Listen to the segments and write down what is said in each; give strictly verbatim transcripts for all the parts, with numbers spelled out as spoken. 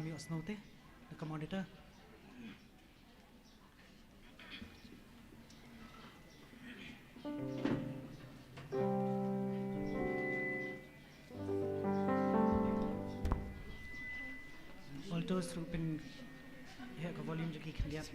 Ïoh snow te na ka monitor. Altos ruh pynheh ka volume jong ki khyndiat.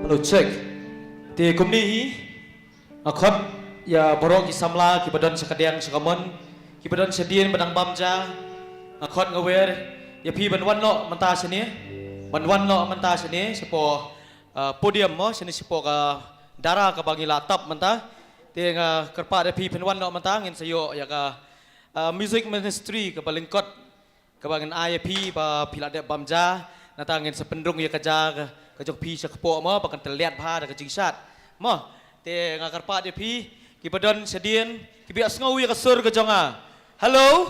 Hello, check. Te kumne hi, nga khot ïa baroh ki samla kiba don sha kadiang sha kamon, kiba don shadien ba dang bam ja, nga khot nga wer ïa phi ban wan noh mynta shane, ban wan noh mynta shane shapoh, ah, podium mo, shane shapoh ka dara kaba ngi la tap mynta. Te nga kyrpad ïa phi phin wan noh mynta, ngin sa ïoh ïa ka, ah, music ministry kaba lyngkot, kaba ngin ai ïa phi ba phi la dep bam ja, nangta ngin sa pynrung ïa ka ja ka, ka jong phi sha kpoh mo, ba kan tylliat bha da ka jingshad mo. Te nga kyrpad ïa phi kiba don shadien, kiba ïa sngew ïa ka sur ka jong nga. Hello?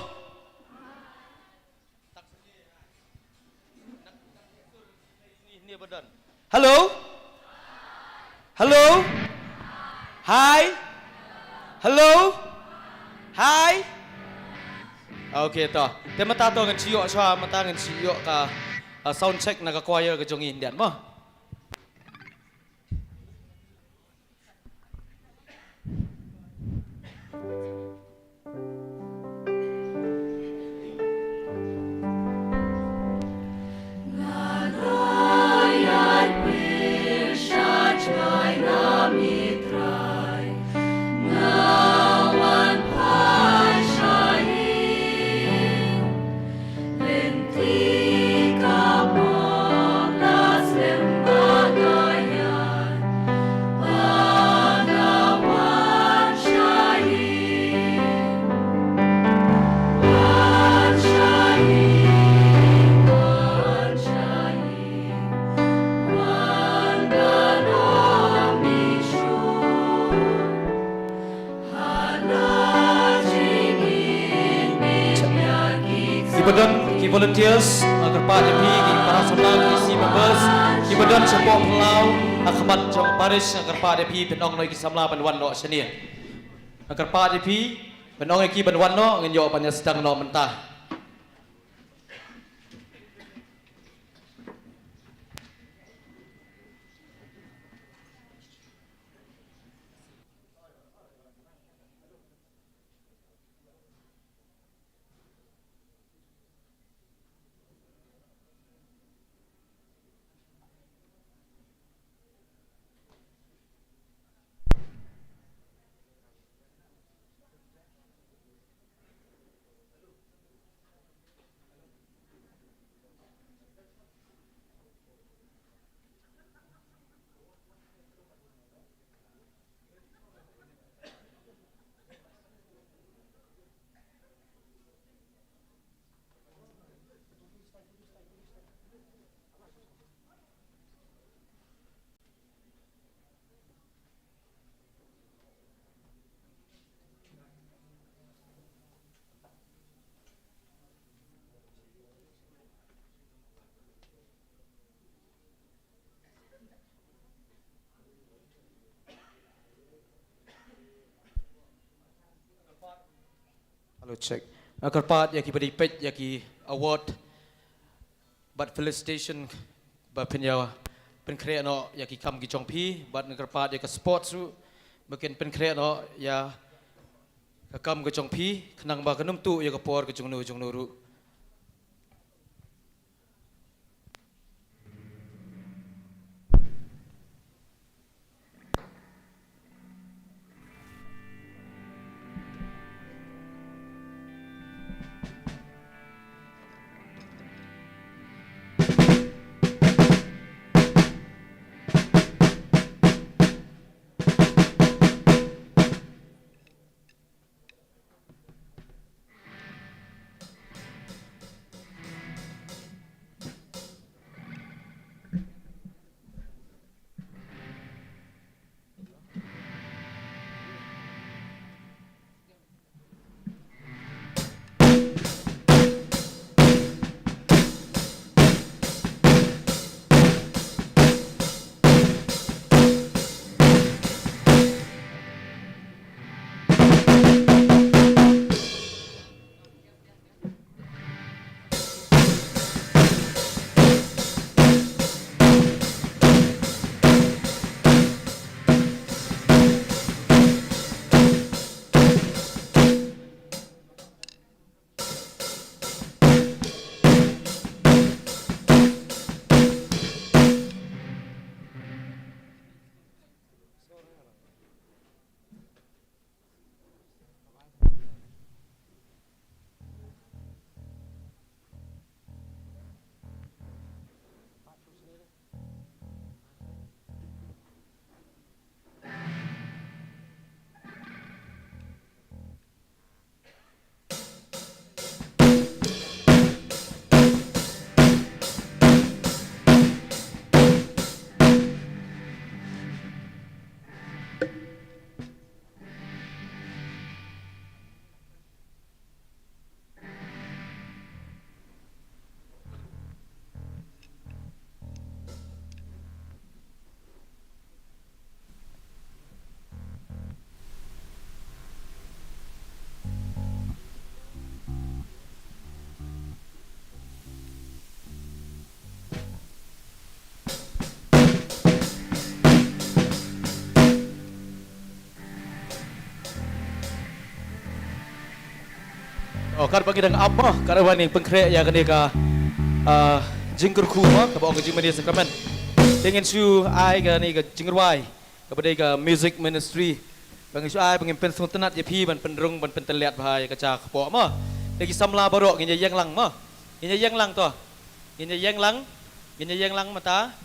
Hello? Hello? Hi? Hello? Hi? Okay, to. Te mynta to ngan shu ïoh shuwa, mynta ngan shu ïoh ka, uh, sound check na ka choir ka jong ngi khyndiat mo. Kiba don ki volunteers, uh, kyrpad ïa phi, ki para samla, ki C members, kiba don shapoh phyllaw, uh, ha khmat jong parish, uh, kyrpad ïa phi, phin ong noh ïa ki samla ban wan noh shane. Uh, kyrpad ïa phi, phin ong ïa ki ban wan noh, ngin ïoh ban ïa sdang noh mynta. Hello, check. Nga kyrpad ïa ki ba dei peit ïa ki award bad felicitation ba phin ïa pynkhreh noh ïa ki kam ki jong phi, bad nga kyrpad ïa ka sports ruh ba kin pynkhreh noh ïa ka kam ka jong phi, khnang ba kan ym tuh ïa ka por ka jong no jong no ruh. Oh, katba ngi dang ap mo, katba ngi pynkhreh ïa kane ka, ah, jingkyrkhu mo, kaba ong ka jingmane sakramen. Te ngin shu ai kane ka jingrwai kaba dei ka music ministry. Ba ngin shu ai, ba ngin pynsngewtynnat ïa phi ban pynrung, ban pyntylliat bha ïa ka ja kpoh mo. Te ki samla baroh ngin ïa ïeng lang mo. Ngin ïa ïeng lang to. Ngin ïa ïeng lang. Ngin ïa ïeng lang mynta.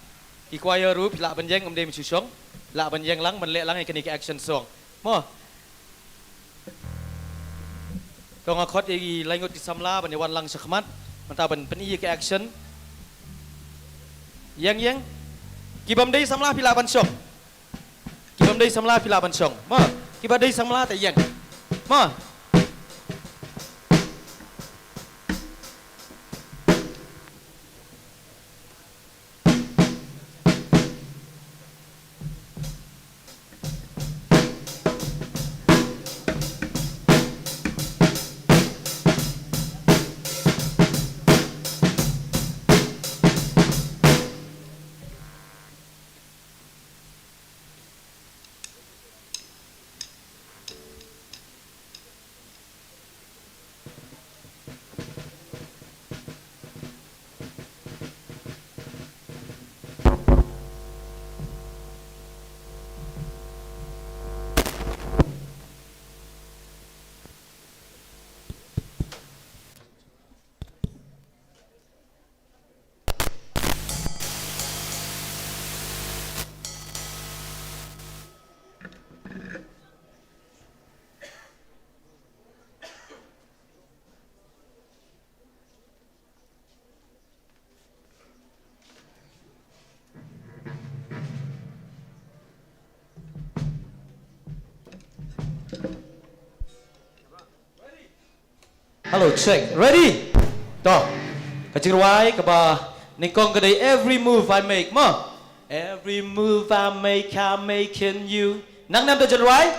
Ki choir ruh phi lah ban ïeng, ym dei mynshuh shong. Phi lah ban ïeng lang ban leh lang ïa kane ka action song. Mo. To nga khot ïa ki lai ngut ki samla ban ïa wan lang shakhmat. Mynta ban pyni ïa ka action. Ïeng, ïeng. Ki bym dei samla phi lah ban shong. Ki bym dei samla phi lah ban shong. Mo. Ki ba dei samla te ïeng. Mo. Hello, check. Ready? To. Ka jingrwai kaba nyngkong ka dei Every Move I Make, mo. Every move I make, I make in you. Nang nam to jingrwai?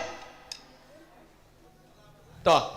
To.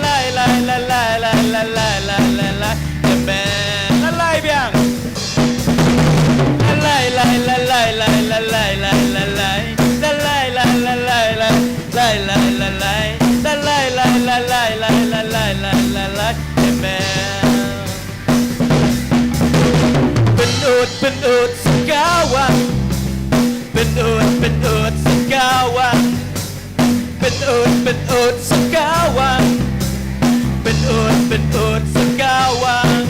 lai, la lai, la lai, la lai, la lai, la lai, la lai. Amen. La lai biang. La lai, la lai, la lai, la lai, la lai, la lai. La lai, la lai, la lai, la lai, la lai, la lai. La lai, la lai, la lai, la lai, la lai, la lai, la lai. Amen. Pynut, pynut sa ka wang. Pynut, pynut sa ka wang. Pynut, pynut sa ka wang. Pynut, pynut sa ka wang.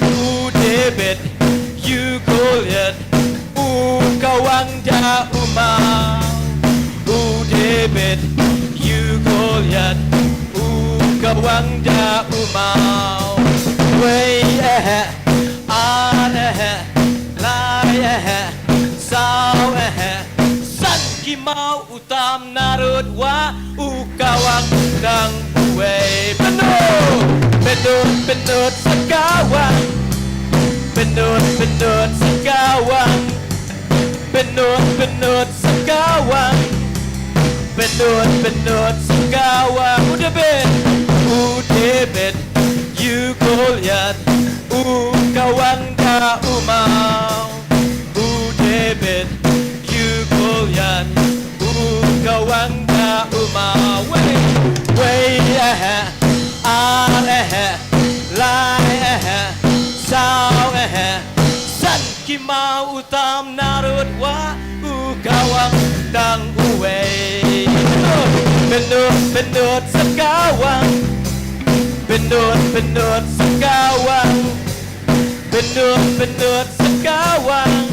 U David ïu Goliath, u kawang da u maw. U David ïu Goliath, u kawang da u maw. Wei eh, a eh, saw eh, san ki maw u tam narud wa u kawang tang uwei. Pynut, pynut, pynut sa kawang. Pynut, pynut sa kawang. Pynut, pynut sa kawang. Pynut, pynut sa kawang. U David, u David, ïa u Goliath u kawang da u maw. U David, ïa u Goliath u kawang da u maw. Wei, wei eh, ar eh, lai eh, saw eh, san ki maw u tam narud wa u kawang tang uwei. Pynut, pynut, pynut sa kawang. Pynut, pynut sa kawang. Pynut, pynut sa kawang.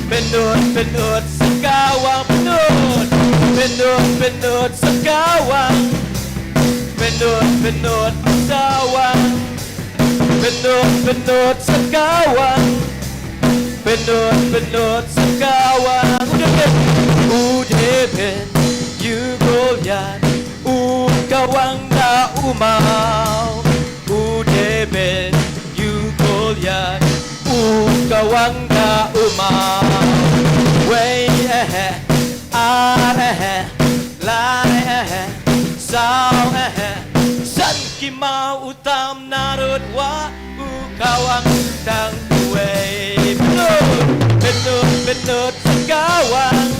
Pynut, pynut sa kawang. Pynut, pynut, pynut sa kawang. Pynut, pynut sa kawang. Pynut, pynut sa kawang. Pynut, pynut sa kawang. U David, u David, ïa u Goliath u kawang da u maw. U David, ïa u Goliath u kawang da u maw. Wei eh, ar eh, lai eh, saw eh, san ki maw u tam narud wa u kawang tang uwei. Pynut, pynut, pynut sa kawang.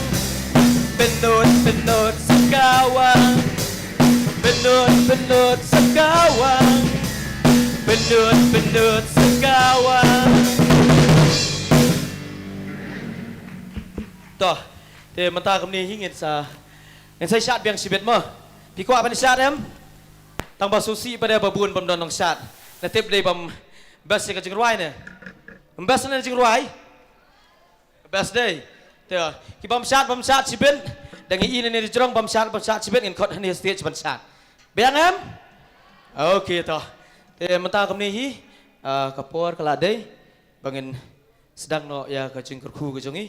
Pynut, pynut sa kawang. Pynut, pynut sa kawang. Pynut, pynut sa kawang. To, te mynta kumne hi ngin sa, ngin sa shad biang shibit mo. Phi kwah ban shad em? Tang ba sngewsih pat de ba bun bym don nongshad. Nga tip dei bym best ïa ka jingrwai ne? Bym best ne jingrwai? Best dei. Te ki bym shad, bym shad shibit. Dang i ne ne jrong bym shad, bym shad shibit ngin khot hangne stage ban shad. Biang em? Okay to. Te mynta kumne hi, ah, ka por ka la dei ba ngin sdang noh ïa ka jingkyrkhu ka jong i.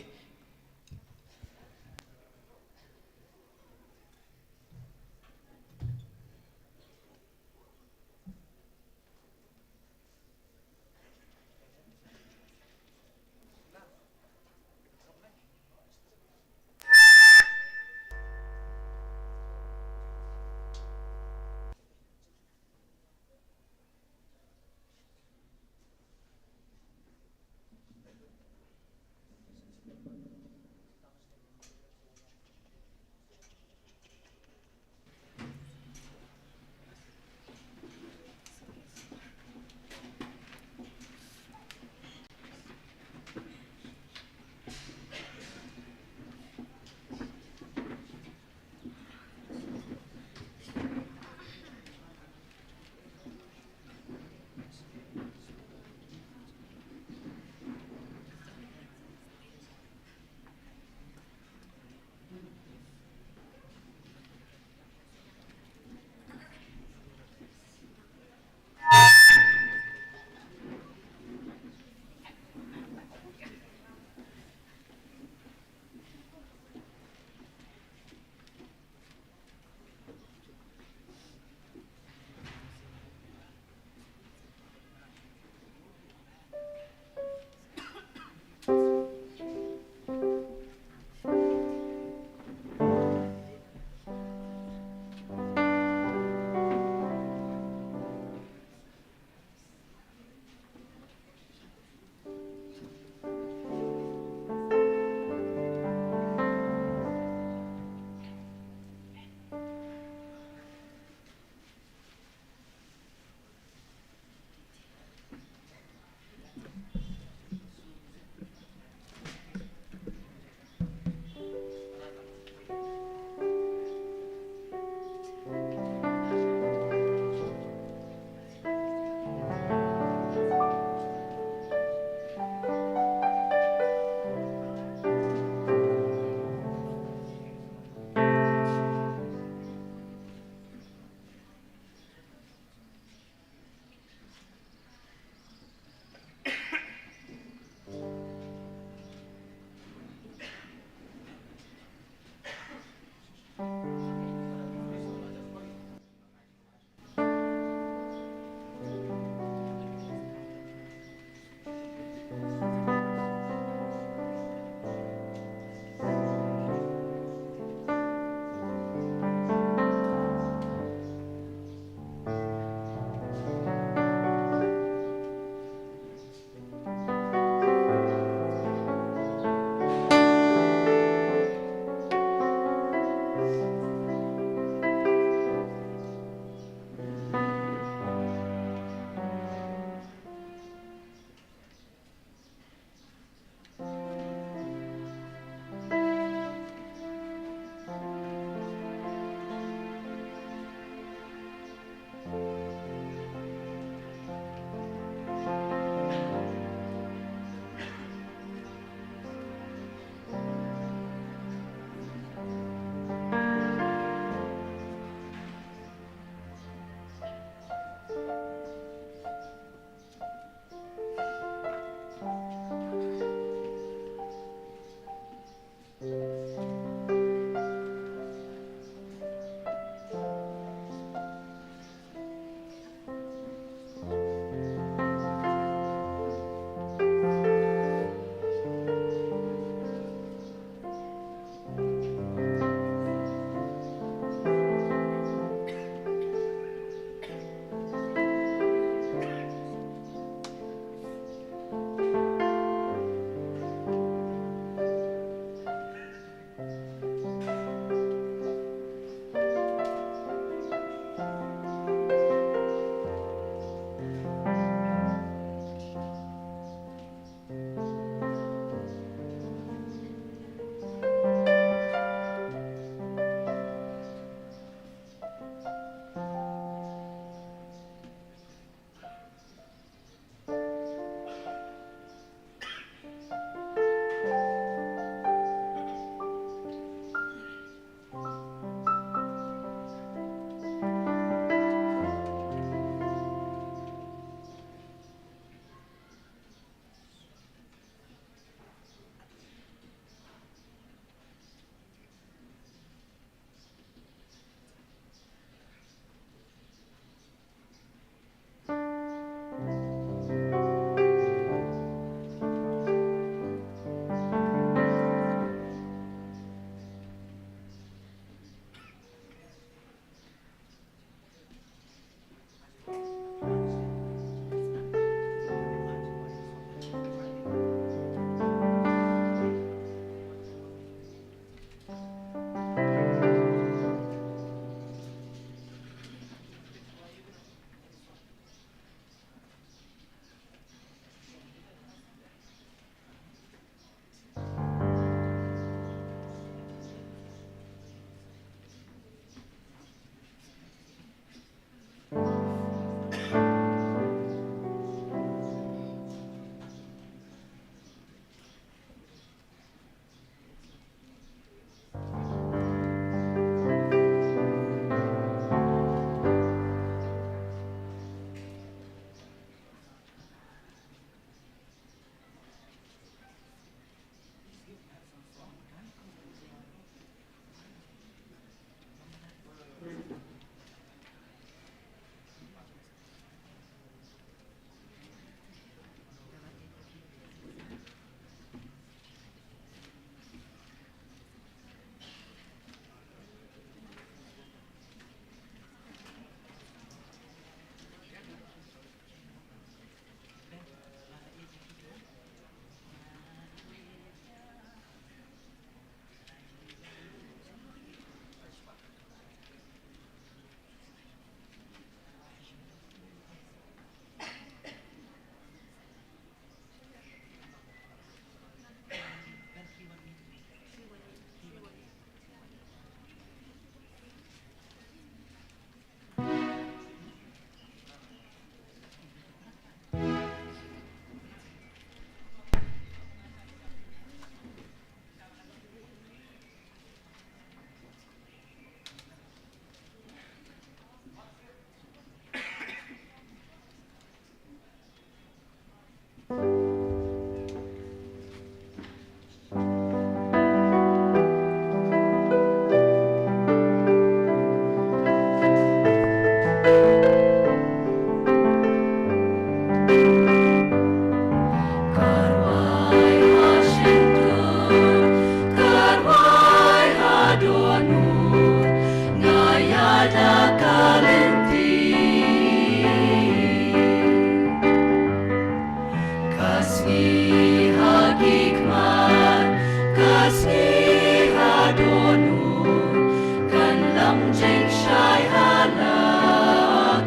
Sngi ha dohnud kan lam jingshai ha la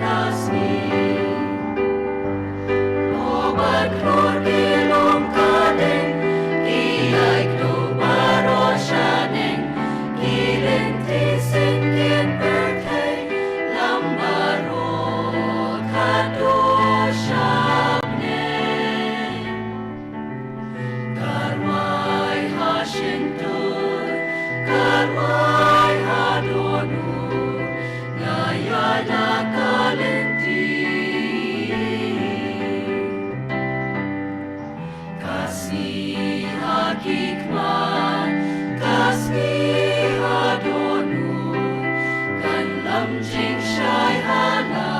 ka sngi. Ko ba khlur ki lum ka ding, ki ïai kdup baroh shaneng, ki lynti syngkien pyrthei, lam baroh ka duh sha bneng. Ka rwai ha shyntur, ka rwai ha dohnud, nga ïaid la ka lynti. Ka sngi ha ki khmat, ka sngi ha dohnud, kan lam jingshai ha la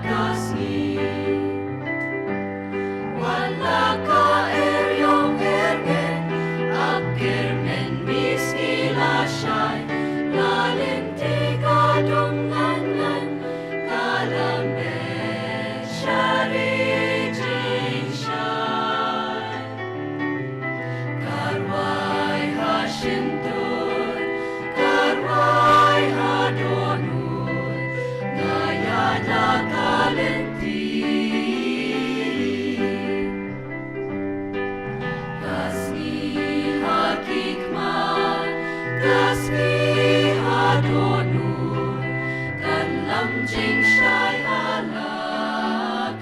ka sngi. Wan la ka eriong erngen, ap kyrmen, miss, ngi la shai, la lynti ka dum ngan ngan, ka lam beit sha ri jingshai. Ka rwai ha shyntur, ka rwai ha dohnud, nga ïaid la ka lynti. Ka sngi ha ki khmat, ka sngi ha dohnud, kan lam jingshai ha la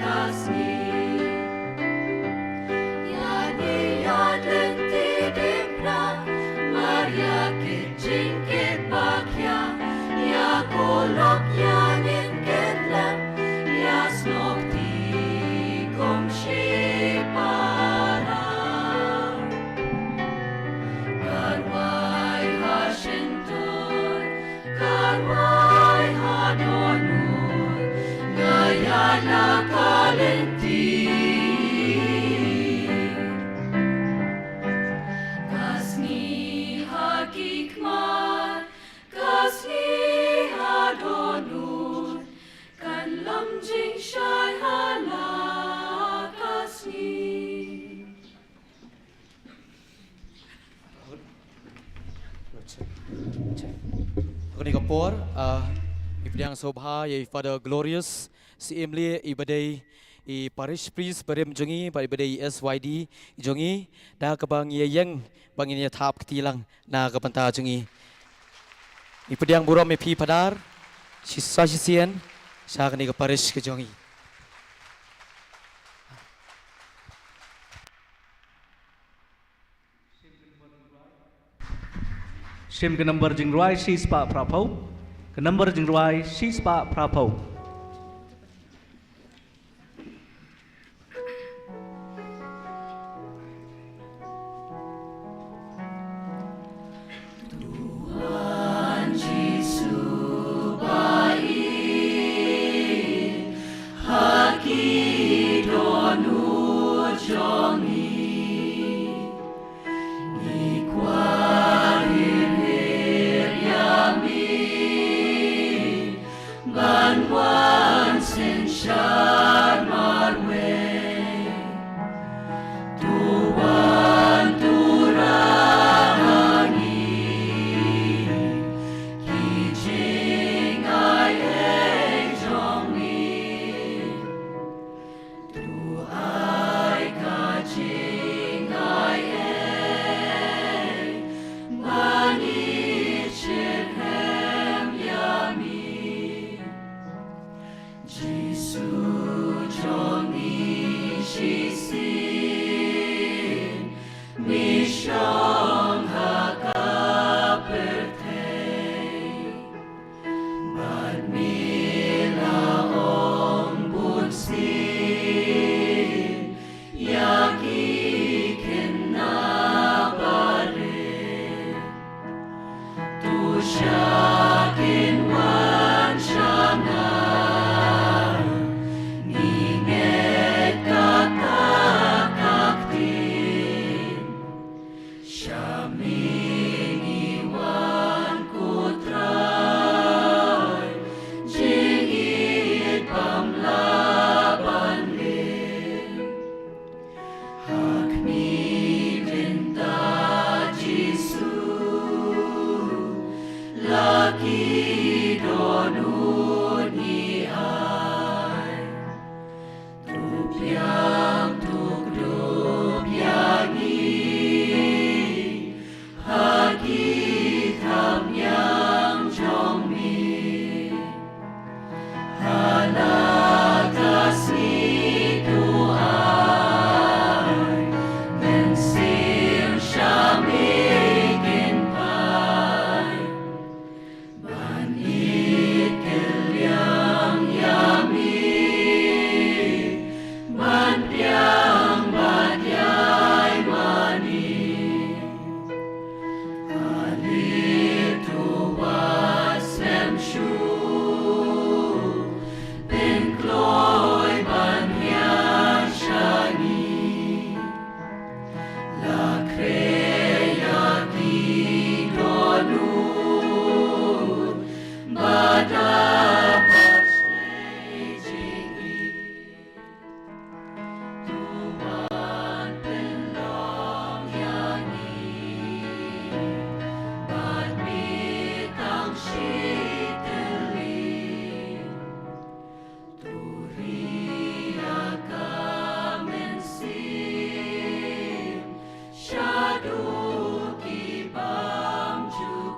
ka sngi. Ïa ngi ïa lynti diengphna, mar ïa kit jingkit ba khia, ïa ko lok ïa ngin kit lem, ïa snoh kti kum shipara. Ka rwai ha shyntur, ka rwai ha dohnud, nga ïaid la ka lynti. Ka sngi ha ki khmat, ka sngi ha dohnud, kan lam jingshai ha la ka sngi. Ha kane ka por, ah, ngi pdiang sngewbha ïa i Father Glorious Syiem Lieh, i ba dei i parish priest barim jong ngi bad i ba dei i S Y D jong ngi, da kaba ngi ïeng ba ngin ïa thap kti lang na ka bynta jong ngi. Ngi pdiang burom ïa phi Father, shi sa shisien sha kane ka parish ka jong ngi. Shim ka number jingrwai shispah phraphew. Ka number jingrwai shispah phraphew. Tuhan Jisu ba ïeit ha ki dohnud jong ngi. Ngi kwah hir hir ïa me ban wan synshar marwei. To wan to rah ha ngi ki jingai ei jong me. To ai ka jingai ei ban ïeit shitrhem ïa me. Jisu jong ngi shisien, me shong ha ka pyrthei. Bad me la ong bunsien ïa ki khynnah barit. To sha kin wan sha nga, ngi ngeit kata ka ktien. Sha me ngi wan ko Trai, jingïeit bym lah ban leh. Ha khmih mynta Ki dohnud ngi ai. To biang, to kdup ïa ngi ha ki thapniang jong me. Ha la ka sngi to ai mynsiem sha me kynpai. Ban ïeit kylliang ïa me, ban pdiang bad ïai mane. Ale to wat slem shuh, pynkloi ban hiar sha ngi. La khreh ïa ki dohnud bad la pynshai jingïeit. To wan pynlong ïa ngi bad me tang shi tylli. To ri ïa ka mynsiem shaduh ki bymjukut.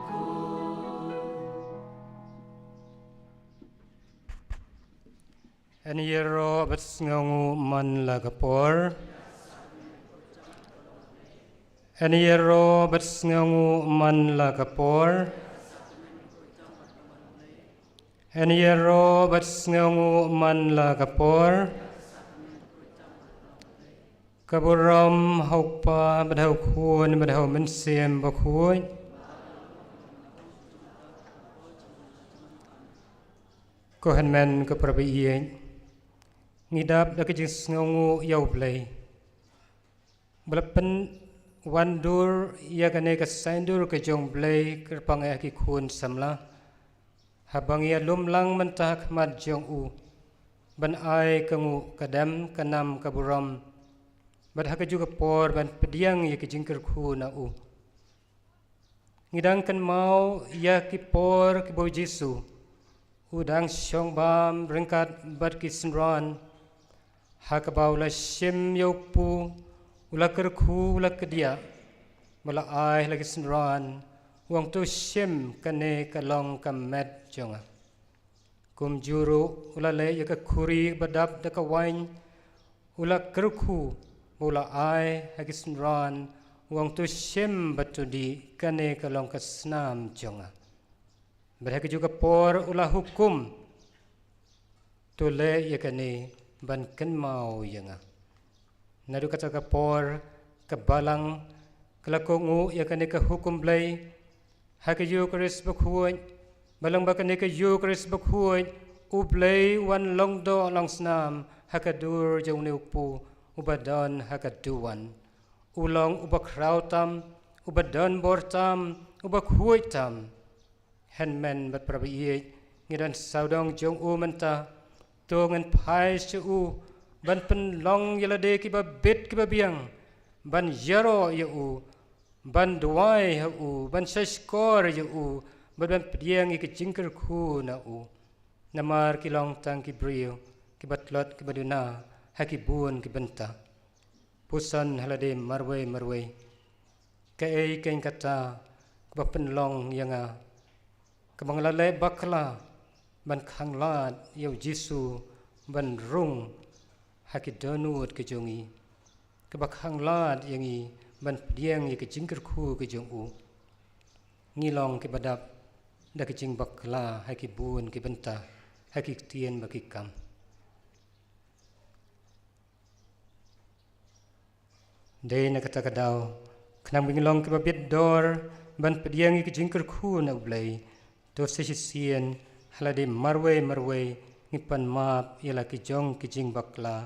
Yn ïaroh bad sngewnguh man la ka por. Yn ïaroh bad sngewnguh man la ka por. Yn ïaroh bad sngewnguh man la ka por. Ka burom ha u Kpa bad ha u Khun bad ha u Mynsiem Bakhuid. Ko hynmen ko para baieit, ngi dap da ka jingsngewnguh ïa U Blei ba la pynwandur ïa kane ka saiñdur ka jong U Blei kyrpang ïa ki khun samla, haba ngi ïalum lang mynta ha khmat jong u ban ai ka nguh ka dem ka nam ka burom, bad ha kajuh ka por ban pdiang ïa ki jingkyrkhu na u. Ngi dang kynmaw ïa ki por kiba U Jisu u dang shong bam ryngkat bad ki synran, ha kaba u la shim ïa u kpu, u la kyrkhu, u la kdiah, ba la ai la ki synran, u ong, "To shim, kane ka long ka met jong nga." Kumjuh ruh u la leh ïa ka khuri ba dap da ka waiñ, u la kyrkhu, ba u la ai ha ki synran, u ong, "To shim bad to dih, kane ka long ka snam jong nga." Bad ha kajuh ka por u la hukum, "To leh ïa kane ban kynmaw ïa nga." Naduh kata ka por ka balang ka la kohnguh ïa kane ka hukum Blei ha ka Eukharist bakhuid, ba lyngba kane ka Eukharist bakhuid U Blei u wan long doh long snam ha ka dur jong une u kpu uba don ha ka duwan. U long uba khraw tam, uba don bor tam, uba khuid tam. Hynmen bad para baieit, ngi don sawdong jong u mynta. To ngin phai sha u ban pynlong ïa lade kiba bit kiba biang, ban ïaroh ïa u, ban duwai ha u, ban shahshkor ïa u, bad ban pdiang ïa ki jingkyrkhu na u. Namar ki long tang ki briew kiba tlot kiba duna ha ki bun ki bynta. Puson ha lade marwei marwei. Kaei keiñ kata kaba pynlong ïa nga kaba nga la leh bakla ban khanglad ïa U Jisu ban rung ha ki dohnud ki jong ngi, kaba khanglad ïa ngi ban pdiang ïa ki jingkyrkhu ki jong u? Ngi long kiba dap da ki jingbakla ha ki bun ki bynta, ha ki ktien bad ki kam. Dei na kata ka daw, khnang ba ngin long kiba bit dor ban pdiang ïa ki jingkyrkhu na U Blei, to sa shisien ha lade marwei marwei ngin pan map ïa la ki jong ki jingbakla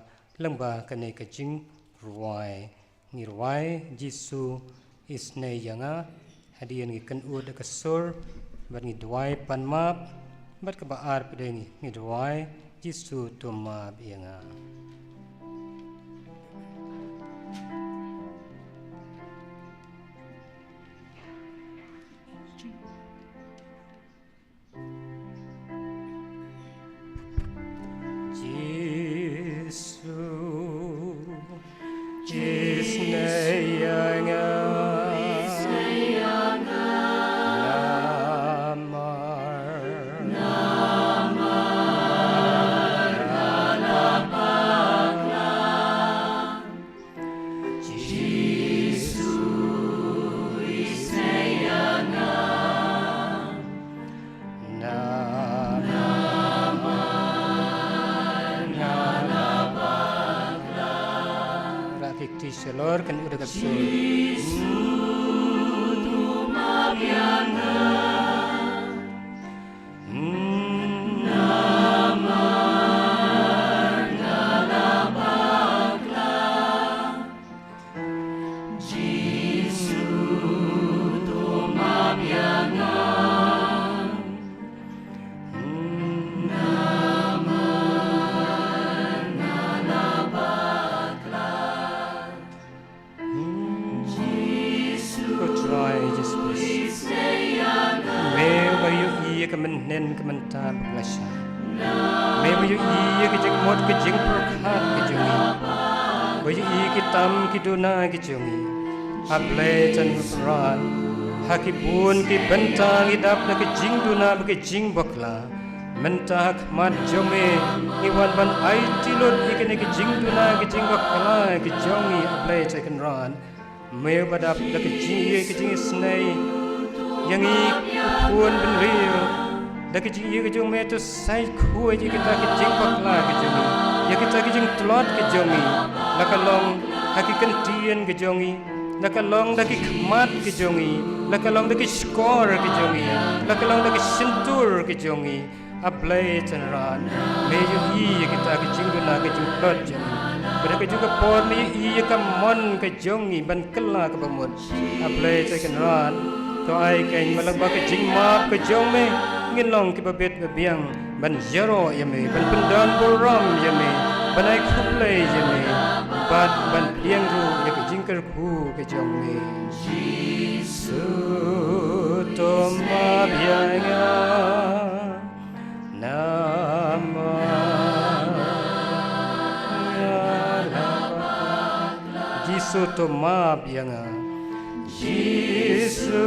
lyngba kane ka jingrwai. Ngi rwai: Jisu, isynei ïa nga. Hadien ngi kynud da ka sur bad ngi duwai pan map, bad kaba ar pat de ngi, ngi duwai: Jisu, to map ïa nga. Shalor kan udah kapsul. Ko Trai Jisu Khrist, me ba ïohi ïa ka mynhynnin ka mynta bad ka lashai. Me ba ïohi ïa ka jingmut ka jingpyrkhat ka jong ngi. Ba ïohi ki tam ki duna ki jong ngi. A Blei Trai Kynrad, ha ki bun ki bynta ngi dap da ka jingduna bad ka jingbakla. Mynta ha khmat jong me ngi wan ban aiti lut ïa kane ka jingduna ka jingbakla ka jong ngi, A Blei Trai Kynrad. Me ba dap da ka jingïeit ka jingisynei ïa ngi, u khun bynriew. Da ka jingïeit ka jong me to sa khuid ïa kita ki jingbakla ka jong ngi, ïa kita ki jingtlot ka jong ngi. La ka long ha ki kyntien ka jong ngi, la ka long da ki khmat ka jong ngi, la ka long da ki shkor ka jong ngi, la ka long da ki shyntur ka jong ngi. A Blei Trai Kynrad, me ïohi ïa kita ki jingduna ki jingtlot jong ngi. Bad ha kajuh ka por me ïohi ïa ka mon ka jong ngi ban kylla kaba mut. A Blei Trai Kynrad, to ai kein ba lyngba ka jingmap ka jong me ngin long kiba bit ba biang ban ïaroh ïa me, ban pyndonburom ïa me, ban ai khublei ïa me, bad ban pdiang ruh ïa ka jingkyrkhu ka jong me. Jisu, to map ïa nga. Namar nga la bakla. Jisu, to map ïa nga. Jisu,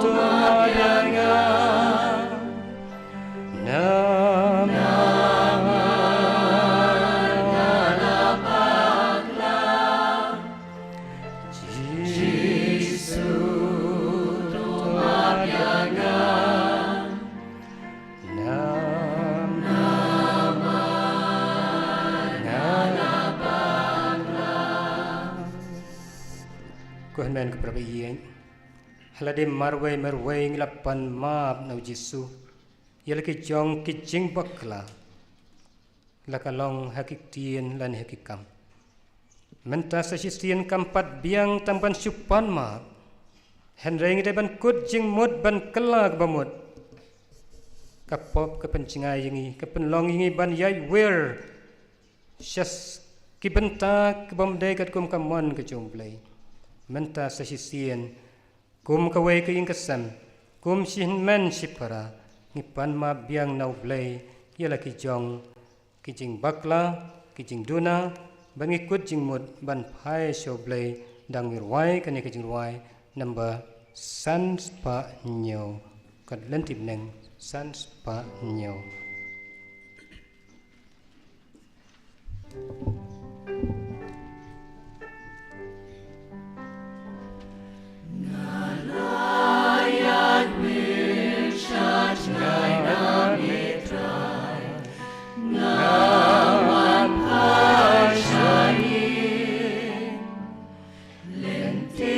to map ïa nga. Namar nga la bakla. Jisu, to map ïa nga. Namar nga la bakla. Ko hynmen ko para baieit, ha lade marwei marwei ngi la pan map na u Jisu ïa la ki jong ki jingbakla. La ka long ha ki ktien lane ha ki kam. Mynta sa shisien kam pat biang tang ban shu pan map. Hynrei ngi dei ban kut jingmut ban kylla kaba mut. Ka pop ka pynjngai ïa ngi, ka pynlong ïa ngi ban ïaid wir sha ki bynta ki bym dei katkum ka mon ka jong U Blei. Mynta sa shisien, kum kawei ka ïing ka sem, kum shi hynmen shi para, ngi pan map biang na U Blei ïa la ki jong ki jingbakla, ki jingduna, bad ngi kut jingmut ban phai sha U Blei da kaba rwai kane ka jingrwai namba san spah hynñiew. Ka lynti bneng san spah hynñiew. Lynti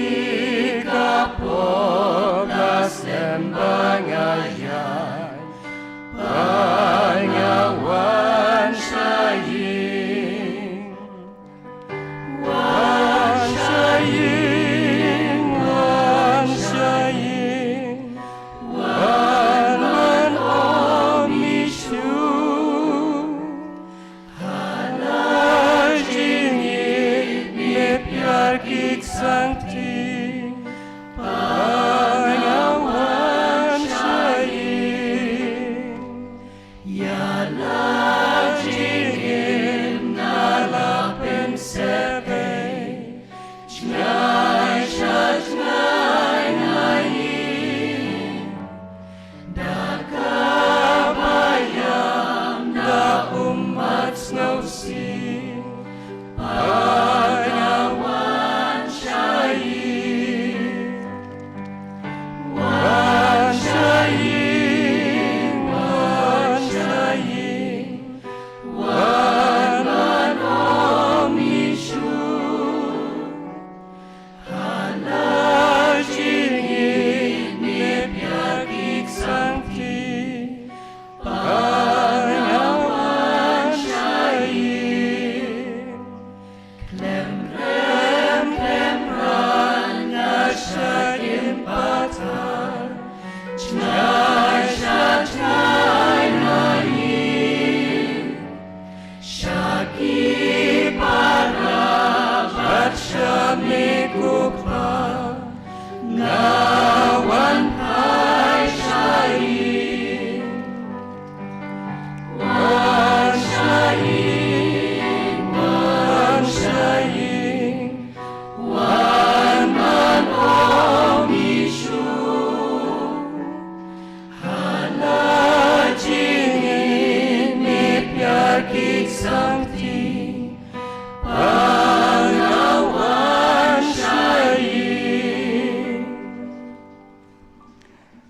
ka pop la slem ba nga ïaid, ba nga wan sha ïing.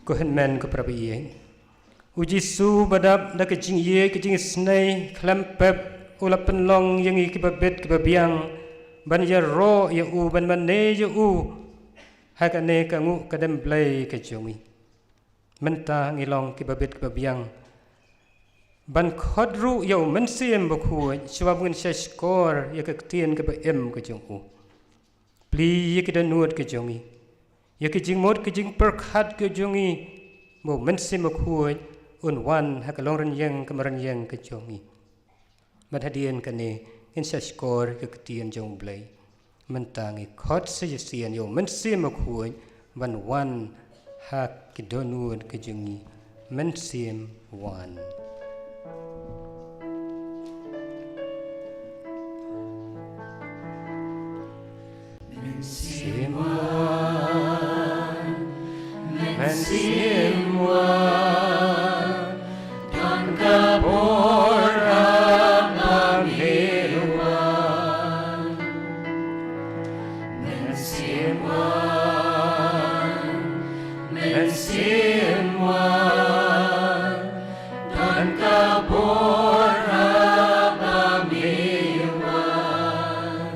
Ko hynmen ko para baieit, u Jisu ba dap da ka jingïeit ka jingisynei khlem pep, u la pynlong ïa ngi kiba bit kiba biang, ban ïaroh ïa u, ban mane ïa u ha kane ka nguh ka dem blei ka jong ngi. Mynta ngi long kiba bit kiba biang, ban khot ruh ïa u Mynsiem Bakhuid, shuwa ba ngin sha shkor ïa ka ktien kaba im ka jong u. Plie ïa ki dohnud ka jong ngi, ïa ki jingmut ki jingpyrkhat ka jong ngi, ba u Mynsiem Bakhuid un wan ha ka longrynïeng ka marynïeng ka jong ngi. Bad hadien kane ngin sha shkor ïa ka ktien jong u Blei. Mynta ngi khot sa shisien ïa u Mynsiem Bakhuid ban wan ha ki dohnud ka jong ngi. Mynsiem, wan. Mynsiem, wan. Mynsiem, wan. Don ka bor haba me wan. Mynsiem, wan. Mynsiem, wan. Don ka bor haba me wan.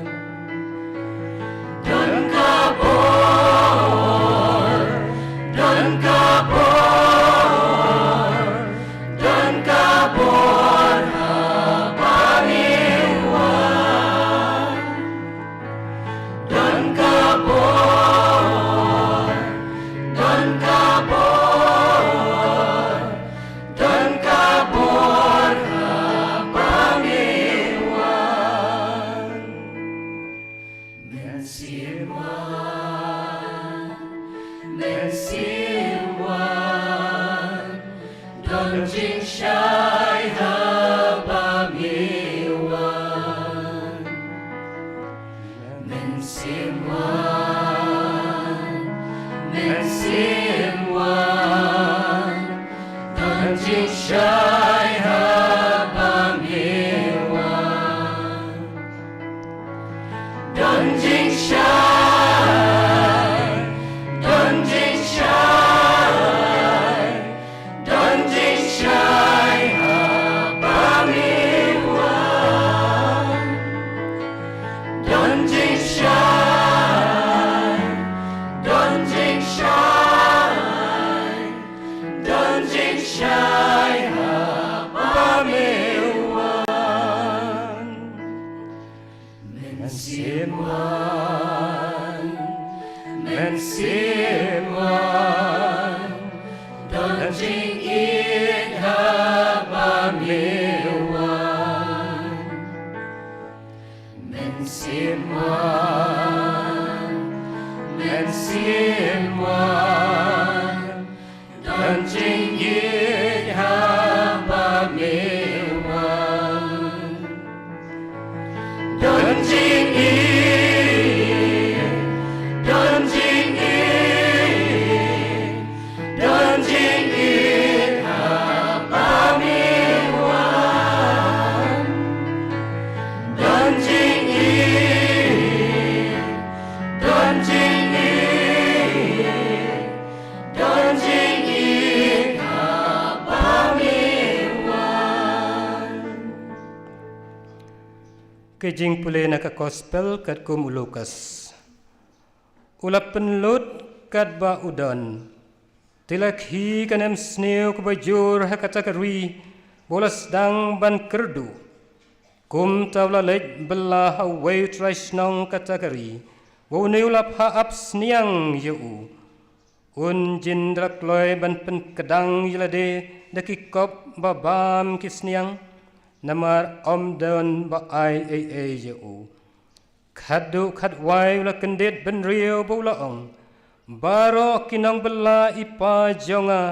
Don ka bor, don ka bor, don ka bor haba me wan. Don ka bor, don ka bor, don ka bor haba me wan. Mynsiem, wan. Mynsiem, wan. Don jingshai haba me wan. Mynsiem, wan. Mynsiem, wan. Don jingshai haba me wan. Don jingshai, don jingshai, don jingshai haba me wan. Don jingshai, don jingshai, don jingshai haba me wan. Mynsiem, wan. Mynsiem, wan. Don jingïeit haba me wan. Mynsiem, wan. Mynsiem, wan. Don jingïeit haba me wan. Don jingïeit, don jingïeit, don jingïeit haba me wan. Don jingïeit, don jingïeit, don jingïeit haba me wan. Ka jingpule na ka Gospel katkum u Lukas. U la pynlut katba u don. Te la khie ka nemsniew kaba jur ha kata ka ri, ba u la sdang ban kyrduh. Kumta u la leit bylla ha uwei u trai shnong kata ka ri, ba une u la phah ap sniang ïa u. Un jin da la kloi ban pynkdang ïa lade da ki kop ba bam ki sniang, namar ym don ba ai ei ei ïa u. Khatduh khatwai u la kyndit bynriew ba u la ong, baroh ki nongbylla i pa jong nga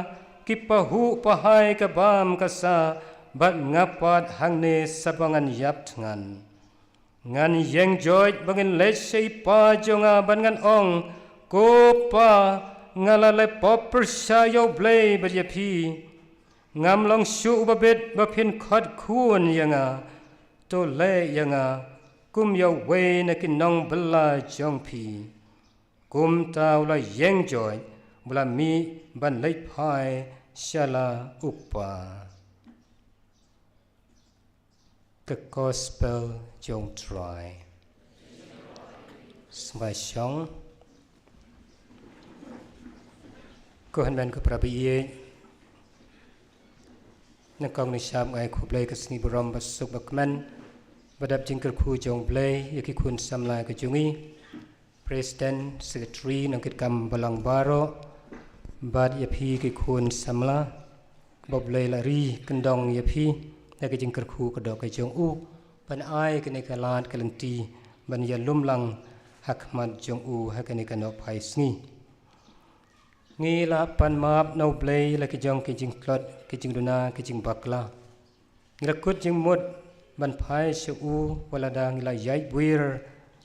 ki pahuh pahai ka bam ka sa, bad nga pat hangne sa ba ngan ïap thngan. Ngan ïeng joit ba ngin leit sha i pa jong nga bad ngan ong, ko pa, nga la leh pop pyrshah ïa u Blei bad ïa phi. Ngam long shuh uba bit ba phin khot khun ïa nga. To leh ïa nga kum ïa uwei na ki nongbylla jong phi. Kumta u la ïeng joit, ba la mih ban leit phai sha la u Kpa. Ka Gospel jong u Trai. Sngewbha shong. Ko hynmen ko para baieit, nyngkong nyngshap nga ai khublei ka sngi burom ba suk ba kmen, ba dap jingkyrkhu jong u Blei ïa ki khun samla ka jong ngi, President, Secretary, nongkitkam balang baroh, bad ïa phi ki khun samla, ba u Blei la ri kyndong ïa phi da ka jingkyrkhu ka doh ka jong u, ban ai kane ka lad ka lynti ban ïalum lang ha khmat jong u ha kane ka nohphai sngi. Ngi la pan map na u Blei la ki jong ki jingtlot, ki jingduna, ki jingbakla. Ngi la kut jingmut ban phai sha u wat lada ngi la ïaid wir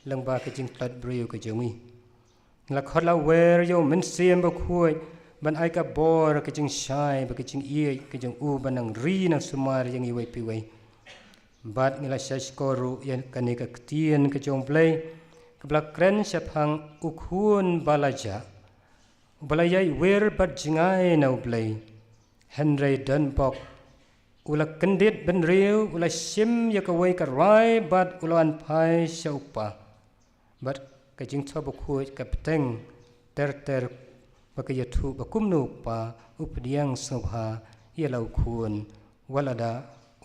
lyngba ka jingtlot briew ka jong ngi. Ngi la khot la wer ïa u Mynsiem Bakhuid ban ai ka bor, ka jingshai bad ka jingïeit ka jong u ban nang ri nang sumar ïa ngi iwei pa iwei. Bad ngi la shahshkor ruh ïa kane ka ktien ka jong u Blei kaba la kren shaphang u khun ba la jah, uba la ïaid wir bad jngai na u Blei. Hynrei don bok, u la kyndit bynriew, u la shim ïa kawei ka rai bad u la wan phai sha u Kpa. Bad ka Jingthoh Bakhuid ka bteng ter ter ba ka ïathuh ba kumno u Kpa u pdiang sngewbha ïa la u khun, wat lada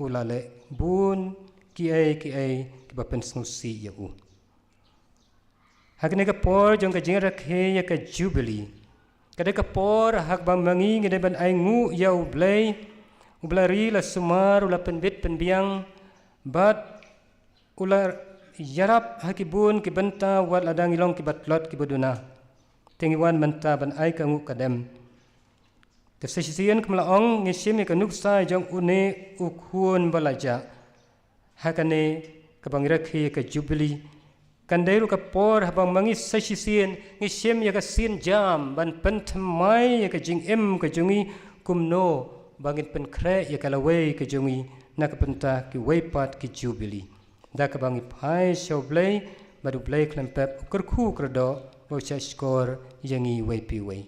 u la leh bun kiei kiei kiba pynsngewsih ïa u. Ha kane ka por jong ka jingrakhe ïa ka Jubili, ka dei ka por ha kaba ma ngi ngi dei ban ainguh ïa u Blei, uba la ri la sumar, u la pynbit pynbiang, bad u la ïarap ha ki bun ki bynta wat lada ngi long kiba tlot kiba duna. Te ngi wan mynta ban ai ka nguh ka dem. Te sa shisien kum la ong ngi shim ïa ka nuksa jong une u khun ba la jah. Ha kane kaba ngi rakhe ïa ka Jubili, kan dei ruh ka por haba ma ngi sa shisien ngi shim ïa ka sienjam ban pynthymmai ïa ka jingim ka jong ngi, kumno ba ngin pynkhreh ïa ka lawei ka jong ngi na ka bynta kiwei pat ki Jubili. Da kaba ngi phai sha u Blei, bad u Blei khlem pep u kyrkhu kyrdoh bad u shahshkor ïa ngi iwei pa iwei.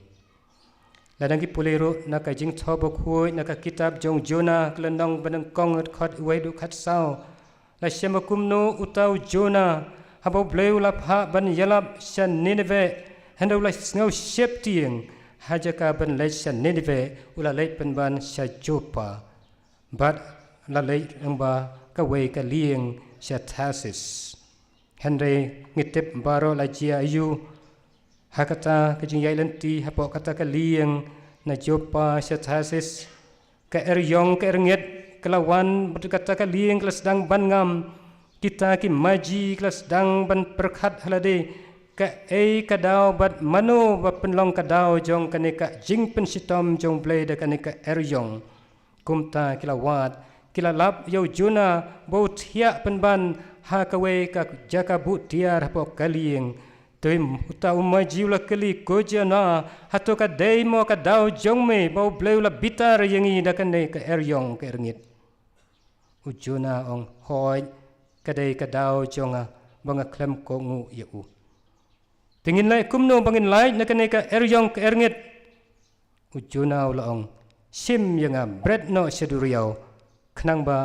Lada ngi pule ruh na ka Jingthoh Bakhuid na ka kitab jong u Jonah, ka lynnong ba nyngkong, dkhot wei haduh khatsaw, la shem ba kumno uta u Jonah, haba u Blei u la phah ban ïalap sha Nineveh, hynda u la sngew sheptieng, ha jaka ban leit sha Nineveh u la leit pynban sha Joppa. Bad la leit lyngba kawei ka lieng sha Tarsis. Hynrei ngi tip baroh la jia aïu ha kata ka jingïaid lynti hapoh kata ka lieng na Joppa sha Tarsis. Ka eriong ka erngit ka la wan bad kata ka lieng ka la sdang ban ngam. Kita ki maji ki la sdang ban pyrkhat ha lade kaei ka daw bad mano ba pynlong ka daw jong kane ka jingpynshitom jong u Blei da kane ka eriong. Kumta ki la wad, ki la lap ïa u Jonah ba u thiah pynban ha kawei ka jaka buh tiar hapoh ka lieng. Te uta u maji u la kylli, ko Jonah, hato ka dei mo ka daw jong me ba u Blei u la bitar ïa ngi da kane ka eriong ka erngit? U Jonah ong, hooid, ka dei ka daw jong nga ba nga khlem kohnguh ïa u. Te ngin leh kumno ba ngin lait na kane ka eriong ka erngit? U Jonah u la ong, shim ïa nga bret noh sha duriaw, khnang ba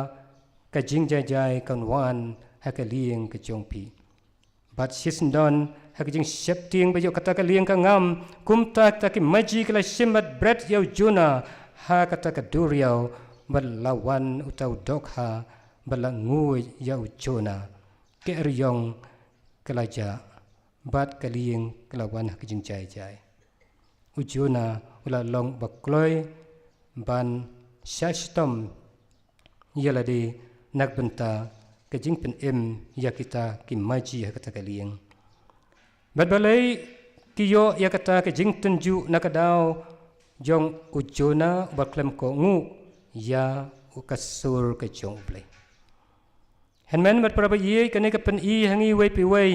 ka jingjai jai kan wan ha ka lieng ka jong phi. Bad shisyndon ha ka jingsheptieng ba ïoh kata ka lieng ka ngam, kumta kita ki maji ki la shim bad bret ïa u Jonah ha kata ka duriaw, bad la wan uta u dohkha bad la nguid ïa u Jonah. Ka eriong ka la jah bad ka lieng ka la wan ha ka jingjai jai. U Jonah u la long ba kloi ban shah shitom ïa lade na ka bynta ka jingpynim ïa kita ki maji ha kata ka lieng. Bad balei ki ïoh ïa kata ka jingtynjuh na ka daw jong u Jonah uba khlem kohnguh ïa u ka sur ka jong u Blei? Hynmen bad para baieit, kane ka pyni ha ngi iwei pa iwei,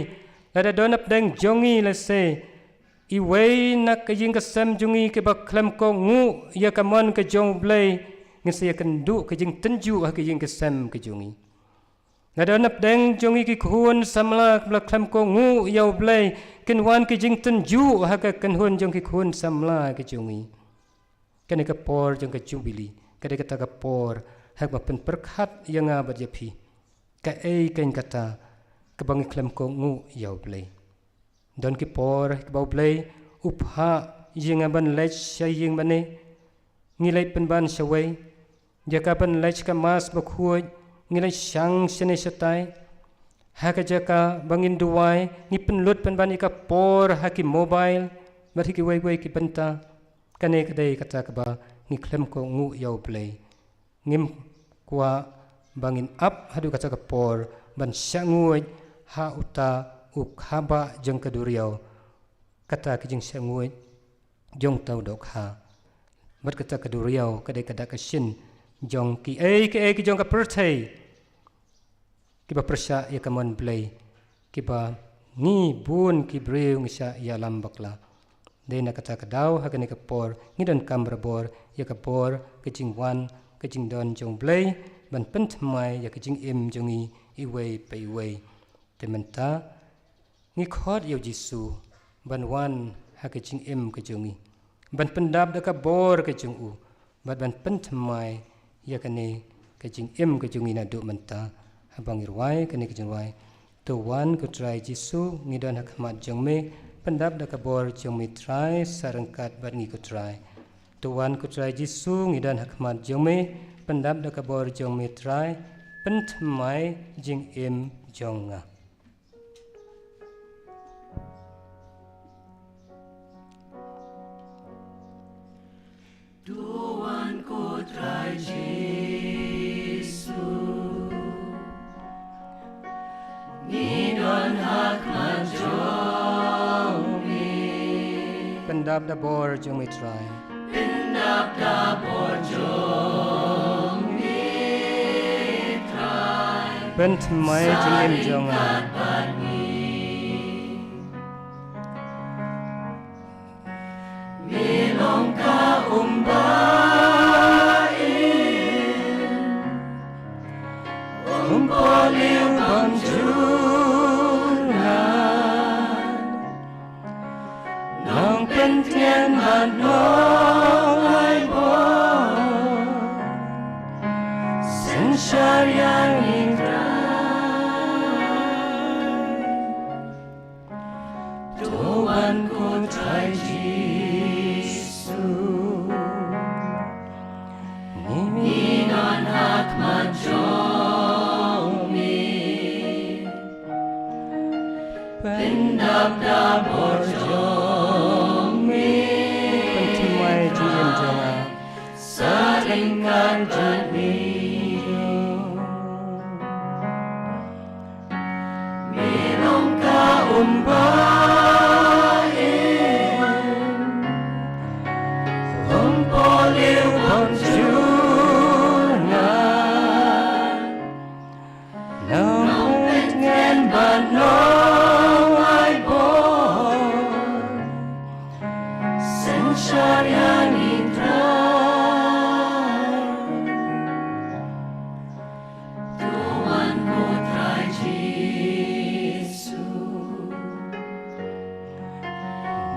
lada don napdeng jong ngi lehse iwei na ka ïing ka sem jong ngi kiba khlem kohnguh ïa ka mon ka jong u Blei, ngin sa ïakynduh ka jingtynjuh ha ka ïing ka sem ka jong ngi. Lada na pdeng jong ngi ki khun samla kiba la khlem kohnguh ïa U Blei, kin wan ki jingtynjuh ha ka kynhun jong ki khun samla ki jong ngi. Kane ka por jong ka Jubili ka dei kata ka por ha kaba pynpyrkhat ïa nga bad ïa phi. Kaei keiñ kata kaba ngi khlem kohnguh ïa U Blei? Don ki por ha kaba U Blei u phah ïa nga ban leit sha ïing mane, ngi leit pynban shawei. Jaka ban leit sha ka Mass bakhuid, ngi leit shang shane shatai. Ha ka jaka ba ngin duwai, ngi pynlut pynban ïa ka por ha ki mobile bad ha kiwei kiwei ki bynta. Kane ka dei kata kaba ngi khlem kohnguh ïa U Blei. Ngim kwah ba ngin ap haduh kata ka por ban shah nguid ha uta u khabah jong ka duriaw, kata ka jingshah nguid jong uta u dohkha. Bad kata ka duriaw ka dei ka dak ka shin jong kiei kiei ki jong ka pyrthei kiba pyrshah ïa ka mon Blei, kiba ngi bun ki briew ngi shah ïalam bakla. Dei na kata ka daw ha kane ka por ngi donkam barabor ïa ka bor, ka jingwan, ka jingdon jong U Blei ban pynthymmai ïa ka jingim jong ngi iwei pa iwei. Te mynta ngi khot ïa U Jisu ban wan ha ka jingim ka jong ngi, ban pyndap da ka bor ka jong u, bad ban pynthymmai ïa kane ka jingim ka jong ngi naduh mynta. Haba ngi rwai kane ka jingrwai: To wan ko Trai Jisu, ngi don ha khmat jong me, pyndap da ka bor jong me Trai, sa ryngkat bad ngi ko Trai. To wan ko Trai Jisu, ngi don ha khmat jong me, pyndap da ka bor jong me Trai, pynthymmai jingim jong nga. To wan ko Trai Jisu, ngi don ha khmat jong me. Pyndap da bor jong me Trai. Pyndap da bor jong me Trai. Pynthymmai jingim jong nga. Me long ka um ba im, um poh liu bymjukut. Nongpyntngen bad nongai bor, synshar ïa ngi Trai. To wan ko Trai Jisu, ngi don ha khmat jong me. Pyndap da bor jong me. Pynthymmai jingim jong nga. Sa ryngkat bad me. Me long ka um ba im, um poh liu bymjukut. Nongpyntngen bad nongai bor, synshar ïa ngi Trai. To wan ko Trai Jisu,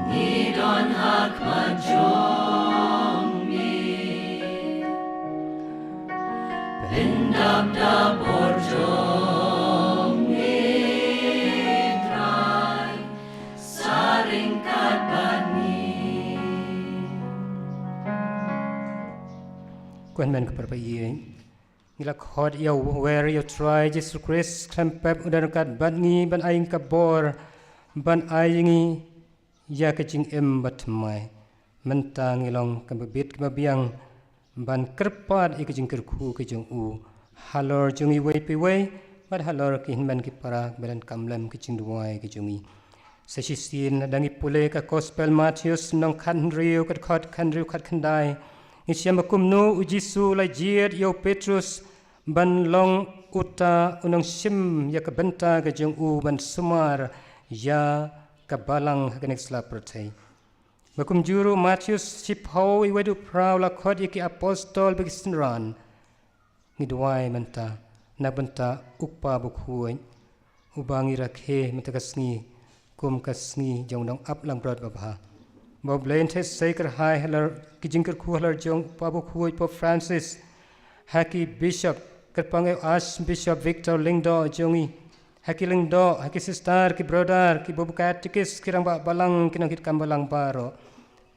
ngi don ha khmat jong me. Pyndap da bor jong me Trai, sa ryngkat bad me. Ko hynmen ko para baieit, ngi la khot ïa u, wer ïa u Trai Jisu Khrist khlem pep u don ryngkat bad ngi ban ai ïa ngi ka bor, ban ai ïa ngi ïa ka jingim bathymmai. Mynta ngi long kaba bit kaba biang ban kyrpad ïa ka jingkyrkhu ka jong u halor jong iwei pa iwei, bad halor ki hynmen ki para ba donkam lem ka jingduwai ka jong ngi. Sa shisien lada ngi pule ka Gospel Mathaios lynnong khathynriew, ka dkhot khathynriew khatkhyndai, ngi shem ba kumno U Jisu u la jied ïa u Petrus ban long uta u nongshim ïa ka bynta ka jong u ban sumar ïa ka balang ha kane ka sla pyrthei. Ba kumjuh ruh Mathaios shiphew, wei haduh phra u la khot ïa ki apostol bad ki synran. Ngi duwai mynta Na bynta u Kpa bakhuid, uba ngi rakhe mynta ka sngi kum ka sngi jong u nongap langbrot babha. Ba U Blei un theh sei kyrhai halor ki jingkyrkhu halor jong u Kpa bakhuid Pope Francis, ha ki bishop, kyrpang ïa u Archbishop Victor Lyngdoh jong ngi, ha ki lyngdoh, ha ki sister, ki brother, ki babu katekis, ki rangbah balang, ki nongkitkam balang baroh.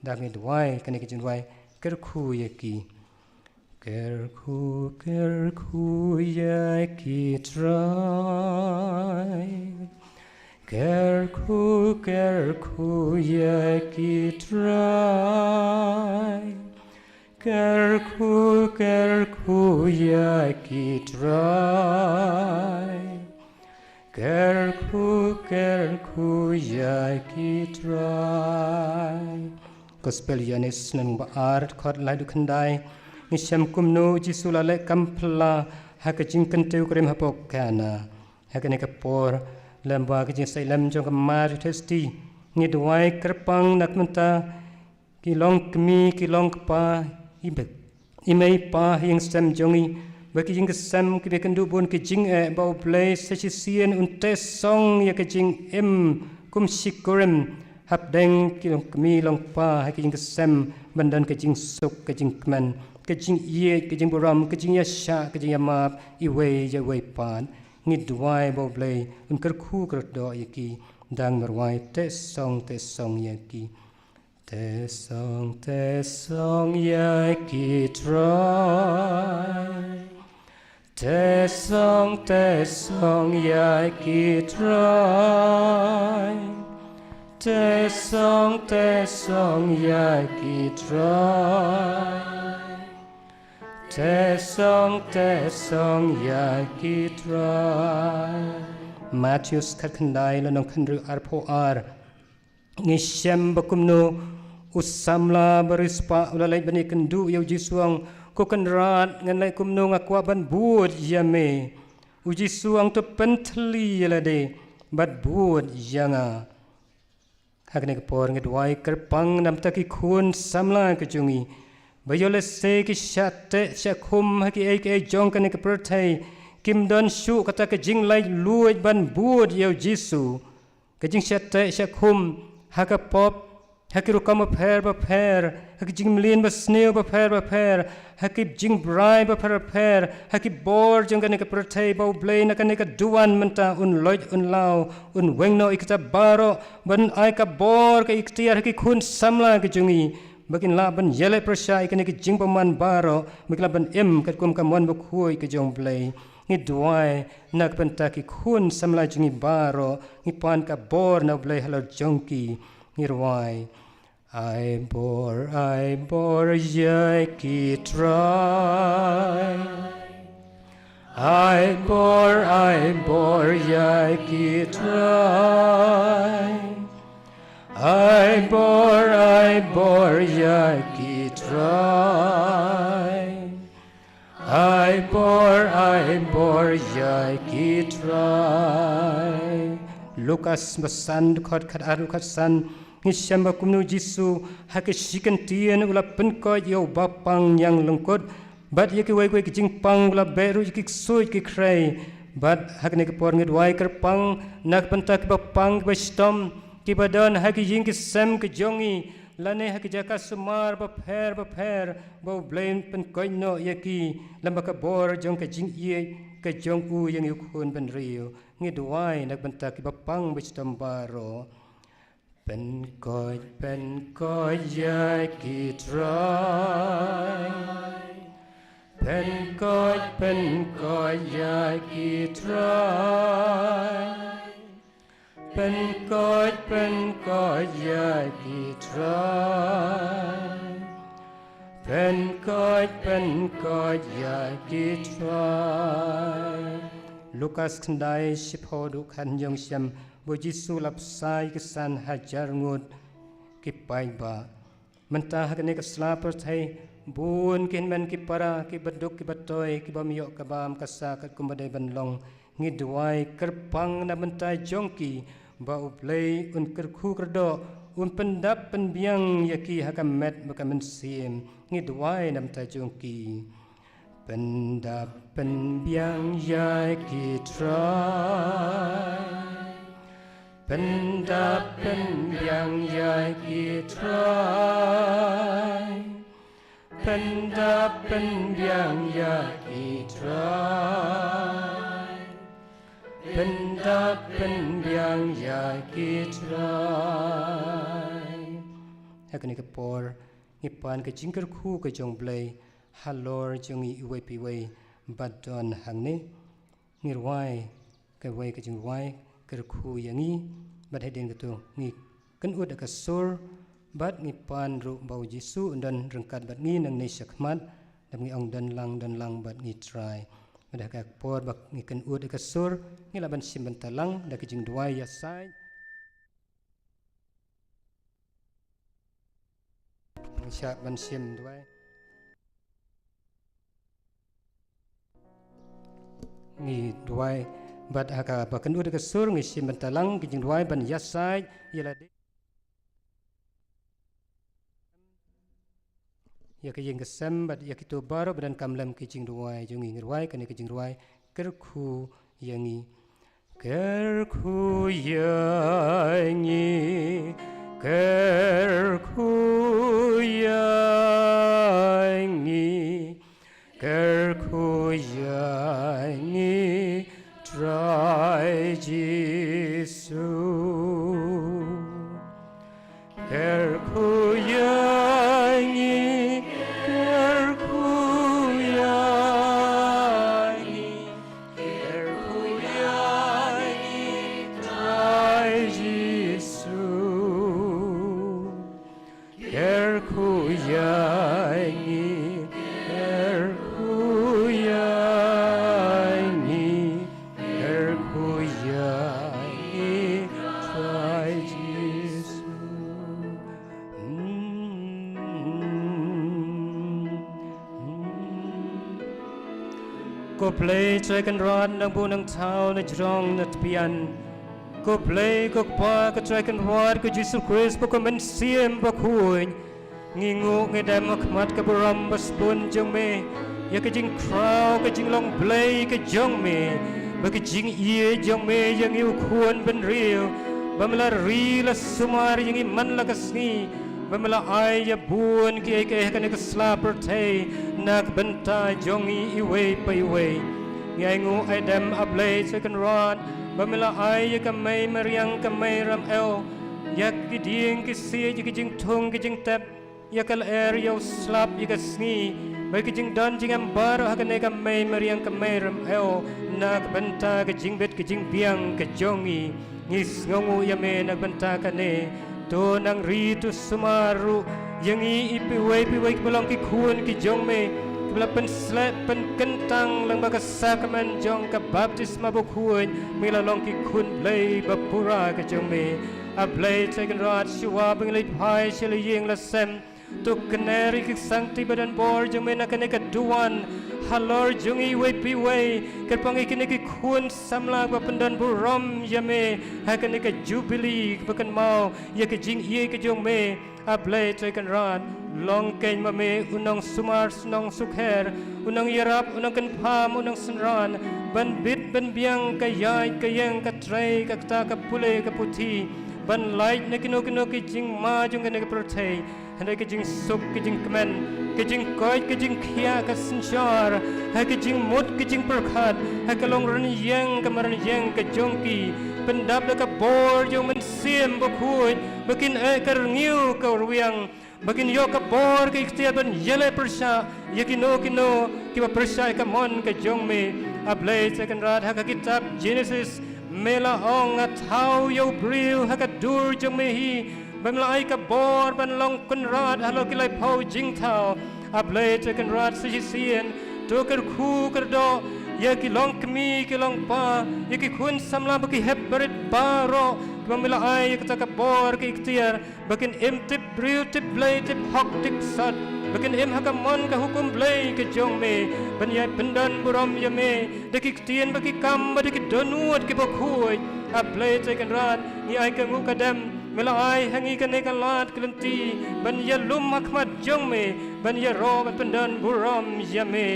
Da ngi duwai kane ka jingduwai kyrkhu ïa ki. Kyrkhu, kyrkhu ïa ki Trai. Kyrkhu, kyrkhu ïa ki Trai. Kyrkhu, kyrkhu ïa ki Trai. Kyrkhu, kyrkhu ïa ki Trai. Gospel Ïoannis lynnong ba ar, dkhot lai haduh khyndai. Ngi shem kumno U Jisu u la leh kam phylla ha ka jingkyntiew kurim hapoh Kana. Ha kane ka por, lem bad ka jingsahlem jong ka Mar Theisotti, ngi duwai kyrpang na ka bynta ki longkmie, ki longkpa, i mei i pa ha ïing sem jong ngi, ba ki ïing ki sem kiba ïakynduh bun ki jingeh, ba U Blei sa shisien un teh song ïa ka jingim kum shi kurim hapdeng ki longkmie longkpa ha ki ïing ki sem, ban don ka jingsuk, ka jingkmen, ka jingïeit, ka jingburom, ka jingïasyah, ka jingïamap iwei ïa iwei pat. Ngi duwai ba U Blei un kyrkhu kyrdoh ïa ki. Dang marwai, teh song, teh song ïa ki. Teh song, teh song ïa ki Trai. Teh song, teh song ïa ki Trai. Teh song, teh song ïa ki Trai. Teh song, teh song ïa ki Trai. Mathaios khatkhyndai lynnong khathynriew arphew ar. Ngi shem ba kumno u samla ba riewspah u la leit ban ïakynduh ïa U Jisu, u ong, Ko Kynrad, ngan leh kumno, nga kwah ban bud ïa me. U Jisu u ong, To pynthylli ïa lade bad bud ïa nga. Ha kane ka por ngi duwai kyrpang na bynta ki khun samla ki jong ngi, ba ïoh lehse ki shah teh shah khum ha kiei kiei jong kane ka pyrthei, kim don shuh kata ka jinglait luid ban bud ïa U Jisu. Ka jingshah teh shah khum ha ka pop, ha ki rukom bapher bapher, ha ki jingmlien basniew bapher bapher, ha ki jingbrai bapher bapher, ha ki bor jong kane ka pyrthei, ba U Blei na kane ka duwan mynta un loit, un law, un weng noh ïa kita baroh, ban ai ka bor, ka iktiar ha ki khun samla ki jong ngi, ba kin lah ban ïaleh pyrshah ïa kane ka jingbymman baroh, ba kin lah ban im katkum ka mon bakhuid ka jong U Blei. Ngi duwai na ka bynta ki khun samla jong ngi baroh, ngi pan ka bor na U Blei halor jong ki. Ngi rwai. Ai bor, ai bor ïa ki Trai. Ai bor, ai bor ïa ki Trai. Ai bor, ai bor ïa ki Trai. Ai bor, ai bor ïa ki Trai. Lukas ba san, dkhot khatar haduh khatsan. Ngi shem ba kumno U Jisu ha ka shi kyntien u la pynkoit ïa u bapang ñianglyngkut, bad ïa kiwei kiwei ki jingpang u la beh ruh ïa ki ksuid ki khrei. Bad ha kane ka por ngi duwai kyrpang na ka bynta ki bapang ki bashitom kiba don ha ki ïing ki sem ki jong ngi, lane ha ki jaka sumar bapher bapher, ba U Blei un pynkoit noh ïa ki lem bad ka bor jong ka jingïeit ka jong u ïa ngi u khun bynriew. Ngi duwai na ka bynta ki bapang bashitom baroh. Pynkoit, pynkoit ïa ki Trai. Pynkoit, pynkoit ïa ki Trai. Pynkoit, pynkoit ïa ki Trai. Pynkoit, pynkoit ïa ki Trai. Lukas khyndai shiphew haduh khathynñiew, ngi shem ba U Jisu u la bsa ïa ki san hajar ngut ki paidbah. Mynta ha kane ka sla pyrthei, bun ki hynmen ki para, ki baduk ki batoi, ki bym ïoh ka bam ka sah katkum ba dei ban long. Ngi duwai kyrpang na bynta jong ki, ba U Blei un kyrkhu kyrdoh, un pyndap pynbiang ïa ki ha ka met bad ka mynsiem. Ngi duwai na bynta jong ki. Pyndap pynbiang ïa ki trai. Pyndap pynbiang ïa ki trai. Pyndap pynbiang ïa ki trai. Pyndap pynbiang ïa ki trai. Ha kane ka por ngi pan ka jingkyrkhu ka jong U Blei halor jong ngi iwei pa iwei, bad don hangne ngi rwai kawei ka jingrwai, Kyrkhu ïa ngi, bad hadien kato ngi kynud ka sur, bad ngi pan ruh ba U Jisu un don ryngkat bad ngi nangne shakhmat, da ngi ong, "Don lang, don lang bad ngi Trai." Bad ha ka por ba ngi kynud ka sur, ngi lah ban shim bynta lang da ka jingduwai ïasaid. Ngi shah ban shim duwai. Ngi duwai bad ha kaba kynud ka sur ngi shim bynta lang ka jingduwai ban ïasaid ïa lade, ïa ka ïing ka sem bad ïa kito baroh ba donkam lem ka jingduwai jong ngi. Ngi duwai kane ka jingduwai, Kyrkhu ïa ngi. Kyrkhu ïa ngi, kyrkhu ïa ngi, kyrkhu ïa ngi, Trai Jisu. Kyrkhu ïa ngi, kyrkhu ïa ngi, kyrkhu ïa ngi, Trai Jisu. Kyrkhu ïa ngi, kyrkhu ïa ngi, kyrkhu ïa ngi, Trai Jisu. Ko Blei Trai Kynrad, Nongbuh Nongthaw na jrong na tbian. Ko Blei, ko Kpa, ko Trai Kynrad, ko Jisu Khrist, ko Mynsiem Bakhuid. Ngi nguh ngi dem ha khmat ka burom ba sbun jong me ïa ka jingkhraw ka jinglong Blei ka jong me, ba ka jingïeit jong me ïa ngi u khun bynriew, ba me la ri la sumar ïa ngi man la ka sngi, ba me la ai ïa bun kiei kiei ha kane ka sla pyrthei na ka bynta jong ngi iwei pa iwei. Ngi ai nguh ai dem, A Blei Trai Kynrad, ba me la ai ïa ka mei mariang, ka mei rymew, ïa ki dieng ki siej, ïa ki jingthung ki jingtep, ïa ka lyer, ïa u slap, ïa ka sngi, bad ki jingdon jingem baroh ha kane ka mei mariang, ka mei rymew, na ka bynta ka jingbit ka jingbiang ka jong ngi. Ngi sngewnguh ïa me na ka bynta kane. To nang ri, to sumar ruh ïa ngi iwei pa iwei kiba long ki khun ki jong me, kiba la pynsleh pynkyntang lyngba ka sakramen jong ka baptisma bakhuid, ba ngi la long ki khun Blei ba pura ka jong me. A Blei Trai Kynrad, shuwa ba ngi leit phai sha la ïing la sem, to kner ïa ki sangti ba don bor jong me na kane ka duwan halor jong ngi iwei pa iwei, kyrpang ïa kine ki khun samla ba pyndon burom ïa me ha kane ka jubili kaba kynmaw ïa ka jingïeit ka jong me. A Blei Trai Kynrad, long keiñ ma me u nongsumar shnong sukher, u nongïarap, u nongkynpham, u nongsynran, ban bit ban biang ka ïaid ka ïeng, ka trei, ka ktah, ka pule, ka puthi, ban lait na kino kino ki jingma jong kane ka pyrthei. Hynrei ka jingsuk, ka jingkmen, ka jingkoit, ka jingkhiah, ka synshar, ha ka jingmut, ka jingpyrkhat, ha ka long rynïeng, ka marynïeng ka jong ki, pyndap da ka bor jong u Mynsiem Bakhuid, ba kin eh ka rngiew ka rwiang, ba kin ïoh ka bor ka iktiar ban ïaleh pyrshah ïa kino kino kiba pyrshah ïa ka mon ka jong me. A Blei Trai Kynrad, ha ka kitab Jenesis me la ong, nga thaw ïa u briew ha ka dur jong me hi, ba me la ai ka bor ban long kynrad halor ki laiphew jingthaw. A Blei Trai Kynrad, sa shisien to kyrkhu kyrdoh ïa ki longkmie ki longpa, ïa ki khun samla bad ki hep barit baroh, kiba me la ai ïa kata ka bor ka iktiar, ba kin im tip briew, tip Blei, tip hok, tip sot, ba kin im ha ka mon ka hukum Blei ka jong me, ban ïai pyndon burom ïa me da ki ktien bad ki kam bad da ki dohnud kiba khuid. A Blei Trai Kynrad, ngi ai ka nguh ka dem Me la ai ha ngi kane ka lad ka lynti ban ïalum ha khmat jong me, ban ïaroh ban pyndon burom ïa me.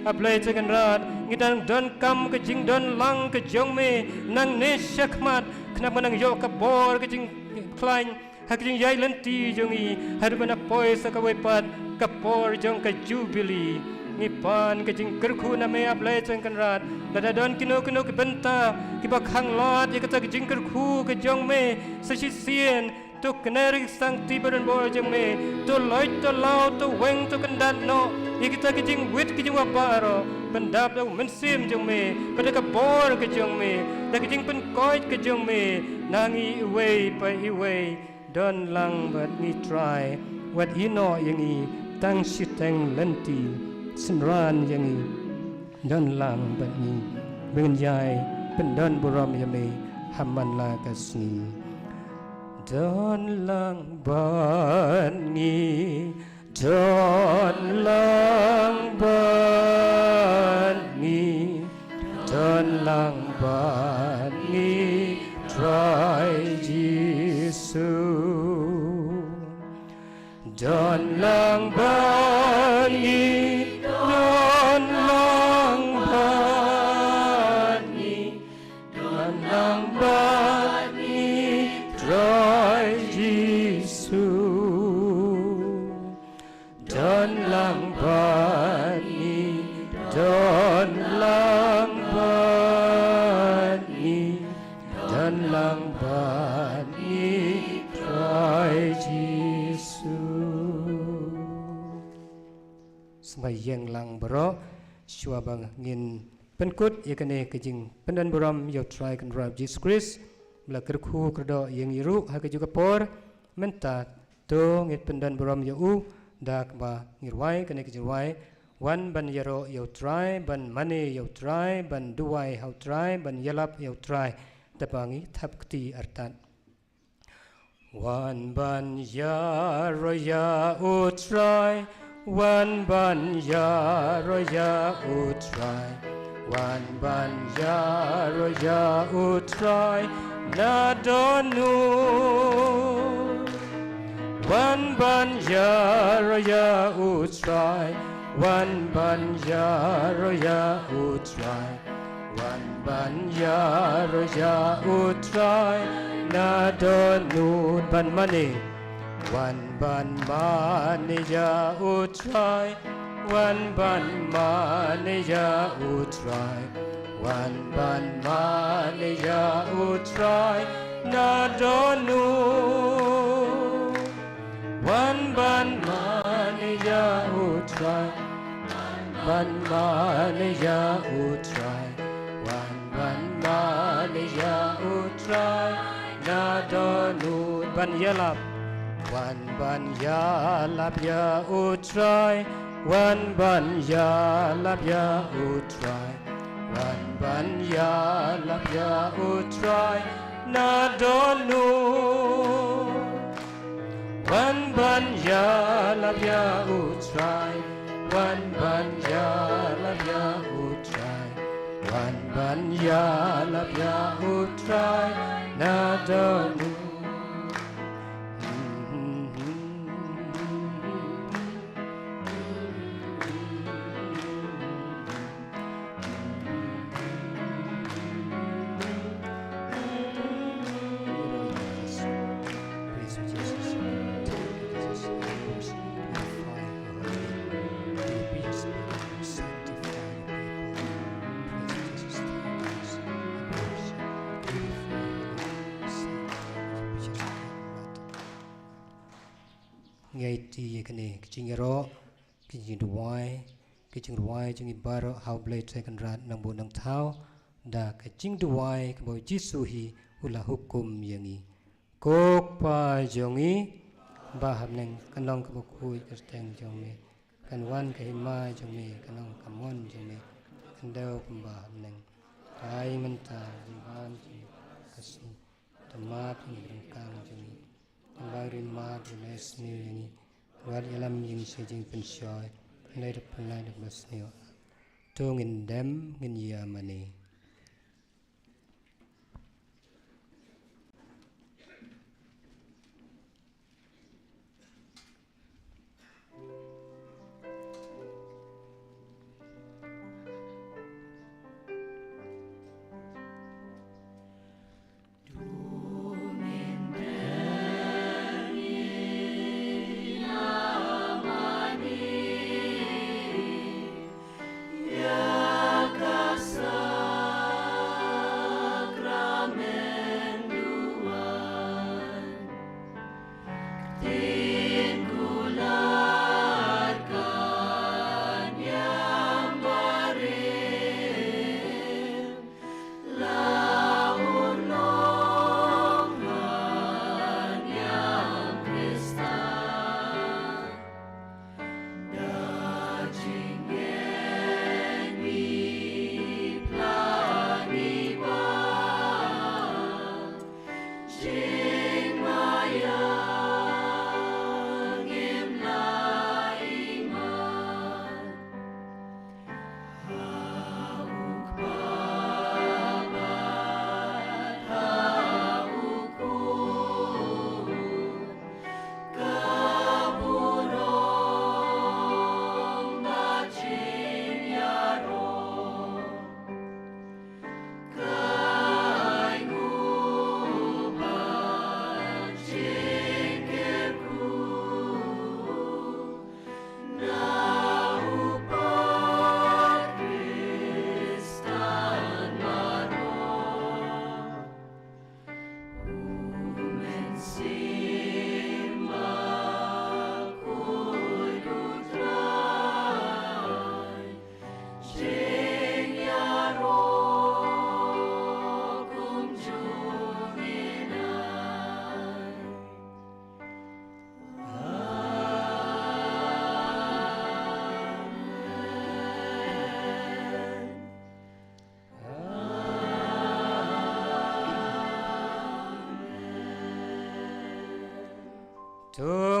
A Blei Trai Kynrad, ngi dang donkam ka jingdon lang ka jong me nangne shakhmat, khnang ban nang ïoh ka bor ka jingkhlaiñ ha ka jingïaid lynti jong ngi, haduh ban poi sa kawei pat ka por jong ka Jubili. Ngi pan ka jingkyrkhu na me, A Blei Trai Kynrad, lada don kino kino ki bynta kiba khang lad ïa kata ka jingkyrkhu ka jong me sa shisien, to kner ïa ki sangti ba don bor jong me, to loit, to law, to weng, to kyndat noh ïa kita ki jingwit ki jingwah baroh, pyndap da u Mynsiem jong me, bad da ka bor ka jong me, da ka jingpynkoit ka jong me, na ngi iwei pa iwei. Don lang bad ngi Trai, wat ïehnoh ïa ngi tang shiteng lynti, synran ïa ngi. Don lang bad ngi, ba ngin ïai pyndon burom ïa me ha man la ka sngi. Don lang bad ngi, don lang bad ngi, don lang bad ngi, Trai Jisu. Don lang bad ngi, don lang bad ngi, don lang bad ngi, Trai Jisu. Don lang bad ngi, don lang bad ngi, don lang bad ngi, Trai Jisu. Sngewbha ïeng lang baroh, shuwa ba ngin pynkut ïa kane ka jingpyndon burom ïa u Trai Kynrad Jisu Khrist, ba la kyrkhu kyrdoh ïa ngi ruh ha kajuh ka por. Mynta to ngin pyndon burom ïa u da kaba ngi rwai kane ka jingrwai: Wan ban ïaroh ïa u Trai, ban mane ïa u Trai, ban duwai ha u Trai, ban ïalap ïa u Trai. Da ba ngi thap kti artat. Wan ban ïaroh ïa u Trai, wan ban ïaroh ïa u Trai, wan ban ïaroh ïa u Trai na dohnud. Wan ban ïaroh ïa u Trai, wan ban ïaroh ïa u Trai, wan ban ïaroh ïa u Trai na dohnud. Ban mane. Wan ban mane ïa u Trai, wan ban mane ïa u Trai, wan ban mane ïa u Trai na dohnud. Wan ban mane ïa u Trai, ban mane ïa u Trai, wan ban mane ïa u Trai na dohnud. Ban ïalap. Wan ban ïalap ïa u Trai, wan ban ïalap ïa u Trai, wan ban ïalap ïa u Trai na dohnud. Wan ban ïalap ïa u Trai, wan ban ïalap ïa u Trai, wan ban ïalap ïa u Trai na dohnud. Ngi aiti ïa kane ka jingïaroh, ka jingduwai, ka jingrwai jong ngi baroh ha U Blei Trai Kynrad Nongbuh Nongthaw, da ka jingduwai kaba U Jisu hi u la hukum ïa ngi. Ko Kpa jong ngi ba ha bneng, kan long kaba khuid ka kyrteng jong me, kan wan ka hima jong me, kan long ka mon jong me, kan dei kumba ha bneng. Ai mynta ka jingwan jong ngi ka sngi, to map ïa ngi ki ryngkang jong ngi, kumba ngi map ïa ki ba sniew ïa ngi, wat ïalam ïa ngi sha jingpynshoi, hynrei to pynlait da kaba sniew. To ngin dem, ngin ïa mane.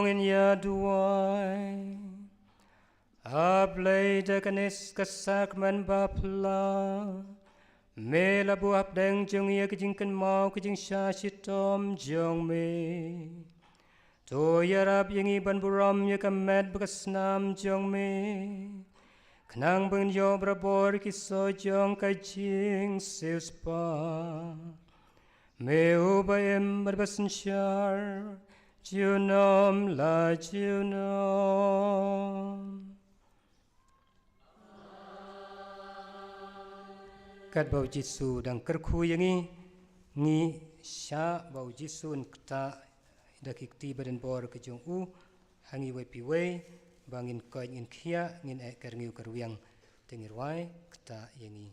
Ngin ïa duwai. A Blei, da kane ka sakramen ba phylla, me la buh hapdeng jong ngi ïa ka jingkynmaw ka jingshah shitom jong me. To ïarap ïa ngi ban burom ïa ka met bad ka snam jong me, khnang ba ngin ïoh barabor ki soh jong ka jingsiewspah. Me uba im bad ba synshar junom la junom. Katba u Jisu u dang kyrkhu ïa ngi, ngi shah ba u Jisu un ktah da ki kti ba donbor ka jong u ha ngi wei pa wei, ba ngin koit, ngin khiah, ngin eh kyrngiew kyrwiang. Te ngi rwai, ktah ïa ngi.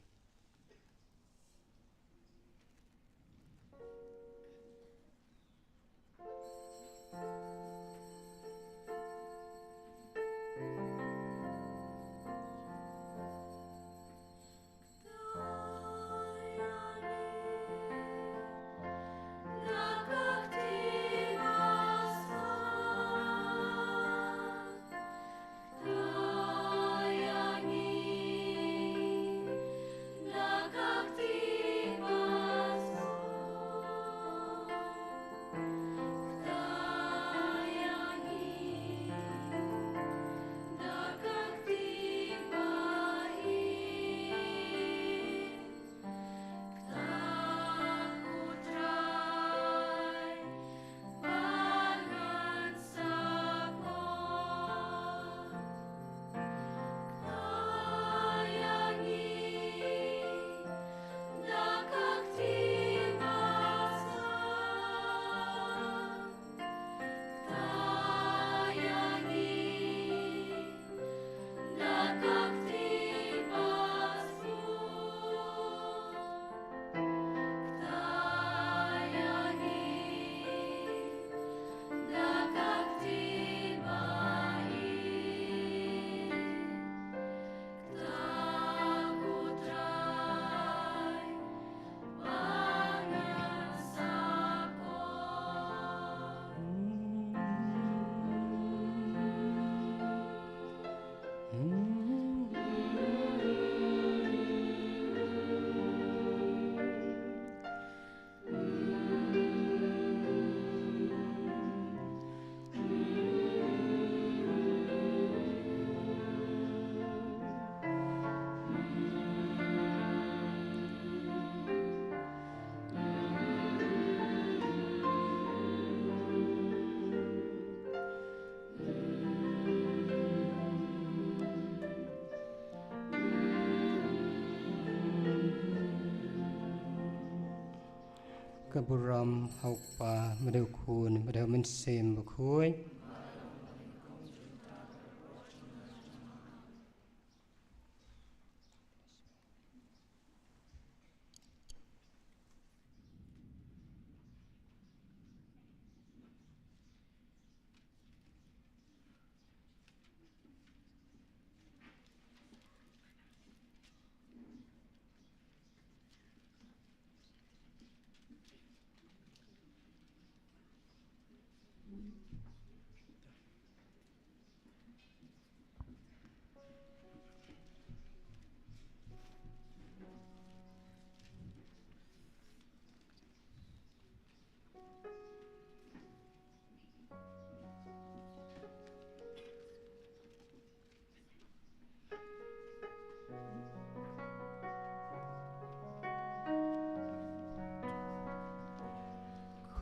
Ka burom ha u Kpa, bad ha u Khun, bad ha u Mynsiem Bakhuid.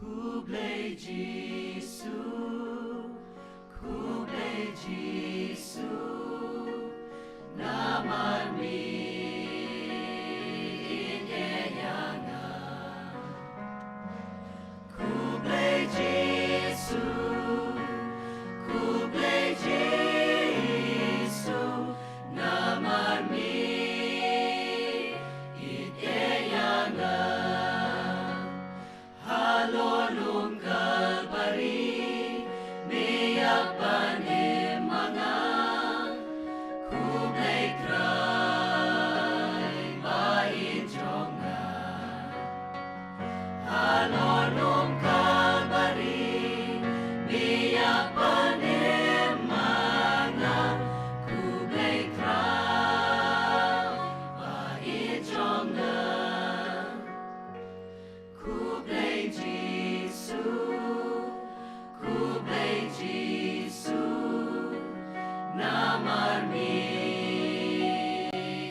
Khublei Jisu, khublei Jisu, namar me ïeit ïa nga. Khublei Jisu, khublei Jisu, namar me ïeit ïa nga. Halor lum Kalbari Namar mi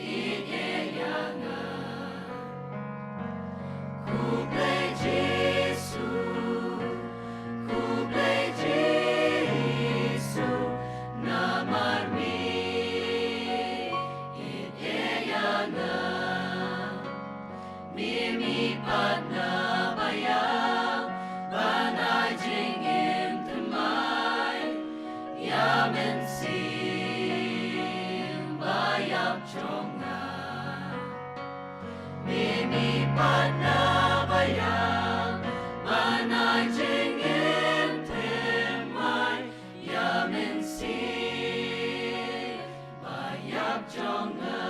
ïeit ïa nga. Khublei Jisu, khublei Jisu, namar mi ïeit ïa nga. Mimi pat na ba ïap, ban ai jingim thymmai ïa mynsiem ba ïap jong nga. Mimi pat na ba ïap, ban ai jingim thymmai ïa mynsiem ba ïap jong nga.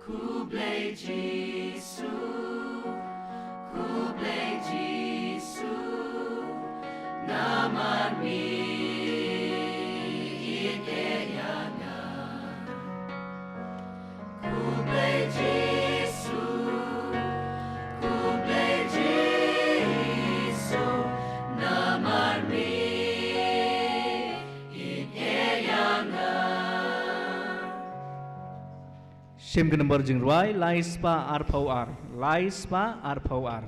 Khublei Jisu, khublei Jisu, namar mi ïeit ïa nga. Khublei Jisu, khublei Jisu, namar mi ïeit ïa nga. Shim ka number jingrwai, lai spah arphew ar, lai spah arphew ar.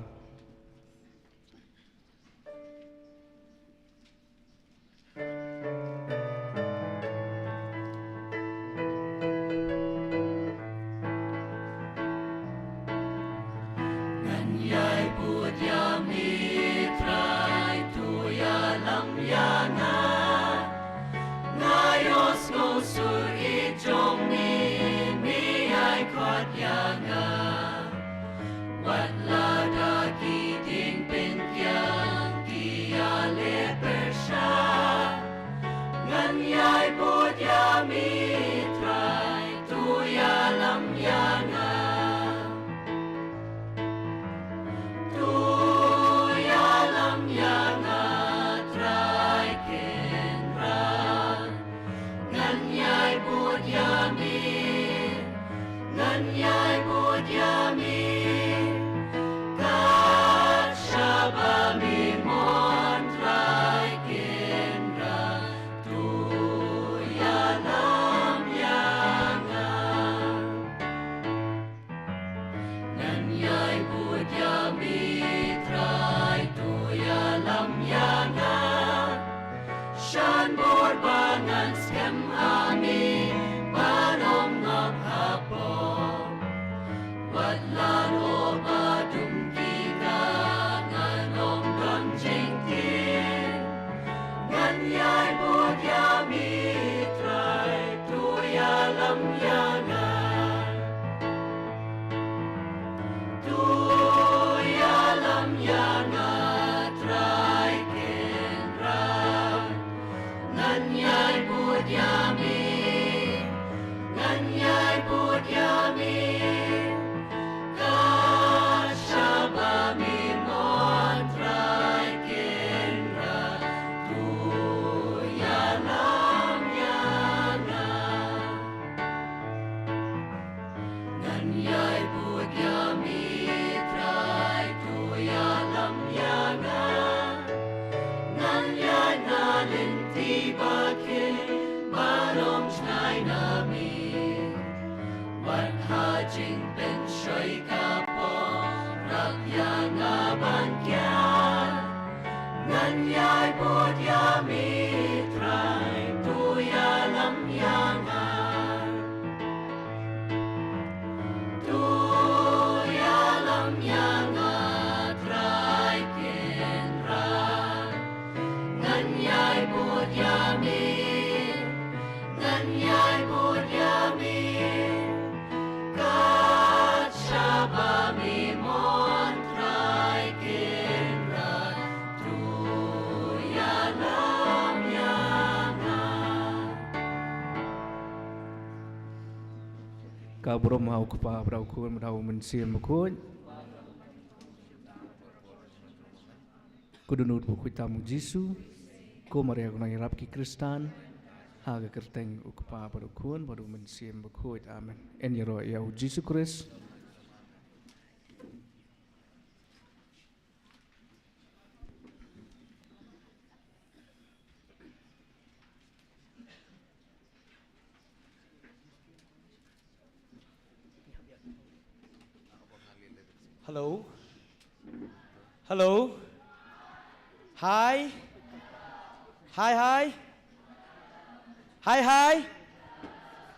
Ngan ïai bud ïa mi Trai, to ïalam ïa nga. Nga ïohsngew sur ïeit jong mi, mi ïai khot ïa nga. Wat lada ki dieng pynkiang ki ïaleh pyrshah, ngan ïai bud ïa mi Trai, to ïalam ïa nga. To ïalam ïa nga Trai Kynrad. Ngan ïai bud ïa mi, ngan ïai bud ïa mi. Kat shaba mi mon Trai Kynrad, to ïalam ïa nga. Ngan ïai bud ïa mi Trai, to ïalam ïa nga. Shan bor ba ngan skhem ha mi, ban ym ngop hapoh. Wat la u ba dum ki ka, ngan ym don jingtip. Ngan ïai bud ïa mi Trai, to ïalam ïa nga. To ïalam ïa nga Trai Kynrad. Ngan ïai bud ïa mi, ngan ïai bud ïa mi. Kat shaba mi mon Trai Kynrad, to ïalam ïa nga. Ngan ïai bud ïa mi Trai, to ïalam ïa nga. Ngan ïaid na lynti ba khih, ban ym shngaiñ na mi. Wat ha jingpynshoi ka pop, rah ïa nga ban kiar. Ngan ïai bud ïa mi Trai, to ïalam ïa nga. To ïalam ïa nga Trai Kynrad. Ngan ïai bud ïa mi, ngan ïai bud ïa mi. Kat shaba mi mon Trai Kynrad, to ïalam ïa nga. Ka burom ha u Kpa, bad ha u Khun, bad ha u Mynsiem Bakhuid. Ko dohnud bakhuid tam u Jisu, ko Maria ko nongïarap ki Khristan, ha ka kyrteng u Kpa bad u Khun bad u Mynsiem Bakhuid. Amen. Yn ïaroh ïa u Jisu Khrist. Hello. Hello. Hi. Hi, hi. Hi, hi.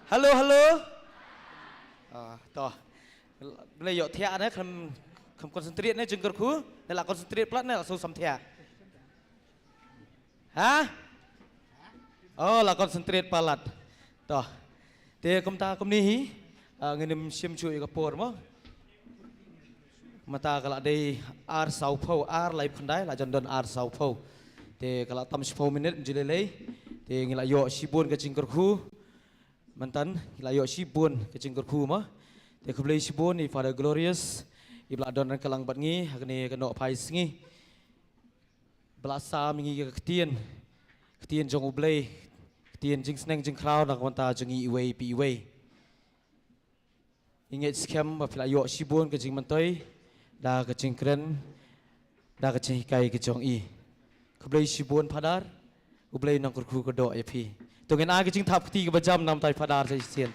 Hello, hello. Ah, to. Blei ïoh thiah ne, kham, kham concentrate ne, jingkyrkhu. Ne la concentrate palat ne, la shu sam thiah. Ha? Oh, la concentrate palat. To. Te kumta kumne hi, ah, ngin ym shim shuh ïa ka por mo. Mynta ka la dei ar saw phew, ar lai phew khyndai, la jan don ar saw phew. Te ka la tam shiphew minit, ym ju lei lei. Te ngi la ïoh shibun ka jingkyrkhu. Mynta ngi la ïoh shibun ka jingkyrkhu mo. Te khublei shibun ïa i Father Glorious, iba la don ryngkat lang bad ngi ha kane ka nohphai sngi. Ba la sam ïa ngi ka ktien, ktien jong U Blei, ktien jingsneng jingkhraw na ka bynta jong ngi iwei pa iwei. Ngi ngeit skhem ba phi la ïoh shibun ka jingmyntoi da ka jingkren, da ka jinghikai ka jong i. Khublei shibun Father, U Blei un nang kyrkhu kyrdoh ïa phi. To ngin ai ka jingthap kti kaba jam na ka bynta i Father sa shisien.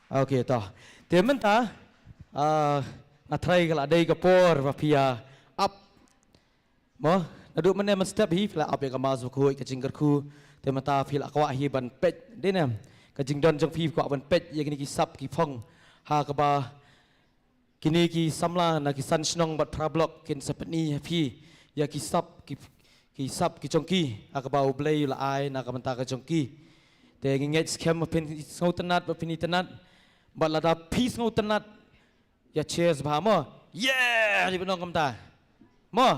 Okay, to. Te mynta, ah, nga tharai ka la dei ka por ba phi ïa ap. Mo, naduh mynne mynstep hi phi la ap ïa ka Mass Bakhuid, ka jingkyrkhu. Te mynta phi la kwah hi ban peit, dei ne? Ka jingdon jong phi kwah ban peit ïa kine ki sap ki phong. Ha kaba kine ki samla na ki san shnong bad phra block kin sa pyni ha phi ïa ki sap ki, ki sap ki jong ki, ha kaba U Blei u la ai na ka bynta ka jong ki. Te ngi ngeit skhem ba phin sngewtynnat, ba phin itynnat. Bad lada phi sngewtynnat, ïa cheers bha mo. Yeah, dei ban ong kumta. Mo,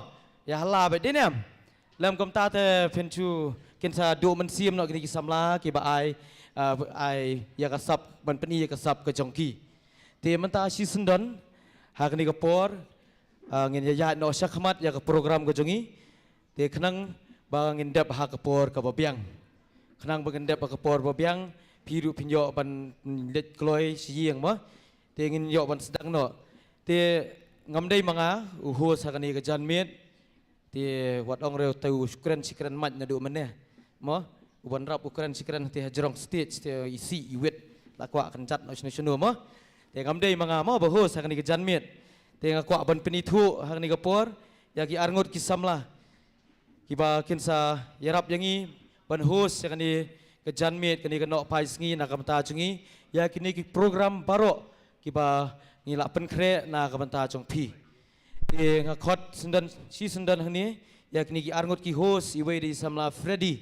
ïa hala beit, dei ne em? Lem kumta te phin shu, kin sa duh mynsiem noh kine ki samla kiba ai, ah, ai ïa ka sap, ban pyni ïa ka sap ka jong ki. Te mynta shisyndon ha kane ka por, ah, ngin ïa ïaid noh shakhmat ïa ka program ka jong ngi. Te khnang ba ngin dep ha ka por kaba biang. Khnang ba ngin dep ha ka por ba biang, phi ruh phin ïoh ban leit kloi sha ïing mo. Te ngin ïoh ban sdang noh. Te ngam dei ma nga u host ha kane ka janmiet. Te wat ong ruh te u kren shi kren mait naduh mynne. Mo, u ban rap u kren shi kren te ha jrong stage te i sih i wit. La kwah kynjat noh shano shano mo. Te ngam dei ma nga mo ba host ha kane ka janmiet. Te nga kwah ban pynithuh ha kane ka por ïa ki arngut ki samla kiba kin sa ïarap ïa ngi ban host ïa kane ka janmiet, kane ka nohphai sngi na ka bynta jong ngi, ïa kine ki program baroh kiba ngi la pynkhreh na ka bynta jong phi. Te nga khot syndon, shisyndon hangne ïa kine ki arngut ki host, iwei dei i samla Freddy.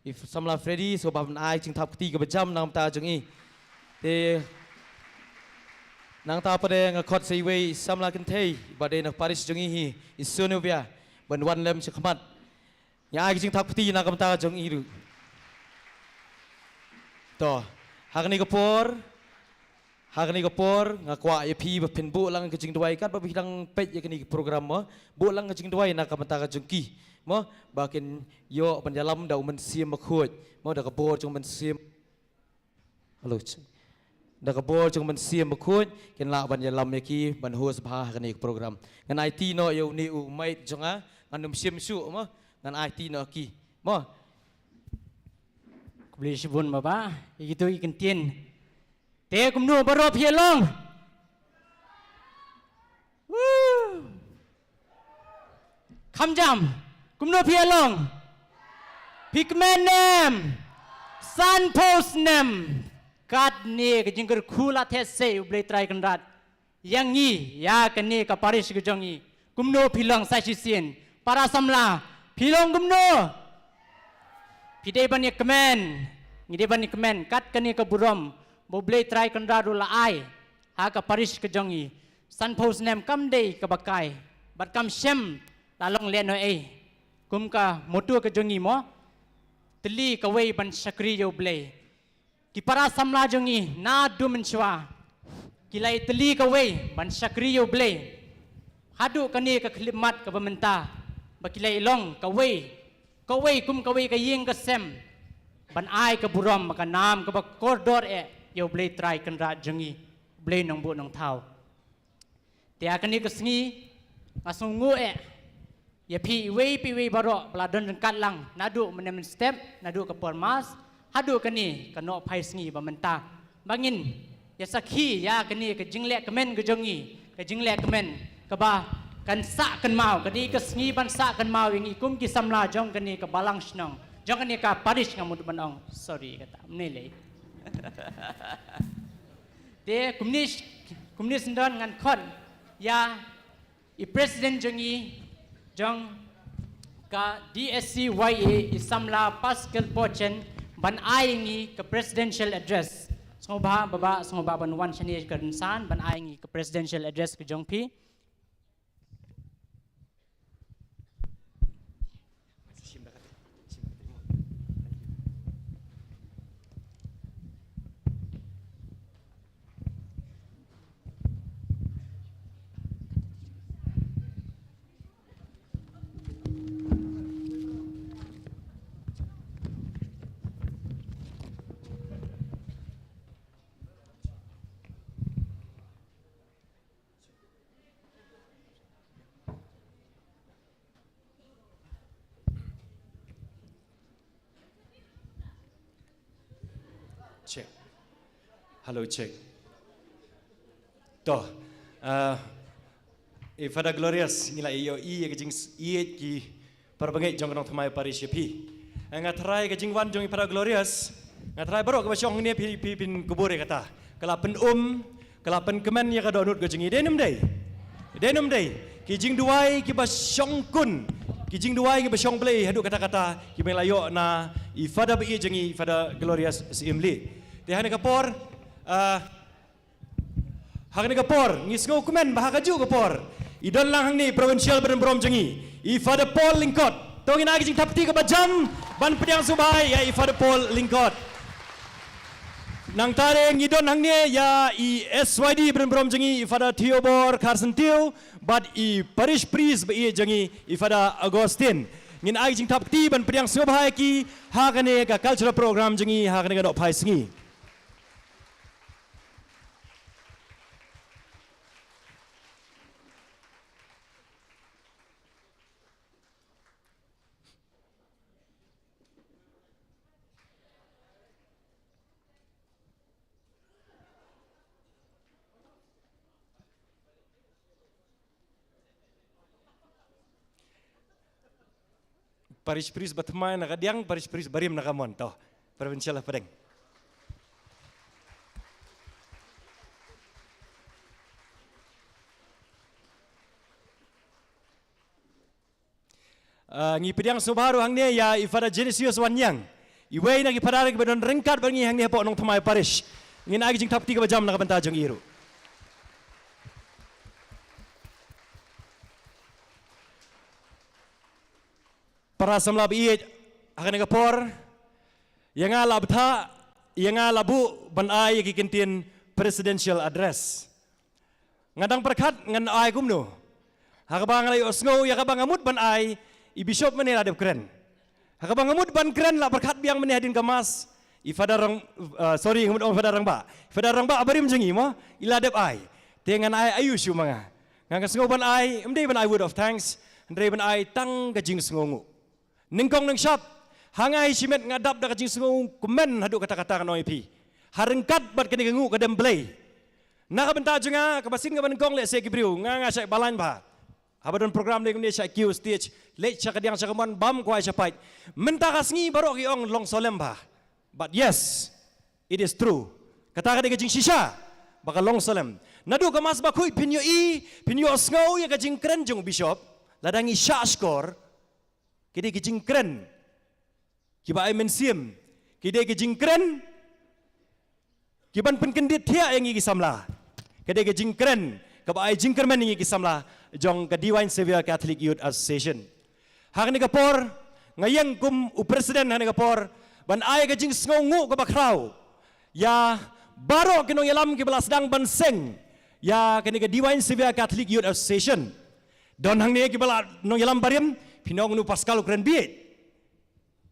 I samla Freddy, sngewbha ban ai jingthap kti kaba jam na ka bynta jong i. Te nangta pat de nga khot sa iwei i samla kynthei ba dei na parish jong i hi, i Sunubia, ban wan lem shakhmat. Ngi ai ka jingthap kti na ka bynta jong i ruh. To, ha kane ka por, ha kane ka por nga kwah ïa phi ba phin buh lang ka jingduwai katba phi dang peit ïa kane ka program mo. Buh lang ka jingduwai na ka bynta ka jong ki mo, ba kin ïoh ban ïalam da u Mynsiem Bakhuid mo, da ka bor jong u Mynsiem. Hello. Da ka bor jong u Mynsiem Bakhuid kin lah ban ïalam ïa ki ban host bha ha kane ka program. Ngan aiti noh ïa une u mate jong nga, ngan ym shim shuh mo. Ngan aiti noh ki mo. Khublei shibun mo bah, ïa kito ki kyntien. Te kumno baroh phi ïa long? Woo! Kham jam, kumno phi ïa long? Phi kmen ne em? Sanphew snem. Katne ka jingkyrkhu la theh sei U Blei Trai Kynrad ïa ngi, ïa kane ka parish ka jong ngi. Kumno phi long sa shisien? Para samla, phi long kumno? Phi dei ban ïa kmen, ngi dei ban ïa kmen kat kane ka burom ba U Blei Trai Kynrad u la ai ha ka parish ka jong ngi. Sanphew snem kam dei kaba kai bad kam shym la long lehnohei. Kum ka motto ka jong ngi mo, tylli kawei ban shakri ïa U Blei. Ki para samla jong ngi naduh mynshuwa ki la ïatylli kawei ban shakri ïa U Blei. Haduh kane ka khyllipmat kaba mynta ba ki la ïalong kawei, kawei kum kawei ka ïing ka sem ban ai ka burom bad ka nam kaba kordor eh ïa U Blei Trai Kynrad jong ngi, U Blei Nongbuh Nongthaw. Te ha kane ka sngi nga sngewnguh eh Ïa phi iwei pa iwei baroh ba la don ryngkat lang naduh mynne mynstep, naduh ka por mass haduh kane ka nohphai sngi ba mynta, ba ngin ïa sakhi ïa kane ka jingleh kmen ka jong ngi, ka jingleh kmen kaba kan sah kynmaw, ka dei ka sngi ban sah kynmaw ïa ngi kum ki samla jong kane ka balang shnong, jong kane ka parish, nga mut ban ong, sorry, kata mynne lei. Te kumne, kumne syndon ngan khot ïa i president jong ngi, jong ka D S C Y A, i samla Pascal Pochen, ban ai ngi ka presidential address. Sngewbha baba, sngewbha ban wan shane ka rynsan ban ai ngi ka presidential address ka jong phi. Check. Hello, check. To, ah, i Father Glorious, ngi la ïohi ïa ka jingïeit ki para bangeit jong ka Nongthymmai Parish ïa phi. Nga tharai ka jingwan jong i Father Glorious, nga tharai baroh kaba shong hangne phi, phi phin kubur ïa kata. Ka la pyn-um, ka la pynkmen ïa ka dohnud ka jong ngi. Dei ne ym dei? Dei ne ym dei? Ki jingduwai kiba shongkun, ki jingduwai kiba shongblei haduh katta katta kiba la ïoh na i Father ba ïeit jong ngi, i Father Glorious Syiemlieh. Te ha kane ka por, ah, ha kane ka por ngi sngewkmen ba ha kajuh ka por i don lang hangne i Provincial ba donburom jong ngi, i Father Paul Lyngkot. To ngin ai ka jingthap kti kaba jam ban pdiang sngewbha ïa i Father Paul Lyngkot. Nangta de ngi don hangne ïa i S Y D ba donburom jong ngi, i Father Theobor Kharsyntiew, bad i Parish Priest ba ïeit jong ngi, i Father Augustine. Ngin ai ka jingthap kti ban pdiang sngewbha ïa ki ha kane ka cultural program jong ngi ha kane ka nohphai sngi. Parish Priest ba thymmai na ka diang, Parish Priest barim na ka mon, to. Provincial hapdeng. Ah, ngi pdiang sngewbha ruh hangne ïa i Father Genesius Wanniang, iwei na ki Father kiba don ryngkat bad ngi hangne hapoh Nongthymmai Parish. Ngin ai ka jingthap kti kaba jam na ka bynta jong i ruh. Para samla ba ïeit, ha kane ka por ïa nga la bthah, ïa nga la buh ban ai ïa ki kyntien presidential address. Nga dang pyrkhat ngan ai kumno. Ha kaba nga la ïohsngew ïa kaba nga mut ban ai, i Bishop mynne la dep kren. Ha kaba nga mut ban kren la pyrkhat biang mynne hadien ka Mass, i Father Rang, ah, sorry, nga mut ong Father Rangbah. Father Rangbah barim jong ngi mo, i la dep ai. Te ngan ai aïu shuh ma nga. Nga, nga sngew ban ai, ym dei ban ai word of thanks, hynrei ban ai tang ka jingsngewnguh. Nyngkong nyngshap, ha nga hi shimet nga dap da ka jingsngew kmen haduh katta katta, ngan ong ïa phi. Ha ryngkat bad kane ka nguh ka dem Blei. Na ka bynta jong nga, kaba sien kaba nyngkong lehse ki briew, nga nga shait balang bha. Haba don program dei kumne shait kiew stage, leit sha ka diang sha ka mon bam kwai sha pait. Mynta ka sngi baroh ki ong long slem bha. But yes, it is true. Kata ka dei ka jingshisha ba ka long slem. Naduh ka Mass Bakhuid phin ïohi, phin ïohsngew ïa ka jingkren jong u Bishop, lada ngi shahshkor, ki dei ki jingkren kiba ai mynsiem, ki dei ki jingkren kiban pynkyndit thiah ïa ngi ki samla, ki dei ki jingkren kaba ai jingkyrmen ïa ngi ki samla jong ka Divine Saviour Catholic Youth Association. Ha kane ka por, nga ïeng kum u president ha kane ka por ban ai ka jingsngewnguh kaba khraw ïa baroh ki nongïalam kiba la sdang ban seng ïa kane ka Divine Saviour Catholic Youth Association. Don hangne kiba la nongïalam barim, phin ong nu Pascal u kren bieit.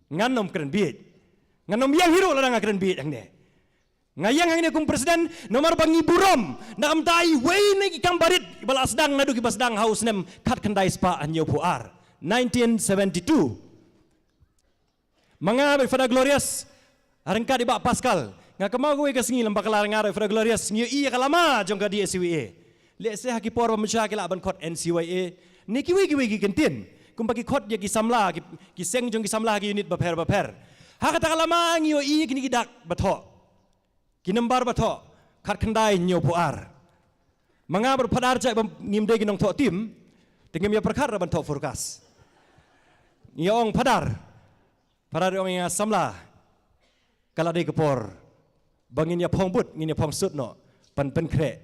Ngan ym kren bieit. Ngan ym ïeng hi ruh lada nga kren bieit hangne. Nga ïeng hangne kum president namar ba ngi burom na ka bynta iwei na ki kam barit kiba la sdang naduh kiba sdang ha u snem khatkhyndai spah hynñiewphew ar. nineteen seventy-two. Ma nga bad Father Glorious, ha ryngkat i Bah Pascal, nga kynmaw kawei ka sngi lem bakla nga bad Father Glorious ngi ïohi ïa ka lama jong ka D S C Y A. Lehse ha ki por ba mynshwa ki lah ban khot N C Y A ne kiwei kiwei ki kyntien, kumba ki khot ïa ki samla, ki, ki seng jong ki samla ha ki unit bapher bapher. Ha kata ka lama ngi ïohi kine ki dak ba thoh, ki nambar ba thoh, khatkhyndai hynñiewphew ar. Ma nga bad Father, jait ba ngim dei ki nongthoh tim, te ngim ïa pyrkhat ruh ban thoh forecast. Ngi ong Father, Father ong ïa nga, samla, ka la dei ka por ba ngin ïa phong bud, ngin ïa phong sut noh ban pynkhreh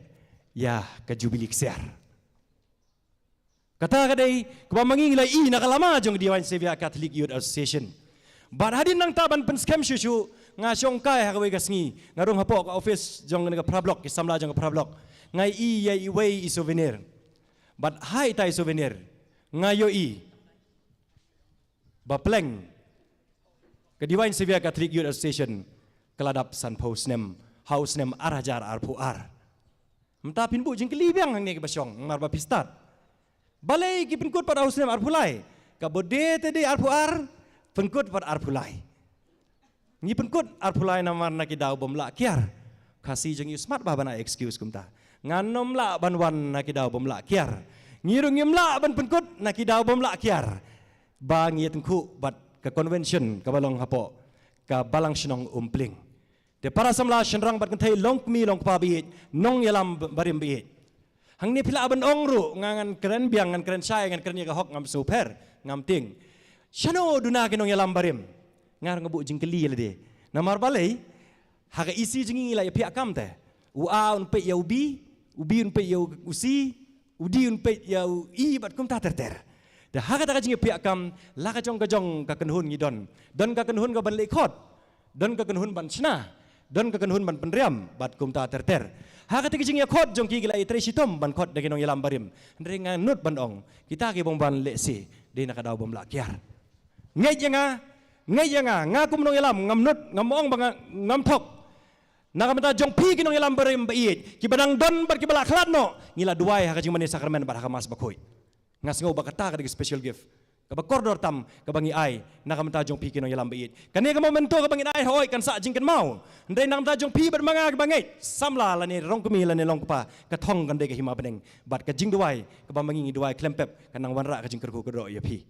ïa ka Jubili Ksiar. Kata ka dei kaba ma ngi ngi la ïohi na ka lama jong ka Divine Savior Catholic Youth Association. Bad hadien nangta ban pynskhem shuh shuh, nga shong kai ha kawei ka sngi, nga rung hapoh ka office jong ka parablok, ki samla jong ka parablok. Nga ïohi ïa iwei i souvenir. Bad ha ita i souvenir nga ïohi ba pleng ka Divine Savior Catholic Youth Association ka la dap sanphew snem ha u snem ar hajar arphew ar. Mynta phin buh jingkylli biang hangne kiba shong, namar ba phi stad. Balei ki pynkut pat ha u snem arphew lai? Kaba dei te dei arphew ar, pynkut pat arphew lai. Ngi pynkut arphew lai namar na ki daw bym lah kiar. Khasi jong ngi u smat bha ban ai excuse kumta. Ngan ym lah ban wan na ki daw bym lah kiar. Ngi ruh ngim lah ban pynkut na ki daw bym lah kiar. Ba ngi ïatyngkhuh bad ka convention kaba long hapoh ka Balang Shnong Umpling. Te para samla shynrang bad kynthei, longkmie longkpa ba ïeit, nongïalam barim ba ïeit. Hangne phi lah ban ong ruh, nga ngan kren biang, ngan kren shai, ngan kren ïa ka hok, ngam sngewpher, ngam tieng. Shano duna ki nongïalam barim? Nga ruh nga buh jingkylli ïa lade. Namar balei? Ha ka E C jong ngi ngi la ïa phiah kam te. U A un peit ïa u B, u B un peit ïa u C, u D un peit ïa u E bad kumta ter ter. Te ha kata ka jingïaphiah kam, la ka jong ka jong ka kynhun ngi don. Don ka kynhun ka ban leh khot. Don ka kynhun ban shna. Don ka kynhun ban pynriam bad kumta ter ter. Ha kata ka jingïakhot jong ki, ki la ïatrei shitom ban khot da ki nongïalam barim. Hynrei nga nud ban ong, kita ki bym wan lehse dei na ka daw bym lah kiar. Ngeit ïa nga, ngeit ïa nga, nga kum nongïalam ngam nud, ngam ong ba nga, ngam thok. Na ka bynta jong phi ki nongïalam barim ba ïeit, kiba dang don bad kiba la khlad noh, ngi la duwai ha ka jingmane sakramen bad ha ka Mass Bakhuid. Nga sngew ba kata ka dei ka special gift kaba kordor tam kaba ngi ai na ka bynta jong phi ki nongïalam ba ïeit. Kane ka memento kaba ngin ai, hooid, kan sah jingkynmaw. Hynrei na ka bynta jong phi bad ma nga kiba ngeit, samla lane longkmie lane longkpa, ka thong kan dei ka hima bneng. Bad ka jingduwai kaba ma ngi ngi duwai khlem pep, kan nang wanrah ka jingkyrkhu kyrdoh ïa phi.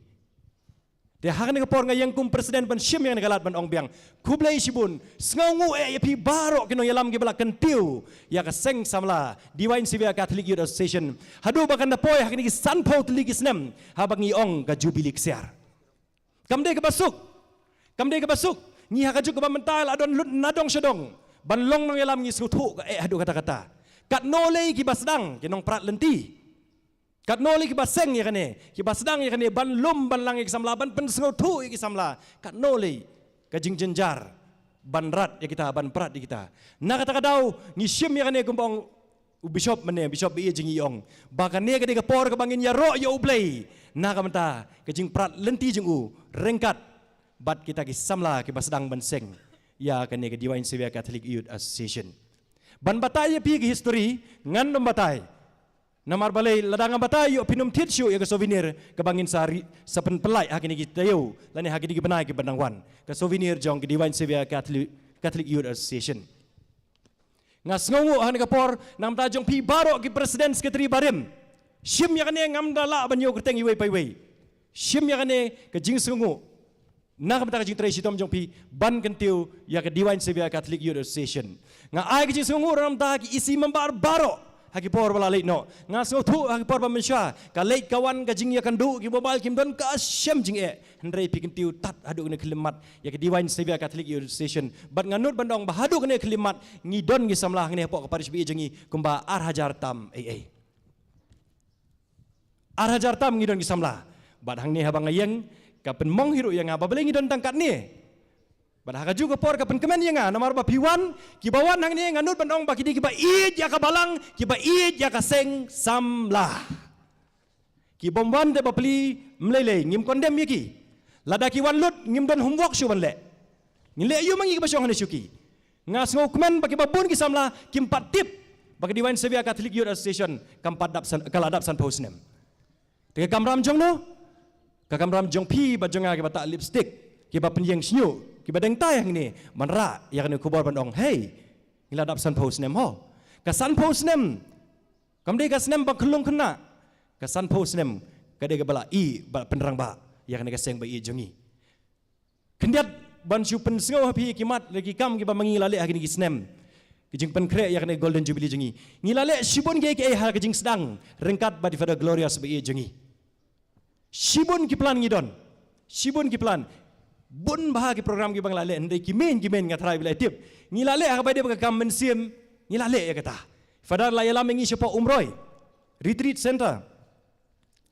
Te ha kane ka por nga ïeng kum president ban shim ïa kane ka lad ban ong biang, khublei shibun, sngewnguh eh ïa phi baroh ki nongïalam kiba la kyntiew ïa ka seng samla Divine Savior Catholic Youth Association haduh ba kan da poi ha kine ki sanphew tylli ki snem haba ngi ong ka Jubili Ksiar. Kam dei kaba suk, kam dei kaba suk, ngi ha ka juk kaba mynta la don lut na dong sha dong ban long nongïalam, ngi sngewthuh ka eh haduh katta katta. Katno lei kiba sdang, ki nongprat lynti. Katno lei kiba seng ïa kane, kiba sdang ïa kane ban lum ban lang ïa ki samla, ban pynsngewthuh ïa ki samla. Katno lei ka jingjynjar ban rat ïa kita, ban prat ïa kita. Na kata ka daw ngi shim ïa kane kumba ong u bishop mynne, bishop ba ïeit jong ngi, ong ba kane ka dei ka por kaba ngin ïaroh ïa U Blei na ka bynta ka jingprat lynti jong u ryngkat bad kita ki samla kiba sdang ban seng ïa kane ka Divine Savior Catholic Youth Association. Ban batai ïa phi ka history, ngan ym batai. Namar balei, lada nga batai ïoh phin ym thied shuh ïa ka souvenir kaba ngin sa ri, sa pynpyllait ha kine ki taïew lane ha kine ki bnai kiba dang wan. Ka souvenir jong ka Divine Savior Catholic, Catholic Youth Association. Nga sngewnguh ha kane ka por na ka bynta jong phi baroh ki president secretary barim. Shim ïa kane, ngam da lah ban ïoh kyrteng iwei pa iwei. Shim ïa kane ka jingsngewnguh na ka bynta ka jingtrei shitom jong phi ban kyntiew ïa ka Divine Savior Catholic Youth Association. Nga ai ka jingsngewnguh ruh na ka bynta ki E C member baroh ha ki por ba la leit noh. Nga sngewthuh ha ki por ba mynshuwa ka leit ka wan, ka jingïakynduh, ki mobile kim don, ka shem jingeh. Hynrei phi kyntiew tad haduh kane ka khyllipmat ïa ka Divine Savior Catholic Youth Association. Bad nga nud ban ong ba haduh kane ka khyllipmat ngi don ki samla hangne hapoh ka parish ba ïeit jong ngi kumba ar hajar tam ei ei. Ar hajar tam ngi don ki samla. Bad hangne haba nga ïeng, ka pynmong hi ruh ïa nga ba balei ngi don tang katne. Bad ha kajuh ka por ka pynkmen ïa nga, namar ba phi wan, kiba wan hangne nga nud ban ong ba ki dei kiba ïeit ïa ka balang, kiba ïeit ïa ka seng samla. Ki bym wan te bapli, ym lei lei, ngim condemn ïa ki. Lada ki wan lut, ngim don homework shuh ban leh. Ngin leh aïu ma ngi kiba shong hangne shuki? Nga sngewkmen ba kiba bun ki samla kim pat tip ba ka Divine Savior Catholic Youth Association kam pat dap san, ka la dap sanphew snem. Te ka kamram jong no? Ka kamram jong phi bad jong nga kiba tah lipstick, kiba pynïeng shñiuh, kiba dang tai hangne, ban rah ïa kane ka khubor ban ong, hei, ngi la dap sanphew snem ho. Ka sanphew snem kam dei ka snem ba khyllung khynnah. Ka sanphew snem ka dei kaba la ïeh bad pynrangbah ïa kane ka seng ba ïeit jong ngi. Khyndiat ban shu pynsngew ha phi ki mat lane ki kam kiba ma ngi la leh ha kine ki snem, ki jingpynkhreh ïa kane ka Golden Jubilee jong ngi. Ngi la leh shibun kiei kiei ha ka jingsdang ryngkat bad i Father Glorious ba ïeit jong ngi. Shibun ki plan ngi don. Shibun ki plan. Bun bha ki program kiba ngi la leh, hynrei ki main, ki main nga tharai phi la tip. Ngi la leh ha kaba ïadei bad ka kam mynsiem, ngi la leh ïa kata. Father la ïalam ïa ngi shapoh Umroi Retreat Center.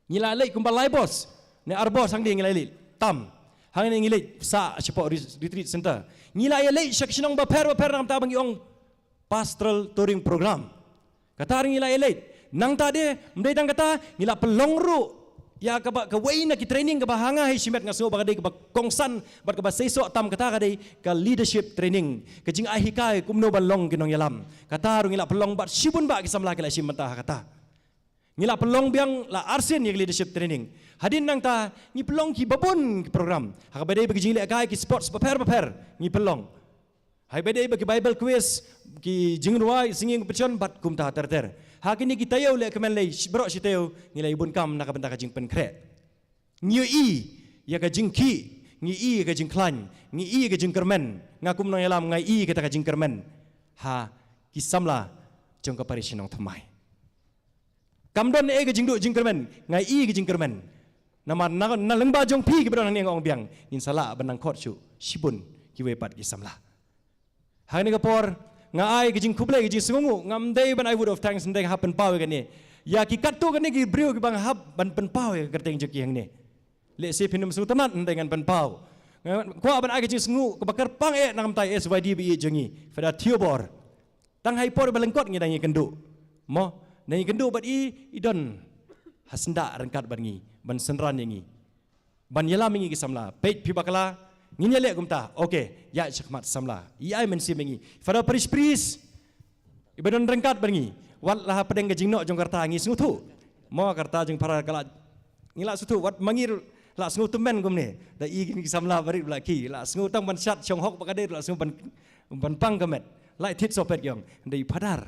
Ngi la leit kumba lai bos ne ar bos hangne ngi la leit tam. Hangne ngi leit sah shapoh re-, Retreat Center. Ngi la ïa leit sha ki shnong bapher bapher na ka bynta ba ngi ong Pastoral Touring Program. Kata ruh ngi la ïa leit. Nangta de, ym dei tang kata, ngi la pynlong ruh ïa kaba, kawei na ki training kaba ha nga hi shimet nga sngew ba ka dei kaba kongsan bad kaba seisoh tam, kata ka dei ka leadership training, ka jingai hikai kumno ban long ki nongïalam. Kata ruh ngi la pynlong bad shibun bah ki samla ki la shim bynta ha kata. Ngi la pynlong biang la arsien ïa ki leadership training. Hadien nangta ngi pynlong kiba bun ki program ha kaba dei bad ki jinglehkai, ki sports bapher bapher ngi pynlong. Ha kaba dei bad ki Bible quiz, ki jingrwai, singing competition bad kumta ter ter. Ha kine ki taïew leh kmen lei, shi baroh shi taïew ngi la ïa bun kam na ka bynta ka jingpynkhreh. Ngi ïohi ïa ka jingkhih, ngi ïohi ïa ka jingkhlaiñ, ngi ïohi ïa ka jingkyrmen. Nga kum nongïalam nga ïohi ïa kata ka jingkyrmen ha ki samla jong ka Parish Nongthymmai. Kam don ei ka jingduh jingkyrmen, nga ïohi ka jingkyrmen. Namar na, na lyngba jong phi kiba don hangne nga ong biang, ngin sa lah ban nang khot shuh shibun kiwei pat ki samla. Hangne ka por nga ai ka jingkhublei, ka jingsngewnguh, ngam dei ban ai vote of thanks, hynrei nga hap pynpaw ïa kane ïa ki katto katne ki briew kiba nga hap ban pynpaw ïa ka kyrteng jong ki hangne. Lehse phin ym sngewtynnat hynrei ngan pynpaw. Nga kwah ban ai ka jingsngewnguh kaba kyrpang eh na ka bynta S Y D ba ïeit jong ngi, Father Theobor. Tang ha i por ba lyngkot ngi dang ïakynduh, mo, dang ïakynduh bad i, i don ha syndah ryngkat bad ngi ban synran ïa ngi, ban ïalam ïa ngi ki samla. Peit phi bakla, ngin ïaleh kumta. Okay, ïaid shakhmat samla, i ai mynsiem ïa ngi. Father Parish Priest iba don ryngkat bad ngi, wat la hapdeng ka jingnoh jong ka rta ngi sngewthuh, mo, ka rta jong para ka la, ngi la sngewthuh, wat ma ngi ruh la sngew tymmen kumne da i ki samla barit ba la ki, la sngew tang ban shat shong hok ba ka dei, la sngew ban, ban pang ka met, la thied sohpet ki ong, hynrei Father,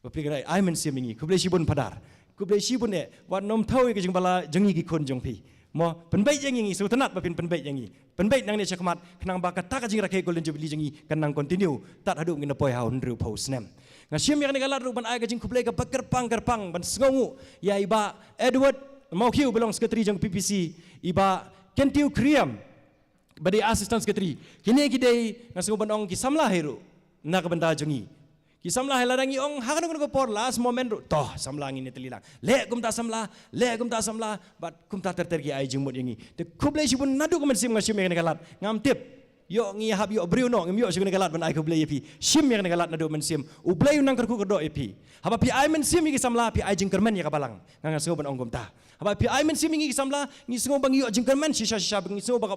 ba phi kynrad, ai mynsiem ïa ngi. Khublei shibun Father, khublei shibun eh, wat nym thew ïa ka jingbala jong ngi ki khun jong phi, mo, pynbeit ïa ngi, ngi sngewtynnat ba phin pynbeit ïa ngi. Pynbeit nangne shakhmat khnang ba kata ka jingrakhe Golden Jubilee jong ngi kan nang continue tad haduh ngin da poi ha u hynriewphew snem. Nga shim ïa kane ka lad ruh ban ai ka jingkhublei kaba kyrpang kyrpang, ban sngewnguh ïa i Bah Edward Mawkhiew ba long secretary jong P P C, i Bah Kentiew Khyrïam ba dei assistant secretary. Kine ki dei, nga sngew ban ong, ki samla hi ruh na ka bynta jong ngi. Ki samla hi, lada ngi ong ha kano kano ka por, last moment ruh, to samla ngin ïatylli lang, leh kumta samla, leh kumta samla, bad kumta ter ter ki ai jingmut ïa ngi. Te khublei shibun, naduh ka mynsiem nga shim ïa kane ka lad. Ngam tip, ïoh ngi hap ïoh briew noh, ngim ïoh shuh kane ka lad ban ai khublei ïa phi. Shim ïa kane ka lad naduh mynsiem. U Blei un nang kyrkhu kyrdoh ïa phi. Haba phi ai mynsiem ïa ki samla, phi ai jingkyrmen ïa ka balang. Nga, nga sngew ban ong kumta. Haba phi ai mynsiem ïa ngi ki samla, ngi sngew ba ngi ïoh jingkyrmen shisha shisha, ba ngi sngew ba ka,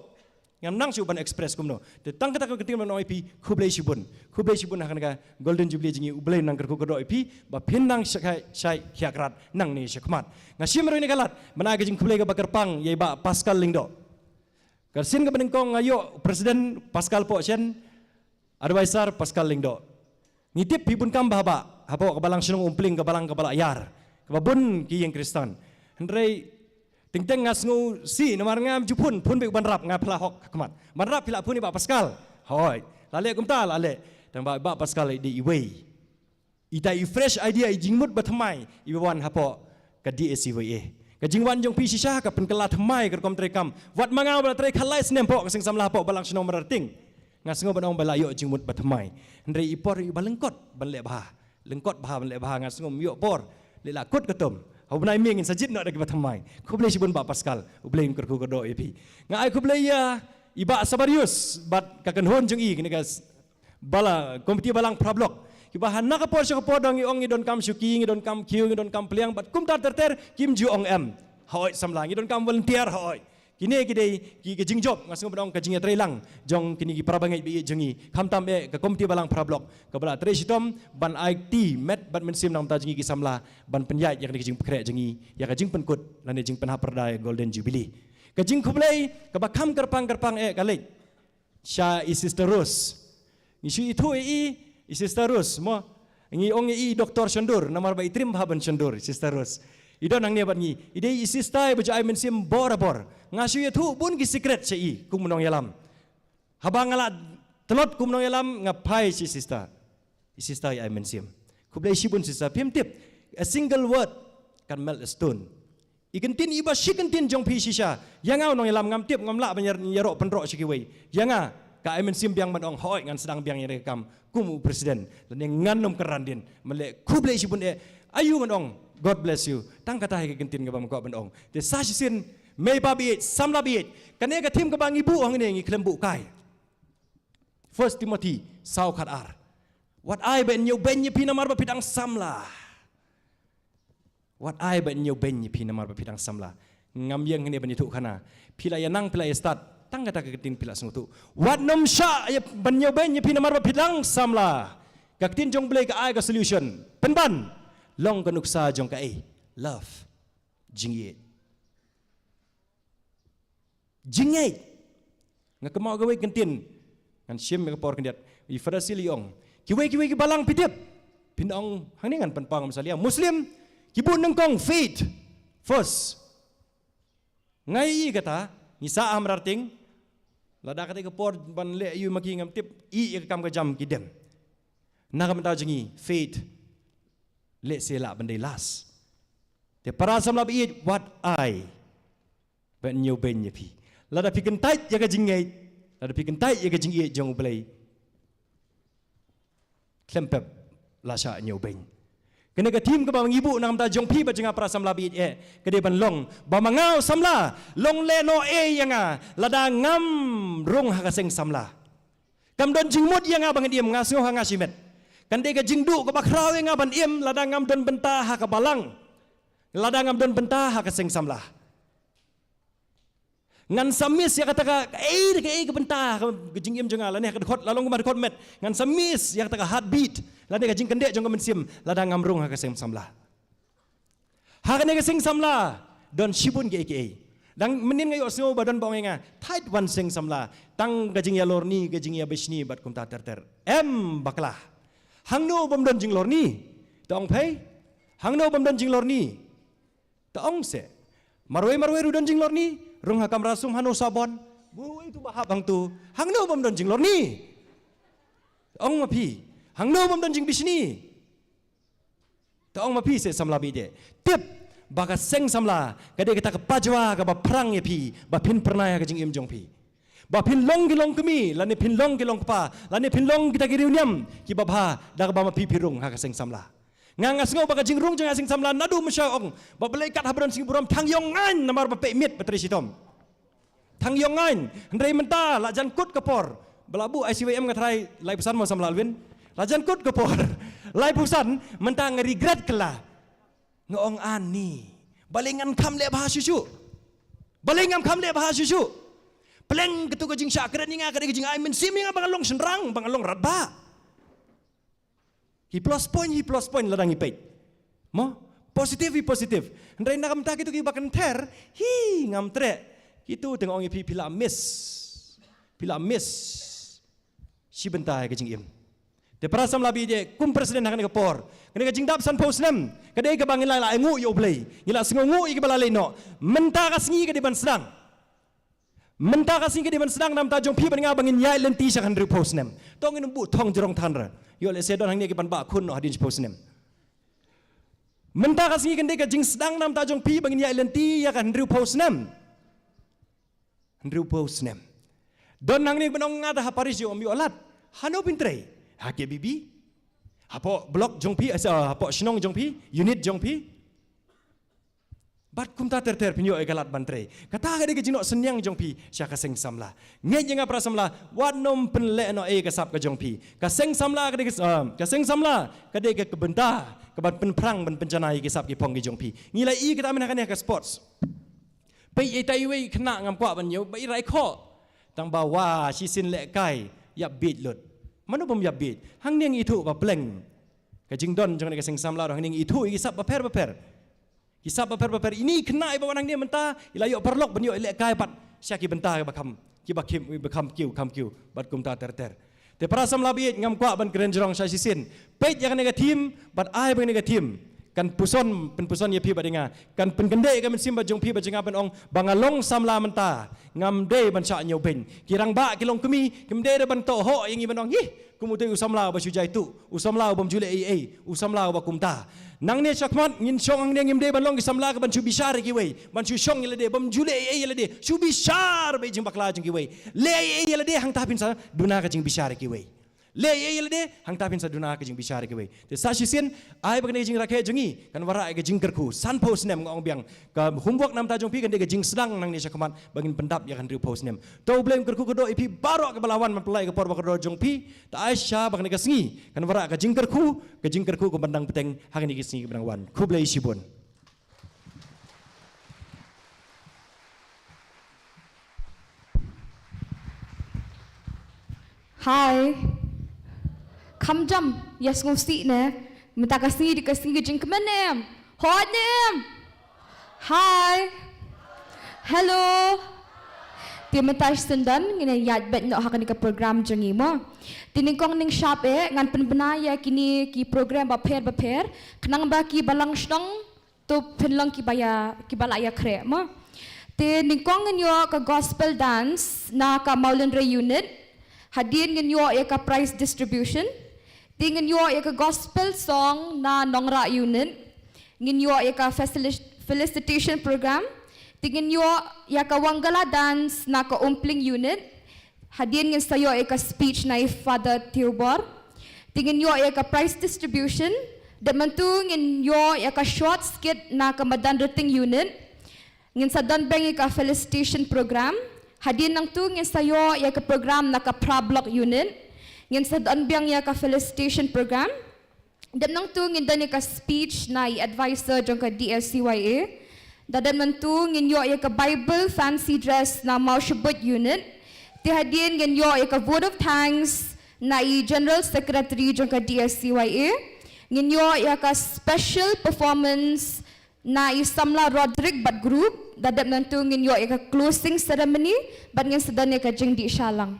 ngam nang shuh ban express kumno. Te tang kata ka ktien ban ong ïa phi, khublei shibun. Khublei shibun ha kane ka Golden Jubilee jong ngi, U Blei un nang kyrkhu kyrdoh ïa phi ba phin nang shai, shai khiah krad nangne shakhmat. Nga shim ruh ïa kane ka lad ban ai ka jingkhublei kaba kyrpang ïa i Bah Pascal Lyngdoh. Ka sien kaba nyngkong nga ïoh President Pascal Pohshen, Advisor Pascal Lyngdoh. Ngi tip phi bun kam bha bha hapoh ka balang shnong Umpling, ka balang kaba la ïar, kaba bun ki ïing Khristan. Hynrei teng teng nga sngewsih namar ngam ju phone, phone beit ban rap, nga phla hok ha khmat. Ban rap phi la phone ïa i Bah Pascal. Hooid. La leh kumta, la leh. Tang ba i Bah Pascal i dei iwei, ita i fresh idea, i jingmut ba thymmai iba wan hapoh ka D A C Y A. Ka jingwan jong phi shisha ka pynkylla thymmai ka rukom treikam. Wat ma nga ba la trei khatlai snem hapoh ka seng samla hapoh balang shnong Mawryngkneng, nga sngew ban ong ba la ïoh jingmut ba thymmai. Hynrei i por iba lyngkot ban leh bha, lyngkot bha ban leh bha, nga sngew ym ïoh por. Leh la kut ka tum, ha u bnai May ngin sa jied noh da kiba thymmai. Khublei shibun Bah Pascal, U Blei un kyrkhu kyrdoh ïa phi. Nga ai khublei ïa i Bah Sabarius bad ka kynhun jong i, kine ka bala, komiti balang phra block, kiba ha na ka por sha ka por da ngi ong ngi donkam shuki, ngi donkam khiew, ngi donkam pliang, bad kumta ter ter, kim ju ong em. Hooid samla, ngi donkam volunteer, hooid. Kine ki dei ki, ki jingjop, nga sngew ban ong, ka jingïatreilang jong kine ki para bangeit ba ïeit jong ngi, khamtam eh ka komiti balang phra block kaba la trei shitom ban ai kti met bad mynsiem na ka bynta jong ngi ki samla ban pynïaid ïa kane ka jingpynkhreh jong ngi ïa ka jingpynkut lane jingpynhap pyrda ïa ka Golden Jubilee. Ka jingkhublei kaba kham kyrpang kyrpang eh ka leit sha i Sister Rose. Ngi shu ithuh ïa i, i Sister Rose, mo. Ngi ong ïa i Doktor Shandur, namar ba i triem bha ban shandur, i Sister Rose. I don hangne bad ngi, i dei i sister iba ju ai mynsiem borabor. Nga shu ïathuh bun ki secret sha i kum u nongïalam. Haba nga la tlot kum u nongïalam, nga phai sha i sister. I sister i ai mynsiem. Khublei shibun sister, phim tip, a single word can melt a stone. I kyntien iba shi kyntien jong phi shisha, ïa nga u nongïalam, ngam tip, ngam lah ban ïar-, ïaroh pynroh sha kiwei. Ïa nga, ka ai mynsiem biang ban ong, hooid, ngan sdang biang ïa kane ka kam kum u president. Lane ngan ym kyrhan dien. Mynleh khublei shibun eh, aïu ngan ong, God bless you. Tang kata hi ka kyntien kaba nga kwah ban ong. Te sa shisien, mei ba baieit, samla baieit. Kane ka theme kaba ngi buh hangne, ngi khlem buh kai. First Timothy saw khat ar. Wat ai ban ñiewbeiñ ïa phi namar ba phi dang samla. Wat ai ban ñiewbeiñ ïa phi namar ba phi dang samla. Ngam ïeng hangne ban ïathuh khana. Phi la ïa nang, phi la ïa stad. Tang kata ka ktien phi la sngewthuh. Wat nym shah ïa ban ñiewbeiñ ïa phi namar ba phi dang samla. Ka ktien jong U Blei ka ai ka solution. Pynban. Long ka nuksa jong kaei? Love. Jingïeit. Jingngeit. Nga kynmaw kawei ka ktien. Ngan shim ïa ka por khyndiat. I Pharisi la ong, kiwei kiwei ki balang, phi tip. Phin ong hangne ngan pynpaw, ngam salia. Muslim ki bun nyngkong, faith first. Nga ïohi kata, ngi sah ha Mrarting. Lada kata ka por ban leh aïu ma ki, ngam tip, ïa ka kam ka jam ki dem. Na ka bynta jong ngi, faith lehse lah ban dei last. Te para samla baieit, wat ai ban ñiewbeiñ ïa phi. Lada phi kyntait ïa ka jingngeit, lada phi kyntait ïa ka jingïeit jong U Blei, khlem pep la shah ñiewbeiñ. Kane ka theme kaba ngi buh na ka bynta jong phi bad jong nga para samla baieit eh, ka dei ban long ba ma nga u samla, long lehnohei ïa nga lada ngam rung ha ka seng samla. Kam don jingmut ïa nga ban im, nga sngew ha nga shimet. Kan dei ka jingduh kaba khraw ïa nga ban im lada ngam don bynta ha ka balang, lada ngam don bynta ha ka seng samla. Ngan sa miss ïa kata ka, kaei kaei ka bynta ka jingim jong nga, lane ha ka dkhot, la long kumba dkhot met. Ngan sa miss ïa kata ka heartbeat, lane ka jingkyndit jong ka mynsiem, lada ngam rung ha ka seng samla. Ha kane ka seng samla don shibun kiei kiei. Dang mynnin nga ïohsngew ba don ba ong ïa nga, thait wan seng samla, tang ka jingïalorni, ka jingïabishni bad kumta ter ter. Em bakla. Hangno bym don jinglorni? To ong phei. Hangno bym don jinglorni? To ong se. Marwei marwei ruh don jinglorni, rung ha kamra sum hano sabon. Bui tu ba hap hangtu. Hangno bym don jinglorni? To ong ma phi. Hangno bym don jingbishni? To ong ma phi se samla baieit. Tip ba ka seng samla ka dei kata ka pajwa kaba phrang ïa phi ba phin pyrnai ha ka jingim jong phi. Ba phin long ki long kmie, lane phin long ki long kpa, lane phin long kita ki riewniam kiba bha, da kaba ma phi phi rung ha ka seng samla. Nga nga sngew ba ka jingrung jong nga ha seng samla naduh mynshuwa ong ba balei kat haba don sngi burom thang ïong aiñ namar ba peit miet ba trei shitom. Thang ïong aiñ, hynrei mynta la jan kut ka por. Ba la buh I C Y M nga tharai laiphew san mo samla Alvin. La jan kut ka por laiphew san, mynta nga regret kylla. Nga ong ani, balei ngan kham leh bha shuh shuh? Balei ngam kham leh bha shuh shuh? Pleng katu ka jingshah kren ïa nga ka dei ka jingai mynsiem ïa nga ba ngan long shynrang, ba ngan long radbah. Hi plus point, hi plus point lada ngi peit. Mo? Positive, hi positive. Hynrei na ka bynta kitu kiba kynther, hi ngam treh. Kitu te nga ong ïa phi, phi la miss. Phi la miss shi bynta ïa ka jingim. Te para samla baieit, kum president ha kane ka por, kane ka jingdap sanphew snem ka dei kaba ngi la, la nguh ïa U Blei, ngi la sngewnguh ïa kiba la leit noh. Mynta ka sngi ka dei ban sdang. Mynta ka sngi ka dei ban sdang na ka bynta jong phi bad nga ba ngin ïaid lynti sha ka hynriewphew snem. To ngin buh thong jrong than re. Ïoh lehse don hangne ki ban bah khun noh hadien shiphew snem. Mynta ka sngi kan dei ka jingsdang na ka bynta jong phi ba ngin ïaid lynti ïa ka hynriewphew snem. Hynriewphew snem. Don hangne ki ban ong nga da ha parish jong ym ïoh lad. Hano phin trei? Ha K B B? Hapoh block jong phi, eh, hapoh shnong jong phi, unit jong phi. Bad kumta ter ter phin ïoh ïa ka lad ban trei. Kata ka dei ka jingnoh synñiang jong phi sha ka seng samla. Ngeit ïa nga para samla, wat nym pynlehnohei ka sap ka jong phi. Ka seng samla ka dei ka, ah, ka seng samla ka dei ka, ka bynta kaban pynphrang ban pynjanai ïa ki sap ki phong ki jong phi. Ngi la ïohi kata mynta ha kane ka sports. Peit ïa ita iwei i khynnah, ngam kwah ban ïa ba i rai khoh. Tang ba wa shisien lehkai ïap bieit lut. Mano bym ïap bieit? Hangne ngi ithuh ba pleng ka jingdon jong kane ka seng samla ruh, hangne ngi ithuh ïa ki sap bapher bapher. Ki sap bapher bapher, ine i khynnah iba wan hangne mynta i la ïoh paralok ban ïoh lehkai pat sha ki bynta kiba kham, kiba kham, kiba kham kiew kham kiew bad kumta ter ter. Te para samla baieit, ngam kwah ban kren jrong sha shisien. Peit ïa kane ka theme bad ai ba kane ka theme kan puson, pynpuson ïa phi bad ïa nga, kan pynkyndiah ïa ka mynsiem bad jong phi bad jong nga ban ong ba nga long samla mynta, ngam dei ban shah ñiewbeiñ. Ki rangbah ki longkmie kim dei ruh ban tohhoh ïa ngi ban ong, hi, kum utei u samla uba shu jaituh, u samla u bym ju leh ei ei, u samla uba kumta. Nangne shakhmat ngin shong hangne, ngim dei ban long ki samla kaban shu bishar ïa kiwei, ban shu shong ïa lade, bym ju leh ei ei ïa lade, shu bishar bad jingbakla jong kiwei. Leh ei ei ïa lade, hangta phin sa duna ka jingbishar ïa kiwei. Leh ei ei ïa lade, hangta phin sa duna ka jingbishar ïa kiwei. Te sa shisien, ai ba kane ka jingrakhe jong ngi kan wanrah ïa ka jingkyrkhu. Sanphew snem, nga ong biang, ka homework namar jong phi kan dei ka jingsdang nangne shakhmat ba ngin pyndap ïa ka hynriewphew snem. To U Blei un kyrkhu kyrdoh ïa phi baroh kiba la wan ban pynlait ïa ka por ba kordor jong phi. Te ai shisha ba kane ka sngi kan wanrah ka jingkyrkhu, ka jingkyrkhu kaban dang bteng ha kine ki sngi kiba dang wan. Khublei shibun. Hi. Kham jam, ïa sngewsih ne. Mynta ka sngi dei ka sngi ka jingkmen ne em? Hooid ne em? Hi. Hello. Te mynta shisyndon ngin ïaid beit noh ha kane ka program jong ngi mo. Te nyngkong nyngshap eh ngan pynbna ïa kine ki program bapher bapher khnang ba ki balang shnong to pynlong kiba ïa, kiba la ïakhreh mo. Te nyngkong ngin ïoh ka gospel dance na ka Mawlynrei unit. Hadien ngin ïoh ïa ka prize distribution. Te ngin ïoh ïa ka gospel song na Nongrah unit. Ngin ïoh ïa ka facili-, felicitation program. Te ngin ïoh ïa ka Wangala dance na ka Umpling unit. Hadien ngin sa ïoh ïa ka speech na i Father Theobor. Te ngin ïoh ïa ka prize distribution. Dep mynta ngin ïoh ïa ka short skit na ka Madanrting unit. Ngin sa don biang ïa ka felicitation program. Hadien nangta ngin sa ïoh ïa ka program na ka Phra Block unit. Ngin sa don biang ïa ka felicitation program. Dep nangta ngin don ïa ka speech na i advisor jong ka D S C Y A. Da dep nangta ngin ïoh ïa ka Bible fancy dress na Mawshynrut unit. Te hadien ngin ïoh ïa ka vote of thanks na i general secretary jong ka D S C Y A. Ngin ïoh ïa ka special performance na i samla Roderick bad group. Da dep nangta ngin ïoh ïa ka closing ceremony bad ngin sa don ïa ka jingdih shalang.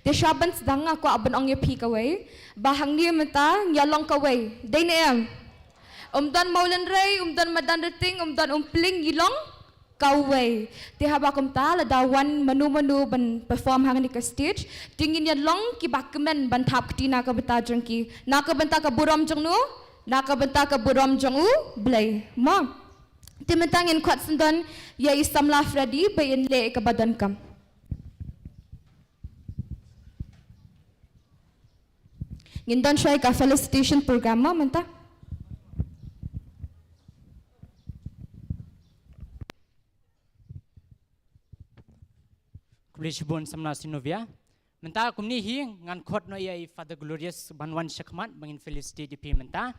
Te sha ban sdang nga kwah ban ong ïa phi kawei ba hangne mynta ngi ïa long kawei. Dei ne em? Um don Mawlynrei, um don Madanrting, um don Umpling, ngi long kawei. Te haba kumta lada wan mano mano ban perform ha kane ka stage, te ngin ïa long kiba kmen ban thap kti na ka bynta jong ki, na ka bynta ka burom jong no, na ka bynta ka burom jong U Blei mo. Te mynta ngin khot syndon ïa i samla Freddy ba in leh kaba donkam. Ngin don shuwa ïa ka felicitation program mo mynta. Khublei shibun samla Sinovia. Mynta kumne hi ngan khot noh ïa i Father Glorious ban wan shakhmat ba ngin felicitate ïa phi mynta.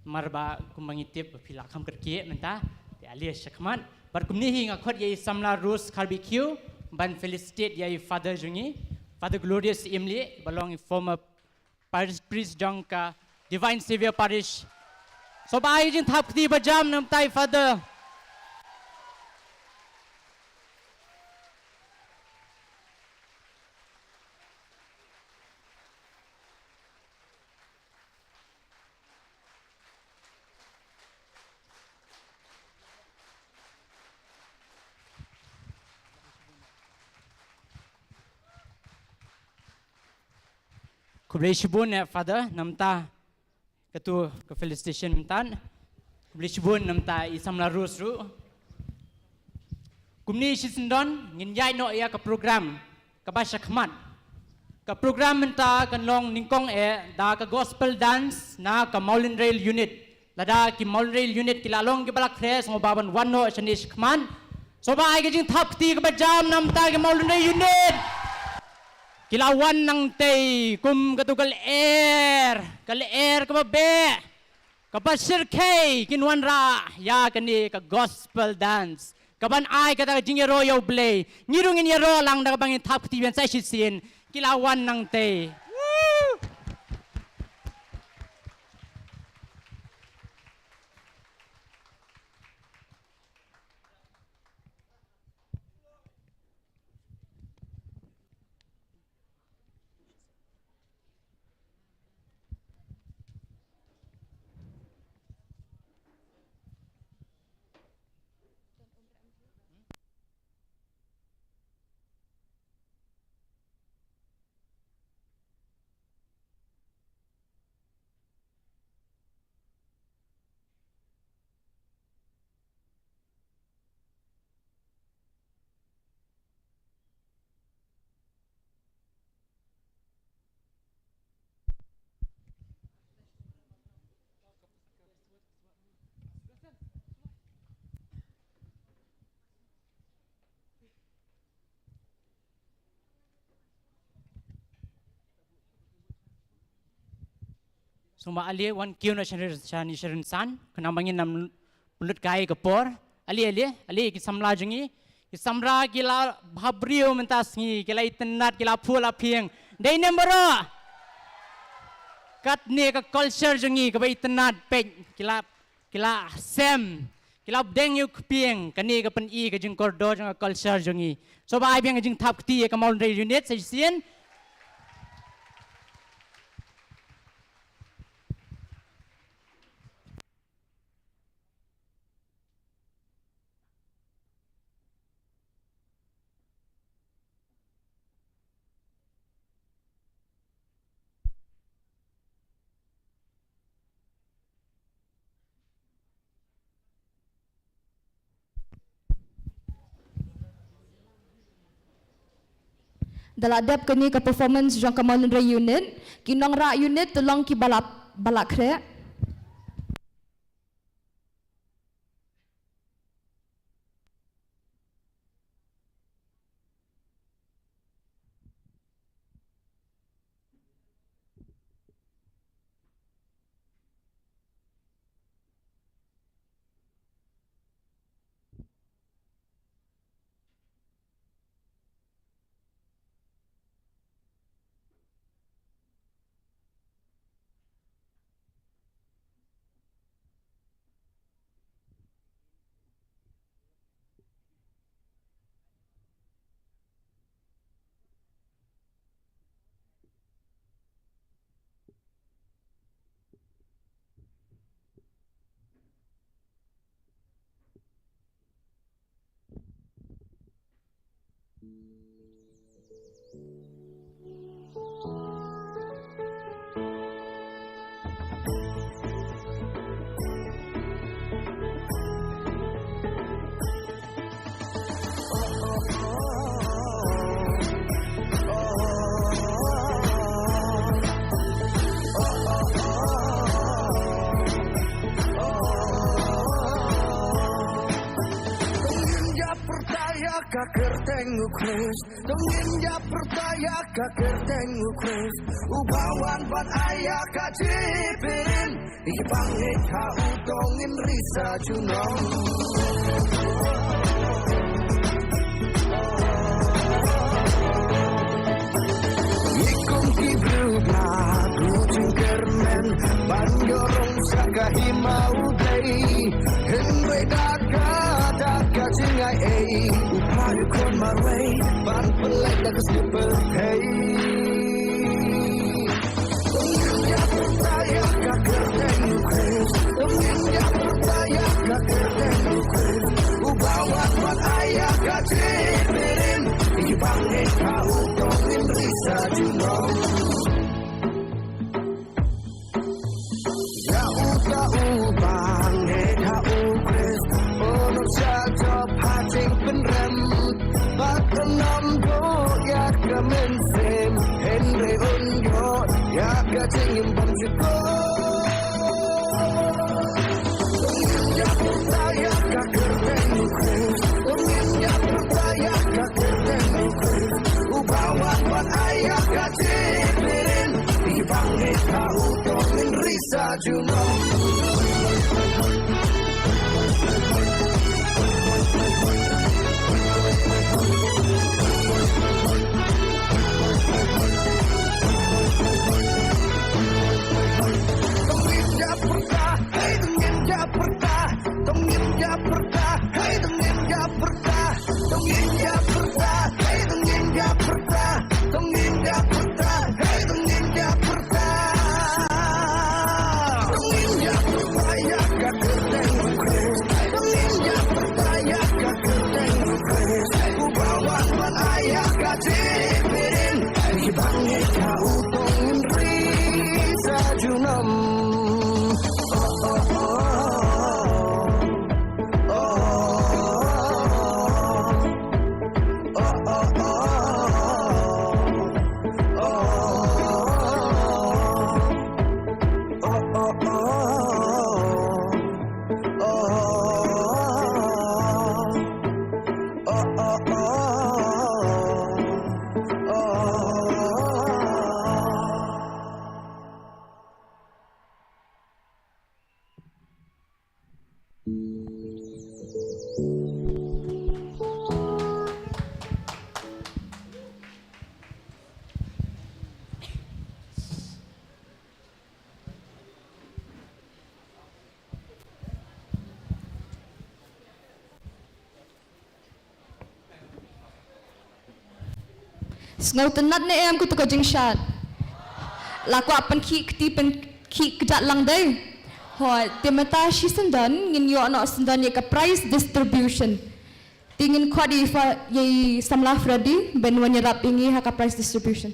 Namar ba kumba ngi tip ba phi la kham kyrkieh mynta. Te ale shakhmat. Bad kumne hi nga khot ïa i samla Rose Kharbaikhiew ban felicitate ïa i Father jong ngi, Father Glorious Imlieh, ba long i former parish priest jong ka Divine Saviour Parish. Sngewbha ai jingthap kti ba jam namar i Father. Khublei shibun eh Father namar katu ka felicitation mynta. Khublei shibun namar i samla Rose ruh. Kumne shisyndon ngin ïaid noh ïa ka program kaba shakhmat. Ka program mynta kan long nyngkong eh da ka gospel dance na ka Mawlynrei unit. Lada ki Mawlynrei unit ki la long kiba la khreh, sngewbha ban wan noh shane shakhmat. Sngewbha ai ka jingthap kti kaba jam namar ki Mawlynrei unit. Ki la wan nangtei kum katu ka lyer, ka lyer kaba beh, kaba shyrkhei, kin wanrah ïa kane ka gospel dance kaban ai kata ka jingïaroh ïa U Blei. Ngi ruh ngin ïaroh lang da kaba ngin thap kti biang sa shisien. Ki la wan nangtei. Woo! Sngewbha ale wan kiew noh sha ni, sha ni sha rynsan, khnang ba ngin ym pynlut kai ka por. Ale, ale, ale ki samla jong ngi. Ki samla ki la bhabriew mynta sngi, ki la itynnad, ki la phuh la phieng. Dei ne em baroh? Katne ka culture jong ngi kaba itynnad, peit, ki la, ki la sem, ki la bdeng ïa u kpieng, kane ka pyni ka jingkordor jong ka culture jong ngi. Sngewbha ai biang ka jingthap kti ïa ka Mawlynrei Unit sa shisien. Da la dep kane ka performance jong ka Mawlynrei Unit, ki nongrah unit to long kiba la, ba la khreh. Ka kyrteng u Khrist, to ngin ïa pyrta ïa ka kyrteng u Khrist. Uba wan ban ai ïa ka jingpynim ïa ki bangeit ha u, to ngin ri sa junom. Ngi kum ki briew ba la duh jingkyrmen ban ïoh rung sha ka hima U Blei. Hynrei da ka, da ka jingai ei, U Blei u khot marwei ban pynlait da ka sngi pyrthei. Ïa pyrta ïa ka kyrteng u Khrist, ïa pyrta ïa ka kyrteng u Khrist. Uba wan ban ai ïa ka jingpynim ïa ki bangeit ha u, to ngin ri sa junom. Ïa uta uba ngeit ha u Khrist un ym shah jop ha jingpynrem, bad un ym duh ïa ka mynsiem, hynrei un ïoh ïa ka jingim bymjukut. Ïa pyrta ïa ka kyrteng u Khrist, ïa pyrta ïa Sngewtynnat ne em katu ka jingshad? La kwah pynkhih kti pynkhih kjat lang dei. Hooid, te mynta shi syndon ngin ïoh noh syndon ïa ka prize distribution. Te ngin khot ïa i fa-, ïa i samla Freddy ban wan ïarap ïa ngi ha ka prize distribution.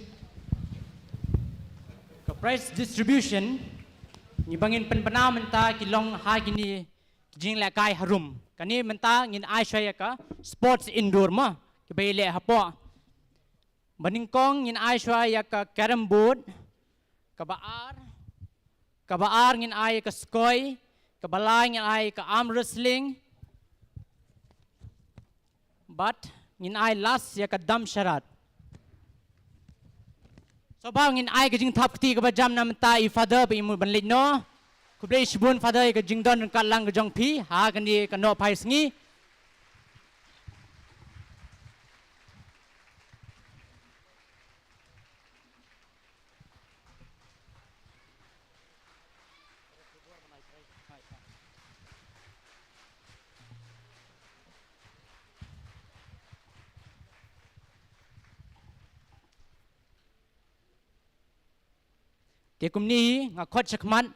Ka prize distribution, ngi ba ngin pynbna mynta ki long ha kine ki jinglehkai harum. Kane mynta ngin ai shuwa ïa ka sports indoor mo, kiba ïaleh hapoh. Ba nyngkong ngin ai shuwa ïa ka carrom board, kaba ar, kaba ar ngin ai ïa ka skoi, kaba lai ngin ai ïa ka arm wrestling, bad ngin ai last ïa ka dam sharat. Sngewbha ngin ai ka jingthap kti kaba jam na mynta i Father ba i mut ban leit noh. Khublei shibun Father ïa ka jingdon ryngkat lang ka jong phi ha kane ka nohphai sngi. Te kumne nga khot shakhmat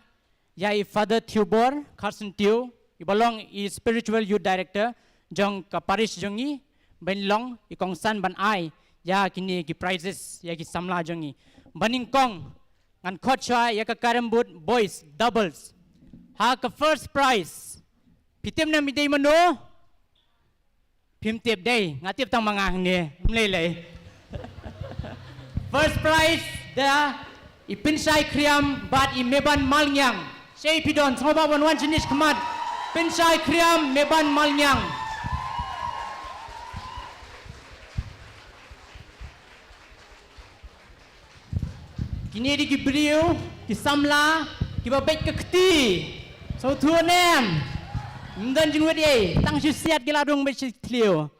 ïa i Father Theobor Carson Teo, i ba long i Spiritual Youth Director jong ka parish jong ngi, ban long i kongsan ban ai ïa kine ki prizes ïa ki samla jong ngi. Ba nyngkong ngan khot shuwa ïa ka carrom board boys doubles. Ha ka first prize, phi tip ne em i dei mano? Phim tip dei, nga tip tang ma nga hangne, ym lei lei. First prize da i Pynshai Khriam bad i Meban Malngiang. Shei phi don, sngewbha ban wan shane shakhmat. Pynshai Khriam, Meban Malngiang. Kine dei ki briew, ki samla kiba beit ka kti. Sngewthuh ne em? Ym don jingwit ei, tang shu siat ki la rung beit shi thliew.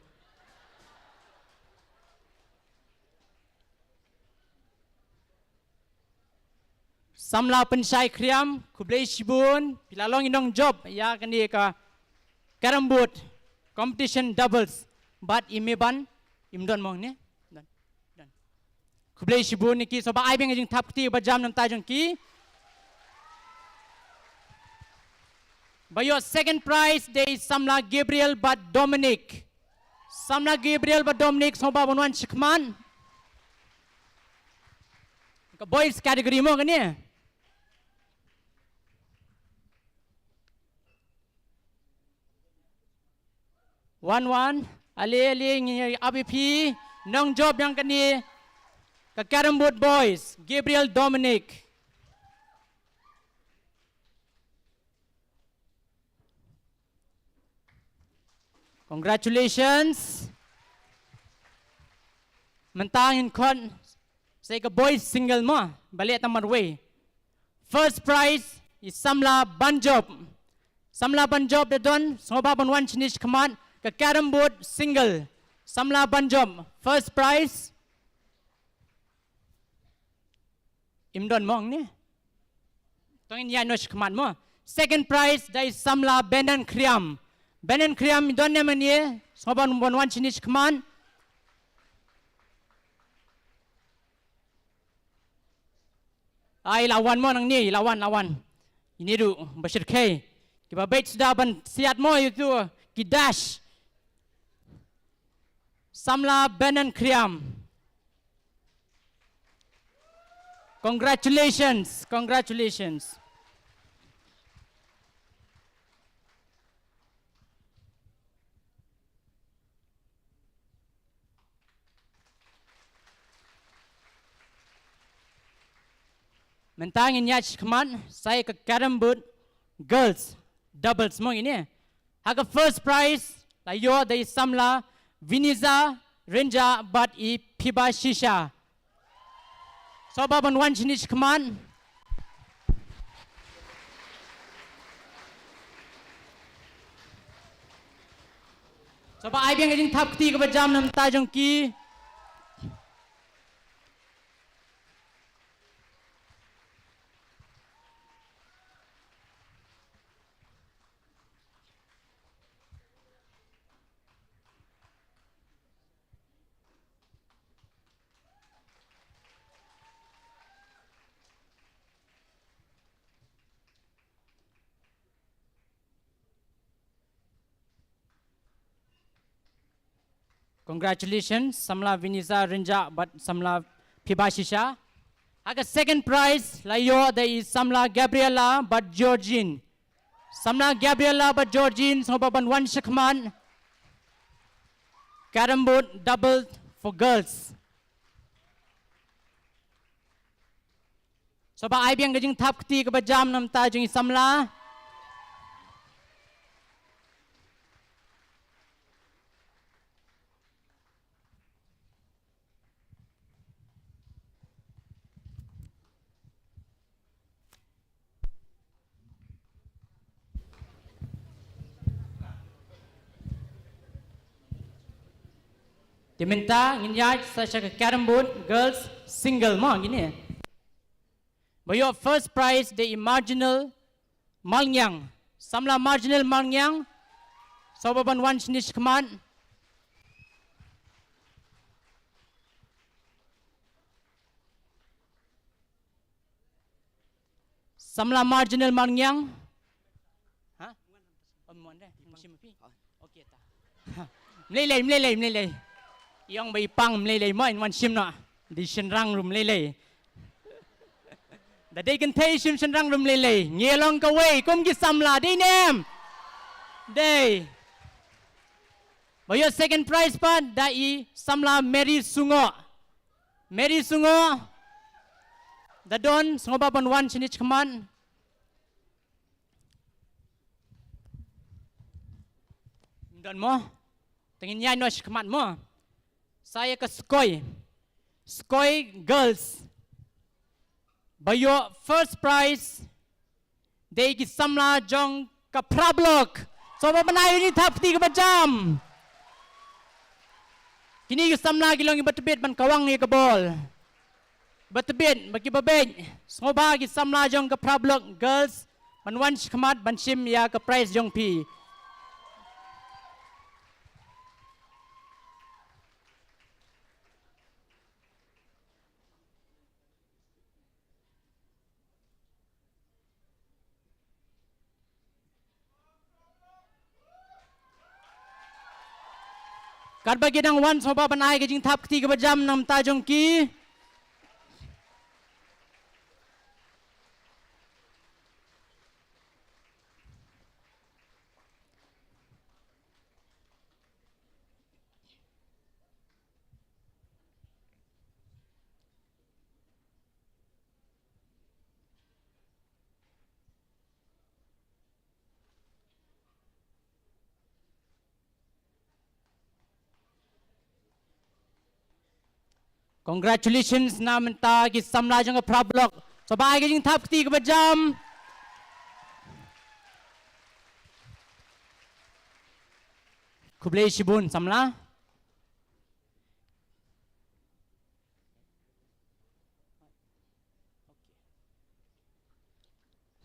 Samla Pynshai Khriam, khublei shibun, phi la long i nongjop ïa kane ka carrom board competition doubles, bad i Meban, im don mo ne? Don. Don. Khublei shibun ïa ki, sngewbha ai biang ka jingthap kti ba jam na bynta jong ki. Ba ïoh second prize dei samla Gabriel bad Dominic. Samla Gabriel bad Dominic, sngewbha ban wan shakhmat. Ka boys category mo kane. Wan wan, ale ale, ngi ap ïa phi, nongjop ïa kane ka carrom board boys, Gabriel Dominic. Congratulations. Mynta ngin khot sa ka boys single mo, ba leh tang marwei. First prize i samla Banjop. Samla Banjop da don, sngewbha ban wan shane shakhmat, ka carrom board single. Samla Banjop, first prize. Im don mo hangne? To ngin ïaid noh shakhmat mo. Second prize da i samla Benan Khriam. Benan Khriam, i don ne em hangne? Sngewbha ban wan shane shakhmat. Ai, la wan mo nangne, la wan, la wan. Ine ruh ba shyrkhei. Kiba beit suda ban siat mo ïa utu ki dash. Samla Benan Khriam. Congratulations, congratulations. Mynta ngin ïaid shakhmat sa ïa ka carrom board girls doubles mo hangne. Ha ka first prize la ïoh da i samla Viniza Rynjah bad i Phiba Shisha. Sngewbha ban wan shane shakhmat. Sngewbha ai biang ka jingthap kti kaba jam na bynta jong ki. Congratulations, samla Vinisa Rynjah bad samla Phiba Shisha. Ha ka second prize la ïoh da i samla Gabriella bad Georgine. Samla Gabriella bad Georgine, sngewbha ban wan shakhmat. Carrom board double for girls. Sngewbha ai biang ka jingthap kti kaba jam na bynta jong i samla. Te mynta ngin ïaid sa sha ka carrom board girls single mo ngine. Ba ïoh first prize da i Marginal Malngiang. Samla Marginal Malngiang. Sngewbha ban wan shane shakhmat. Samla Marginal Malngiang. Ha? Om mon de, shim phi. Okay ta. Mlei lei, mlei lei, mlei lei. Ïong ba i pang mlei lei mo in wan shim noh. Dei shynrang ruh mlei lei. Da dei kynthei shim shynrang ruh mlei lei. Ngi long kawei kum ki samla dei ne em? Dei. Ba ïoh second prize pat da i samla Mary Sungoh. Mary Sungoh. Da don sngewbha ban wan shane shakhmat. Don mo? Te ngin ïaid noh shakhmat mo. Sa ïa ka Skoi. Skoi girls. Ba ïoh first prize. Dei ki samla jong ka Phra Block. Sngewbha ban ai ka jingthap kti kaba jam. Kine ki samla ki long kiba tbit ban kawang ïa ka bol. Ba tbit, ba kiba beit. Sngewbha ki samla jong ka Phra Block girls ban wan shakhmat ban shim ïa ka prize jong phi. Katba ki dang wan sngewbha ban ai ka jingthap kti kaba jam na bynta jong ki. Congratulations na bynta ki samla jong ka Phra Block. Sngewbha ai ka jingthap kti kaba jam. Khublei shibun samla.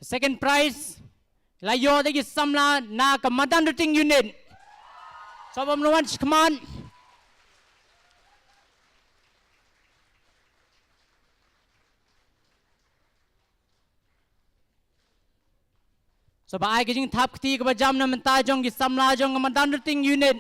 Second prize la ïoh da ki samla na ka Madanrting unit. Sngewbha ban wan shakhmat. Sngewbha ai ka jingthap kti kaba jam na bynta jong ki samla jong ka Madanrting unit.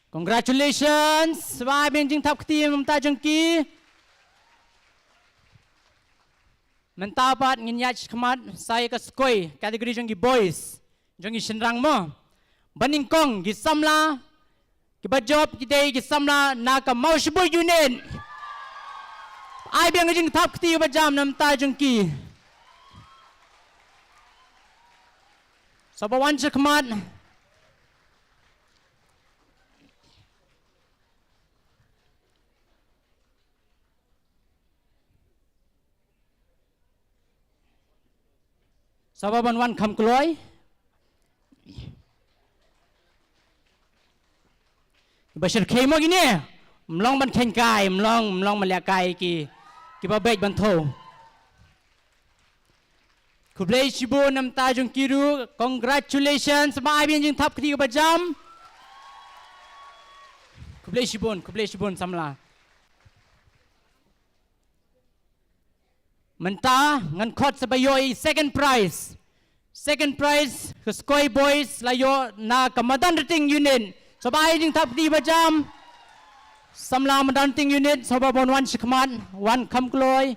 Congratulations. Sngewbha ai biang jingthap kti na bynta jong ki. Mynta pat ngin ïaid shakhmat sa ïa ka Skoi, category jong ki boys, jong ki shynrang mo. Ba nyngkong ki samla kiba jop ki dei ki samla na ka Mawshynrut unit. Ai biang ka jingthap kti kaba jam na bynta jong ki. Sngewbha wan shakhmat. Sngewbha ban wan kham kloi. Ba shyrkhei mo kine. Ym long ban kheiñ kai, ym long, ym long ban leh kai ki, kiba beit ban thew. Khublei shibun na bynta jong ki ruh. Congratulations. Sngewbha ai biang jingthap kti kaba jam. Khublei shibun, khublei shibun samla. Mynta ngan khot sa ba ïoh i second prize. Second prize ka Skoi Boys la ïoh na ka Madanrting Unit. Sngewbha ai jingthap kti ba jam. Samla Madanrting Unit, sngewbha ban wan shakhmat, wan kham kloi.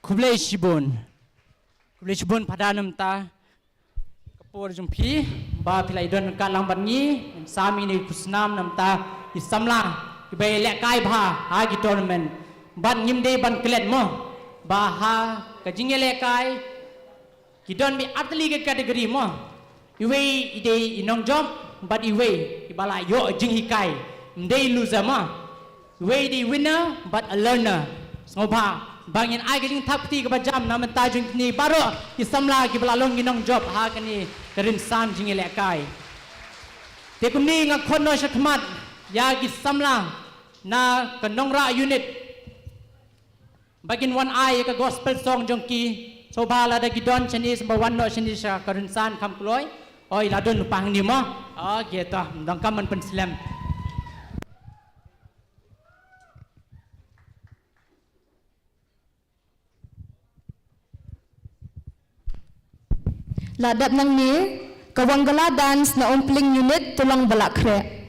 Khublei shibun. Khublei shibun phada namta. Ka por jong phi ba phi la ïadon ka lang bad ngi, sa mynne khusnam namta i samla kiba ïalehkai bha ha ki tournament. Bad ngim dei ban klet mo ba ha ka jingïalehkai ki don beit artylli ki category mo. Iwei i dei i nongjop bad iwei iba la ïoh jinghikai. Ym dei loser mo. Iwei i dei winner bad a learner. Sngewbha ba ngin ai ka jingthap kti kaba jam na bynta jong kine baroh ki samla kiba la long ki nongjop ha kane ka rynsan jingïalehkai. Te kumne nga khot noh shakhmat ïa ki samla na ka Nongrah Unit. Ba kin wan ai ka gospel song jong ki. Sngewbha lada ki don shane sngewbha wan noh shane sha ka rynsan kham kloi. Oi, la don lypa hangne mo. Okay, to, donkam ban pynslem. La dep nangne ka Wangala Dance na Umpling Unit, to long ba la khreh.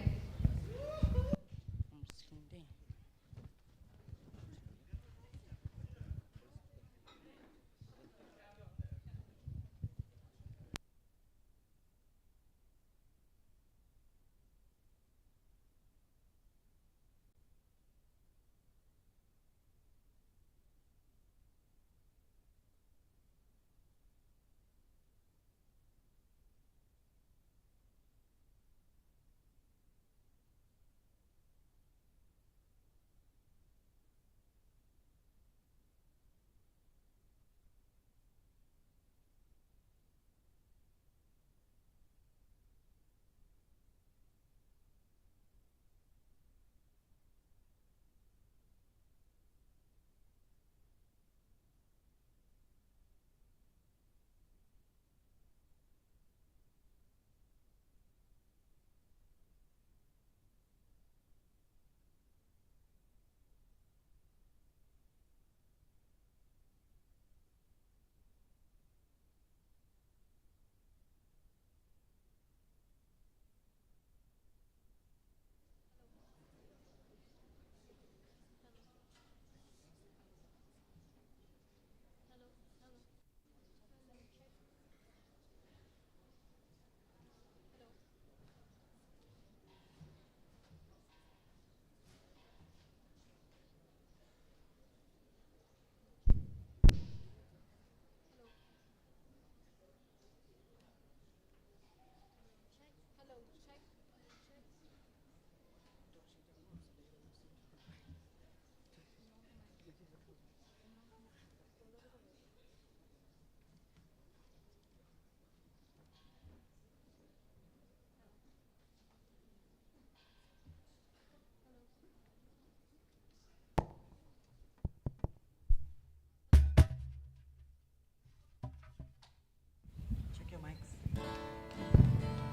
Check your mics.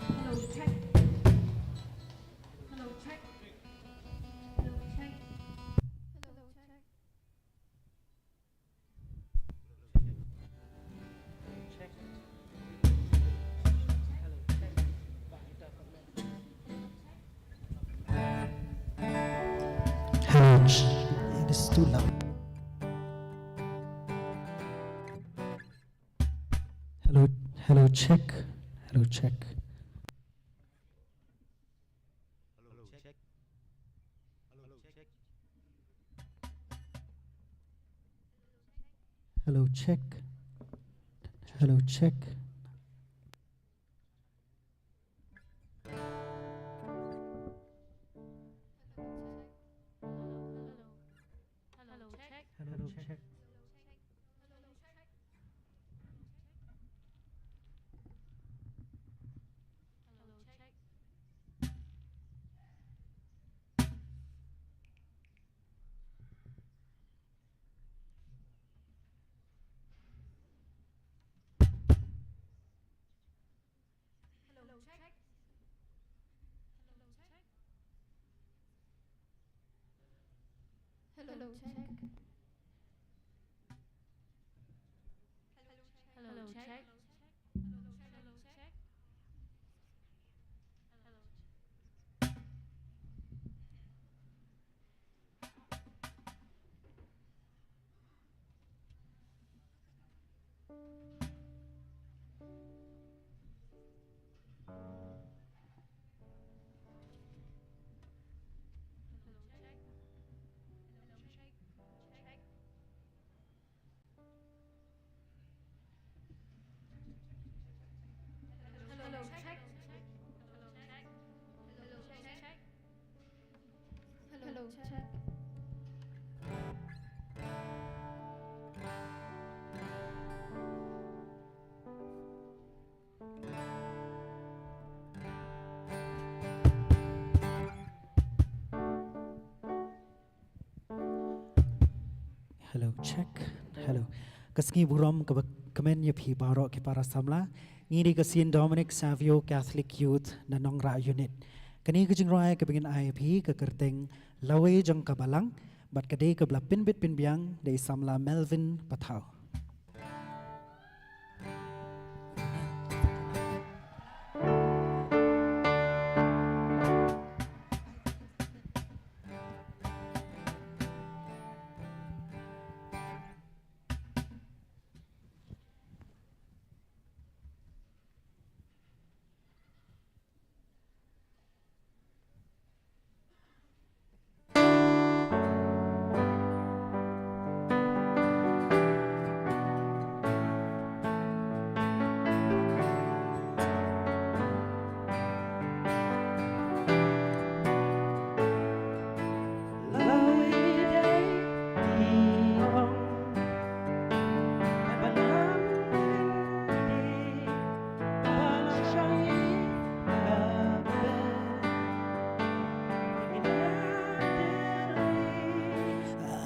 Hello, check. Hello, check. Hello, check. Hello, check. Hello, ch-, it is too loud. Hello, hello, check. Hello, check. Hello, check. Hello, check. Hello, check. Hello, check. Hello, check. Hello, check. Hello, check. Hello, check. Hello, check. Hello. Ka sngi burom kaba kmen ïa phi baroh ki para samla. Ngi dei ka Saint Dominic Savio Catholic Youth na Nongrah Unit. Kane ka jingrwai kaba ngin ai ïa phi ka kyrteng Lawei Jong Ka Balang, bad ka dei kaba la pynbit pynbiang da i samla Melvin Pathaw.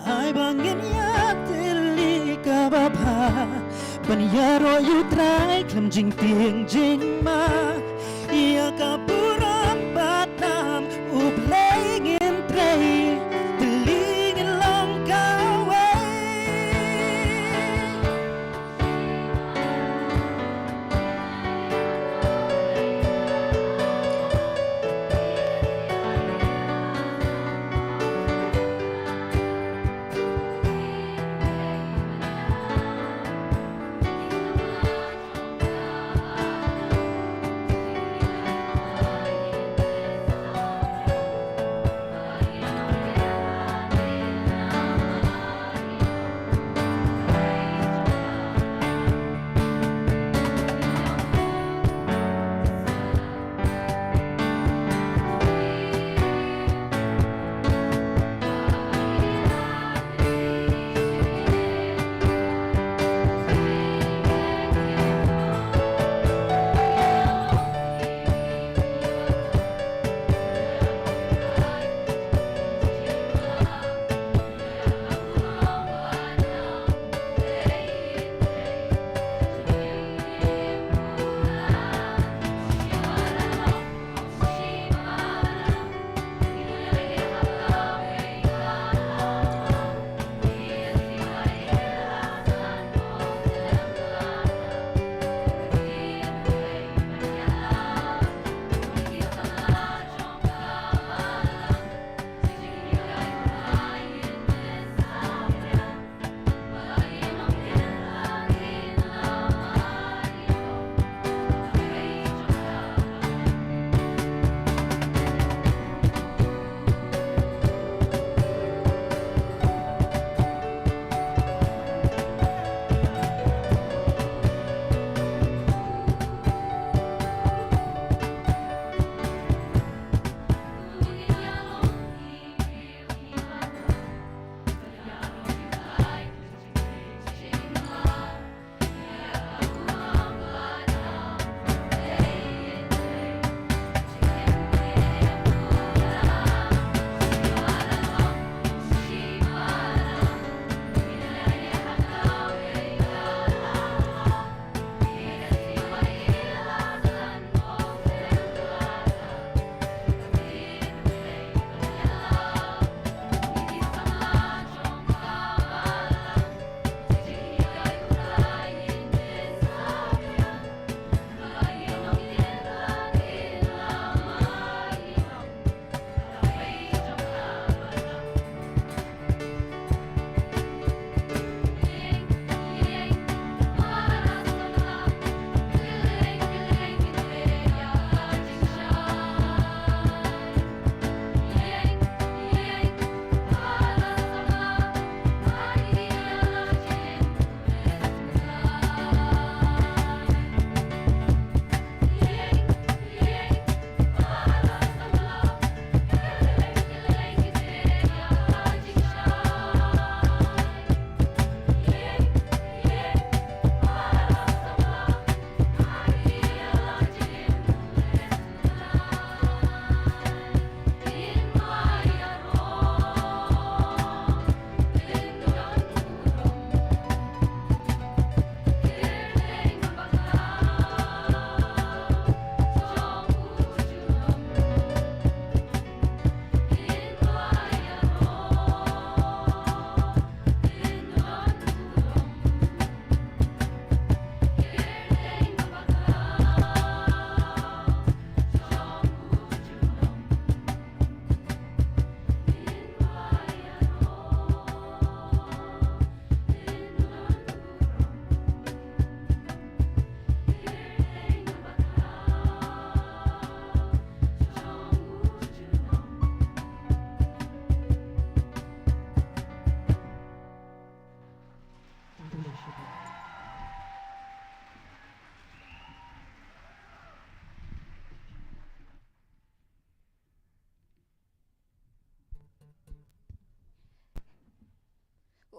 Ai ba ngin ïa tylli kaba bha ban ïaroh ïa U Trai khlem jingtieng jingma. Ïa ka burom bad nam U Blei ngin trei, tylli ngin long kawei.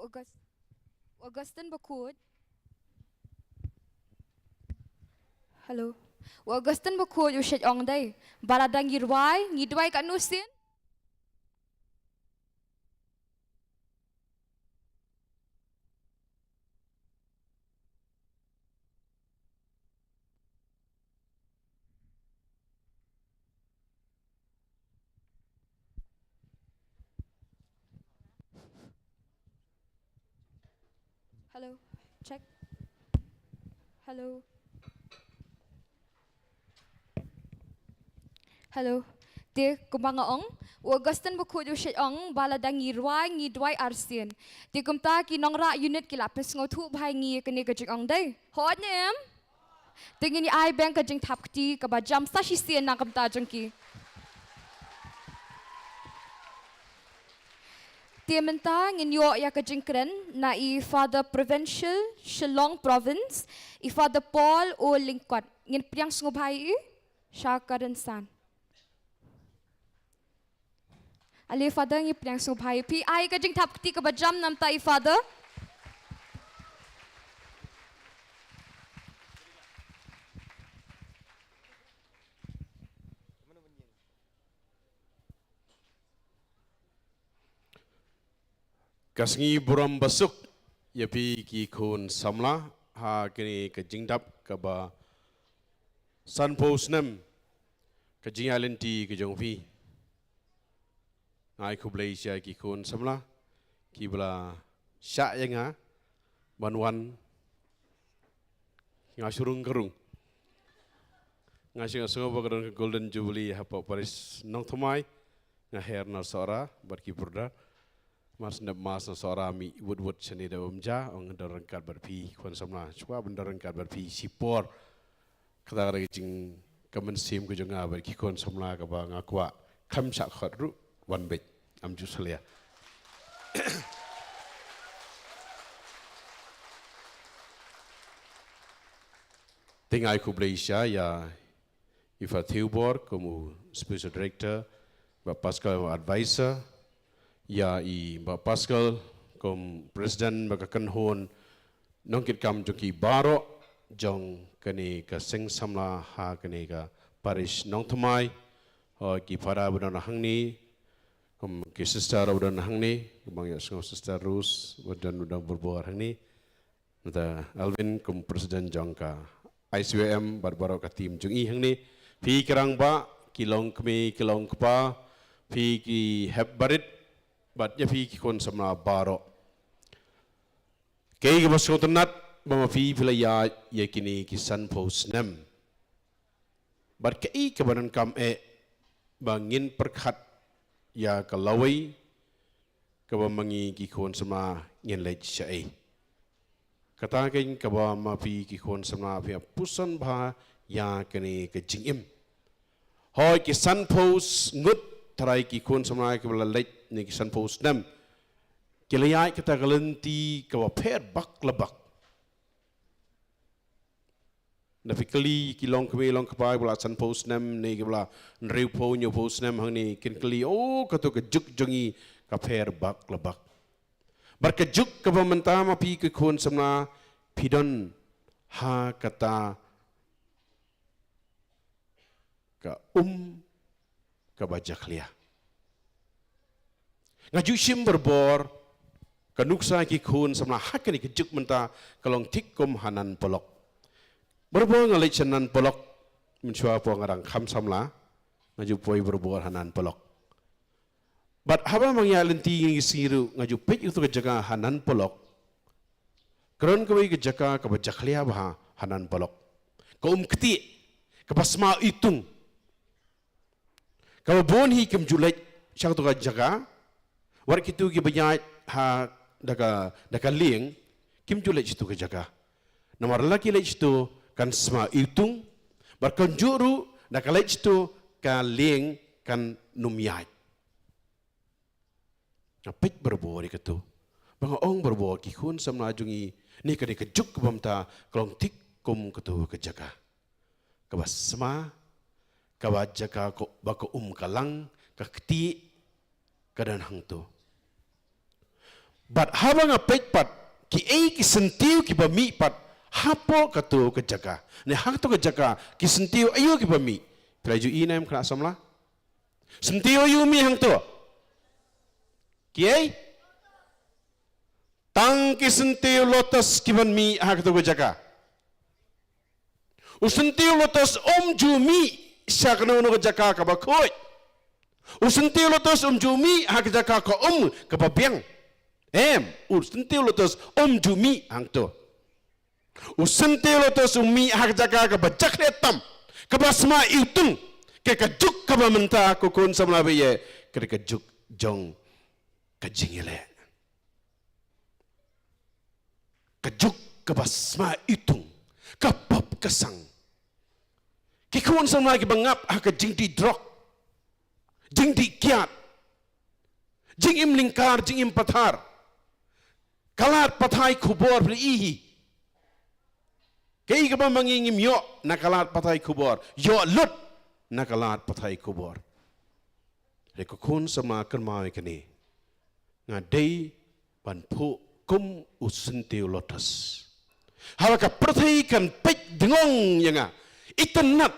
August-, Augustine Bakhuid. Hello. Augustine Bakhuid u shait ong dei, ba lada ngi rwai, ngi duwai katno sien? Hello, check. Hello. Hello. Te kumba nga ong, u Augustine Bakhuid u shait ong, ba lada ngi rwai, ngi duwai arsien. Te kumta ki nongrah unit ki la pynsngewthuh bha ïa ngi ïa kane ka jingong dei. Hooid ne em? Te ngin ïa ai biang ka jingthap kti kaba jam sa shisien na ka bynta jong ki. Te mynta ngin ïoh ïa ka jingkren na i Father Provincial Shillong Province, i Father Paul O Lyngkot. Ngin pdiang sngewbha ïa i sha ka rynsan. Ale Father, ngi pdiang sngewbha ïa phi. Ai ka jingthap kti kaba jam na ka bynta i Father. Ka sngi burom basuk ïa phi ki khun samla ha kane ka jingdap kaba sanphew snem ka jingïaid lynti ka jong phi. Nga ai khublei sha ki khun samla kiba la shah ïa nga ban wan. Nga shu rung ka rung. Nga shu nga sngew ba ka don ka Golden Jubilee hapoh Parish Nongthymmai. Nga her na Sohra bad ki brother. Mar shu dep Mass na Sohra mih wut wut shane da bam ja, ong don ryngkat bad phi khun samla. Shuwa ban don ryngkat bad phi shipor. Kata ka dei ka jing, ka mynsiem ka jong nga bad ki khun samla kaba nga kwah khlem shah khot ruh wan beit. Am ju salia. Te nga ai khublei sha ïa i Father Theobor kum u Special Director, Bah Pascal kum u Advisor, ïa i Bah Pascal kum President bad ka kynhun nongkitkam jong ki baroh jong kane ka seng samla ha kane ka Parish Nongthymmai. Hooid, ki Father ba don hangne, kum ki Sister ba don hangne, kumba nga ïohsngew Sister Rose ba don, ba don barabor hangne. Nangta Alvin kum President jong ka I C Y M bad baroh ka team jong i hangne. Phi ki rangbah, ki longkmie, ki longkpa, phi ki hep barit, bad ïa phi ki khun samla baroh. Kaei kaba sngewtynnat ba ma phi phi la ïaid ïa kine ki sanphew snem. Bad kaei kaba donkam eh ba ngin pyrkhat ïa ka lawei kaba ma ngi ki khun samla ngin leit shaei. Kata keiñ kaba ma phi ki khun samla phi ïa puson bha ïa kane ka jingim. Hooid, ki sanphew ngut trai ki khun samla kiba la leit ne ki sanphew snem ki la ïaid kata ka lynti kaba pher bak la bak. Na phi kylli ki longkmie longkpa kiba la sanphew snem ne kiba la hynriewphew hynñiewphew snem hangne kin kylli, o, kato ka juk jong ngi ka pher bak la bak. Bad ka juk kaba mynta ma phi ki khun samla phi don ha kata ka um kaba jakhlia. Nga ju shim barabor ka nuksa ki khun samla ha kane ka juk mynta ka long thik kum ha Nan Polok. Barabor nga leit sha Nan Polok mynshuwa por nga dang kham samla nga ju poi barabor ha Nan Polok. Bad haba ma nga ïaid lynti ïa ki sngi ruh nga ju peit ïa kato ka jaka ha Nan Polok. Ka don kawei ka jaka kaba jakhlia bha ha Nan Polok. Ka um ktieh, kaba sma iwtung. Kaba bun hi kim ju leit sha kato ka jaka. Wat kito kiba ïaid ha da ka, da ka lieng kim ju leit shato ka jaka. Namar la ki leit shato kan sma iwtung. Bad kumjuh ruh da ka leit shato ka lieng kan nym ïaid. Nga peit barabor ïa kato. Ba nga ong barabor ki khun samla jong ngi, ne kane ka juk kaba mynta ka long thik kum kato ka jaka. Kaba sma, kaba jaka ko, ba ka um ka lang, ka ktieh, ka don hangto. Bad haba nga peit pat, kiei ki syntiew kiba mih pat hapoh kato ka jaka, ne ha kato ka jaka, ki syntiew aïu kiba mih? Phi la ju i ne em, khynnah samla? Syntiew aïu mih hangto? Kiei? Tang ki syntiew lotus kiban mih ha kato ka jaka. U syntiew lotus um ju mih sha kano kano ka jaka kaba khuid. U syntiew lotus um ju mih ha ka jaka ka um kaba biang. Em, u syntiew lotus um ju mih hangto. U syntiew lotus u mih ha ka jaka kaba jakhlia tam, kaba sma iwtung. Ka, ka juk kaba mynta, ko khun samla ba ïeit, ka dei ka juk jong ka jingïaleh. Ka juk kaba sma iwtung, ka pop ka sang. Ki khun samla kiba ngap ha ka jingdih drok, jingdih kiad, jingim lyngkar, jingim pathar. Ka lad pathai khubor phi la i hi. Kaei kaba ma ngi ngim ïoh na ka lad pathai khubor, ïoh lut na ka lad pathai khubor. Re ko khun samla, kynmaw ïa kane. Nga dei ban phuh kum u syntiew lotus. Haba ka pyrthei kan peit dngong ïa nga, itynnad,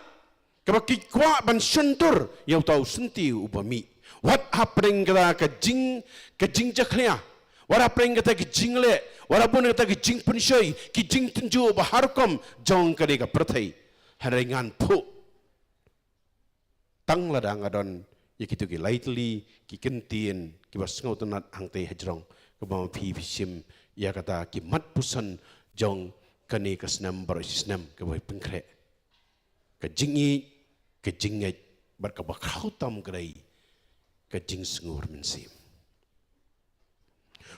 kaba ki kwah ban shon dur ïa uta u syntiew uba mih. Wat hapdeng kata ka jing, ka jingjakhlia, wat hapdeng kata ka jingleh, wat hapdeng kata ka jingpynshoi, ki jingtynjuh ba har rukom jong kane ka pyrthei, hynrei ngan phuh. Tang lada nga don ïa kito ki lai tylli ki kyntien kiba sngewtynnad hangtei hajrong, kaba ma phi phi shim ïa kata ki mat puson jong kane ka snem baroh shi snem kaba pynkhreh. Ka jingïeit, ka jingngeit, bad kaba khraw tam ka dei ka jingsngur mynsiem.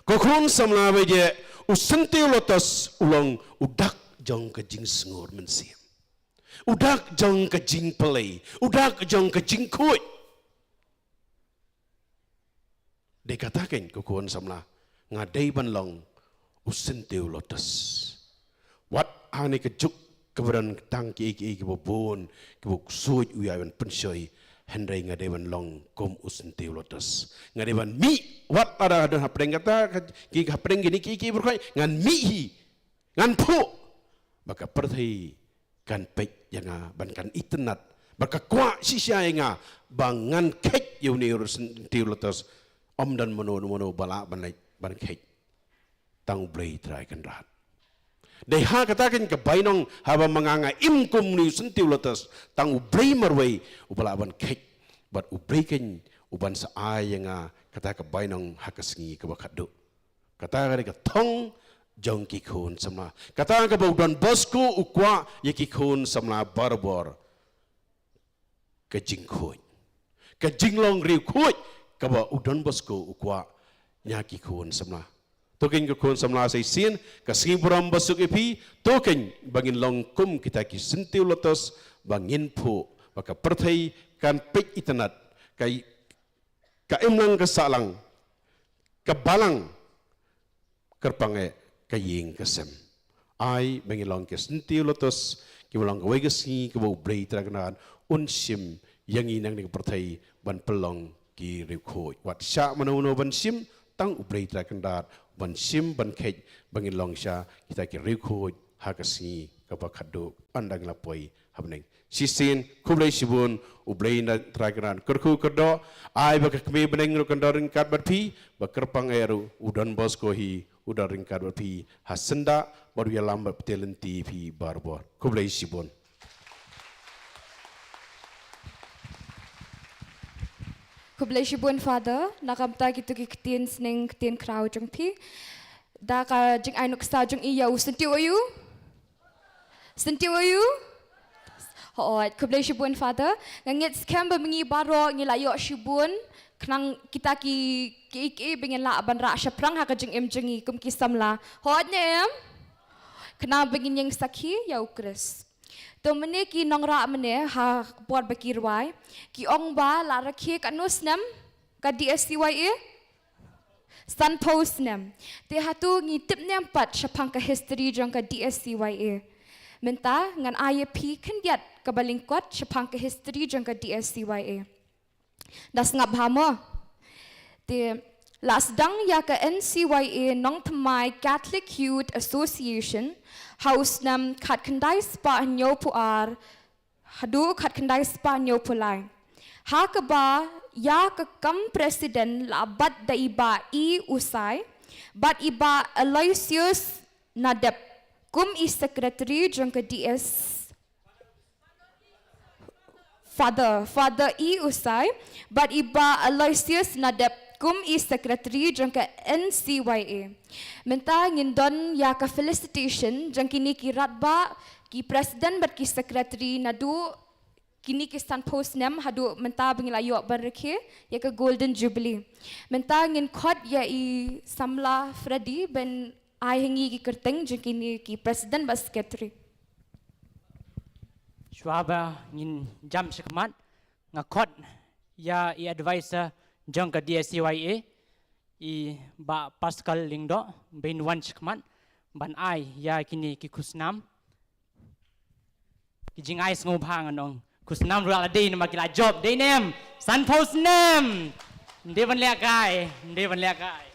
Ko khun samla ba ïeit, u syntiew lotus u long u dak jong ka jingsngur mynsiem. U dak jong ka jingpyllait, u dak jong ka jingkhuid. Dei kata keiñ ko khun samla, nga dei ban long u syntiew lotus. Wat hangne ka juk kaba don tang kiei kiei kiba bun, kiba u ksuid u ïai ban pynshoi, hynrei nga dei ban long kum u syntiew lotus. Nga dei ban mih, wat lada don hapdeng kata ka, ki hapdeng kine kiei kiei baroh, ngan mih hi, ngan phuh. Ba ka pyrthei kan peit ïa nga, ban kan itynnad, ba ka kwah shisha ïa nga, ba ngan kheit ïa une u syntiew lotus. Ym don mano mano ba lah ban leit ban kheit, tang U Blei Trai Kynrad. Dei ha kata keiñ ka bainong, haba ma nga nga im kum une u syntiew lotus, tang U Blei marwei uba lah ban kheit, bad U Blei keiñ uban sa ai ïa nga kata ka bainong ha ka sngi kaba khatduh. Kata ka dei ka thong jong ki khun samla. Kata kaba u Don Bosco u kwah ïa ki khun samla barabor. Ka jingkhuid, ka jinglong riewkhuid kaba u Don Bosco u kwah ïa ki khun samla. To keiñ ko khun samla, sa shisien ka sngi burom basuk ïa phi. To keiñ ba ngin long kum kita ki syntiew lotus, ba ngin phuh, ba ka pyrthei kan peit itynnad, ka, ka imlang ka sahlang, ka balang kyrpang eh, ka ïing ka sem. Ai ba ngin long ki syntiew lotus kiba long kawei ka sngi kaba U Blei Trai Kynrad un shim ïa ngi na kane ka pyrthei ban pynlong ki riewkhuid. Wat shah mano mano ban shim, tang U Blei Trai Kynrad ban shim ban kheit ba ngin long sha kita ki riewkhuid ha ka sngi kaba khatduh. Ynda ngi la poi ha bneng. Shisien, khublei shibun, U Blei Trai Kynrad un kyrkhu kyrdoh, ai ba ka Kmie bneng ruh kan don ryngkat bad phi, ba kyrpang eh ruh u Don Bosco hi u don ryngkat bad phi ha syndah, bad u ïalam bad pyrthei lynti phi barabor. Khublei shibun. Khublei shibun Father, na ka bynta kito ki ktien sneng ktien khraw jong phi. Da ka jingai nuksa jong i ïa u syntiew aïu? Syntiew aïu? Hooid, khublei shibun Father. Nga ngeit skhem ba ma ngi baroh ngi la ïoh shibun khnang kita ki, ki, ki, ba ngin lah ban rah shaphrang ha ka jingim jong ngi kum ki samla. Hooid ne em? Khnang ba ngin ïeng sakhi ïa u Khrist. To mynne ki nongrah mynne ha por ba ki rwai, ki ong ba la rakhe katno snem ka D S C Y A? Sanphew snem. Te hato ngi tip ne em pat shaphang ka history jong ka D S C Y A? Mynta ngan ai ïa phi khyndiat kaba lyngkot shaphang ka history jong ka D S C Y A. Da sngap bha mo? Te La sdang ïa ka N C Y A Nongthymmai Catholic Youth Association ha u snem khatkhyndai spah hynñiewphew ar haduh khatkhyndai spah hynñiewphew lai. Ha kaba ïa ka kam president la bat da i Bah E Usai bad i Bah Aloysius Nadep kum i secretary jong ka D S. Father, Father E Usai bad i Bah Aloysius Nadep kum i secretary jong ka N C Y A. Mynta ngin don ïa ka felicitation jong kine ki rangbah, ki president bad ki secretary naduh kine ki sanphew snem haduh mynta ba ngi la ïoh ban rakhe ïa ka Golden Jubilee. Mynta ngin khot ïa i samla Freddy ban ai ha ngi ki kyrteng jong kine ki president bad secretary. Shuwa ba ngin jam shakhmat, nga khot ïa i advisor jong ka D S C Y A, i Bah Pascal Lyngdoh, ban wan shakhmat ban ai ïa kine ki khusnam. Ki jingai sngewbha ngan ong. Khusnam ruh la dei namar ki la jop, dei ne em? Sanphew snem. Ym dei ban lehkai, ym dei ban lehkai.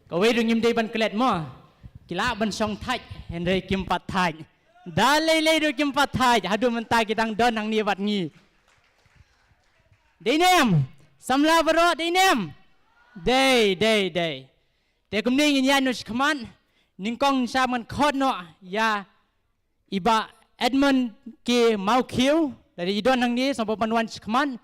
Kawei ruh ngim dei ban klet mo. Ki lah ban shong thait, hynrei kim pat thait. Da lei lei ruh kim pat thait, haduh mynta ki dang don hangne bad ngi. Dei ne em? Samla baroh, dei ne em? Dei, dei, dei. Te kumne ngin ïaid noh shakhmat, nyngkong sha ngan khot noh ïa i Bah Edmund K Mawkhiew, lada i don hangne, sngewbha ban wan shakhmat.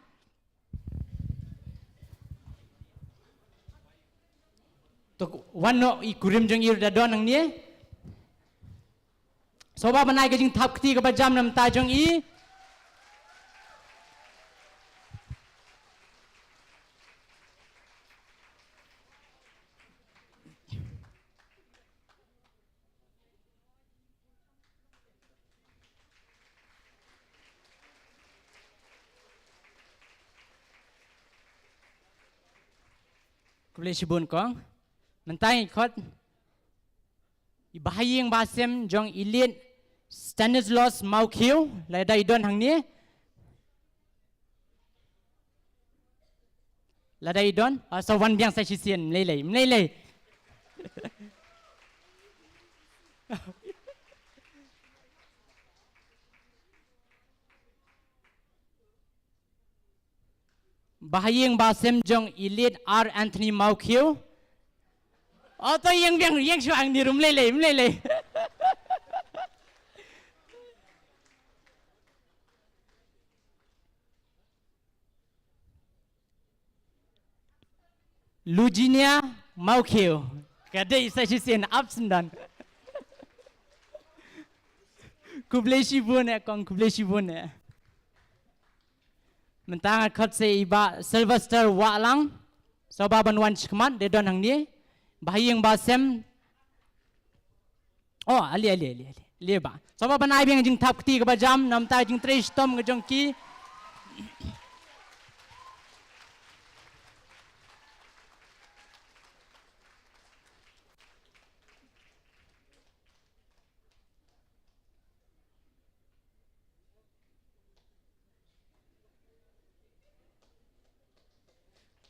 To wan noh, i kurim jong i ruh da don hangne. Sngewbha ban ai ka jingthap kti kaba jam na bynta jong i. Khublei shibun kong. Mynta ngi khot i Bah Ïing Bah Sem jong i Late Stanislaus Mawkhiew, lada i don hangne. Lada i don, ah, sa wan biang sa shisien, ym lei lei, ym lei lei. Bah Ïing Bah Sem jong i Late R Anthony Mawkhiew. Oh, to ïeng biang, ïeng shuwa hangne ruh, ym lei lei, ym lei lei. Luginia Mawkhiew. Ka dei sa shisien, ap shen don. Khublei shibun eh kong, khublei shibun eh. Mynta nga khot sa i Bah Sylvester Wahlang. Sngewbha ban wan shakhmat, da don hangne. Bah Ïing Bah Sem. Oh, ale, ale, ale, ale. Ale bah. Sngewbha ban ai biang jingthap kti kaba jam na bynta jingtrei shitom ka jong ki.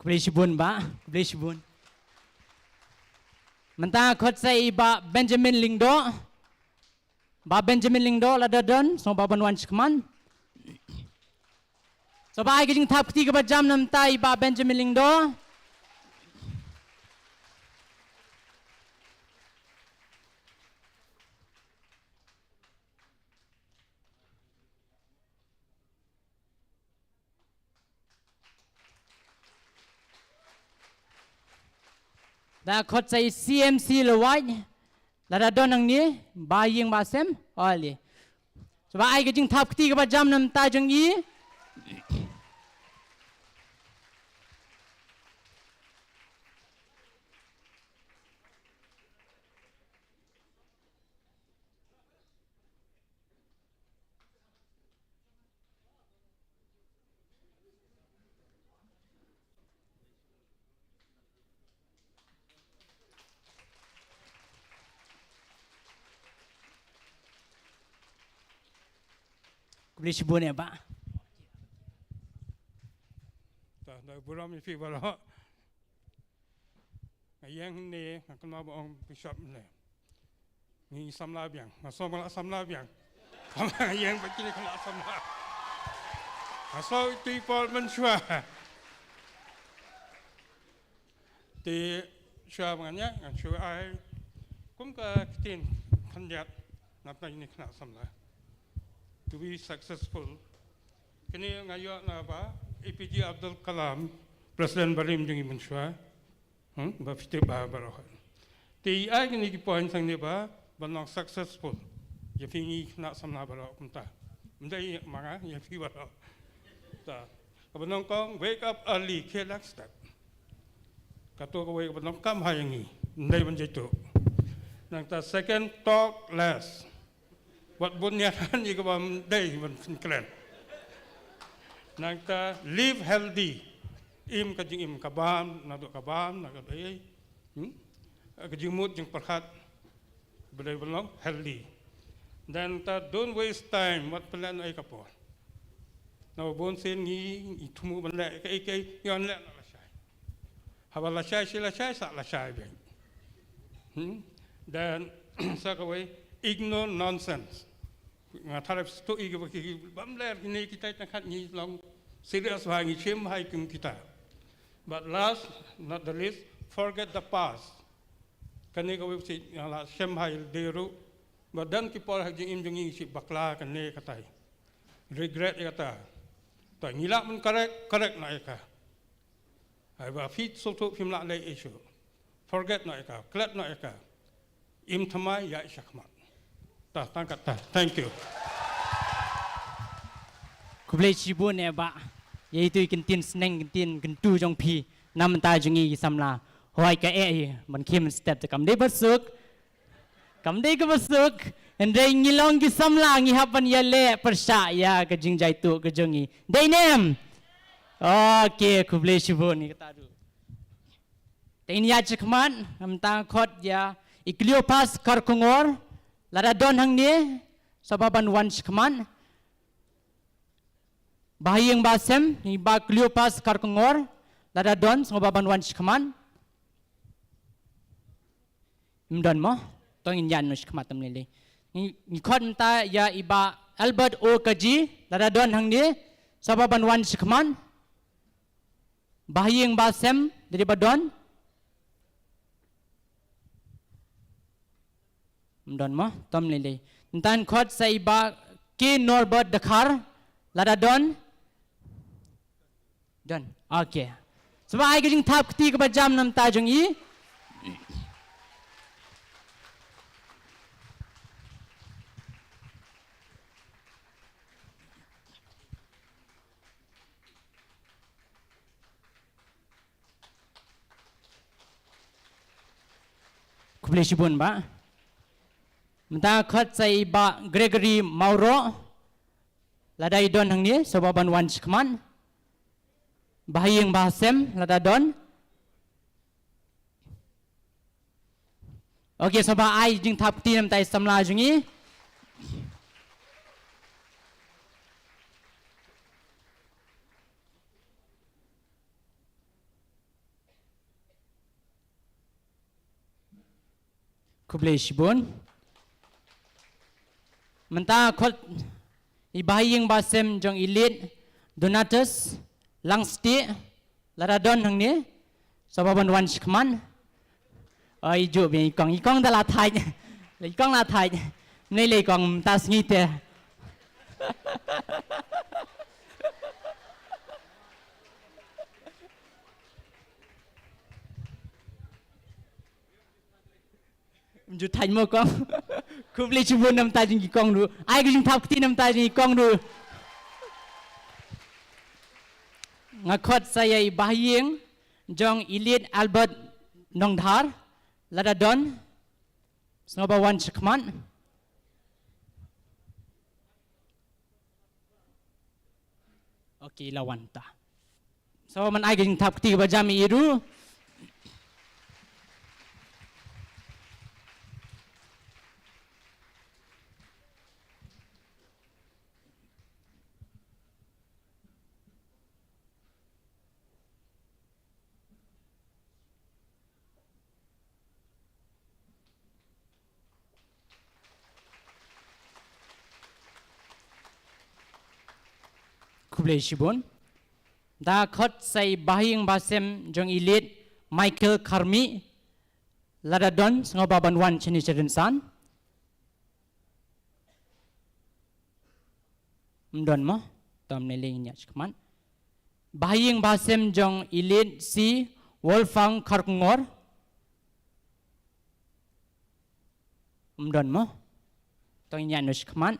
Khublei shibun bah, khublei shibun. Mynta khot sa i Bah Benjamin Lyngdoh. Bah Benjamin Lyngdoh lada don, sngewbha ban wan shakhmat. Sngewbha ai ka jingthap kti kaba jam na bynta i Bah Benjamin Lyngdoh. Da khot sa i C M C Lawait. Lada don hangne, Bah Ïing Bah Sem, ale. Sngewbha ai ka jingthap kti kaba jam na bynta jong i. Khublei shibun eh bah. Ta da burom ïa phi baroh. Nga ïeng hangne nga kynmaw ba ong Bishop ne. Ngi samla biang, nga sngew ba la samla biang. Nga ïeng ba kine ki la samla. Nga sngew ïa i Paul mynshuwa. Te shuwa ba ngan ïeng ngan shu ai kum ka ktien khyndiat na pdeng ine i khynnah samla. To be successful. Kane nga ïoh na ba A P J Abdul Kalam, President barim jong ngi mynshuwa. Hmm, ba phi tip ba baroh. Te ai kine ki point hangne ba ban long successful. Ïa phi ngi khynnah samla baroh kumta. Ym dei ma nga, ïa phi baroh. Ta. Kaba nyngkong, wake up early, khie lang step. Kato kawei kaba nyngkong kam ha ïa ngi. Ym dei ban jaituh. Nangta second, talk less. Wat bun ïa kane kaba ym dei ban pynkren. Nangta live healthy. Im ka jingim ka bam, naduh ka bam, naduh ka dei. Hmm? Ka jingmut jingpyrkhat. Ba dei ban long healthy. Nangta don't waste time, wat pynleh na ei ka por. Naba bun sien ngi, ngi thmu ban leh kaei kaei, ngi wan leh na lashai. Haba lashai shi lashai sa lashai biang. Hmm? Then sa kawei, ignore nonsense. Nga tharai phi sngewthuh ïa kiba ki bym leh kine kita tang kat ngi long serious bha ngi shim bha ïa kum kita. But last not the least, forget the past. Kane kawei phi nga la shim bha ïa lade ruh. Ba don ki por ha ka jingim jong ngi ngi shu bakla kane katai. Regret ïa kata. Ta ngi lah ban correct, correct noh ïa ka. Haba phi sngewthuh phim lah leh issue. Forget noh ïa ka, klet noh ïa ka. Im thymmai ïaid shakhmat. Ta tang katta. Thank you. Khublei shibun eh bah. Ïa itu i kyntien sneng kyntien kyntu jong phi na bynta jong ngi ki samla. Hooid kaei ban khie mynstep te kam dei ba suk. Kam dei kaba suk, hynrei ngi long ki samla ngi hap ban ïaleh pyrshah ïa ka jingjaituh ka jong ngi. Dei ne em? Ok, khublei shibun ïa kata ruh. Te ngin ïaid shakhmat, mynta khot ïa i Cleopas Kharkongor, lada don hangne, sngewbha ban wan shakhmat. Bahaïing Bahasem, i Bah Cleopas Kharkongor, lada don, sngewbha ban wan shakhmat. Ym don mo, to ngin ïaid noh shakhmat tam lei lei. Ngi, ngi khot mynta ïa i Bah Albert O Kaji, lada don hangne, sngewbha ban wan shakhmat. Bahaïing Bahasem, lada ba don. Ym don mo, tam lei lei. Mynta khot sa i Bah K Norbert Dkhar, lada don. Don. Ok. Sngewbha ai ka jingthap kti kaba jam na bynta jong i. Khublei shibun bah. Mynta khot sa i Bah Gregory Mauro. Lada i don hangne, sngewbha ban wan shakhmat. Bahaïing Bahasem, lada don. Ok, sngewbha ai jingthap kti na bynta i samla jong ngi. Khublei shibun. Mynta khot i Bahaïing Bahasem jong i Late Donatus Langstieh, lada don hangne, sngewbha ban wan shakhmat. Oi, ju biang i kong, i kong da la thait. I kong la thait. Mlei lei kong mynta sngi te. Ym ju thait mo kong. Khublei shibun na bynta jong i kong ruh. Ai ka jingthap kti na bynta jong i kong ruh. Nga khot sa ïa i Bahaïing jong i Late Albert Nongdhar, lada don, sngewbha wan shakhmat. Ok, la wan ta. Sngewbha ban ai ka jingthap kti kaba jam ïa i ruh. Khublei shibun. Da khot sa i Bahaïing Bahasem jong i Late Michael Kharmih, lada don sngewbha ban wan shane sha rynsan. Ym don mo? Tam ne leng ïa shikmat. Bahaïing Bahasem jong i Late C Wolfgang Kharkongor. Ym don mo? Tang ïa no shikmat.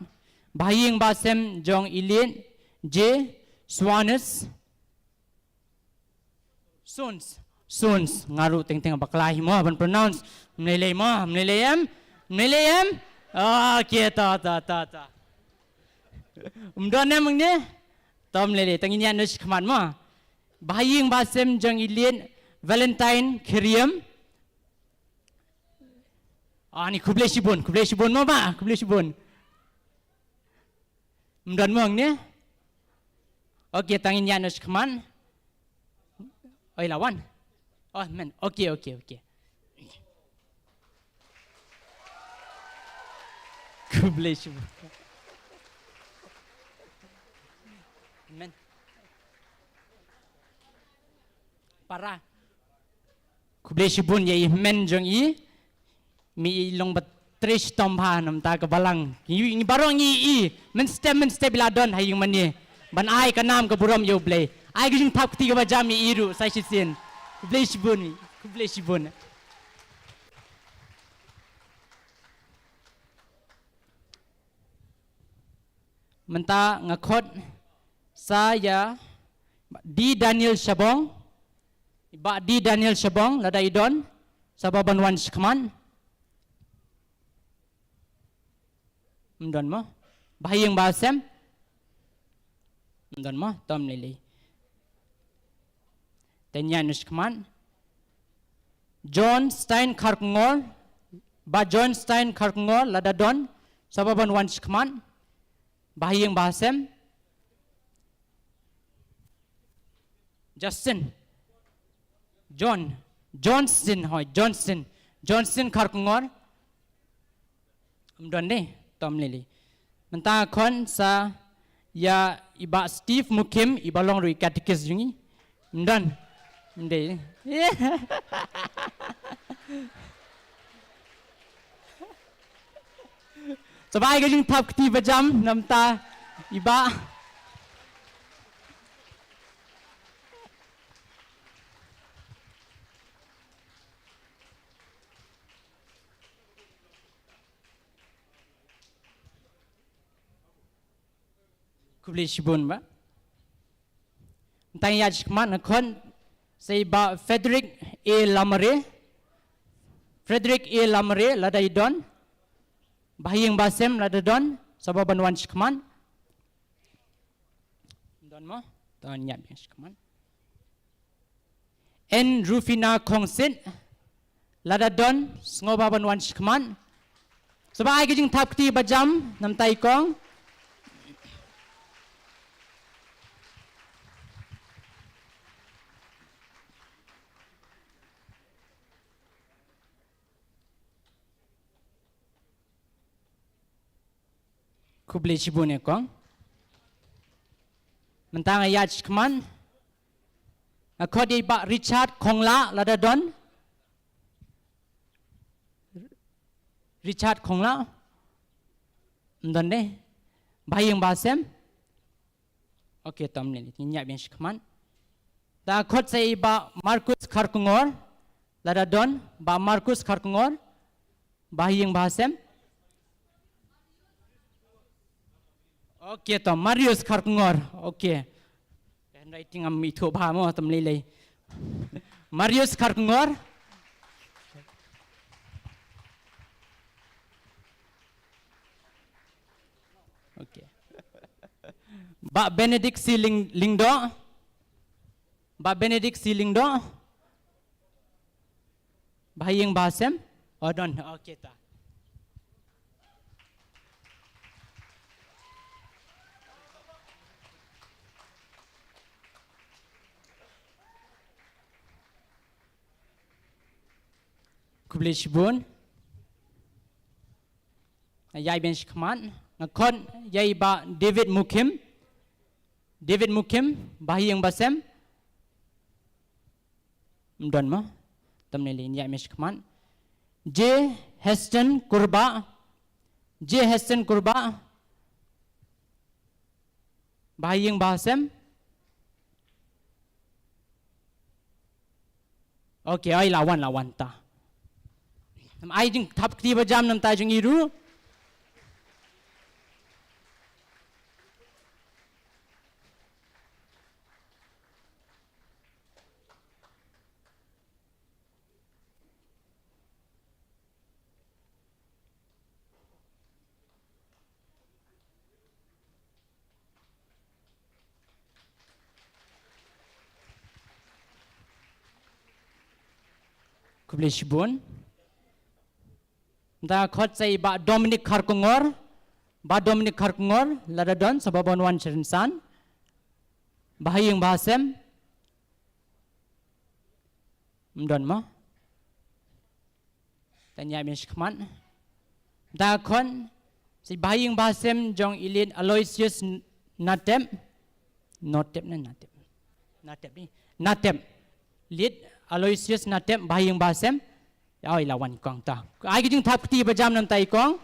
Bahaïing Bahasem jong i Late J Swanes. Sons. Sons. Nga ruh teng teng bakla hi mo ban pronounce. Ym lei lei mo, ym lei lei em. Ym lei lei em. Okay, ta, ta, ta, ta. Ym don em ne? Tam lei lei, tang ïa no shikmat mo. Bahaïing Bahasem jong i Late Valentine Khyriem. Ah, ni khublei shibun, khublei shibun mo ba, khublei shibun. Ym don mo ne? Okay, tang ïa no shikmat. Oi, la wan. Oh, men. Okay, okay, okay. Khublei shibun. Men. Para. Khublei shibun ïa i hynmen jong i. Mi i long ba trei shitom bha namar ka balang. Ngi, ngi baroh ngi i. Mynstep mynstep i la don ha ïing mane. Ban ai ka nam ka burom ïa U Blei. Ai ka jingthap kti kaba jam ïa i ruh sa shisien. Khublei shibun. Khublei shibun. Mynta nga khot sa ïa D Daniel Shabong. Bah D Daniel Shabong, lada i don, sngewbha ban wan shikmat. Ym don mo? Bahaïing Bahasem. Ym don mo? Tam lei lei. Tang ïa no shikmat. John Stein Kharkongor. Bah John Stein Kharkongor, lada don, sngewbha ban wan shikmat. Bahaïing Bahasem. Justin. John. Johnston, hoi, Johnston. Johnston Kharkongor. Ym don de, tam lei lei. Mynta khot sa ïa i Bah Steve Mukim, i ba long ruh i katikis jong ngi. Ym don. Ym dei. Sngewbha ai ka jingthap kti ba jam namar i Bah. Khublei shibun Bah. Tang ïa shikmat, nga khot sa i Bah Frederick A Lamare. Frederick A Lamare, lada i don. Bahaïing Bahasem, lada don, sngewbha ban wan shikmat. Don mo? Tang ïa biang shikmat. En Rufina Khongsit, lada don, sngewbha ban wan shikmat. Sngewbha ai ka jingthap kti ba jam namar i kong. Khublei shibun ïa kong. Mynta nga ïa shikmat. Nga khot ïa i Bah Richard Khongla, lada don. Richard Khongla. Ym don de. Bahaïing Bahasem. Okay, tam ne, ïa biang shikmat. Da khot sa i Bah Marcus Kharkongor, lada don, Bah Marcus Kharkongor, Bahaïing Bahasem. Okay, tam, Marius Kharkongor, okay. Handwriting am ithuh bha mo, tam lei lei. Marius Kharkongor. Okay. Bah Benedict C Ling-, Lyngdoh. Bah Benedict C Lyngdoh. Bahaïing Bahasem. Oh, don. Okay, ta. Khublei shibun. Ïa biang shikmat, nga khot ïa i Bah David Mukim. David Mukim, Bahaïing Bahasem. Ym don mo. Te mynne lei ngin ïaid mih shakhmat. J Heston Kurbah. J Heston Kurbah. Bahaïing Bahasem. Okay, ai la wan, la wan ta. Ai jingthap kti bajam namar ta jong i ruh. Khublei shibun. Mynta khot sa i Bah Dominic Kharkongor. Bah Dominic Kharkongor, lada don, sngewbha ban wan sha rynsan. Bahaïing Bahasem. Ym don mo. Te ngin ïaid mih shakhmat. Te khot sa i Bahaïing Bahasem jong i Late Aloysius Natep. Notep ne Natep? Natep ni. Natep. Late Aloysius Natep, Bahaïing Bahasem. Ïa, i la wan i kong ta. Ai ka jingthap kti bajam namar ta i kong.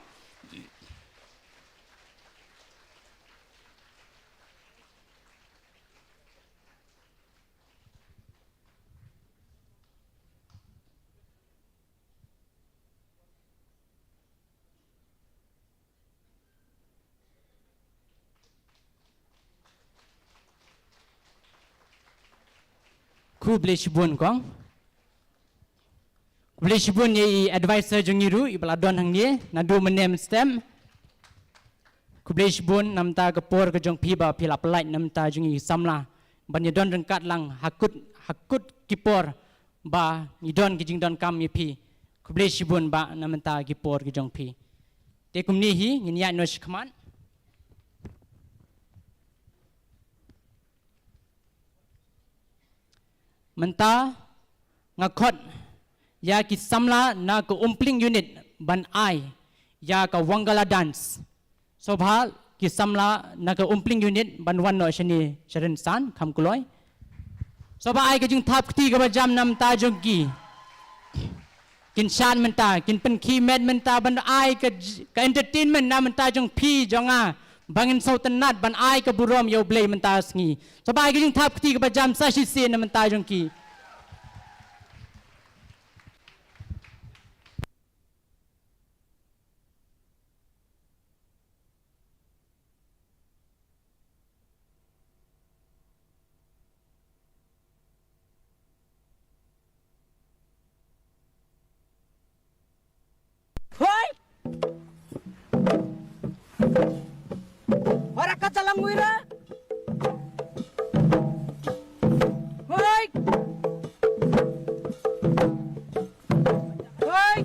Khublei shibun kong. Khublei shibun ïa i advisor jong ngi ruh, iba la don hangne naduh mynne mynstep. Khublei shibun namar ka por ka jong phi ba phi la pynlait namar jong ngi samla ban ïa don ryngkat lang ha kut, ha kut ki por ba ngi don ki jingdonkam ïa phi. Khublei shibun Bah namar ki por ki jong phi. Te kumne hi ngin ïaid noh shakhmat. Mynta nga khot ïa ki samla na ka Umpling unit ban ai ïa ka Wangala dance. Sngewbha ki samla na ka Umpling unit ban wan noh shane sha rynsan kham kloi. Sngewbha ai ka jingthap kti kaba jam namar jong ki. Kin shad mynta, kin pynkhih met mynta ban ai ka j-, ka entertainment namar jong phi jong nga. Ba ngin sngewtynnat ban ai ka burom ïa U Blei mynta sngi. Sngewbha ai ka jingthap kti kaba jam sa shisien namar jong ki. Hoi! Ora ka talang wira. Hoi! Hoi!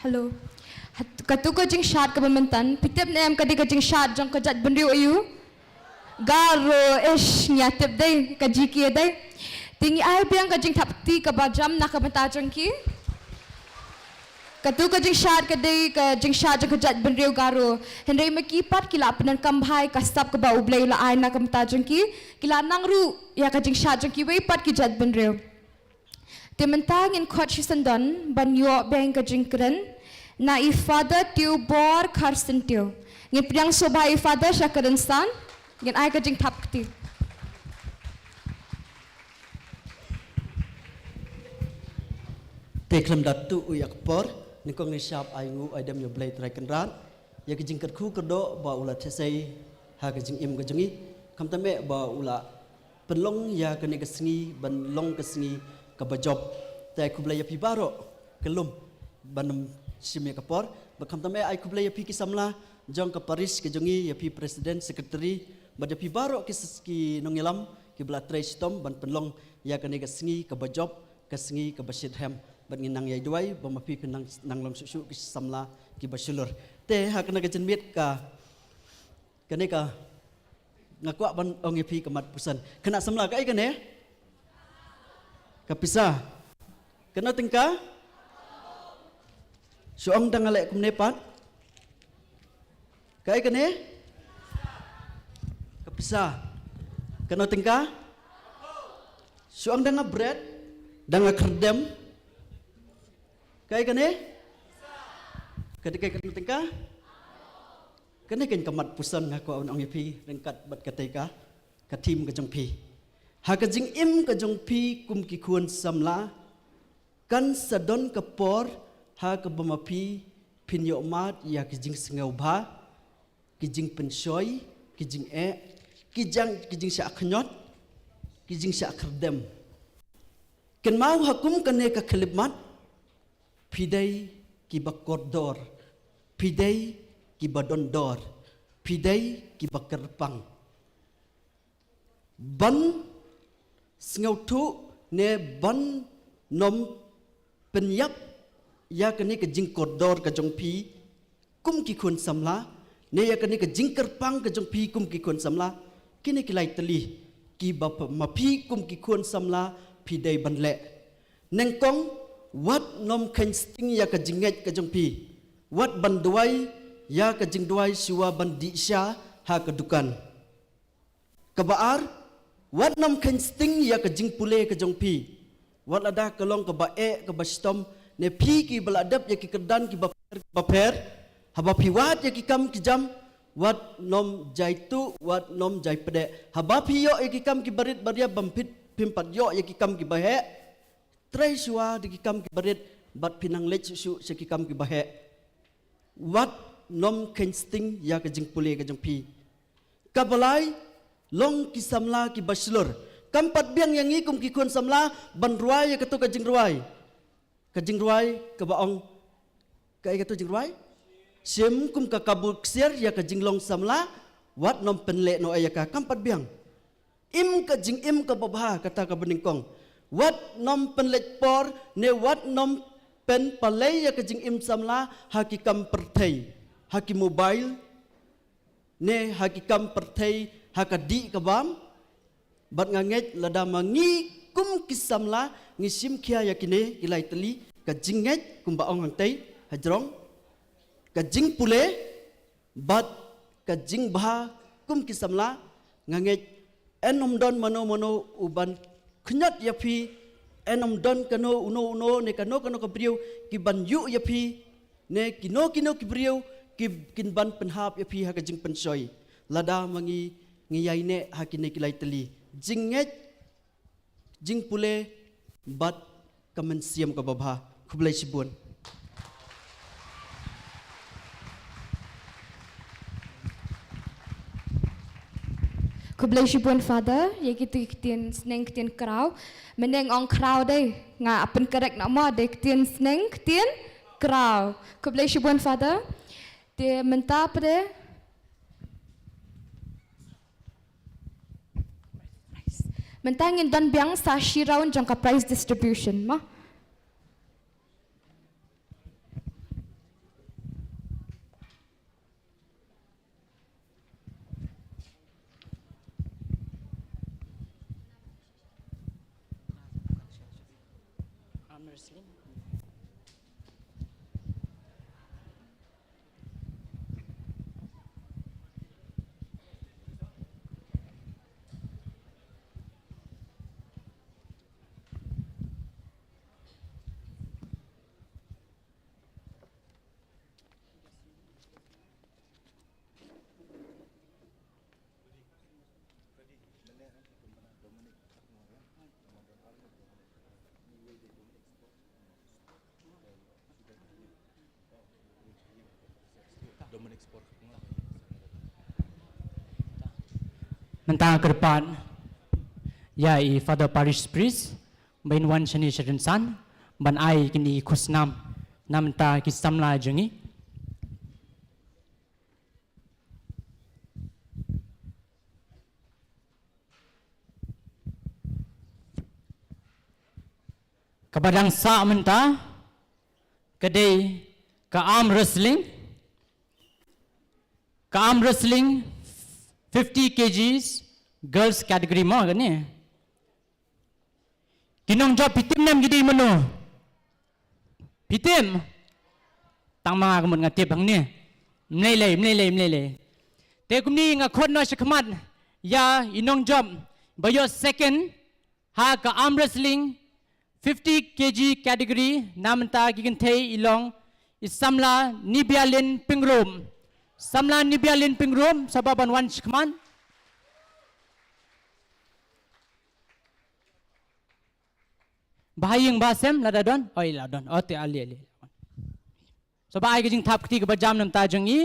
Hello. Hat-, katu ka jingshad kaba mynta, phi tip ne em ka dei ka jingshad jong ka jaitbynriew aïu? Garo. Ish, ngi ïa tip dei, ka G K dei. Te ngi ai biang ka jingthap kti kaba jam na ka bynta jong ki. Katu ka jingshad ka dei ka jingshad jong ka jaitbynriew Garo. Hynrei ma ki pat ki la pyndonkam bha ïa ka sap kaba U Blei u la ai na ka bynta jong ki. Ki la nang ruh ïa ka jingshad jong kiwei pat ki jaitbynriew. Te mynta ngin khot shisyndon ban ïoh biang ka jingkren na i Father Teobor Kharsyntiew. Ngin pdiang sngewbha i Father sha ka rynsan, ngin ai ka jingthap kti. Te khlem da tuh ïa ka por, nyngkong ngin shap ai nguh ai dem ïa U Blei Trai Kynrad ïa ka jingkyrkhu kyrdoh ba u la thiah sei ha ka jingim ka jong ngi, khamtam eh ba u la pynlong ïa kane ka sngi ban long ka sngi kaba jop. Te ai khublei ïa phi baroh, ka lum ban ym shim ïa ka por, bad khamtam eh ai khublei ïa phi ki samla jong ka parish ka jong ngi, ïa phi president, secretary, bad ïa phi baroh ki s-, ki nongïalam kiba la trei shitom ban pynlong ïa kane ka sngi kaba jop, ka sngi kaba shitrhem. Bad ngin nang ïai duwai ba ma phi phin nang, nang long shuh shuh ki samla kiba shlur. Te ha kane ka jingmut ka, kane ka, nga kwah ban ong ïa phi ka mat puson. Kane samla kaei kane? Ka pisa. Kano tyngka? Shu ong da nga leh kumne pat. Kaei kane? Ka pisa. Kano tyngka? Shu ong da nga bret, da nga khyrdem. Kaei kane? Ka dei kaei kano tyngka? Kane keiñ ka mat puson nga kwah ban ong ïa phi ryngkat bad katei ka, ka theme ka jong phi. Ha ka jingim ka jong phi kum ki khun samla, kan sa don ka por ha kaba ma phi phin ïoh mad ïa ki jingsngewbha, ki jingpynshoi, ki jingeh, ki jang, ki jingshah khñiot, ki jingshah khyrdem. Kynmaw ha kum kane ka khyllipmat, phi dei kiba kordor, phi dei kiba dondor, phi dei kiba kyrpang. Ban sngewthuh ne ban nym pynïap ïa kane ka jingkordor ka jong phi kum ki khun samla, ne ïa kane ka jingkyrpang ka jong phi kum ki khun samla, kine ki lai tylli kiba p-, ma phi kum ki khun samla phi dei ban leh. Nyngkong, wat nym kheiñ sting ïa ka jingngeit ka jong phi. Wat ban duwai ïa ka jingduwai shuwa ban dih sha ha ka dukan. Kaba ar, wat nym kheiñ sting ïa ka jingpule ka jong phi. Wat lada ka long kaba eh kaba shitom, ne phi kiba la dep ïa ki kyrdan kiba pher, kiba pher, haba phi wad ïa ki kam ki jam, wat nym jai tuh, wat nym jai pdeh. Haba phi ïoh ïa ki kam kiba rit ba riap, bym pit, phim pat ïoh ïa ki kam kiba heh. Trei shuwa da ki kam kiba rit, bad phin nang leit shuh shuh sha ki kam kiba heh. Wat nym kheiñ sting ïa ka jingpule ka jong phi. Kaba lai, long ki samla kiba shlur. Kam pat biang ïa ngi kum ki khun samla ban rwai ïa kato ka jingrwai. Ka jingrwai kaba ong, kaei kato jingrwai? Shim kum ka kabu ksiar ïa ka jinglong samla, wat nym pynleh noh ïa ka, kam pat biang. Im ka jingim kaba bha, kata kaba nyngkong. Wat nym pynleit por, ne wat nym pynpalei ïa ka jingim samla ha ki kam pyrthei, ha ki mobile, ne ha ki kam pyrthei, ha ka dih ka bam. Bad nga ngeit lada ma ngi kum ki samla ngi shim khia ïa kine ki lai tylli, ka jingngeit kumba ong hangtei hajrong, ka jingpule, bad ka jingbha kum ki samla, nga ngeit yn ym don mano mano uban khñiot ïa phi, yn ym don kano uno uno ne kano kano ka briew kiban ïuh ïa phi, ne kino kino ki briew ki, kin ban pynhap ïa phi ha ka jingpynshoi. Lada ma ngi, ngi ïaineh ha kine ki lai tylli. Jingngeit, jingpule, bad ka mynsiem kaba bha. Khublei shibun. Khublei shibun Father, ïa kito ki ktien sneng ktien kraw. Mynne nga ong khraw dei, nga pyncorrect noh mo, dei ktien sneng ktien kraw. Khublei shibun Father. Te mynta pat de, mynta ngin don biang sa shi round jong ka prize distribution mo. Mynta kyrpad ïa i Father Parish Priest ban wan shane sha rynsan ban ai kine ki khusnam na bynta ki samla jong ngi. Kaba dang sah mynta ka dei ka arm wrestling, ka arm wrestling fifty kgs girls category mo kane. Ki nongjop phi tip ne em ki dei mano? Phi tip? Tang ma nga ka mut nga tip hangne. Mlei lei, mlei lei, mlei lei. Te kumne nga khot noh shakhmat ïa i nongjop ba ïoh second ha ka arm wrestling fifty kg category na bynta ki kynthei i long i samla Nibialin Pyngrope. Samla Nibialin Pyngrope, sngewbha ban wan shakhmat. Ba ha ïing ba ha sem, lada don? Oi, la don. O te, ale, ale. Sngewbha ai ka jingthap kti kaba jam na bynta jong i.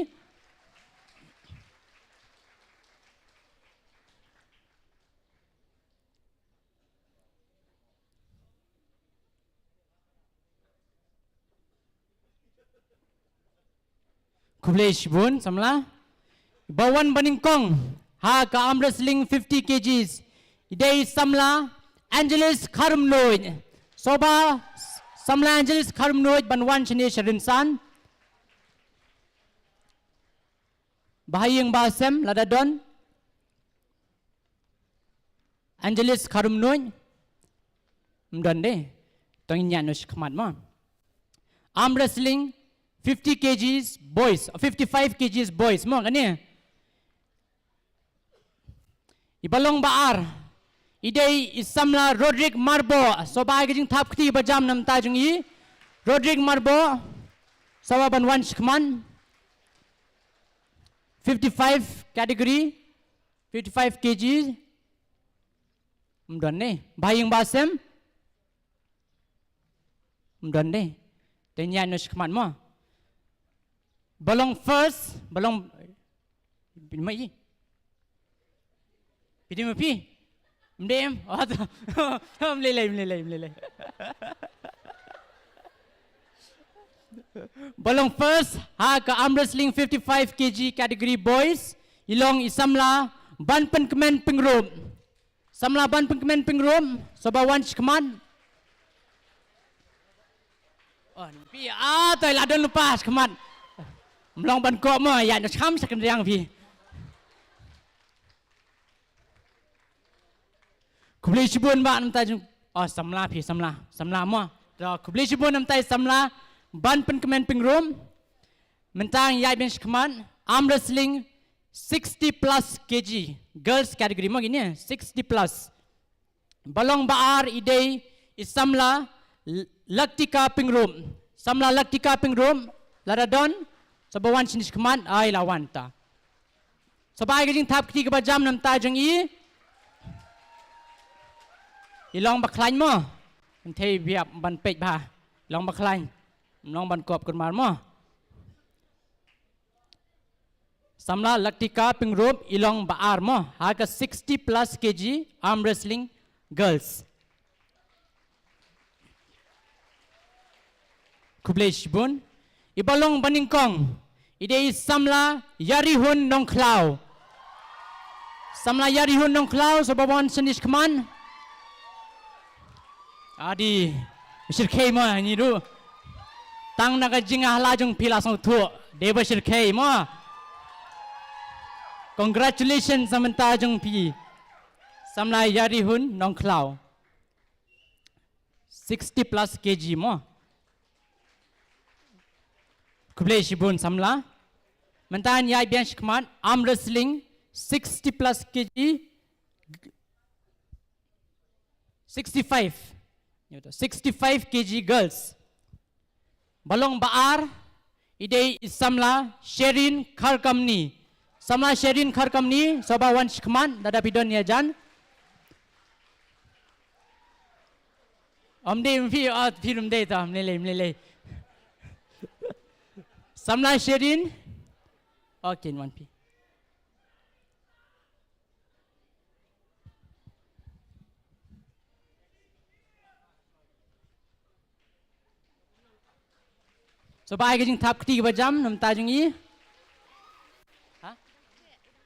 Khublei shibun samla. Ba wan banyngkong ha ka arm wrestling fifty kgs i dei samla Angeles Kharumnuid. Sngewbha samla Angeles Kharumnuid ban wan shane sha rynsan. Ba ha ïing ba ha sem lada don. Angeles Kharumnuid. Ym don de. To ngin ïaid noh shakhmat mo. Arm wrestling fifty kgs boys, fifty-five kgs boys mo kane. I ba long ba ar i dei i samla Roderick Marboh. Sngewbha ai ka jingthap kti ba jam na bynta jong i. Roderick Marboh, sngewbha ban wan shakhmat. Fifty-five category, fifty-five kg. Ym don ne. Ba ha ïing ba ha sem. Ym don ne. Te ngin ïaid noh shakhmat mo. Ba long first, ba long, phi dei ma i? Phi dei ma phi? Ym dei em? Oh, to. Ym lei lei, ym lei lei, ym lei lei. Ba long first ha ka arm wrestling fifty-five kg category boys i long i samla Banpynkmen Pyngrope. Samla Banpynkmen Pyngrope, sngewbha wan shakhmat. Oh, phi, ah, to la don lypa shakhmat. Ym long ban kop mo, ïaid noh sham sha kynriang phi. Khublei shibun bah na bynta jong, oh, samla phi, samla, samla mo. To khublei shibun na bynta i samla Banpynkmen Pyngrope. Mynta ngin ïaid beit shakhmat arm wrestling sixty plus kg, girls category mo kine, sixty plus. Ba long ba ar i dei i samla L-, Laktika Pyngrope. Samla Laktika Pyngrope, lada don, sngewbha wan shane shakhmat, ai la wan ta. Sngewbha ai ka jingthap kti kaba jam na bynta jong i. I long ba khlaiñ mo. Kynthei biap ban peit bha. I long ba khlaiñ. Ym long ban kop kulmar mo. Samla Laktika Pyngrope i long ba ar mo ha ka sixty plus kg arm wrestling girls. Khublei shibun. I ba long banyngkong i dei i samla Ïarihun Nongkhlaw. Samla Ïarihun Nongkhlaw, sngewbha wan shane shakhmat. Adi, shyrkhei mo ngi ruh. Tang na ka jingïahala jong phi la sngewthuh, dei ba shyrkhei mo. Congratulations na bynta jong phi. Samla Ïarihun Nongkhlaw. sixty plus K G mo. Khublei shibun samla. Mynta ngi ïaid biang shakhmat arm wrestling sixty plus K G. Sixty-five. Sixty-five K G girls. Ba long ba ar, i dei i samla Sherin Kharkamni. Samla Sherin Kharkamni, sngewbha wan shakhmat, lada phi don ïajan. Ym dei, ym phi, ah, phi ym dei ta, ym lei lei, ym lei lei. Samla Sherin. Okay, wan phi. Sngewbha ai ka jingthap kti kaba jam na bynta jong i. Ha?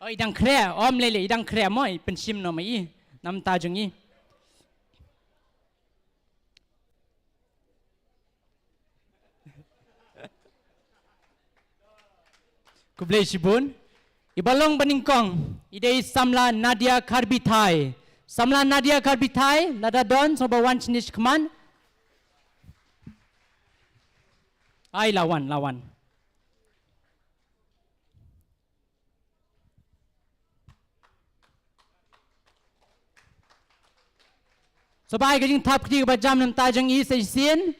Oh, i dang khreh. Oh, ym lei lei, i dang khreh mo, i pynshim noh ma i na bynta jong i. Khublei shibun. I ba long ba nyngkong, i dei i samla Nadia Kharbithai. Samla Nadia Kharbithai, lada don, sngewbha wan shane shakhmat. Ai, la wan, la wan. Sngewbha ai ka jingthap kti kaba jam na bynta jong i sa shisien.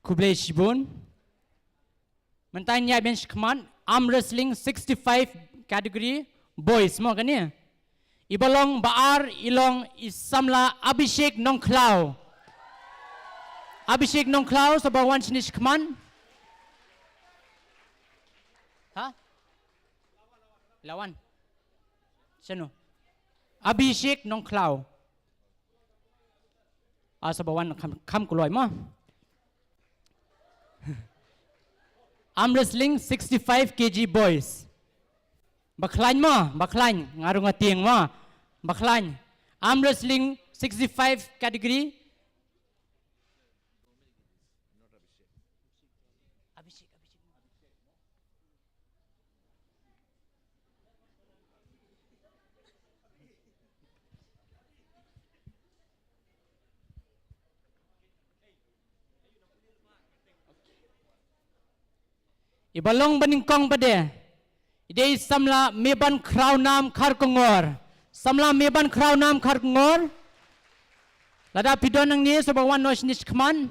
Khublei shibun. Mynta ngi ïaid biang shakhmat arm wrestling sixty-five category boys mo kane. I ba long ba ar i long i samla Abhishek Nongkhlaw. Abhishek Nongkhlaw, sngewbha wan shane shakhmat. Ha? La wan. Shano? Abhishek Nongkhlaw. Ah, sngewbha wan kham, kham kloi mo. Arm wrestling sixty-five K G boys. Ba khlaiñ mo, ba khlaiñ, nga rung nga tieng mo. Ba khlaiñ. Arm wrestling sixty-five category. Abhishek, Abhishek. I ba long ba nyngkong pat de, i dei i samla Meban Khrawnam Kharkongor. Samla Meban Khrawnam Kharkongor. Lada phi don nangne, sngewbha wan noh shane shakhmat.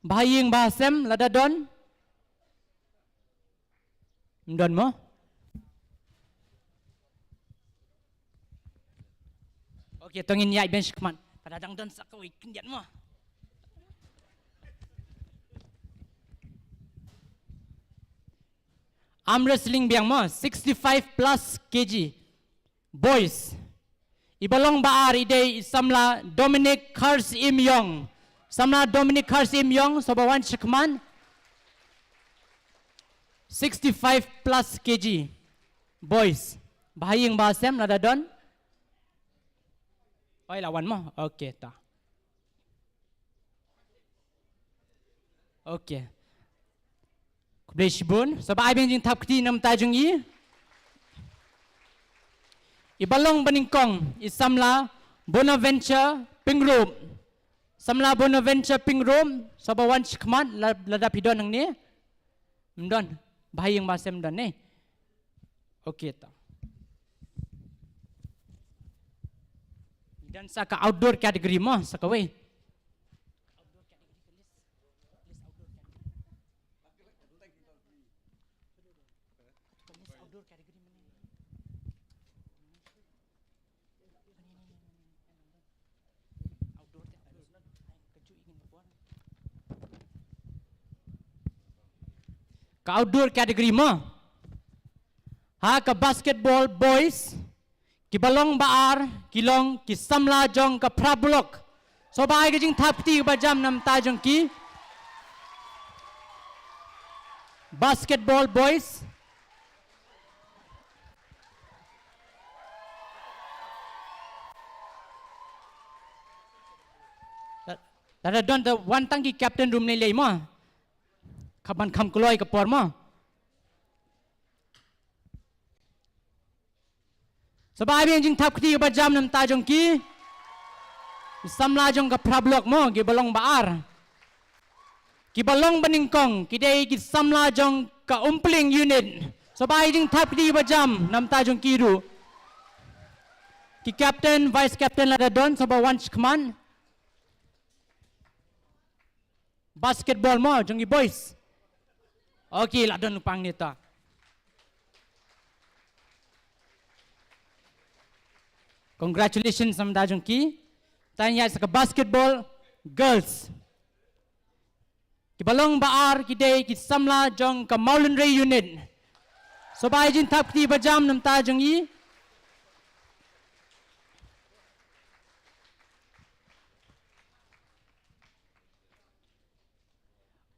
Bha ïing bha sem, lada don. Ym don mo? Okay, to ngin ïaid biang shakhmat. Pat dang don sa kawei khyndiat mo. Arm wrestling biang mo, sixty-five plus K G. Boys. I ba long ba ar i dei i samla Dominic Kharsyiem Ïong. Samla Dominic Kharsyiem Ïong, sngewbha wan shakhmat. Sixty-five plus K G. Boys. Bha ïing bha sem, lada don. Oi, la wan mo. Okay, ta. Okay. Khublei shibun. Sngewbha ai biang jingthap kti na bynta jong i. I ba long ba nyngkong, i samla Bonaventure Pyngrope. Samla Bonaventure Pyngrope, sngewbha wan shakhmat, la-, lada phi don nangne. Ym don. Bha ïing bha sem don ne. Okay, to. Don sa ka outdoor category mo, sa kawei. Ka outdoor category mo. Ha ka basketball boys, ki ba long ba ar, ki long ki samla jong ka Phra Block. Sngewbha ai ka jingthap kti kaba jam na bynta jong ki. Basketball boys. Lada don te wan tang ki captain ruh ym lei lei mo. Kaba kham kloi ka por mo. Sngewbha ai biang jingthap kti kaba jam namar jong ki. Ki samla jong ka phra block mo, kiba long ba ar. Kiba long banyngkong ki dei ki samla jong ka Umpling unit. Sngewbha ai jingthap kti kaba jam namar jong ki ruh. Ki captain, vice captain lada don, sngewbha wan shakhmat. Basketball mo, jong ki boys. Okay, la don u pang neta. Congratulations namar jong ki. Tang ïa sa ka basketball girls. Kiba long ba ar ki dei ki samla jong ka Mawlynrei unit. Sngewbha ai jingthap kti kaba jam namar jong i.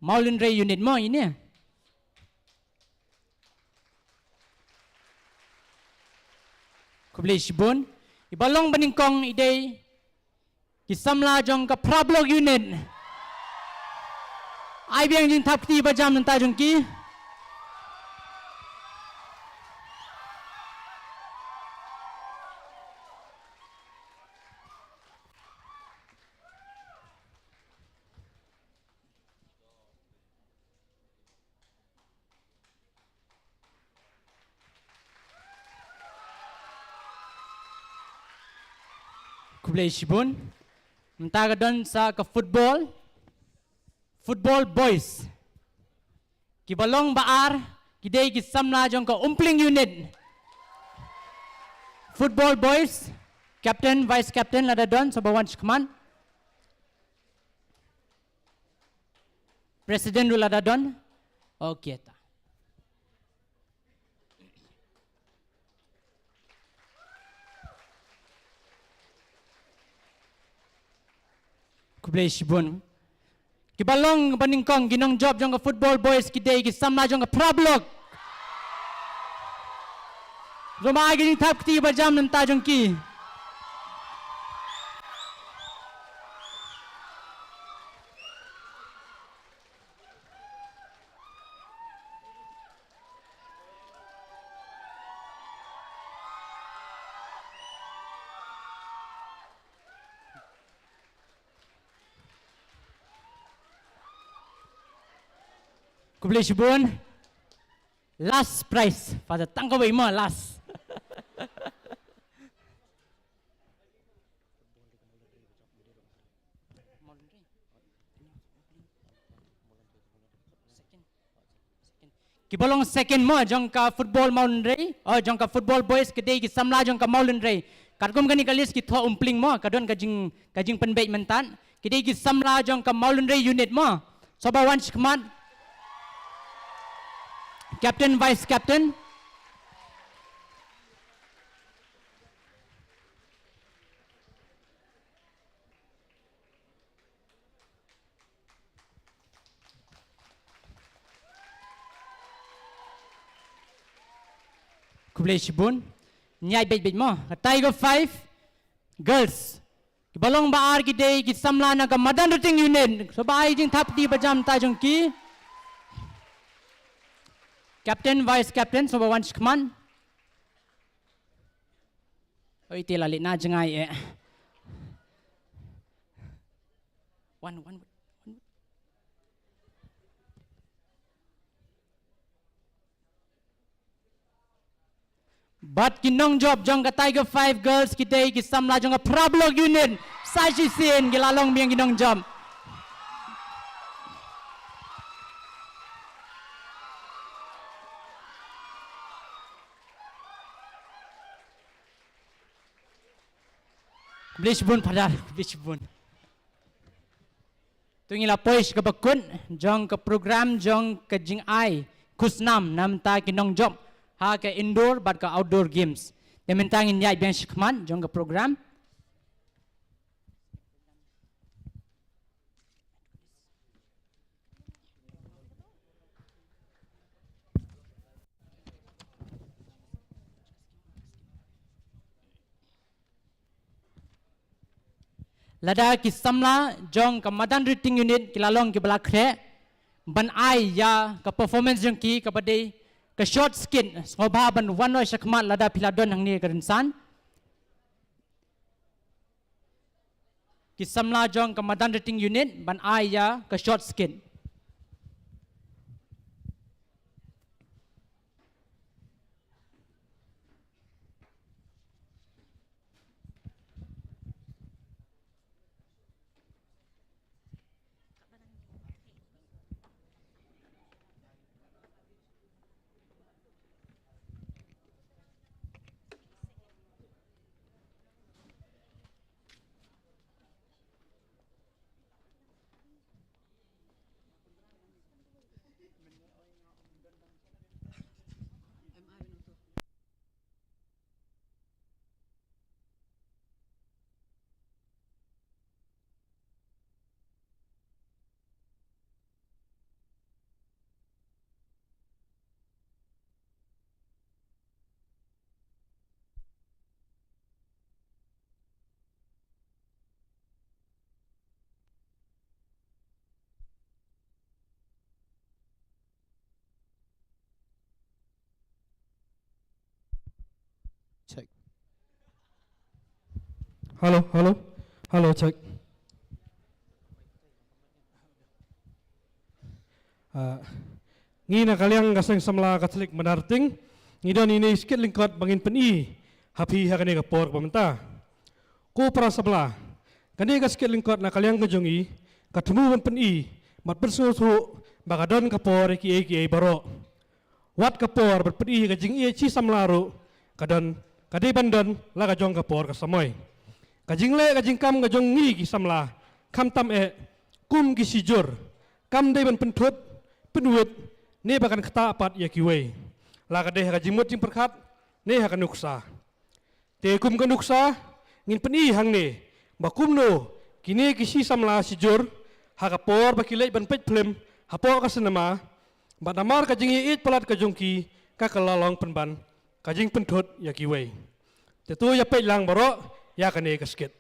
Mawlynrei unit mo ine. Khublei shibun. Iba long banyngkong i dei ki samla jong ka phra block unit. Ai biang jingthap kti kaba jam namar jong ki. Khublei shibun. Mynta ka don sa ka football. Football boys. Kiba long ba ar ki dei ki samla jong ka Umpling unit. Football boys, captain, vice captain lada don, sngewbha wan shakhmat. President ruh lada don. Okay ta. Khublei shibun. Kiba long banyngkong ki nongjop jong ka football boys ki dei ki samla jong ka phra block. Sngewbha ai ka jingthap kti kaba jam namar jong ki. Khublei shibun. Last prize, Father, tang kawei mo, last. Kiba long second mo jong ka football Mawlynrei, oh, jong ka football boys ki dei ki samla jong ka Mawlynrei. Katkum kane ka list ki thoh Umpling mo, ka don ka jing, ka jingpynbeit mynta. Ki dei ki samla jong ka Mawlynrei unit mo. Sngewbha wan shakhmat. Captain, vice captain. Khublei shibun. Ngi ïaid beit beit mo. Ka Tiger five girls. Kiba long ba ar ki dei ki samla na ka Madanrting unit. Sngewbha ai jingthap kti kaba jam namar jong ki. Captain, vice captain, sngewbha wan shakhmat. Oi, te la leit na jngai eh. Wan, wan, wan. Bad ki nongjop jong ka Tiger five girls ki dei ki samla jong ka phra block unit. Sa shisien ki la long biang ki nongjop. Khublei shibun Father, khublei shibun. To ngi la poi sha kaba kut jong ka program jong ka jingai khusnam namar ki nongjop ha ka indoor bad ka outdoor games. Te mynta ngin ïaid biang shakhmat jong ka program. Lada ki samla jong ka Madanrting unit ki la long kiba la khreh ban ai ïa ka performance jong ki kaba dei ka short skit, sngewbha ban wan noh shakhmat lada phi la don hangne ka rynsan. ki samla jong ka Madan Rating Unit ban ai ïa ka short skit. Check. Hello, hello. Hello, check. Ah, ngi na ka liang ka Seng Samla Katholik Madan Rating, ngi don ïa ine i skit lyngkot ba ngin pyni ha phi ha kane ka por kaba mynta. Ko para samla, kane ka skit lyngkot na ka liang ka jong ngi, ka thmu ban pyni bad pynsngewthuh ba ka don ka por ïa kiei kiei baroh. Wat ka por ban pyni ka jingïeit shi samla ruh ka don, ka dei ban don la ka jong ka por ka samoi. Ka jingleh ka jingkam ka jong ngi ki samla, khamtam eh kum ki shijur, kam dei ban pynthut, pynwit, ne ba kan ktah pat ïa kiwei, la ka dei ha ka jingmut jingpyrkhat ne ha ka nuksa. Te kum ka nuksa, ngin pyni hangne ba kumno kine ki shi samla shijur, ha ka por ba ki leit ban peit phlim hapoh ka cinema, bad namar ka jingïaieit palat ka jong ki, ka kylla long pynban ka jingpynthut ïa kiwei. Te to ïa peit lang baroh ïa kane ka skit.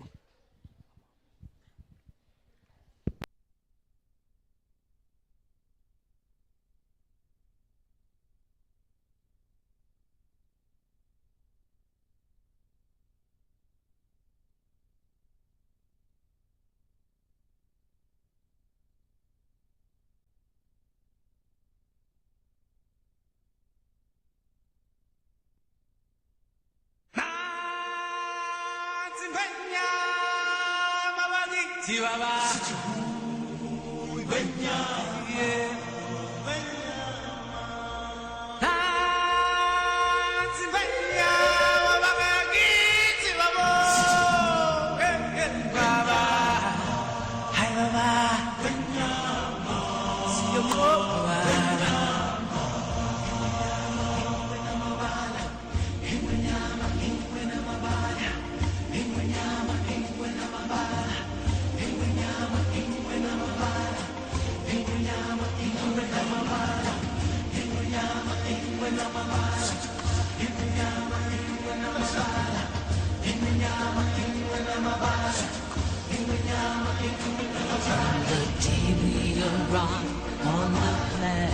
From the day we arrived on the planet,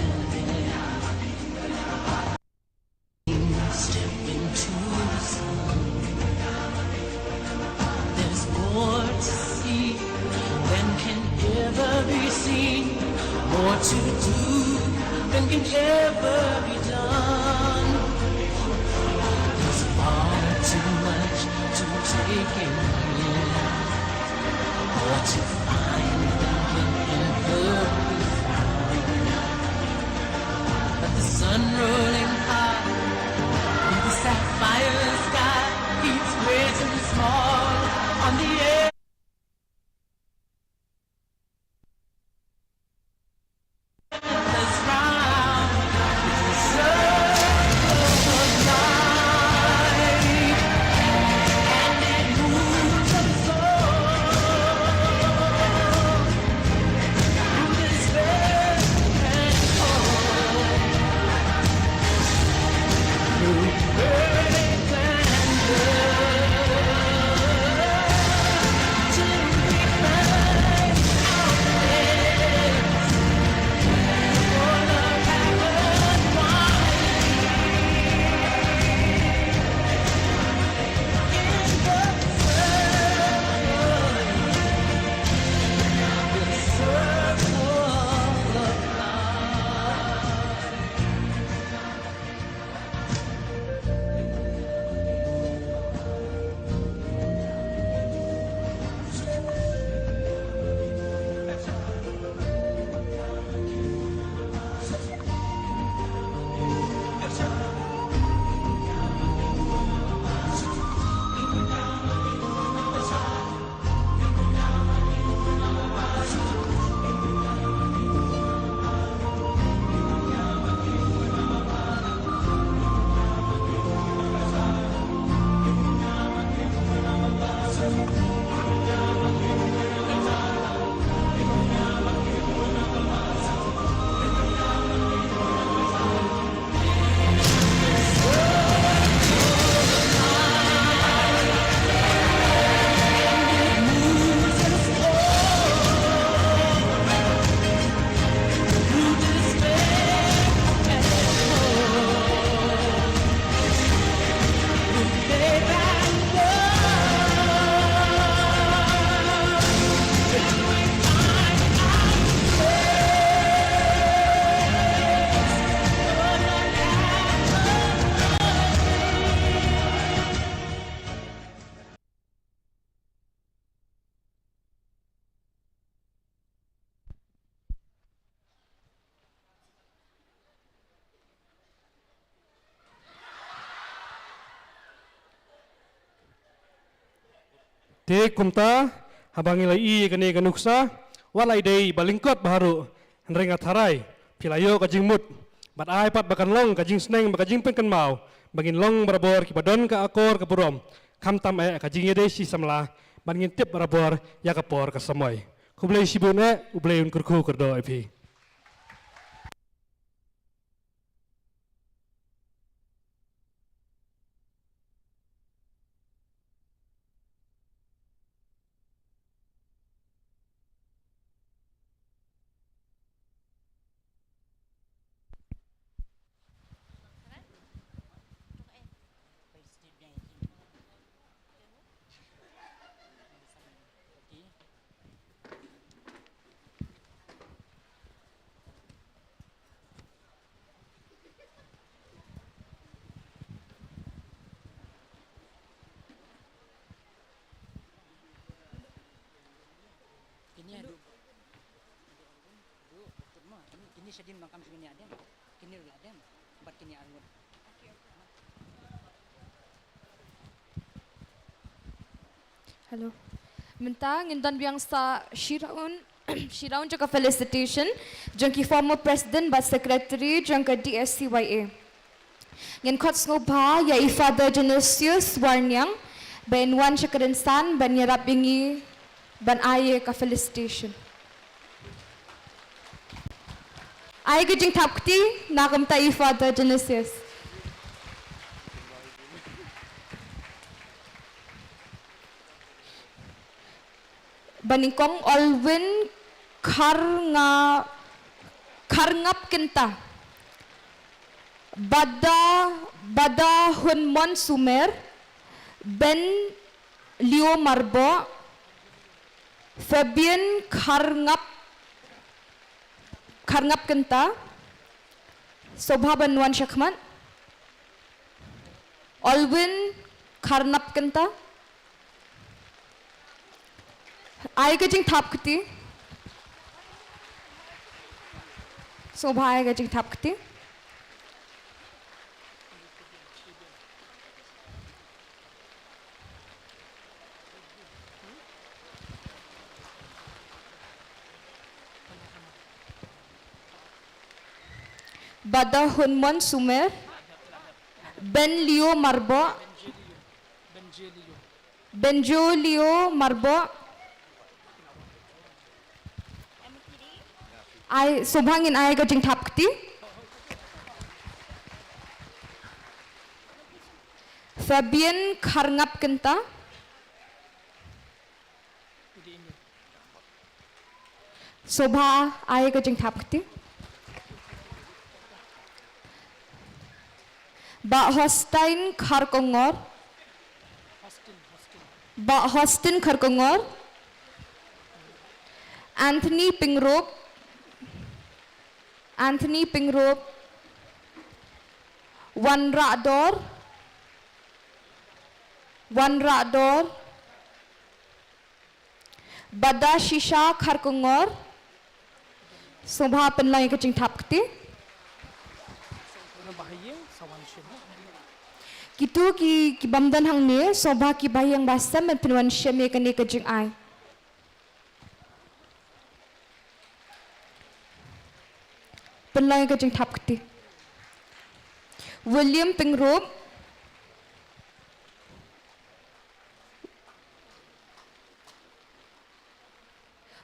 step into the sun. There's more to see than can ever be seen, more to do than can ever be done. There's far too much to take in. What you find can never be found. But the sun rolling high, with the sapphire sky, keeps great and small on the air. Te kumta, haba ngi la ïohi ïa kane ka nuksa, wat la dei ba lyngkot bha ruh, hynrei nga tharai, phi la ïoh ka jingmut, bad ai pat ba kan long ka jingsneng bad ka jingpynkynmaw, ba ngin long barabor kiba don ka akor ka burom, khamtam eh ka jingïadei shi samla, bad ngin tip barabor ïa ka por ka samoi. Khublei shibun eh, U Blei un kyrkhu kyrdoh ïa phi. Kini adu. Du, du, ma, kini, kini shadim bang kam shu kini adem. Kini ula adem. Bat kini arngut. Hello. Mynta ngin don biang sa shi round, shi round jong ka felicitation jong ki former president bad secretary jong ka D S C Y A. Ngin khot sngewbha ïa i Father Genesius Warniang ban wan sha ka rynsan ban ïarap ïa ngi ban ai ïa ka felicitation. Ai ka jingthap kti na ka bynta i Father Genesius. Ba nyngkong Olwin Kharnga-, Kharngap Kynta. Bada, Bada Hunmon Sumer, Ben Leo Marbo, Fabian Kharngap, Kharngap Kynta, Sobha ban wan shakhmat, Olwin Kharngap Kynta, ai ka jingthap kti. Sobha ai ka jingthap kti. Bada Hunmon Sumer, Ben Leo Marbo, Benjolio Marbo. Ai, Sobha ngin ai ka jingthap kti. Fabian Kharngap Kynta. Sobha ai ka jingthap kti. Bah Hostain Kharkongor. Bah Hostin Kharkongor. Anthony Pingrop. Anthony Pingrop. Wanrah Dor. Wanrah Dor. Bada Shisha Kharkongor. Sngewbha pynlong ïa ka jingthap kti. Kito ki, ki bym don hangne, sngewbha ki bahaïing bahasem ban pynwan shem ïa kane ka jingai. Pynlong ïa ka jingthap kti. William Pingrop.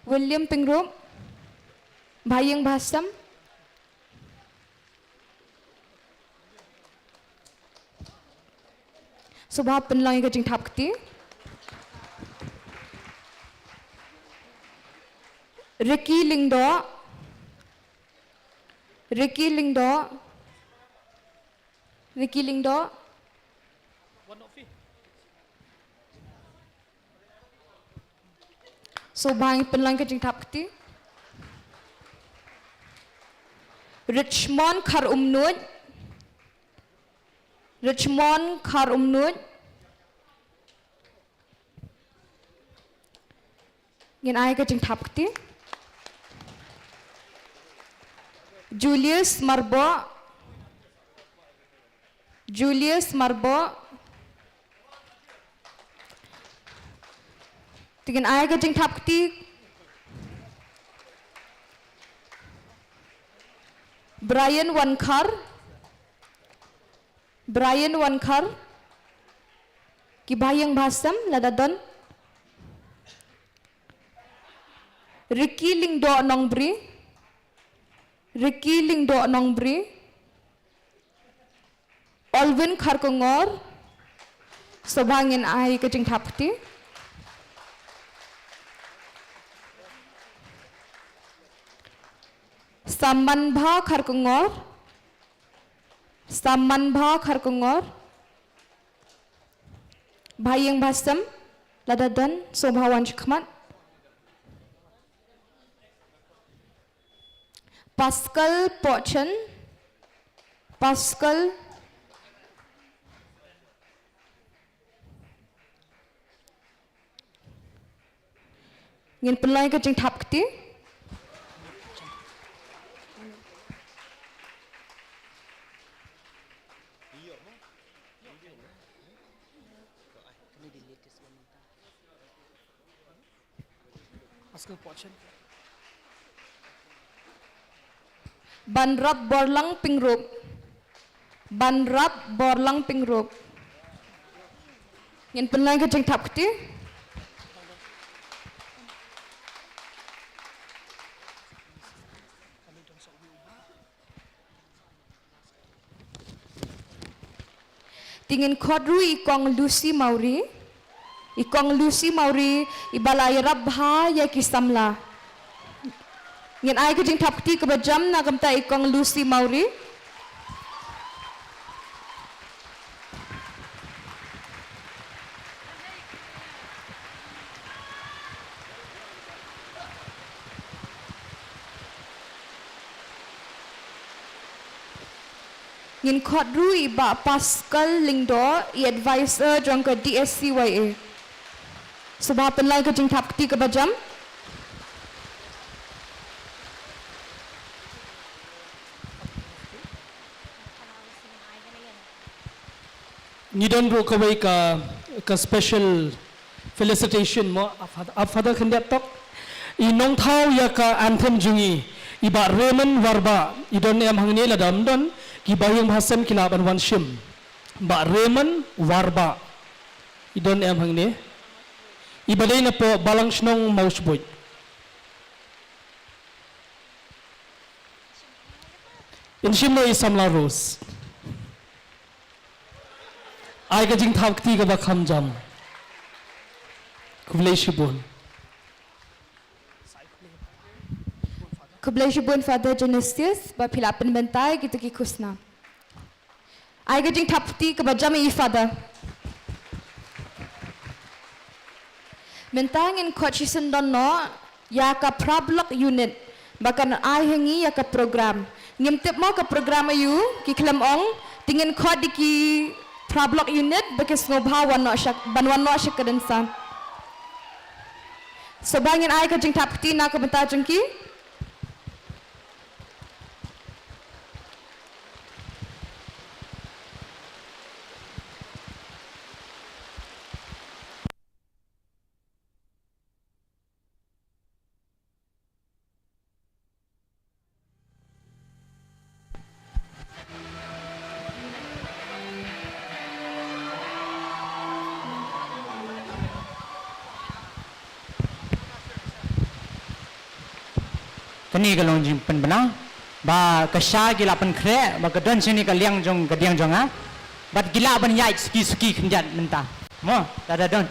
William Pingrop. Bahaïing bahasem. Sngewbha pynlong ïa ka jingthap kti. Ricky Lyngdoh. Ricky Lyngdoh. Ricky Lyngdoh. Sngewbha pynlong ïa ka jingthap kti. Richmond Kharumnuid. Richmond Kharumnuid. Ngin ai ka jingthap kti. Julius Marbo. Julius Marbo. Te ngin ai ka jingthap kti. Brian Wankhar. Brian Wankhar. Ki ba ïeng ba sem lada don. Ricky Lyngdoh Nongbri. Ricky Lyngdoh Nongbri. Olwyn Kharkongor. Sngewbha ngin ai ka jingthap kti. Samanbha Kharkongor. Samanbha Kharkongor. Ba ïeng ba sem lada don, sngewbha wan shakhmat. Pascal Pohchen. Pascal. Ngin pynlong ka jingthap kti. Banrap Borlang Pyngrope. Banrap Borlang Pyngrope. Ngin pynlong ka jingthap kti. Te ngin khot ruh ïa i Kong Lucy Mawrie. I Kong Lucy Mawrie, i ba la ïarap bha ïa ki samla. Ngin ai ka jingthap kti kaba jam na ka bynta i Kong Lucy Mawrie. Ngin khot ruh ïa i Bah Pascal Lyngdoh, i advisor jong ka D S C Y A. Sngewbha pynlong ka jingthap kti kaba jam. Ngi don ruh kawei ka, ka special felicitation mo, ap Father, ap Father khyndiat tok. I nongthaw ïa ka anthem jong ngi, i Bah Raymond Warbah, i don em hangne? Lada ym don, ki ba ïeng ba sem ki lah ban wan shim. Bah Raymond Warbah, i don em hangne? I ba dei na poh Balang Shnong Mawshbuit. Yn shim noh i samla Rose. Ai ka jingthap kti kaba kham jam. Khublei shibun. Khublei shibun Father Genesius, ba phi la pynbynta ïa kito ki khusnam. Ai ka jingthap kti kaba jam ïa i Father. Mynta ngin khot shisyndon noh ïa ka para block unit ba kan ai ha ngi ïa ka program. Ngim tip mo ka program aïu, ki khlem ong, te ngin khot da ki para block unit ba ki sngewbha wan noh sha, ban wan noh sha ka dang san. Sngewbha ngin ai ka jingthap kti na ka bynta jong ki. Kane ka long jingpynbna ba ka sha ki la pynkhreh ba ka don shane ka liang jong ka diang jong nga. Bad ki lah ban ïaid suki suki khyndiat mynta. Mo, lada don.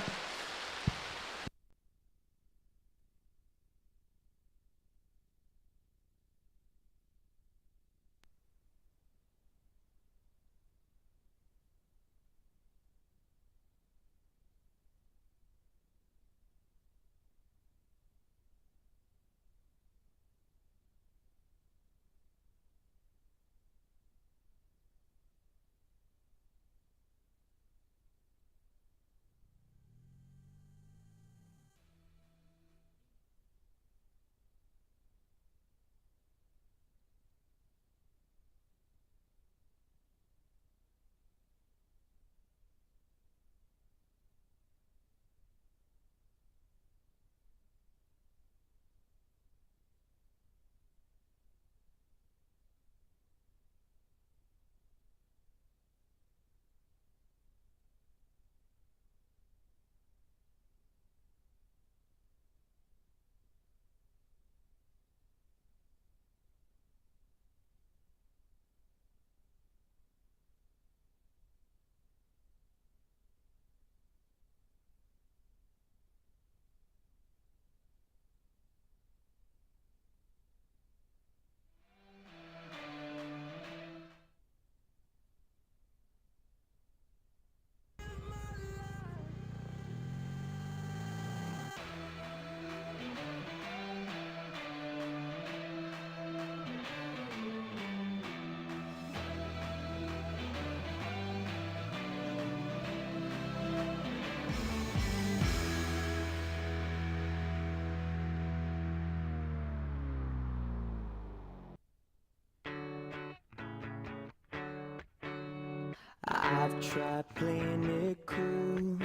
I've tried playing it cool,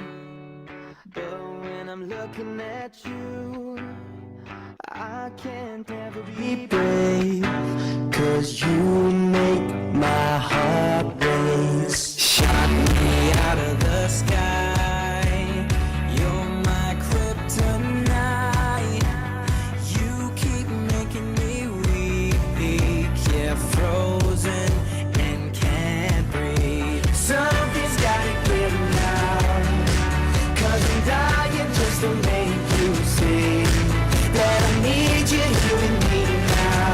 but when I'm looking at you, I can't ever be brave, 'cause you make my heart race. Shot me out of the sky, you're my kryptonite. You keep making me weak, yeah, frozen and can't breathe. Something's gotta give now, 'cause I'm dying just to make you see that I need you here with me now.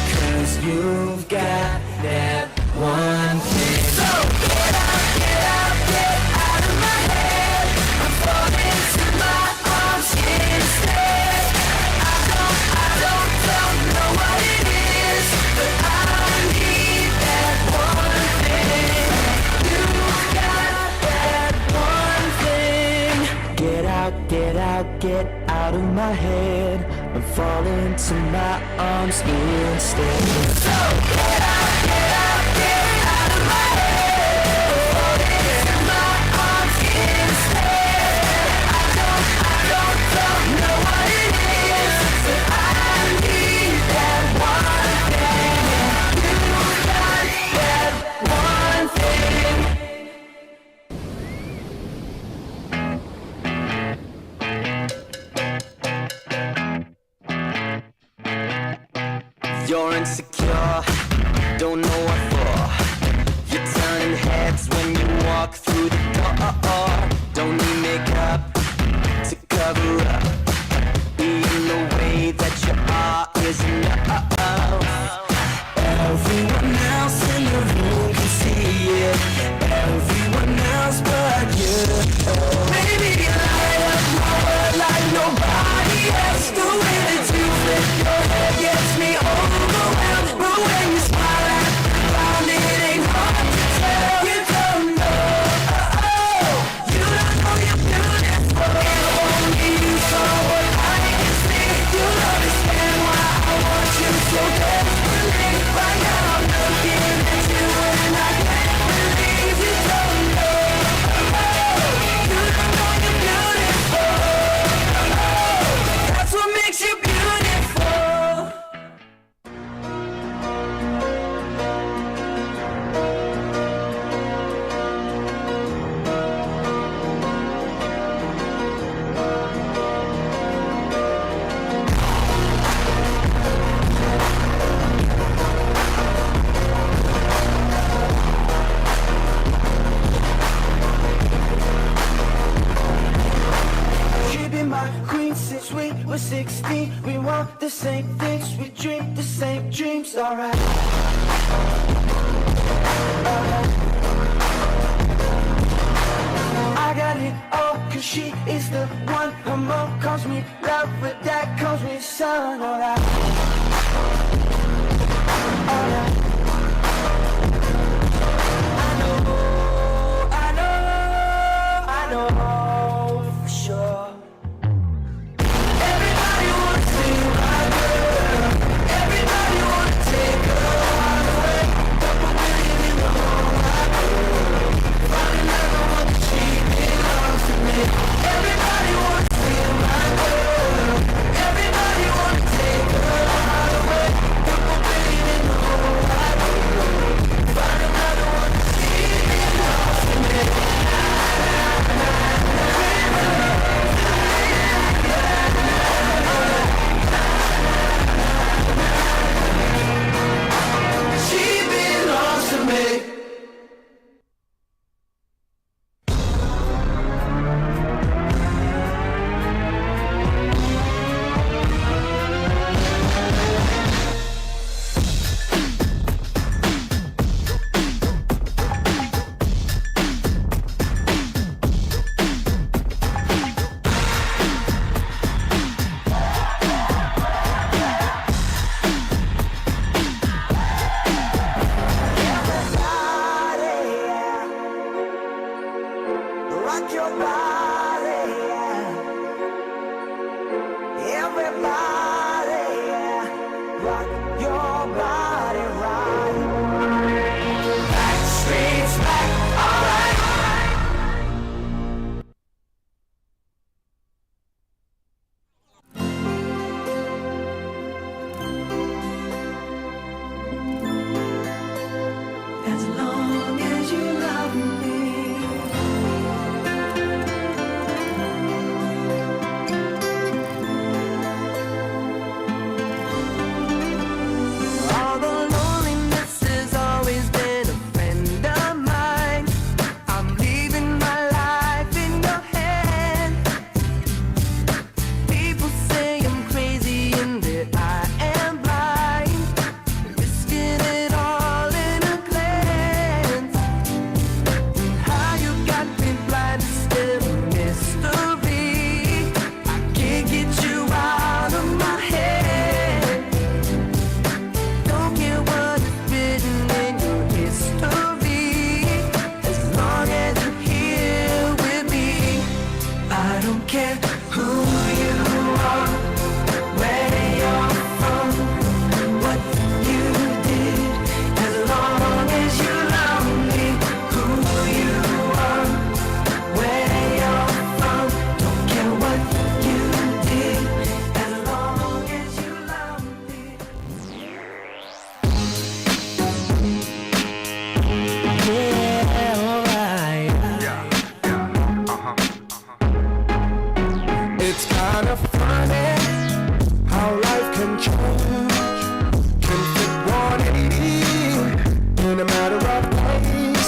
'Cause you've got that one thing. So get out, get out, get out of my head. I'm falling to my arms instead. I don't, I don't, don't know what it is, but I need that one thing. You got that one thing. Get out, get out, get out of my head. I'm falling to my arms instead. So get out, get out, get out of my head. I'm falling to my arms instead. I don't, I don't, don't know what it is, but I need that one thing. You got that one thing. You're insecure, don't know what for. You're turning heads when you walk through the door. Don't need makeup to cover up. Being the way that you are is enough. Everyone else in the room can see it. Everyone else but you. Baby, you light up my world like nobody else. The way that you flip your hair gets me overwhelmed. But when you smile at the ground, it ain't hard to tell. You don't know, oh, oh. You don't know you're beautiful. If only you saw what I can see. You'll understand why I want you so desperately. Right now I'm looking at you and I can't believe you don't know. Oh, you don't know you're beautiful. Oh, that's what makes you beautiful. She be my queen since we were sixteen. We want the same things, we dream the same dreams, alright. Alright. I got it all, 'cause she is the one. Her mom calls me love, but dad calls me son, alright. Alright. I know, I know, I know for sure. Everybody wants to be my girl. Everybody wanna take her heart As long as you love me. All the loneliness has always been a friend of mine. I'm leaving my life in your hands. People say I'm crazy and that I am blind. Risking it all in a glance. And how you got me blind is still a mystery. I can't get you out of my head. Don't care what is written in your history. As long as you're here with me, I don't care who you are, where you're from, what you did. As long as you love me, who you are, where you're from, don't care what you did. As long as you love me. Yeah, alright. Yeah, yeah, uh-huh. It's kind of funny how life can change, can flip one eighty in a matter of days.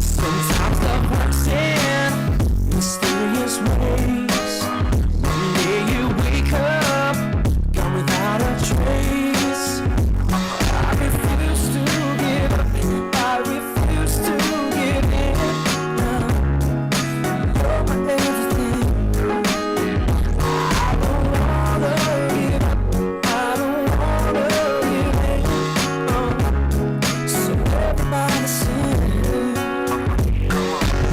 Sometimes love works in mysterious ways. One day you wake up, gone without a trace. I refuse to give up. I refuse to give in. You're my everything. I don't wanna give up. I don't wanna give in. So everybody sing.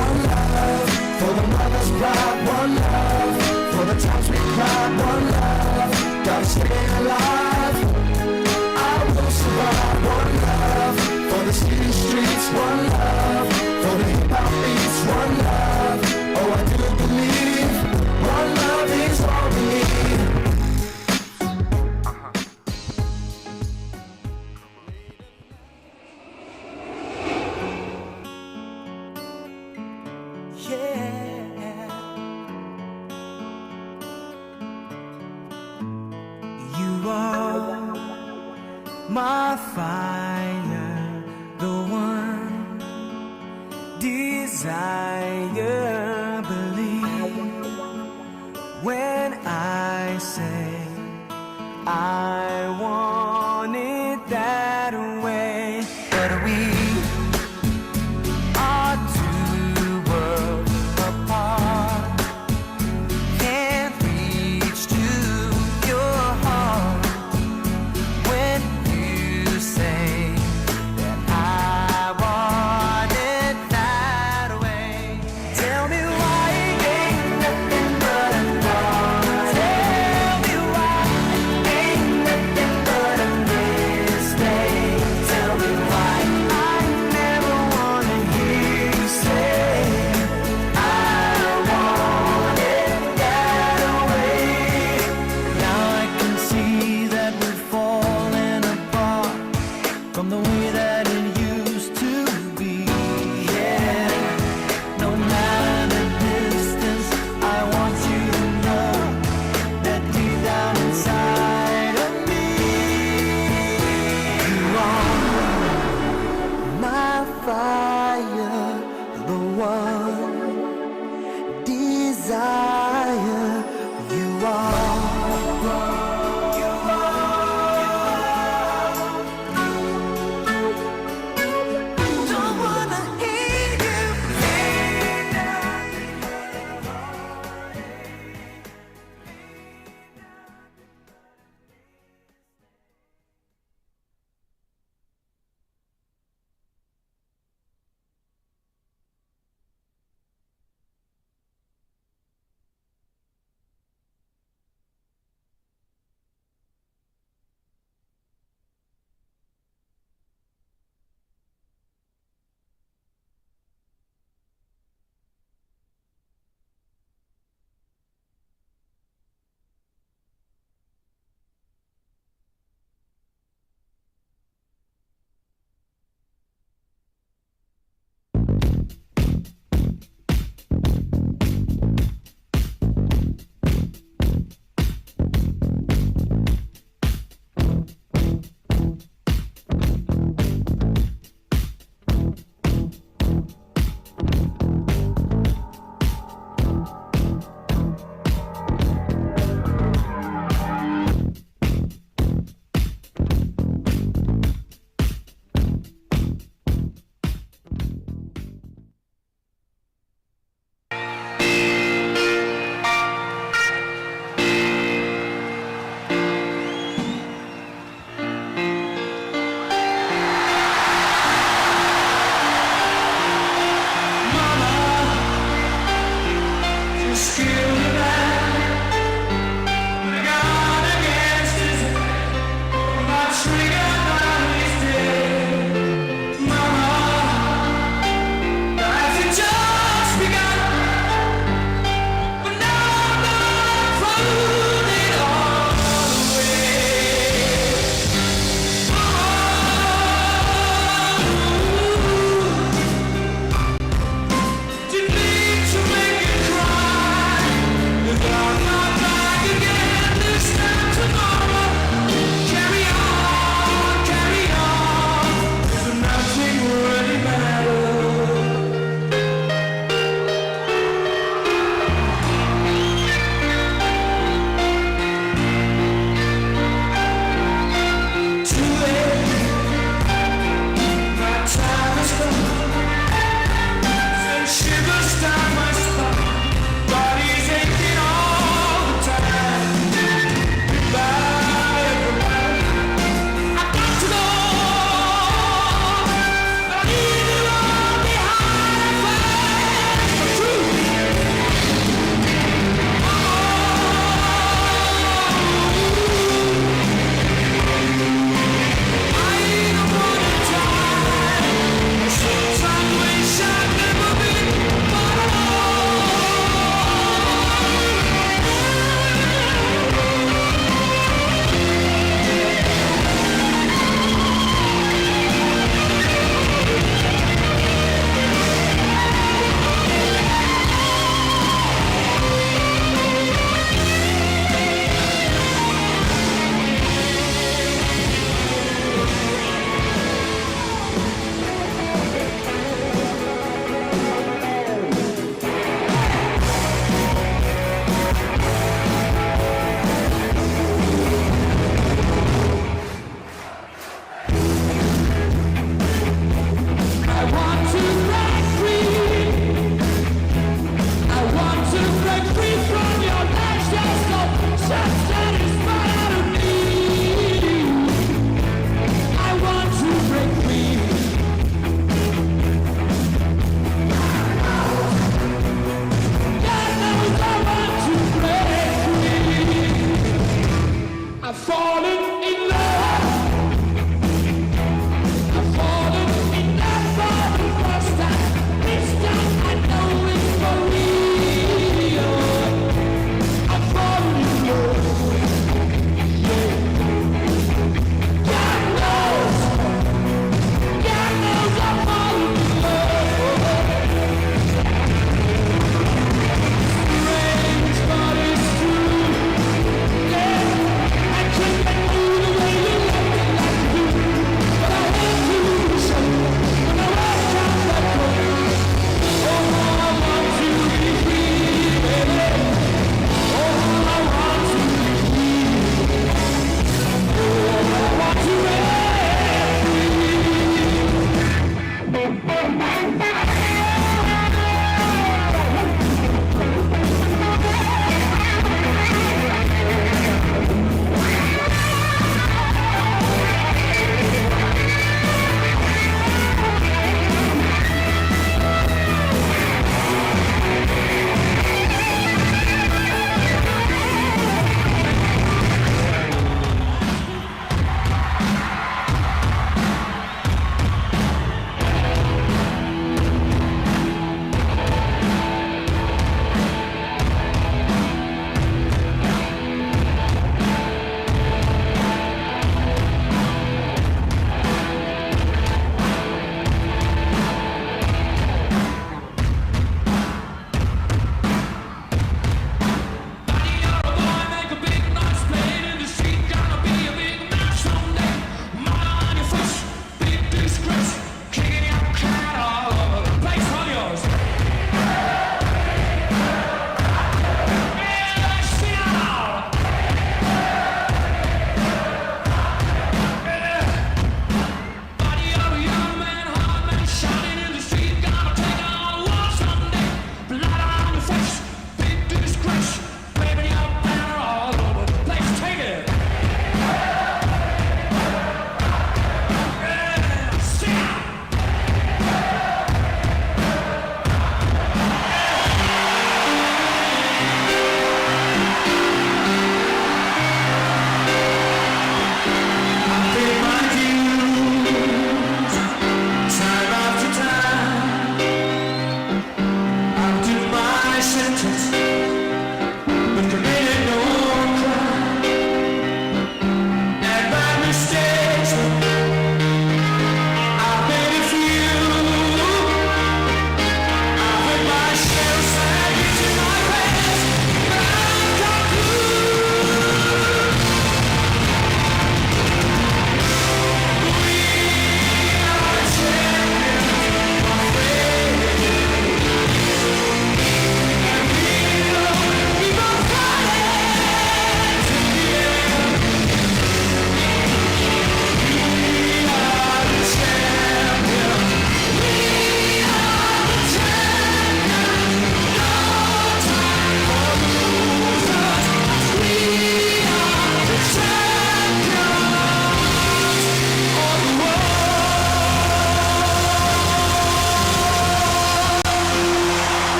One love for the mother's pride. One love for the times we cried. One love, gotta stay alive. I will survive. One love for the city streets. One love for the hip hop beats. One love, oh, I do believe. One love is all we need. Yeah. You are my fire, the one desire, believe when I say I want it that way. But we are two worlds apart. Can't reach to your heart when you say that I want it that way. Tell me why ain't nothing but a thought. Tell me why ain't nothing but a mistake. Tell me why I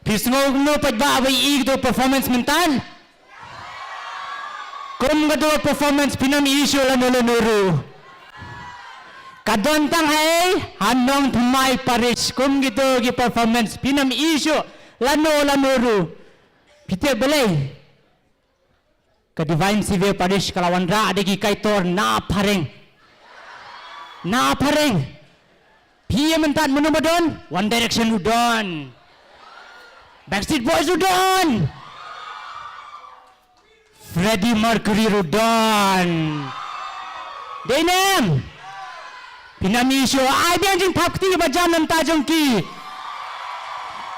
Phi sngew kumno pat ba ba i kito performance mynta? Kum kito performance phin ym ïoh shuh lano lano ruh. Ka don tang ha ei, ha Nongthymmai Parish, kum kito ki performance phin ym ïoh shuh lano lano ruh. Phi tip balei? Ka Divine Savior Parish ka la wanrah da ki kaitor na phareng. Na phareng. Phi ïa mynta mano ba don? One Direction u don. Backstreet Boys u don. Freddie Mercury u don. Dei ne em? Phin ym ïoh shuh, ai biang jingthap kti ba jam na ka bynta jong ki.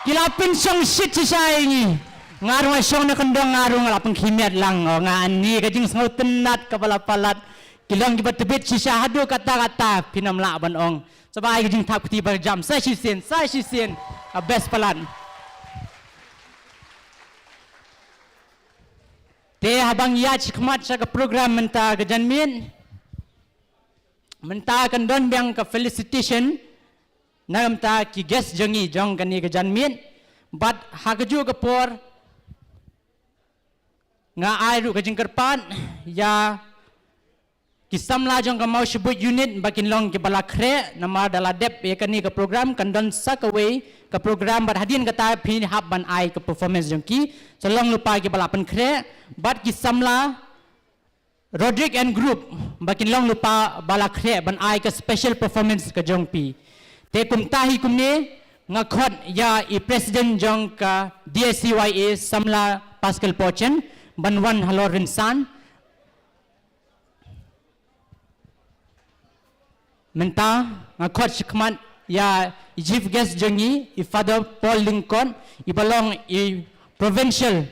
Ki la pynshong shit shisha ïa ngi. Nga ruh nga shong na kyndong, nga ruh nga la pynkhimet lang, o nga ani ka jingsngewtynnat kaba la palat. Ki long kiba tbit shisha haduh katta katta, phin ym lah ban ong. Sngewbha ai ka jingthap kti ba jam sa shisien, sa shisien. A best palat. Te haba ngi ïaid shakhmat sha ka program mynta ka janmiet. Mynta kan don biang ka felicitation na ka bynta ki guest jong ngi jong kane ka janmiet. Bad ha kajuh ka por nga ai ruh ka jingkyrpad ïa ki samla jong ka Mawshynrut unit ba kin long kiba la khreh, namar da la dep ïa kane ka program kan don sa kawei ka program, bad hadien kata phi hap ban ai ka performance jong ki. Sa long lypa kiba la pynkhreh, bad ki samla Roderick and Group ba kin long lypa ba la khreh ban ai ka special performance ka jong phi. Te kumta hi kumne nga khot ïa i president jong ka D S C Y A, samla Pascal Pohchen, ban wan halor rynsan. Mynta nga khot shakhmat ïa i chief guest jong ngi, i Father Paul Lyngkot, iba long i provincial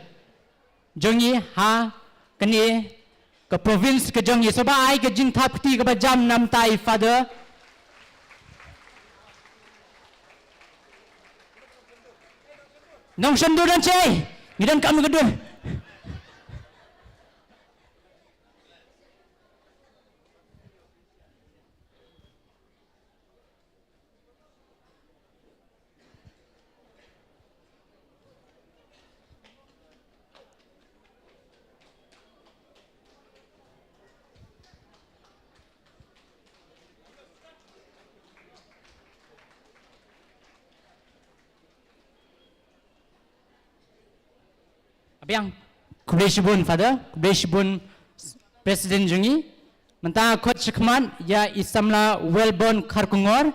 jong ngi ha kane ka province ka jong ngi. Sngewbha ai ka jingthap kti kaba jam na ka bynta i Father. Nongshun dur don shai, ngi donkam ka dur. Abiang. Khublei shibun Father, khublei shibun President jong ngi. Mynta khot shakhmat ïa i samla Wellborn Kharkongor.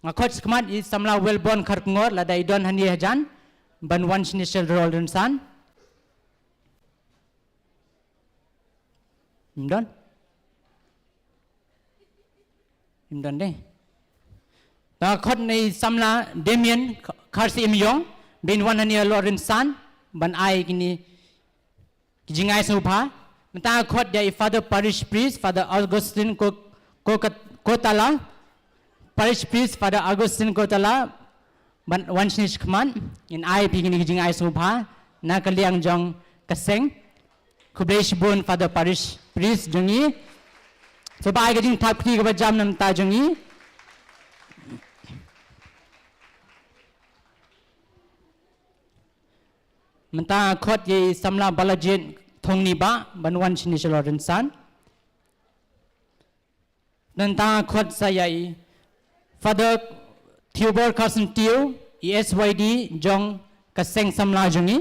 Nga khot shakhmat ïa i samla Wellborn Kharkongor, lada i don hangne hajan ban wan shane sha halor rynsan. Im don? Im don de. Nga khot ïa i samla Damien Kharsi Imyong, ban wan hangne halor rynsan ban ai kine ki jingai sngewbha. Mynta khot ïa i Father Parish Priest, Father Augustine Ko-, Ko-, Kotala, Parish Priest Father Augustine Kotala, ban wan shane shakhmat, ngin ai phi kine ki jingai sngewbha na ka liang jong ka seng. Khublei shibun Father Parish Priest jong ngi. Sngewbha ai ka jingthap kti kaba jam na ka bynta jong ngi. Mynta khot ïa i samla Balajied Thongni Bah ban wan shane sha halor rynsan. Nangta khot sa ïa i Father Theobor Carson Teo, i S Y D jong ka seng samla jong ngi.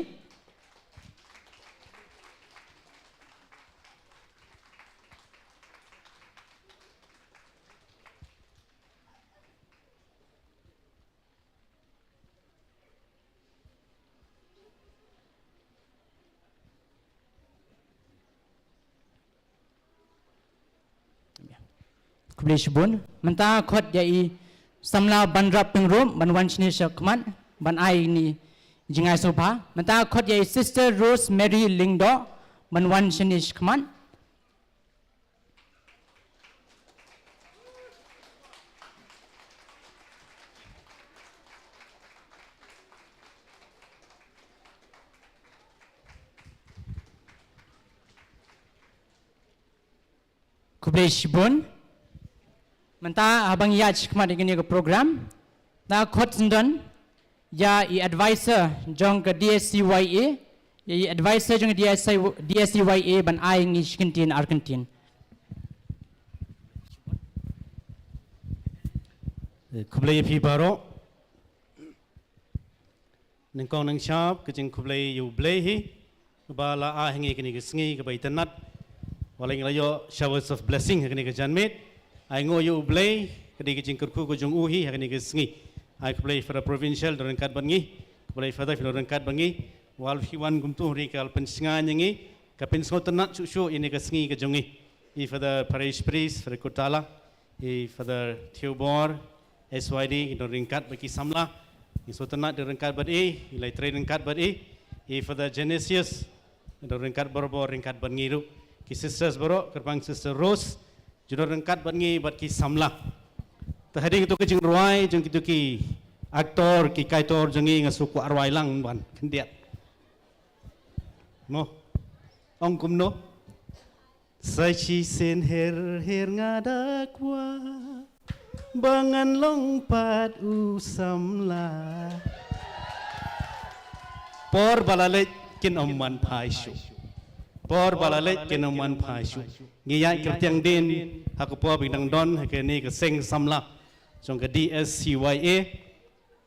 Khublei shibun. Mynta khot ïa i samla Banrap Pyngrope ban wan shane shakhmat ban ai kine ki jingai sngewbha. Mynta khot ïa i Sister Rose Mary Lyngdoh ban wan shane shakhmat. Khublei shibun. Mynta haba ngi ïaid shakhmat ïa kane ka program, nga khot sngewdon ïa i advisor jong ka D S C Y A, ïa i advisor jong ka D S C Y A, D S C Y A ban ai ngi shi kyntien ar kyntien. Eh, khublei ïa phi baroh. Nyngkong nyngshap ka jingkhublei ïa U Blei hi, ba la ai ha ngi kane ka sngi kaba itynnad. Wat la ngi la ïoh showers of blessing ha kane ka janmiet, ainguh ïa U Blei, ka dei ka jingkyrkhu ka jong u hi ha kane ka sngi. Ai khublei Father Provincial, don ryngkat bad ngi. Khublei Father, phi don ryngkat bad ngi. Wat la phi wan kumto hynrei ka la pynshngaiñ ïa ngi, ka pynsngewtynnad shuh shuh ïa kane ka sngi ka jong ngi. I Father Parish Priest, Father Kutala, i Father Theobor, S Y D, ngi don ryngkat bad ki samla. Ngi sngewtynnad don ryngkat bad i, ngi la trei ryngkat bad i. I Father Genesius, ngi don ryngkat barabor ryngkat bad ngi ruh. Ki sisters baroh, kyrpang Sister Rose, ju don ryngkat bad ngi bad ki samla. Te hadien kito ki jingrwai jong kito ki actor, ki kaitor jong ngi, nga shu kwah rwai lang ban khyndiat. Mo. Ong kumno? Sa shisien her her nga da kwah ba ngan long pat u samla. Por ba la leit kin ym man phai shuh. Por ba la leit kin ym man phai shuh. Ngi ïaid kyrtiang dien ha ka por ba ngi dang don ha kane ka seng samla jong ka D S C Y A.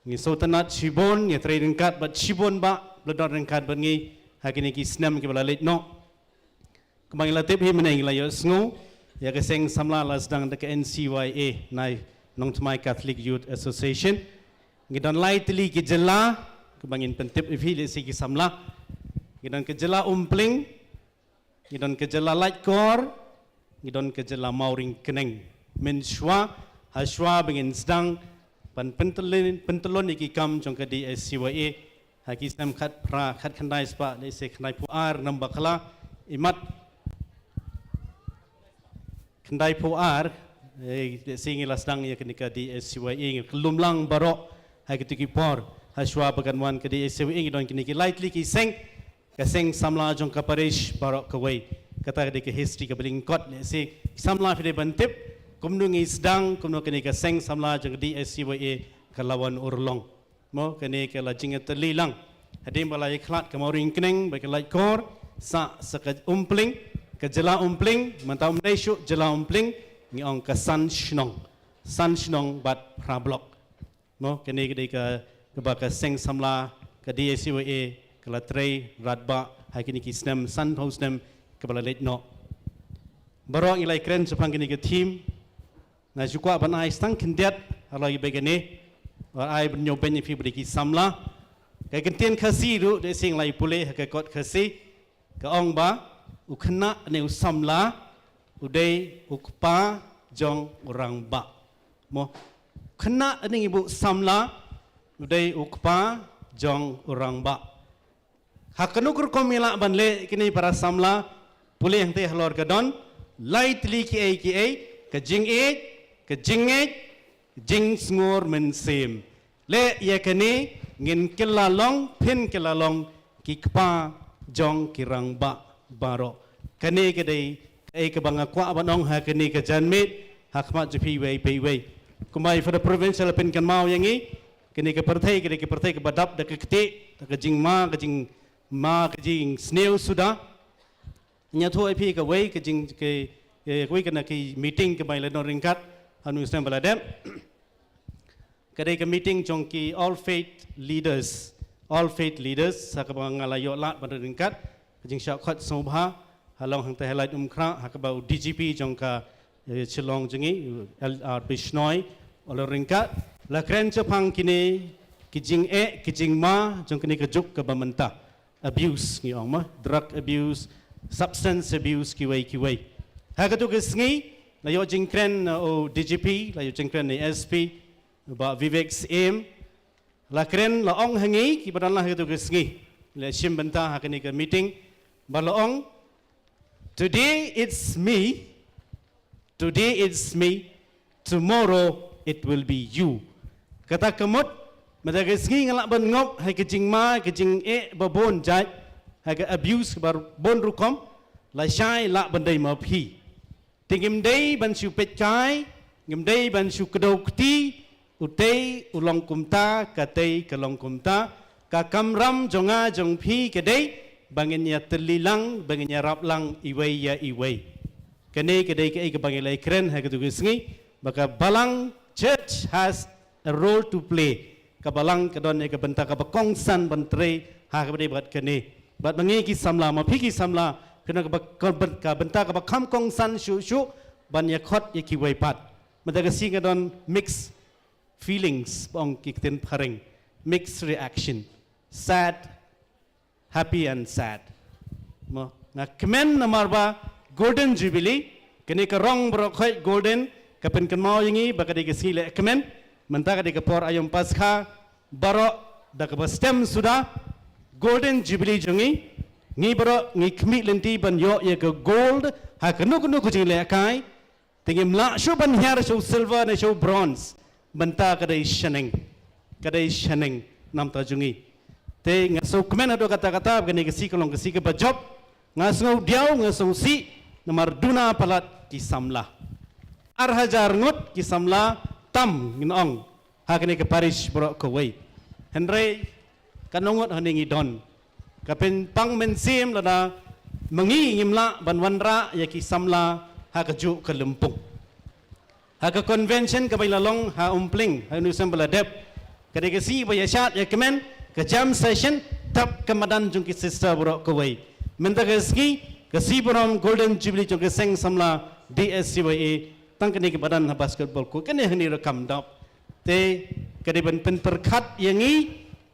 Ngi sngewtynnad shibun, ngi trei ryngkat bad shibun ba la don ryngkat bad ngi ha kine ki snem kiba la leit noh. Kumba ngi la tip hi mynne ngi la ïohsngew ïa ka seng samla la sdang da ka N C Y A, Nai Nongthymmai Catholic Youth Association. Ngi don lai tylli ki jylla, kumba ngin pyntip ïa phi lehse ki samla. Ngi don ka jylla Umpling, ngi don ka jylla Laitkor, ngi don ka jylla Mawryngkneng. Mynshuwa, ha shuwa ba ngin sdang ban pyntyllun, pyntyllun ïa ki kam jong ka D S C Y A, ha ki snem khatphra, khatkhyndai spah, lehse khyndaiphew ar, namba khla, imat khyndaiphew ar, eh, lehse ngi la sdang ïa kane ka D S C Y A, ngi kyllum lang baroh ha kito ki por, ha shuwa ba kan wan ka D S C Y A, ngi don kine ki lai tylli ki seng, ka seng samla jong ka parish baroh kawei. Kata ka dei ka history kaba lyngkot, lehse samla phi dei ban tip kumno ngi sdang, kumno kane ka seng samla jong ka D S C Y A ka la wan urlong. Mo, kane ka la jingïatylli lang. Hadien ba la ïakhlad ka Mawryngkneng bad ka Laitkor, sa, sa ka Umpling, ka jylla Umpling, mynta ym dei shuh jylla Umpling, ngi ong ka san shnong. San shnong bad phra block. Mo, kane ka dei ka, kaba ka seng samla ka D S C Y A ka la trei radbah ha kine ki snem sanphew snem kaba la leit noh. Baroh ngi la ïakren shaphang kane ka theme. Nga shu kwah ban ai tang khyndiat halor kaba kane. Wat ai ban ñiew beiñ ïa phi ba dei ki samla. Ka kyntien Khasi ruh dei sing lai pule ha ka kot Khasi. Ka ong ba u khynnah ne u samla u dei u kpa jong u rangbah. Mo, u khynnah ne ngi buh samla u dei u kpa jong u rangbah. Ha kano ka rukom ngi lah ban leh kine para samla, pule hangtei halor ka don lai tylli kiei kiei, ka jingïeit, ka jingngeit, jingsngur mynsiem. Leh ïa kane ngin kylla long, phin kylla long ki kpa jong ki rangbah baroh. Kane ka dei kaei kaba nga kwah ban ong ha kane ka janmiet ha khmat jong phi iwei pa iwei. Kumba i Father Provincial la pynkynmaw ïa ngi, kane ka pyrthei ka dei ka pyrthei kaba dap da ka ktieh, da ka jingma, ka jingma, ka jingsniew suda. Nga ïathuh ïa phi kawei ka jing, ka, eh, kawei ka na ki meeting kaba ngi la don ryngkat ha une u snem ba la dep. Ka dei ka meeting jong ki All Faith Leaders, All Faith Leaders, ha kaba nga la ïoh lad ban don ryngkat, ka jingshah khot sngewbha ha long hangtei ha Laitumkhrah, ha kaba u D G P jong ka, eh, Shillong jong ngi, u L R Bishnoi, u la ryngkat, la kren shaphang kine ki jingeh ki jingma jong kane ka juk kaba mynta. Abuse ngi ong ma, drug abuse, substance abuse kiwei kiwei. Ha katu ka sngi la ïoh jingkren, uh, u D G P, la ïoh jingkren ne S P, Bah Vivek Syiem. La kren, la ong ha ngi kiba don lang ha katu ka sngi, la shim bynta ha kane ka meeting, ba la ong, "Today it's me, today it's me, tomorrow it will be you." Kata ka mut, mynta ka sngi nga lah ban ngop ha ka jingma, ka jingeh ba bun jait, ha ka abuse ba bun rukom, lashai lah ban dei ma phi. Te ngim dei ban shu peit kai, Ngim dei ban shu kdew kti, utei u long kumta, katei ka long kumta. Ka kamram jong nga jong phi ka dei ba ngin ïa tylli lang, ba ngin ïa rap lang iwei ïa iwei. Kane ka dei kaei kaba ngi la kren ha katu ka sngi, ba ka balang, church has a role to play. Ka balang ka don ïa ka bynta kaba kongsan ban trei ha kaba dei bad kane. Bad ma ngi ki samla, ma phi ki samla, ka don kaba, ka byn-, ka bynta kaba kham kongsan shuh shuh ban ïa khot ïa kiwei pat. Mynta ka sngi ka don mixed feelings, ba ong ki ktien phareng, mixed reaction. Sad, happy and sad. Mo, nga kmen namar ba Golden Jubilee, kane ka rong baroh khoit golden, ka pynkynmaw ïa ngi ba ka dei ka sngi leh kmen. Mynta ka dei ka por aïom Paskha, baroh da kaba stem suda Golden Jubilee jong ngi. Ngi baroh ngi khmih lynti ban ïoh ïa ka gold ha kano kano ka jinglehkai. Te ngim lah shuh ban hiar sha u silver ne sha u bronze. Mynta ka dei shaneng. Ka dei shaneng namar jong ngi. Te nga sngewkmen haduh katta katta ba kane ka sngi ka long ka sngi kaba jop. Nga sngewdiaw, nga sngewsih namar duna palat ki samla. Ar hajar ngut ki samla tam ngin ong ha kane ka parish baroh kawei. Hynrei katno ngut hangne ngi don. Ka pynpang mynsiem lada ma ngi ngim lah ban wanrah ïa ki samla ha kajuh ka lympung. Ha ka convention kaba la long ha Umpling ha u December la dep, ka dei ka sngi ba ïa shad ïa kmen, ka jam session, dap ka madan jong ki sister baroh kawei. Mynta ka sngi ka sngi burom Golden Jubilee jong ka seng samla D S C Y A, tang kane ka madan ha basketball court, kane hangne ruh kam dap. Te ka dei ban pynpyrkhat ïa ngi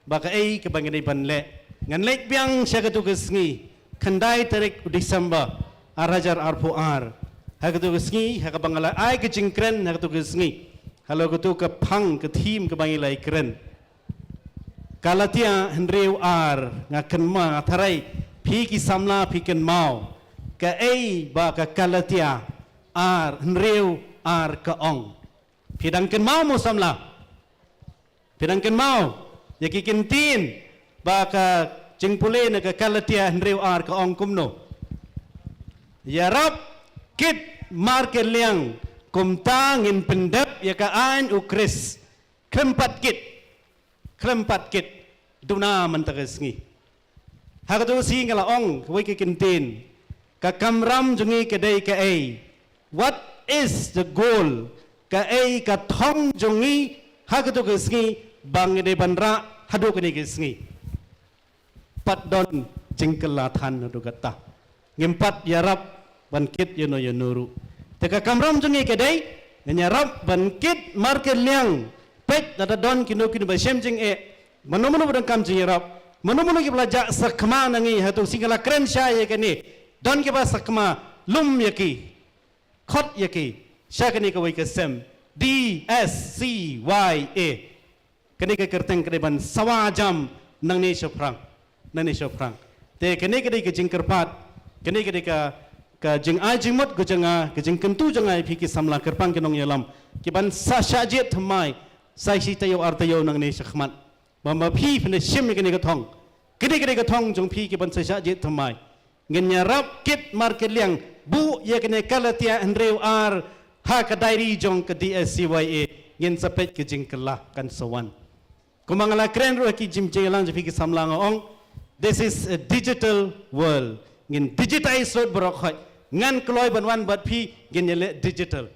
ba kaei kaba ngi dei ban leh. Ngan leit biang sha katu ka sngi, khyndai tarik u December ar hajar arphew ar. Ha katu ka sngi ha kaba nga la ai ka jingkren ha katu ka sngi, halor katu ka phang, ka theme kaba ngi la kren. Kalatia hynriew ar, nga kynmaw, nga tharai phi ki samla phi kynmaw kaei ba ka Kalatia ar hynriew ar ka ong. Phi dang kynmaw mo samla? Phi dang kynmaw ïa ki kyntien ba ka jingpule na ka Kalatia hynriew ar ka ong kumno? Ïarap kit markylliang, kumta ngin pyndep ïa ka aiñ u Khrist. Khlem pat kit, khlem pat kit, duna mynta ka sngi. Ha katu ka sngi nga la ong kawei ka kyntien, ka kamram jong ngi ka dei kaei? What is the goal? Kaei ka thong jong ngi ha katu ka sngi ba ngi dei ban rah haduh kane ka sngi? Pat don jingkylla than haduh katta. Ngim pat ïarap ban kit ïano ïano ruh. Te ka kamram jong ngi ka dei, ngin ïarap ban kit markylliang. Peit lada don kino kino ba shem jingeh, mano mano ba donkam jingïarap, mano mano kiba la jah sakma na ngi, hato shisha nga la kren shai ïa kane. Don kiba sakma, lum ïa ki, khot ïa ki sha kane kawei ka sem D S C Y A. Kane ka kyrteng ka dei ban sawa jam nangne shaphrang, nangne shaphrang. Te kane ka dei ka jingkyrpad, kane ka dei ka, ka jingai jingmut ka jong nga, ka jingkyntu jong nga ïa phi ki samla kyrpang ki nongïalam, ki ban sa shah jied thymmai sa shi taïew ar taïew nangne shakhmat. Ba ma phi phin da shim ïa kane ka thong, kane ka dei ka thong jong phi, ki ban sa shah jied thymmai. Ngin ïarap kit markylliang, buh ïa kane Kalatia hynriew ar ha ka diary jong ka D S C Y A. Ngin sa peit ka jingkylla kan sa wan. Kumba nga la kren ruh ha ki jingïalang jong phi ki samla, nga ong, this is a digital world. Ngin digitize lut baroh khoit. Ngan kloi ban wan bad phi, ngin ïaleh digital.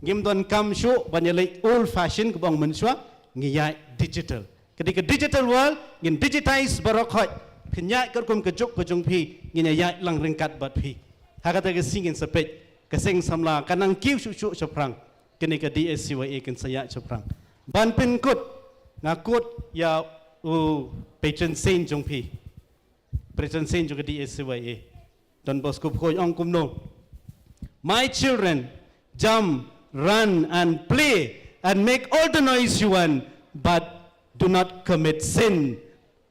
Ngim donkam shuh ban ïaleh old fashion kaba ong mynshuwa, ngi ïaid digital. Ka dei ka digital world, ngin digitize baroh khoit. Phin ïaid katkum ka juk ka jong phi, ngin ïaid lang ryngkat bad phi. Ha kata ka sngi ngin sa peit ka seng samla ka nang kiew shuh shuh shaphrang. Kane ka D S C Y A kan sa ïaid shaphrang. Ban pynkut, nga kut ïa u patron saint jong phi. Patron saint jong ka D S C Y A, Don Bosco Bakhuid, ong kumno: My children, jump, run and play and make all the noise you want, but do not commit sin,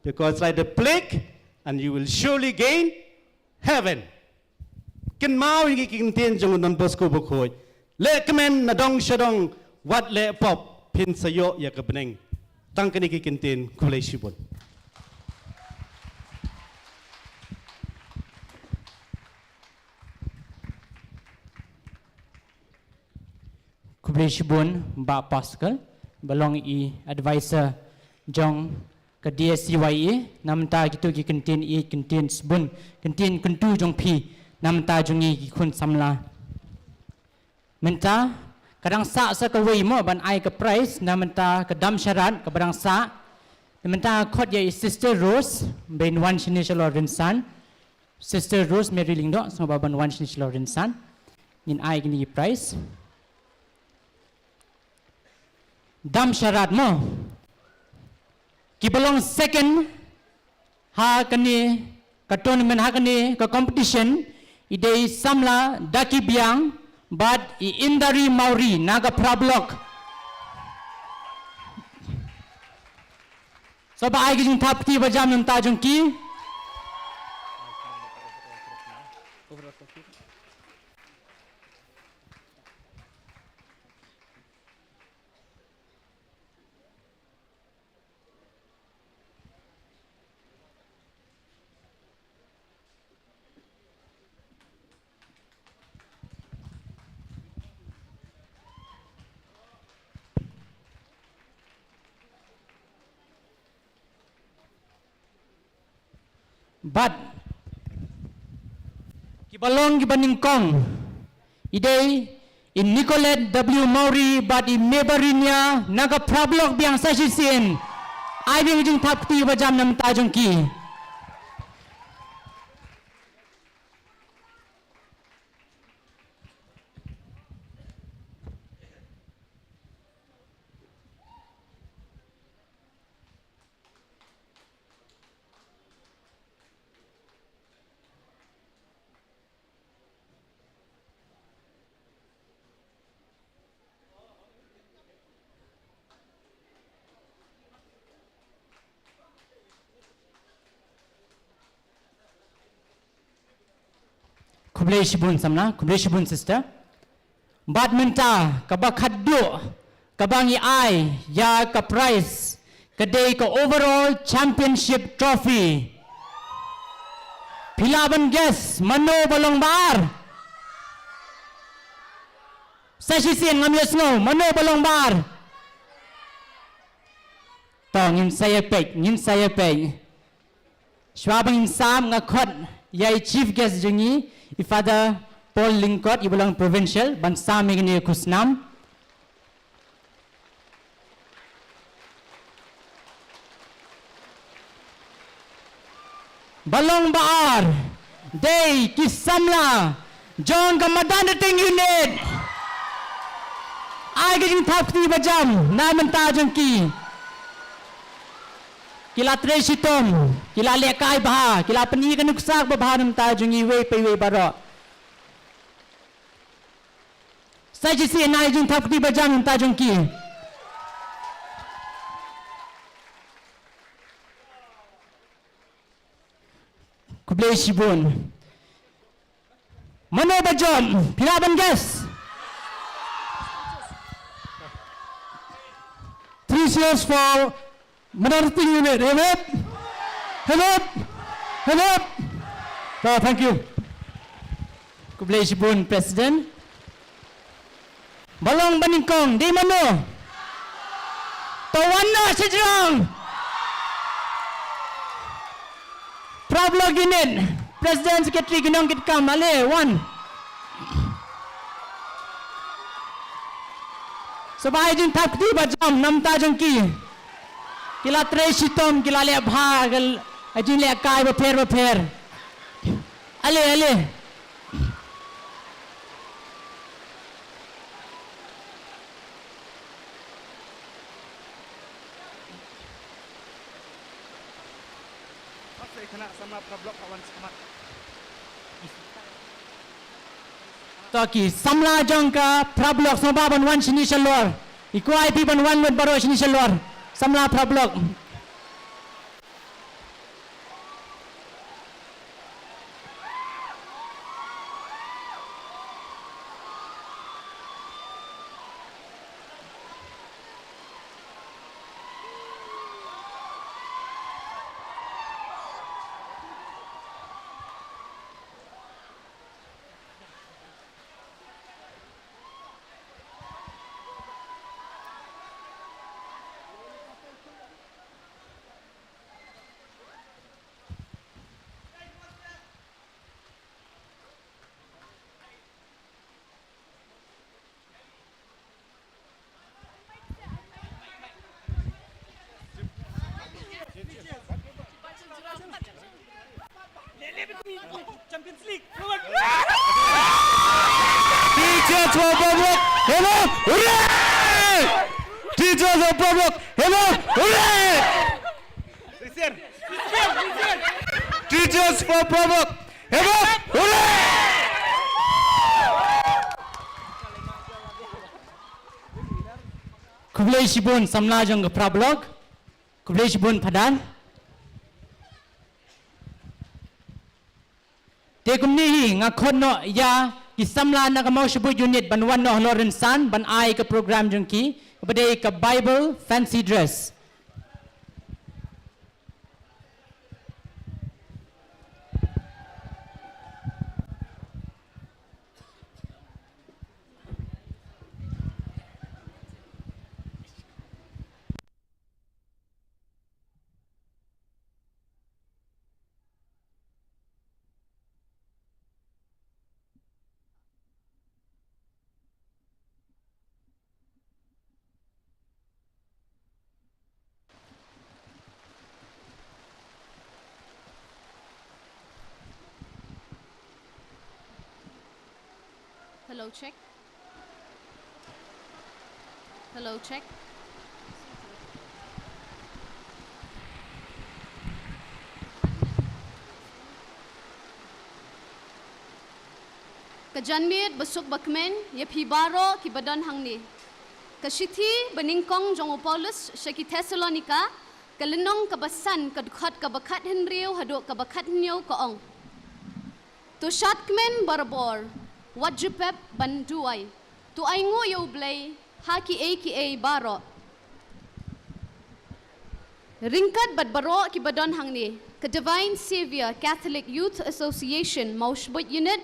because like the plague, and you will surely gain heaven. Kynmaw ïa ki kyntien jong u Don Bosco Bakhuid. Leh kmen na dong sha dong, wat leh pop, phin sa ïoh ïa ka bneng. Tang kine ki kyntien, khublei shibun. Khublei shibun Bah Pascal, ba long i advisor jong ka D S C Y A, na mynta kito ki kyntien i kyntien sbun, kyntien kyntu jong phi, na mynta jong ngi ki khun samla. Mynta, ka dang sah sa kawei mo, ban ai ka prize, na mynta ka dam sharat, kaba dang sah. Na mynta khot ïa i Sister Rose, ban wan shane shalor rynsan. Sister Rose Mary Lyngdoh, sngewbha ban wan shane shalor rynsan. Ngin ai kine ki prize. Dam sharat mo. Kiba long second ha kane ka tournament, ha kane ka competition, i dei samla Daki Biang bad i Indari Mawrie na ka Phra Block. Sngewbha ai ka jingthap kti bajam na bynta jong ki. Bad kiba long kiba nyngkong, i dei i Nicolette W Mawrie bad i Mebarinia na ka Phra Block biang. Sa shisien, ai biang ka jingthap kti bajam na bynta jong ki. Khublei shibun samla, khublei shibun sister. Bad mynta kaba khatduh kaba ngi ai ïa ka prize, ka dei ka overall championship trophy. Phi lah ban guess mano ba long ba ar? Sa shisien ngam ïohsngew mano ba long ba ar. To ngin sa ïa peit, ngin sa ïa peit. Shuwa ba ngin sam nga khot ïa i chief guest jong ngi, i Father Paul Lyngkot, i ba long provincial, ban sam ïa kane ka khusnam. Ba long ba ar, dei ki samla jong ka Madan Rating Unit. Ai ka jingthap kti bajam na bynta jong ki. Ki la trei shitom, ki la lehkai bha, ki la pyni ka nuksa babha na bynta jong iwei pa iwei baroh. Sa shisien ai jingthap kti bajam na bynta jong ki. Khublei shibun. Mano ba jop? Phi lah ban guess? Three cheers for Madan Rating Unit. Hip hip. Hip hip. Hip hip. Oh, thank you. Khublei shibun President. Ba long ba nyngkong dei mano? To wan noh shajrong. Phra Block Unit, President, Secretary, ki nongkitkam, ale wan. Sngewbha ai jingthap kti bajam na bynta jong ki. Ki la trei shitom, ki la leh bha, ki la, ai jinglehkai bapher bapher. Ale, ale. To ki samla jong ka Phra Block sngewbha ban wan shane shalor. I kwah ïa phi ban wan lut baroh shane shalor. Samla Phra Block. Teachers for Pop Rock, hello! Hooray! Teachers for Pop Rock, hello! Hooray! Teachers for Pop Rock, hello! Hooray! Khublei shibun samla jong ka Pop Rock. Khublei shibun Phadar. Te kumne hi nga khot noh ïa ki samla na ka Mawshbuit unit ban wan noh halor rynsan ban ai ka program jong ki, kaba dei ka Bible fancy dress. Hello, check. Hello, check. Ka janmiet ba suk ba kmen ïa phi baroh ki ba don hangne. Ka shithi ba nyngkong jong u Paulus sha ki Thessalonika, ka lynnong kaba san, ka dkhot kaba khathynriew haduh kaba khathynñiew ka ong: To shad kmen barabor, wat ju pep ban duwai. To ainguh ïa U Blei ha kiei kiei baroh. Ryngkat bad baroh ki ba don hangne, ka Divine Saviour Catholic Youth Association Mawshbuit Unit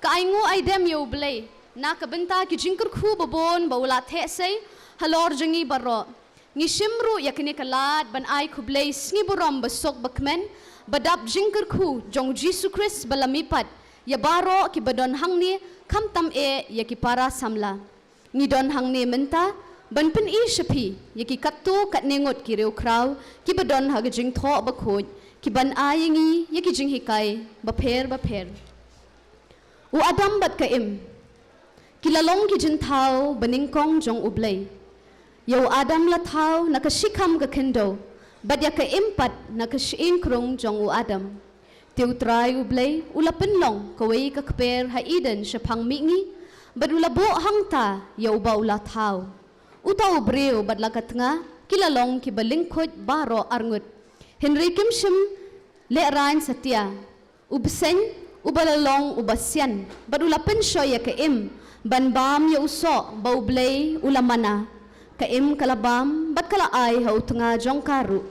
ka ainguh aidem ïa U Blei na ka bynta ki jingkyrkhu babun ba u la theh sei halor jong ngi baroh. Ngi shim ruh ïa kane ka lad ban ai khublei sngi burom ba suk ba kmen, ba dap jingkyrkhu jong U Jisu Khrist ba la mihpat ïa baroh ki ba don hangne, khamtam eh ïa ki para samla. Ngi don hangne mynta ban pyni sha phi ïa ki katto katne ngut ki riewkhraw ki ba don ha ka Jingthoh Bakhuid, ki ban ai ïa ngi ïa ki jinghikai bapher bapher. U Adam bad ka Im ki la long ki jingthaw ba nyngkong jong U Blei. Ïa u Adam la thaw na ka shikham ka khyndew, bad ïa ka Im pat na ka shyieng krung jong u Adam. Te U Trai U Blei u la pynlong kawei ka kper ha Eden shaphang mihngi, bad u la buh hangta ïa uba u la thaw. Uta u briew bad la ka tnga ki la long ki ba lyngkhuid baroh arngut. Hynrei kim shym lehraiñ satia. U bseiñ, uba la long uba sian, bad u la pynshoi ïa ka Im ban bam ïa u soh ba U Blei u la mana. Ka Im ka la bam bad ka la ai ha u tnga jong ka ruh,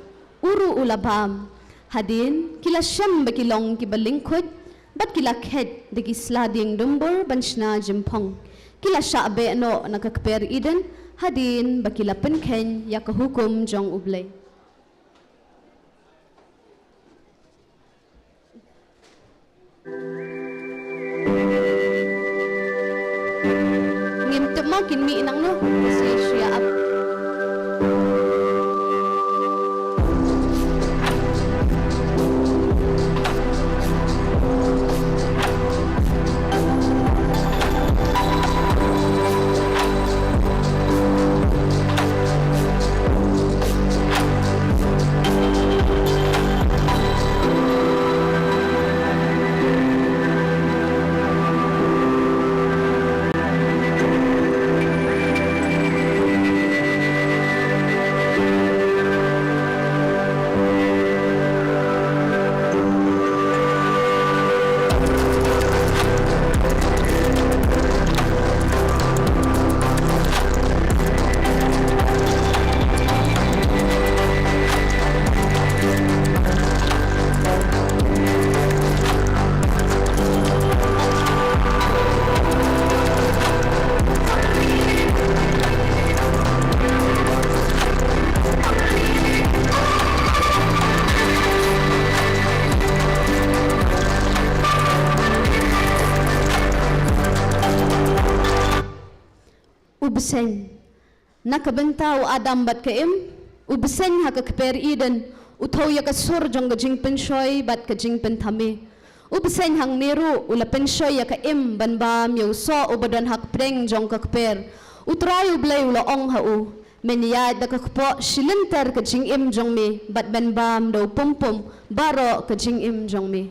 u ruh u la bam. Hadien ki la shem ba ki long ki ba lyngkhuid, bad ki la kheit da ki sla dieng dumbur ban shna jingphong. Ki la shah beh noh na ka kper Eden, hadien ba ki la pynkheiñ ïa ka hukum jong U Blei. Ngim tip mo kin mih nangno, ka shisha ap. U bseiñ. Na ka bynta u Adam bad ka Im, u bseiñ ha ka kper Eden u thew ïa ka sur jong ka jingpynshoi bad ka jingpynthame. U bseiñ hangne ruh u la pynshoi ïa ka im ban bam ïa u soh uba don ha kpdeng jong ka kper. U Trai U Blei u la ong ha u, men ïaid da ka kpoh shi lynter ka jingim jong me, bad men bam da u pumpum baroh ka jingim jong me.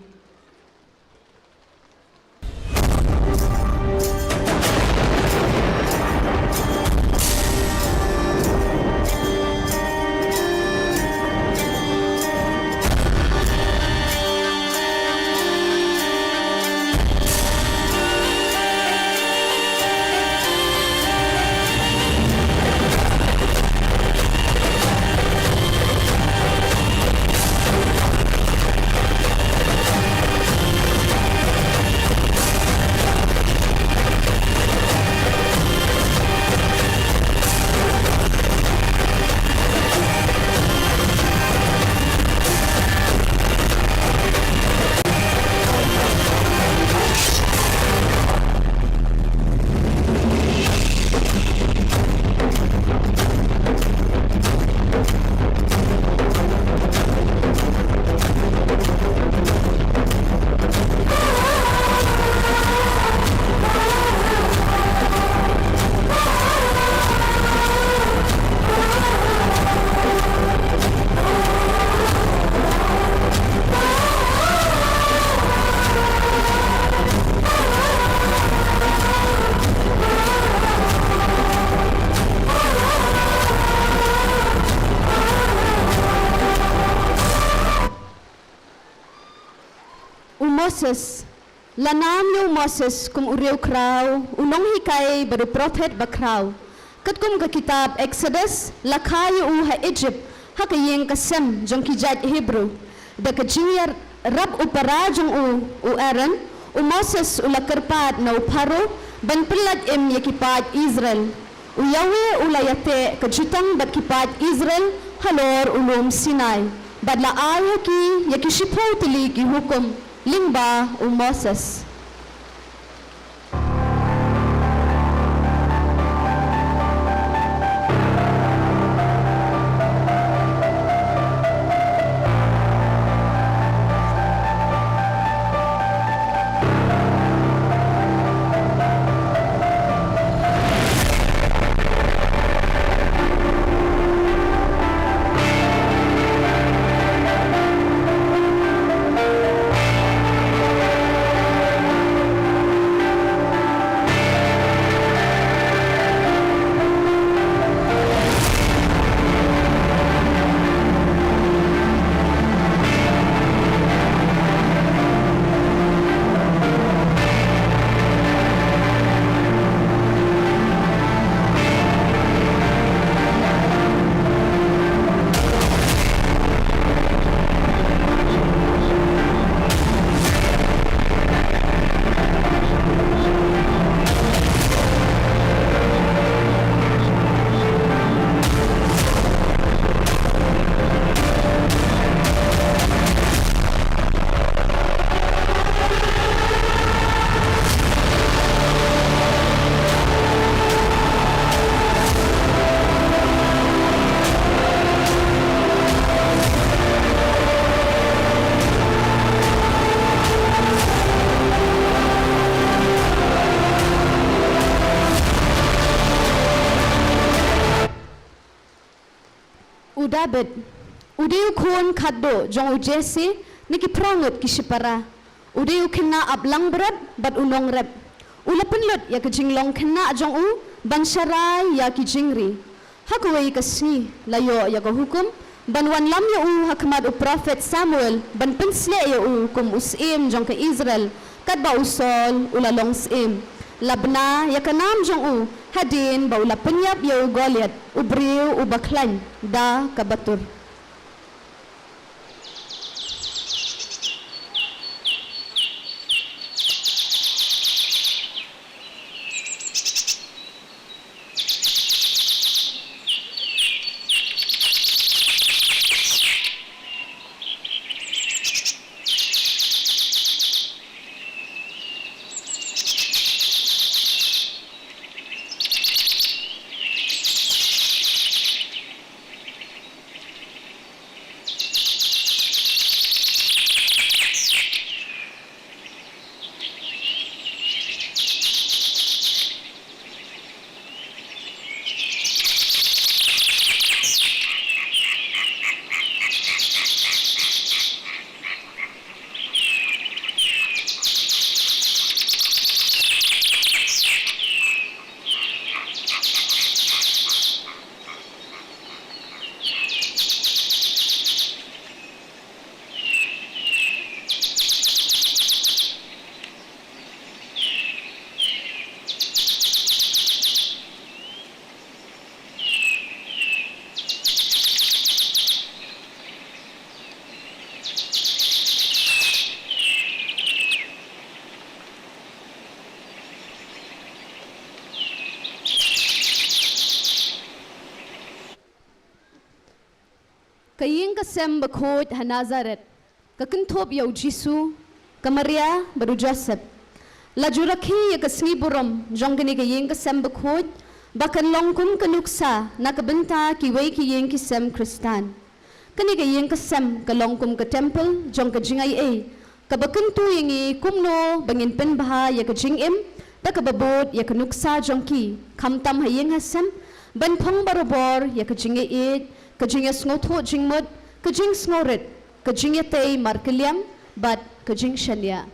U Moses. La nam ïa u Moses kum u riewkhraw, u nonghikai bad u prophet bakhraw. Katkum ka kitab Exodus, la kha ïa u ha Egypt, ha ka ïing ka sem jong ki jait Hebru. Da ka jingïarap u para jong u, u Aaron, u Moses u la kyrpad na u Pharaoh ban pyllait im ïa ki paid Israel. U Yahweh u la ïateh ka jutang bad ki paid Israel halor u lum Sinai, bad la ai ha ki ïa ki shiphew tylli ki hukum lyngba u Moses. U David, u dei u khun khatduh jong u Jesse, na ki phra ngut ki shipara. U dei u khynnah ap langbrot bad u nongrep. U la pynlut ïa ka jinglong khynnah jong u ban sharai ïa ki jingri. Ha kawei ka sngi la ïoh ïa ka hukum ban wanlam ïa u ha khmat u prophet Samuel ban pynshlur ïa u kum u syiem jong ka Israel, katba u Saul u la long syiem. La bna ïa ka nam jong u hadien ba u la pynïap ïa u Goliath, u briew uba khlaiñ da ka batur. Ka ïing ka sem bakhuid ha Nazareth, ka kynthup ïa u Jisu, ka Maria bad u Joseph. La ju rakhe ïa ka sngi burom jong kane ka ïing ka sem bakhuid ba kan long kum ka nuksa na ka bynta kiwei ki ïing ki sem Khristan. Kane ka ïing ka sem ka long kum ka temple jong ka jingaiei, kaba kyntu ïa ngi kumno ba ngin pynbha ïa ka jingim da kaba bud ïa ka nuksa jong ki, khamtam ha ïing ha sem, ban phong barabor ïa ka jingïaieit, ka jingïasngewthuh jingmut, ka jingsngewrit, ka jingïatei markylliang bad ka jingshaniah.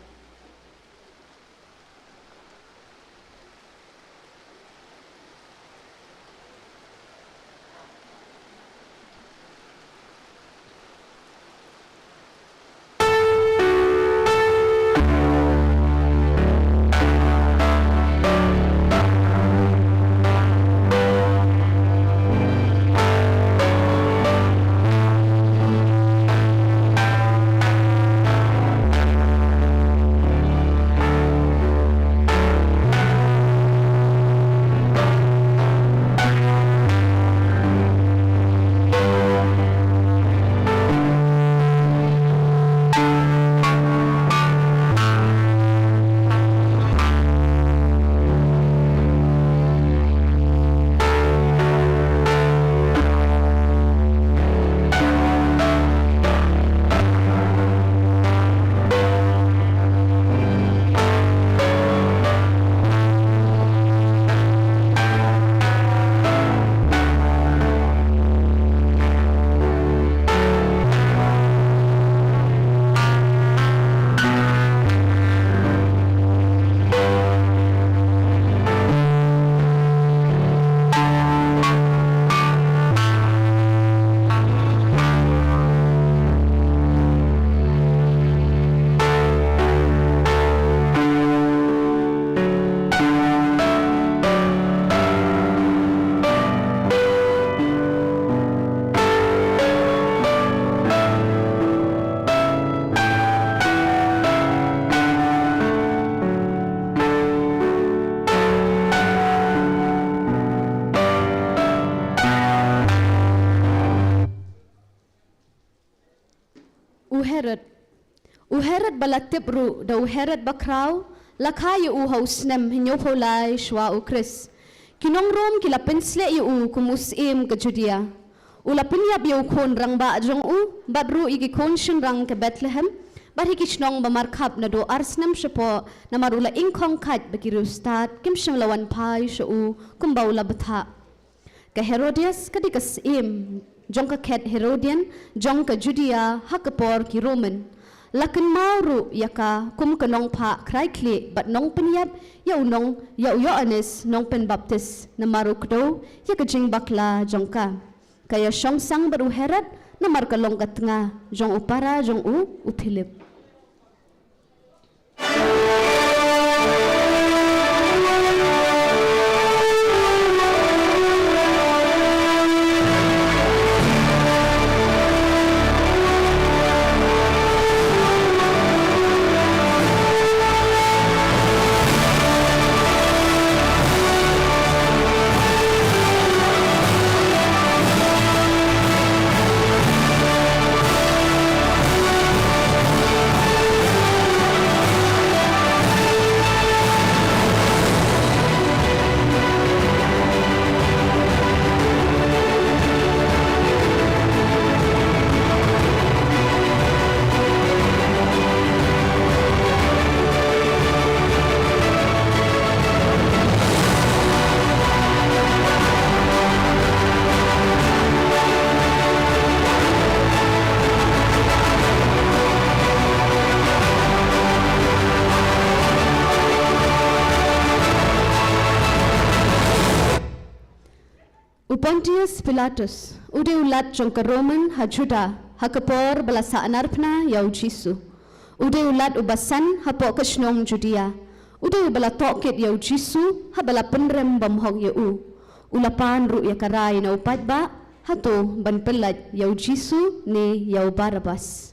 U Herod. U Herod ba la tip ruh da u Herod bakhraw, la kha ïa u ha u snem hynñiewphew lai shwa u Khrist. Ki nong Rom ki la pynsleh ïa u kum u syiem ka Judia. U la pynïap ïa u khun rangbah jong u, bad ruh ïa ki khun shynrang ka Bethlehem, bad ha ki shnong ba markhap naduh ar snem shapoh, namar u la ingkhong kheit ba ki riewstad kim shym la wan phai sha u kumba u la bthah. Ka Herodias ka dei ka syiem jong ka khet Herodian jong ka Judia ha ka por ki Roman. La kynmaw ruh ïa ka kum ka nongphah khrai khlieh bad nongpynïap ïa u nong, ïa u Ïoannis nongpynbaptis, namar u kdew ïa ka jingbakla jong ka. Ka ïashong sang bad u Herod namar ka long ka tnga jong u para jong u, u Philip. U Pontius Pilatus, u dei u lat jong ka Roman ha Juda, ha ka por ba la sahnarphna ïa u Jisu. U dei u lat uba san hapoh ka shnong Judia. U dei uba la tohkit ïa u Jisu, haba la pynrem bym hok ïa u. U la pan ruh ïa ka rai na u paidbah, hato ban pyllait ïa u Jisu ne ïa u Barabas.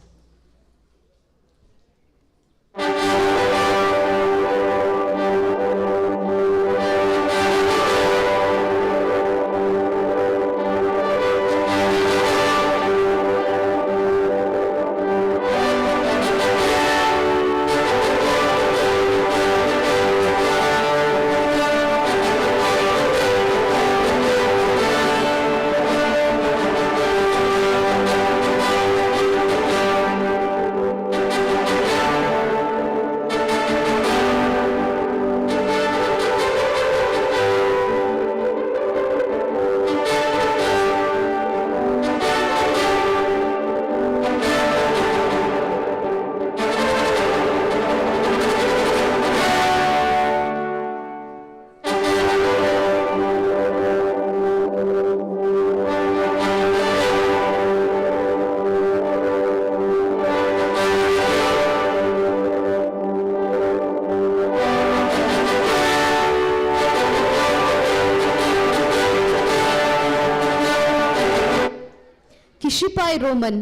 Shipai Roman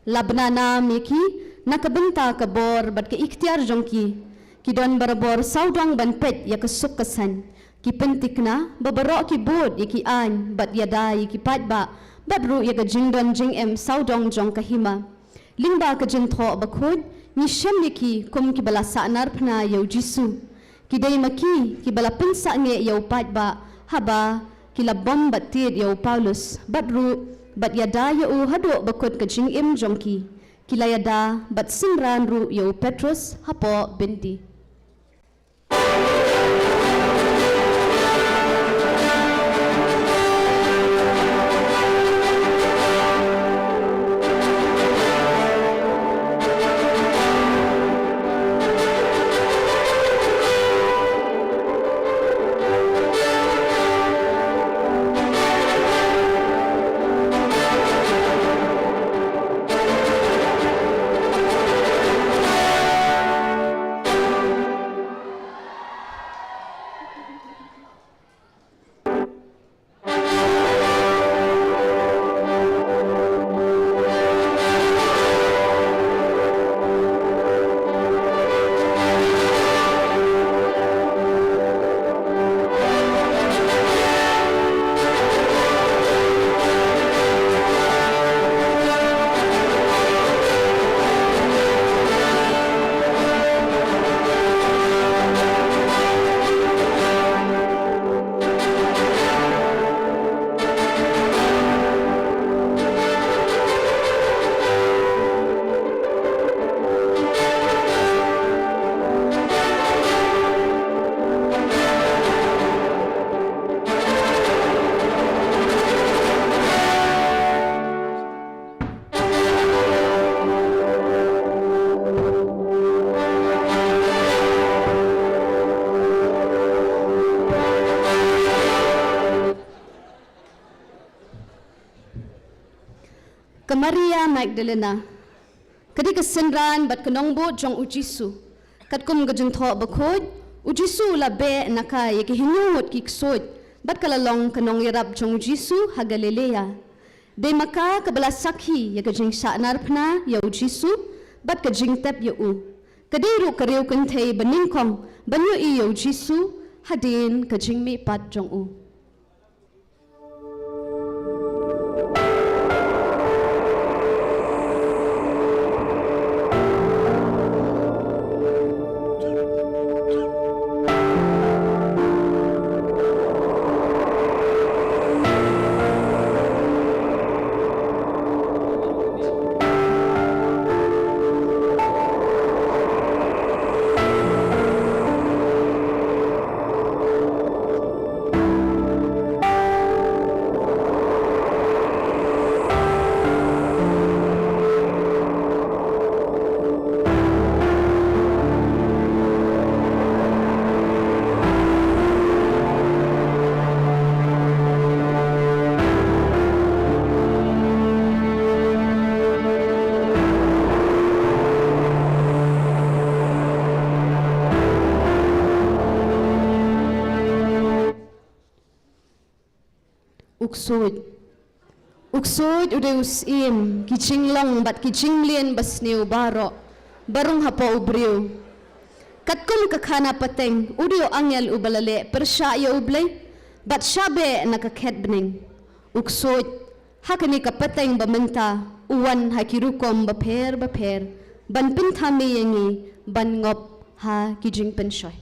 la bna nam ïa ki na ka bynta ka bor bad ka iktiar jong ki. Ki don barabor sawdong ban peit ïa ka suk ka saiñ. Ki pynthikna ba baroh ki bud ïa ki aiñ bad ïada ïa ki paidbah bad ruh ïa ka jingdon jingem sawdong jong ka hima. Lyngba ka jingthoh bakhuid ngi shem ïa ki kum kiba la sahnarphna ïa u Jisu. Ki dei ma ki kiba la pynsangeh ïa u paidbah haba ki la bom bad tied ïa u Paulus bad ruh bad ïada ïa u haduh ba kut ka jingim jong ki. Ki la ïada bad synran ruh ïa u Petrus hapoh byndi. Ka Maria Magdalena ka dei ka synran bad ka nongbud jong u Jisu. Katkum ka jingthoh bakhuid, u Jisu u la beh na ka ïa ki hynñiew ngut ki ksuid bad ka la long ka nongïarap jong u Jisu ha Galilea. Dei ma ka kaba la sakhi ïa ka jingsahnarphna ïa u Jisu bad ka jingtep ïa u. Ka dei ruh ka riewkynthei banyngkong ban ïohi ïa u Jisu hadien ka jingmihpat jong u. U ksuid. U ksuid u dei u syiem ki jinglong bad ki jingmlien basniew baroh ba rung hapoh u briew. Katkum ka khana pateng, u dei u angel uba la leh pyrshah ïa U Blei bad shah beh na ka khet bneng. U ksuid, ha kane ka pateng ba mynta, u wan ha ki rukom bapher bapher ban pynthame ïa ngi ban ngop ha ki jingpynshoi.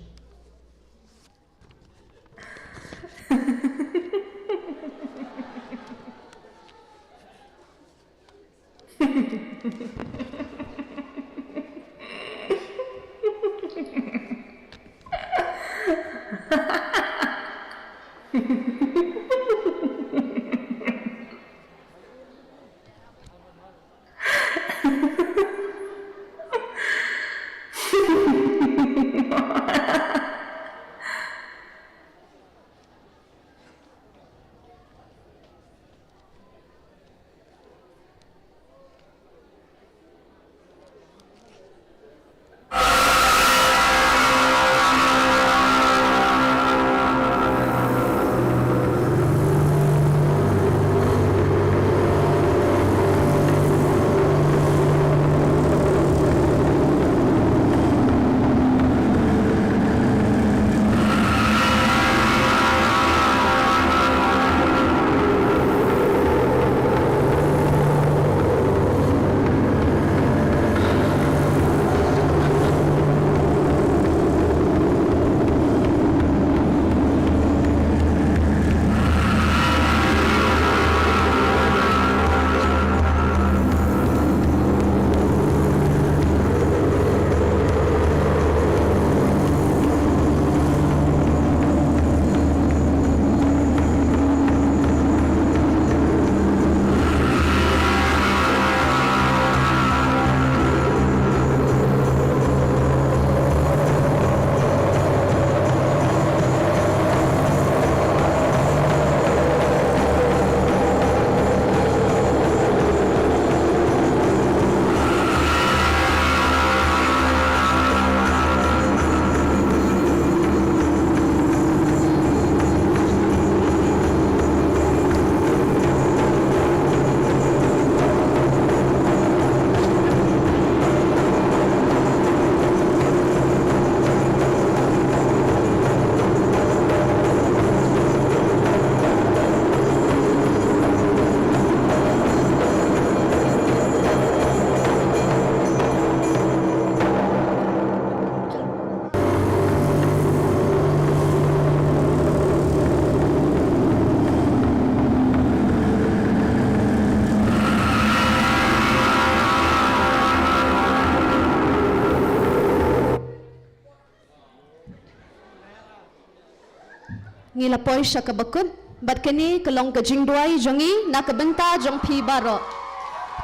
Ngi la poi sha kaba kut, bad kane ka long ka jingduwai jong ngi na ka bynta jong phi baroh.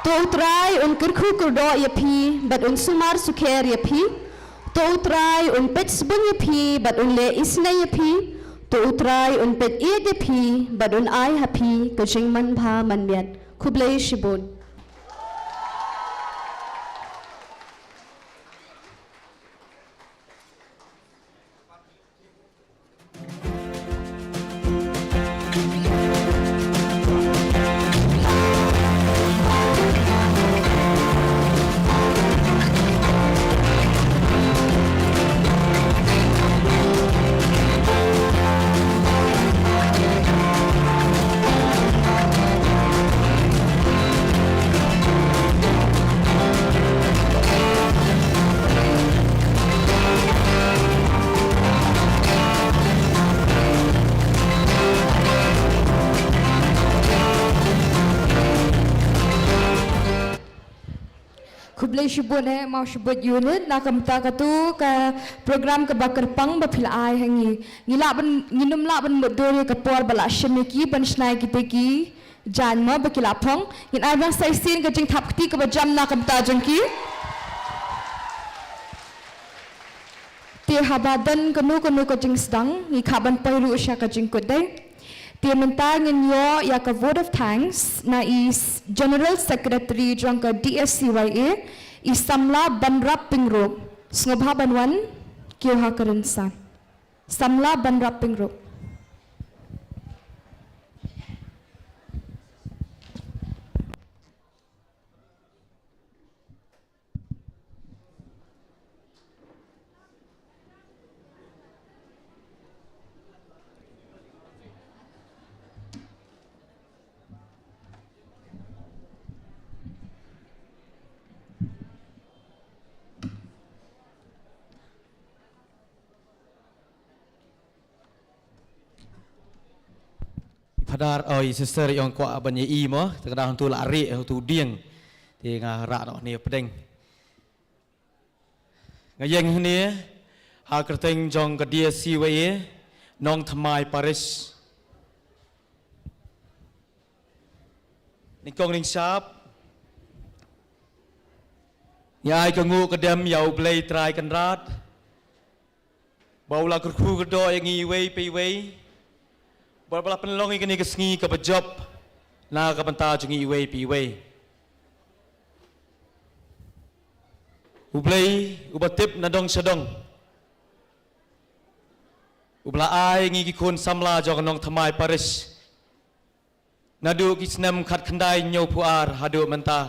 To U Trai un kyrkhu kyrdoh ïa phi, bad un sumar sukher ïa phi. To U Trai un peit sbun ïa phi, bad un leh isynei ïa phi. To U Trai un peit ïeit ïa phi, bad un ai ha phi ka jingmanbha manmiat. Khublei shibun. Khublei shibun eh, maw shibun unit, na ka bynta katu ka program kaba kyrpang ba phi la ai ha ngi. Ngi lah ban, ngin ym lah ban mutdur ïa ka por ba la shim ïa ki ban shna ïa kita ki jaiñ mo ba ki la phong. Ngin ai biang sa shisien ka jingthap kti kaba jam na ka bynta jong ki. Te haba don kano kano ka jingsdang, ngi kham ban poi ruh sha ka jingkut dei. Te mynta ngin ïoh ïa ka vote of thanks na i s-, General Secretary jong ka D S C Y A, i Samla Banrap Pyngrope. Sngewbha ban wan, kiew ha ka rynsan. Samla Banrap Pyngrope. Phadar, oi, sister, ïong kwah ban ïa i mo, te ka dang tu la ri, tu dieng. Te nga rah noh ne pdeng. Nga ïeng hangne ha kyrteng jong ka D S C Y A Nongthymmai Parish. Nyngkong nyngshap, ngi ai ka nguh ka dem ïa U Blei Trai Kynrad ba u la kyrkhu kyrdoh ïa ngi iwei pa iwei, ba, ba la pynlong ïa kane ka sngi kaba jop na ka bynta jong ngi iwei pa iwei. U Blei uba tip na dong sha dong, uba la ai ngi ki khun samla jong ka Nongthymmai Parish naduh ki snem khatkhyndai hynñiewphew ar haduh mynta.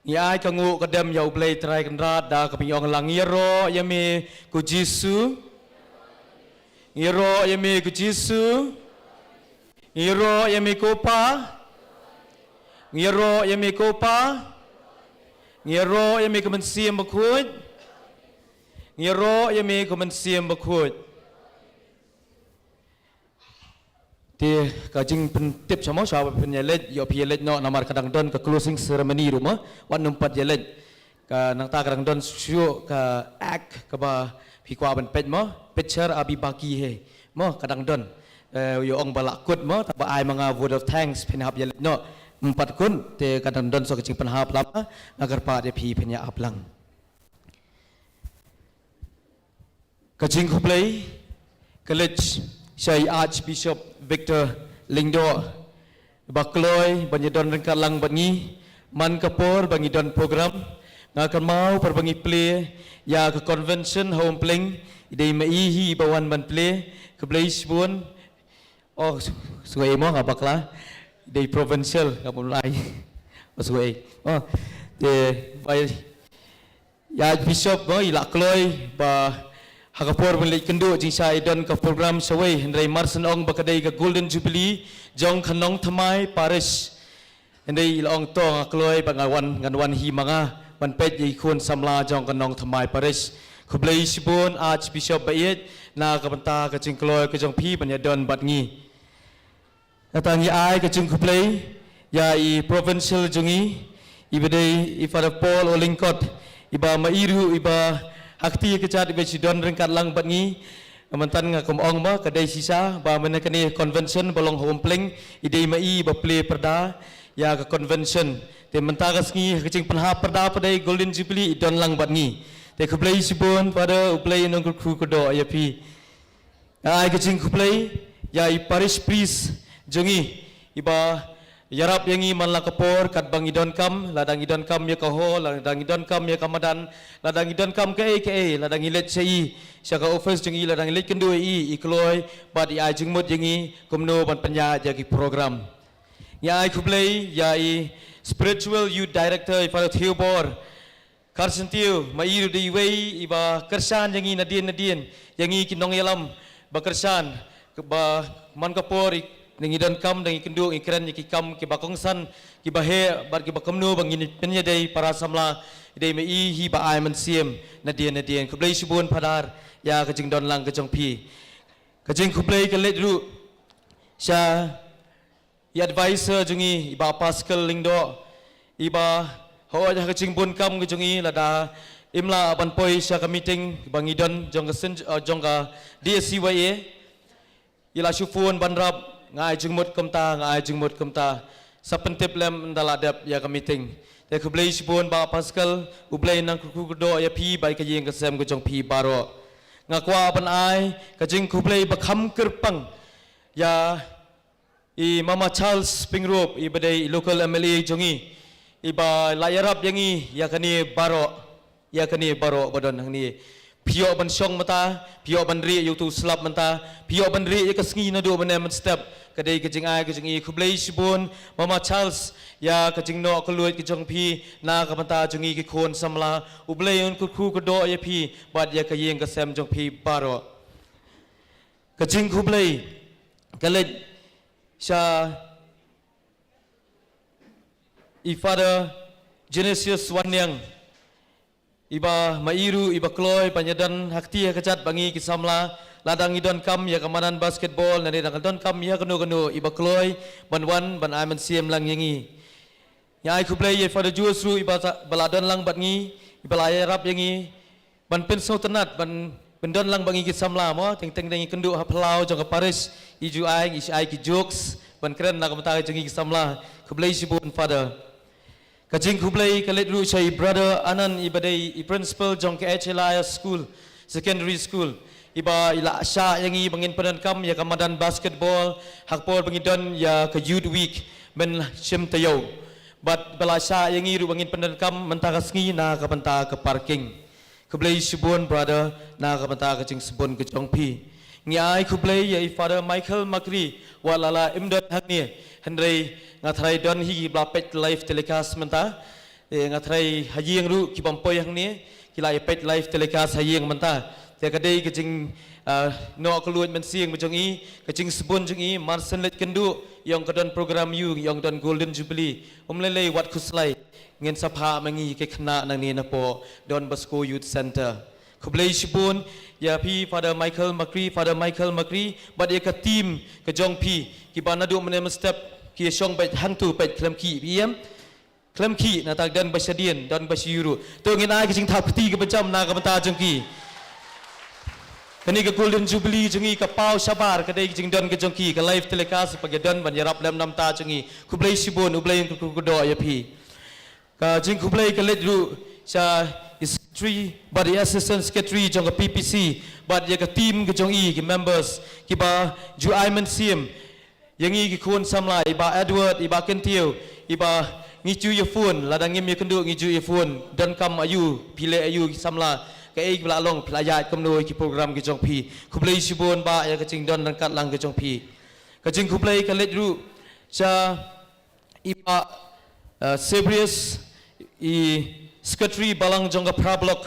Ngi ai ka nguh ka dem ïa U Blei Trai Kynrad da kaba ngi ong lang: Ïaroh ïa me ko Jisu. Ïaroh ïa me ko Jisu. Ïaroh ïa me ko Pa. Ïaroh ïa me ko Pa. Ïaroh ïa me ko Mynsiem Bakhuid. Ïaroh ïa me ko Mynsiem Bakhuid. Te ka jingpyntip sha mo, sha ba phin ïaleit, ïoh phi ïaleit noh, namar ka dang don ka closing ceremony ruh mo, wat nym pat ïaleit. Ka nangta ka dang don shuh ka act kaba phi kwah ban peit mo, picture abhi baki hai mo, ka dang don. Eh, ïoh ong ba la kut mo, tang ba ai ma nga vote of thanks, phin hap ïaleit noh. Ym pat kut, te ka dang don shuh ka jingpynhap lama, nga kyrpad ïa phi phin ïa ap lang. Ka jingkhublei ka leit sha i Archbishop Victor Lyngdoh ba kloi ban ïadon ryngkat lang bad ngi man ka por ba ngi don program. Nga kynmaw por ba ngi plie ïa ka convention ha Umpleng, i dei ma i hi ba wan ban plie. Khublei shibun. Oh, su-, suwei mo nga bakla. I dei provincial nga pynlai. Oh, suwei. Oh, te bai Ïa Bishop mo, i la kloi ba ha ka por ban leit kynduh jingshai don ka program shawei, hynrei mar shen ong ba ka dei ka Golden Jubilee jong ka Nongthymmai Parish. Hynrei i la ong to nga kloi ba ngan wan, ngan wan hi ma nga ban peit ïa i khun samla jong ka Nongthymmai Parish. Khublei shibun Archbishop ba ïeit na ka bynta ka jingkloi ka jong phi ban ïadon bad ngi. Nangta ngi ai ka jingkhublei ïa i provincial jong ngi, i ba dei i Father Paul Olyngkot, i ba ma i ruh i ba ha kti ka jait i ba shu don ryngkat lang bad ngi. Mynta nga kum ong ba ka dei shisha ba mynta kane convention ba long ha Umpling, i dei ma i ba plie pyrda ïa ka convention. Te mynta ka sngi ha ka jingpynhap pyrda pat ïa i Golden Jubilee i don lang bad ngi. Te khublei shibun Father, U Blei un kyrkhu kyrdoh ïa phi. Ai ka jingkhublei ïa i parish priest jong ngi iba ïarap ïa ngi man la ka por katba ngi donkam, lada ngi donkam ïa ka hall, lada ngi donkam ïa ka madan, lada ngi donkam kaei kaei, lada ngi leit sha i sha ka office jong i, lada ngi leit kynduh ïa i, i kloi bad i ai jingmut ïa ngi kumno ban pynïaid ïa ki program. Ngi ai khublei ïa i spiritual youth director, i Father Theobor Kharsyntiew, ma i ruh dei iwei iba kyrshan ïa ngi nadien nadien, ïa ngi ki nongïalam ba kyrshan, ba man ka por i, ngi donkam, da ngi kynduh, ngi kren ïa ki kam kiba kongsan, kiba heh bad kiba kumno ba ngin pynïadei para samla, i dei ma i hi ba ai mynsiem nadien nadien. Khublei shibun Father ïa ka jingdon lang ka jong phi. Ka jingkhublei ka leit ruh sha i advisor jong ngi, i Bah Pascal Lyngdoh, iba hooid ha ka jingbun kam ka jong ngi, lada im lah ban poi sha ka meeting ba ngi don jong ka syn-, eh, jong ka D S C Y A, i la shu phone ban rap, nga ai jingmut kumta, nga ai jingmut kumta, sa pyntip lem ynda la dep ïa ka meeting. Te khublei shibun Bah Pascal, U Blei un kyrkhu kyrdoh ïa phi bad ïa ka ïing ka sem ka jong phi baroh. Nga kwah ban ai ka jingkhublei ba kham kyrpang ïa i Mama Charles Pyngrope, iba dei i local M L A jong ngi, iba la ïarap ïa ngi ïa kane baroh, ïa kane baroh ba don hangne. Phi ïoh ban shong mynta, phi ïoh ban rieh ïa uto u slap mynta, phi ïoh ban rieh ïa ka sngi naduh mynne mynstep. Ka dei ka jingai ka jong i. Khublei shibun Mama Charles ïa ka jingnoh kylluid ka jong phi na ka bynta jong ngi ki khun samla. U Blei un kyrkhu kyrdoh ïa phi bad ïa ka ïing ka sem jong phi baroh. Ka jingkhublei ka leit sha i Father Genesius Wanniang, iba ma i ruh iba kloi ban ïadon ha kti ha kjat bad ngi ki samla, lada ngi donkam ïa ka madan basketball, lane lada ngi donkam ïa kano kano, iba kloi ban wan ban ai mynsiem lang ïa ngi. Ngi ai khublei ïa i Father Jules ruh iba sa-, ba la don lang bad ngi, iba la ïarap ïa ngi ban pynsngewtynnat, ban pyndon lang bad ngi ki samla mo, teng teng da ngi kynduh ha phyllaw jong ka parish, i ju ai, i ju ai ki jokes ban kren na ka bynta jong ngi ki samla. Khublei shibun Father. Ka jingkhublei ka leit ruh sha i Brother Anand, iba dei i principal jong ka H L I S School, Secondary School, iba i la shah ïa ngi ba ngin pyndonkam ïa ka madan basketball ha ka por ba ngi don ïa ka Youth Week mynshim taïew. Bad ba la shah ïa ngi ruh ba ngin pyndonkam mynta ka sngi na ka bynta ka parking. Khublei shibun Brother na ka bynta ka jingsbun ka jong phi. Ngi ai khublei ïa i Father Michael Makri, wat la la im don hangne, hynrei nga tharai don hi ba la peit live telecast mynta. Eh, nga tharai ha ïing ruh ki bym poi hangne, ki la ïa peit live telecast ha ïing mynta. Te ka dei ka jing, ah, noh kylluid mynsiem ka jong i, ka jingsbun jong i, mar shen leit kynduh, ïong ka don program ïu, ïong don Golden Jubilee, um lei lei wat khuslai, ngin sa phah ma ngi ki khynnah nangne napoh Don Bosco Youth Center. Khublei shibun ïa phi Father Michael Makri, Father Michael Makri, bad ïa ka team ka jong phi, kiba naduh mynne mynstep ki ïa shong beit hangto, beit khlem khih, phi ïa khlem khih, nangta don ba shadien, don ba shaïu ruh. To ngin ai ka jingthap kti kaba jam na ka bynta jong ki. Kane ka Golden Jubilee jong ngi ka paw shabar, ka dei ka jingdon ka jong ki, ka live telecast ba ka don ban ïarap lem na ka bynta jong ngi. Khublei shibun, U Blei un kyrkhu kyrdoh ïa phi. Ka jingkhublei ka leit ruh sha i Secretary bad i Assistant Secretary jong ka P P C bad ïa ka team ka jong i, ki members kiba ju ai mynsiem ïa ngi ki khun samla, i Bah Edward, i Bah Kyntiew, iba ngi ju ïa phone, lada ngim ïa kynduh ngi ju ïa phone, donkam aïu, phi leh aïu ki samla, kaei ba la long, phi la ïaid kumno ïa ki program ki jong phi. Khublei shibun Bah ïa ka jingdon ryngkat lang ki jong phi. Ka jingkhublei ka leit ruh sha i Bah, eh, Sebrius, i Secretary Balang jong ka Phra Block,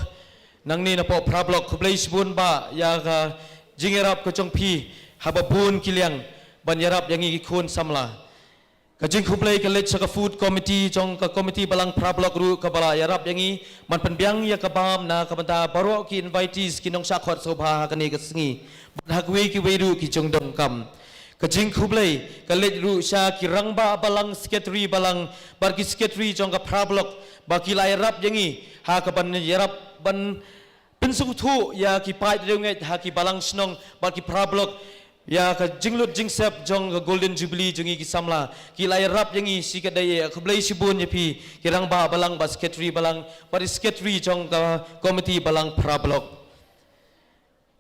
nangne napoh Phra Block, khublei shibun Bah ïa ka jingïarap ka jong phi haba bun ki liang ban ïarap ïa ngi ki khun samla. Ka jingkhublei ka leit sha ka Food Committee jong ka Committee Balang Phra Block ruh kaba la ïarap ïa ngi ban pynbiang ïa ka bam na ka bynta baroh ki invitees, ki nongshah khot sngewbha ha kane ka sngi, bad ha kiwei kiwei ruh ki jingdonkam. Ka jingkhublei ka leit ruh sha ki rangbah balang, secretary balang, bad ki secretary jong ka Phra Block, ba ki la ïarap ïa ngi ha kaban ïarap ban pynsngewthuh ïa ki paid riewngeit ha ki balang shnong bad ki para block ïa ka jinglut jingsep jong ka Golden Jubilee jong ngi ki samla. Ki la ïarap ïa ngi shi katdei, khublei shibun ïa phi ki rangbah balang bad secretary balang bad secretary jong ka committee balang para block.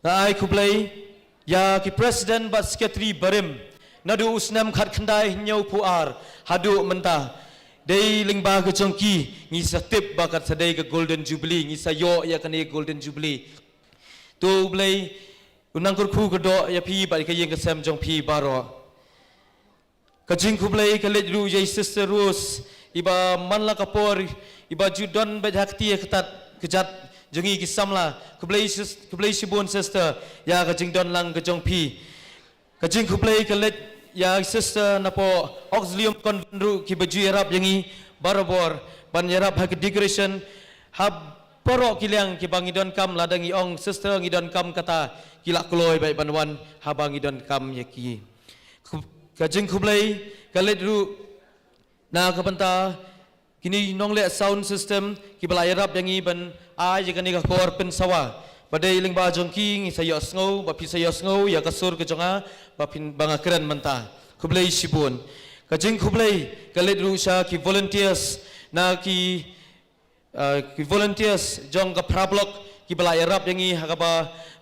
Nga ai khublei ïa ki president bad secretary barim naduh u snem khatkhyndai hynñiewphew ar haduh mynta. Dei lyngba ka jong ki ngi sa tip ba kat sa dei ka Golden Jubilee, ngi sa ïoh ïa kane Golden Jubilee. To U Blei u nang kyrkhu kyrdoh ïa phi bad ka ïing ka sem jong phi baroh. Ka jingkhublei ka leit ruh ïa i Sister Rose, iba man la ka por, iba ju don beit ha kti ha kjat jong ngi ki samla. Khublei sis-, khublei shibun Sister ïa ka jingdon lang ka jong phi. Ka jingkhublei ka leit ïa i Sister napoh Auxilium Convent ruh kiba ju ïarap ïa ngi barabor ban ïarap ha ka decoration, ha baroh ki liang kiba ngi donkam, lada ngi ong Sister ngi donkam kata, ki la kloi beit ban wan haba ngi donkam ïa ki. Khu-, ka jingkhublei ka leit ruh na ka bynta kine nongleh sound system kiba la ïarap ïa ngi ban ai ïa kane ka kor pynsawa. Ba dei lyngba jong ki ngi sa ïohsngew, ba phi sa ïohsngew ïa ka sur ka jong nga, ba phin, ba nga kren mynta. Khublei shibun. Ka jingkhublei ka leit ruh sha ki volunteers, na ki ah, ki volunteers jong ka para block kiba la ïarap ïa ngi ha kaba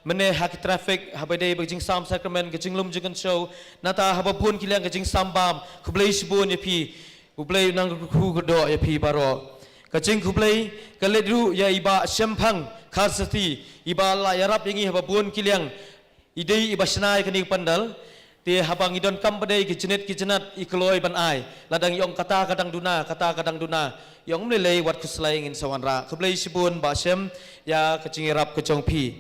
mynne ha ki traffic, haba dei ba ka jingsam sakramen, ka jinglum jingkynshew, nangta haba bun ki liang ka jingsam bam. Khublei shibun ïa phi. U Blei u nang kyrkhu kyrdoh ïa phi baroh. Ka jingkhublei ka leit ruh ïa i Bah Shemphang Kharsathi, iba la ïarap ïa ngi haba bun ki liang. I dei iba shna ïa kane ka pandal. Te haba ngi donkam pat de ki jingit ki jingat i kloi ban ai. Lada ngi ong kata ka dang duna, kata ka dang duna, i ong ym lei lei, wat khuslai, ngin sa wanrah. Khublei shibun Bah Shem ïa ka jingïarap ka jong phi.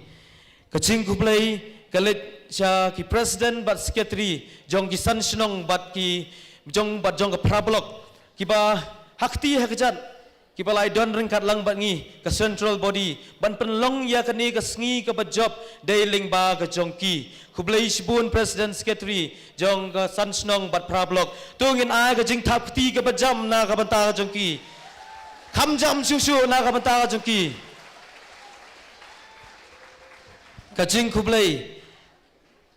Ka jingkhublei ka leit sha ki president bad secretary jong ki san shnong bad ki jong, bad jong ka para block kiba ha kti ha kjat kiba la ïadon ryngkat lang bad ngi ka central body ban pynlong ïa kane ka sngi kaba jop. Dei lyngba ka jong ki. Khublei shibun president, secretary jong ka san shnong bad para block. To ngin ai ka jingthap kti kaba jam na ka bynta ka jong ki. Kham jam shuh shuh na ka bynta ka jong ki. Ka jingkhublei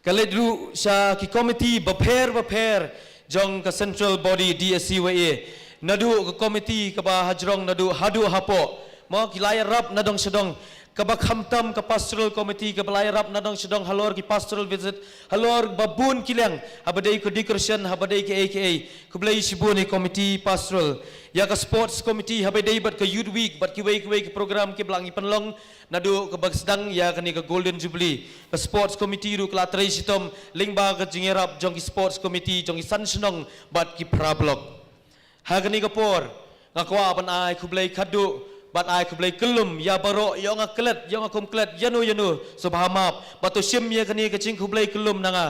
ka leit ruh sha ki komiti bapher bapher jong ka central body D S C Y A. Naduh ka komiti kaba hajrong naduh haduh hapoh, mo, ki la ïarap nadong shadong, kaba khamtam ka pastoral committee kaba la ïarap nadong shadong halor ki pastoral visit, halor ba bun ki liang, haba dei ka decoration, haba dei kiei kiei. Khublei shibun ïa komiti pastoral. Ïa ka sports committee, haba dei bad ka youth week bad kiwei kiwei ki program kiba la ngi pynlong naduh kaba sdang ïa kane ka Golden Jubilee. Ka sports committee ruh ka la trei shitom lyngba ka jingïarap jong ki sports committee jong ki san shnong bad ki para block. Ha kane ka por nga kwah ban ai khublei khadduh bad ai khublei kyllum ïa baroh, ïa nga klet, ïa nga kum klet, ïano ïano, sngewbha map, bad to shim ïa kane ka jingkhublei kyllum na nga,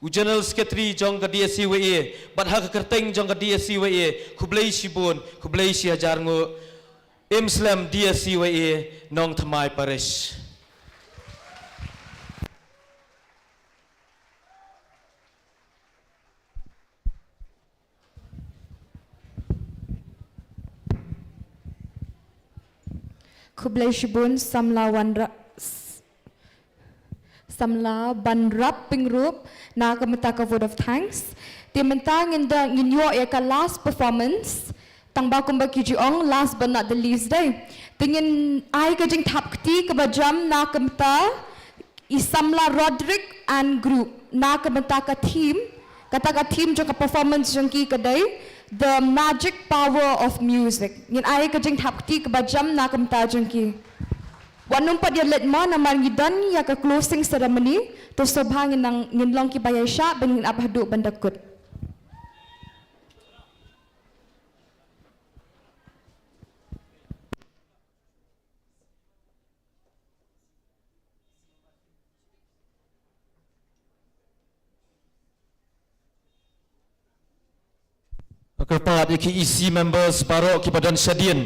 u General Secretary jong ka D S C Y A, bad ha ka kyrteng jong ka D S C Y A, khublei shibun, khublei shihajar nguh. Im slem D S C Y A Nongthymmai Parish. Khublei shibun samla Wanrap, s-, samla Banrap Pyngrope na ka bynta ka vote of thanks. Te mynta ngin da, ngin ïoh ïa ka last performance. Tang ba kumba ki ju ong, last but not the least de. Te ngin ai ka jingthap kti kaba jam na ka bynta i samla Roderick and group na ka bynta ka theme, kata ka theme jong ka performance jong ki ka dei The Magic Power of Music. Ngin ai ka jingthap kti kaba jam na ka bynta jong ki. Wat nym pat ïa leit mo, namar ngi don ïa ka closing ceremony. To sngewbha ngin nang, ngin long kiba ïaishah ban ngin ap haduh ban da kut. Kyrpad ïa ki E C members baroh kiba don shadien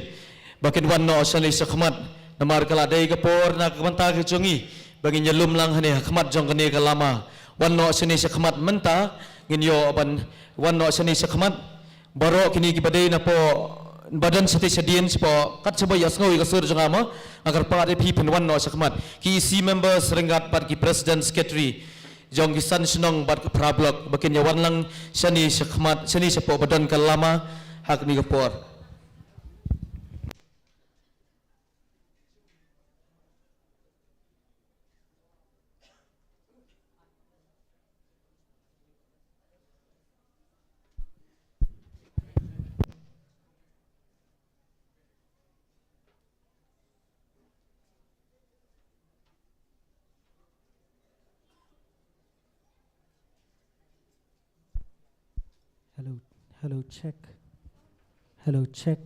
ba kin wan noh shane shakhmat, namar ka la dei ka por na ka bynta ka jong ngi ba ngin ïalum lang hangne ha khmat jong kane ka lama. Wan noh shane shakhmat mynta, ngin ïoh ban wan noh shane shakhmat. Baroh kine kiba dei napoh ba don shatei shadien shapoh, kat shaba ïohsngew ïa ka sur jong nga mo, nga kyrpad ïa phi phin wan noh shakhmat. Ki E C members ryngkat bad ki president secretary jong ki san shnong bad ki phra block ba kin ïa wan lang shane shakhmat, shane shapoh ba don ka lama ha kane ka por. Hello, hello, check. Hello, check.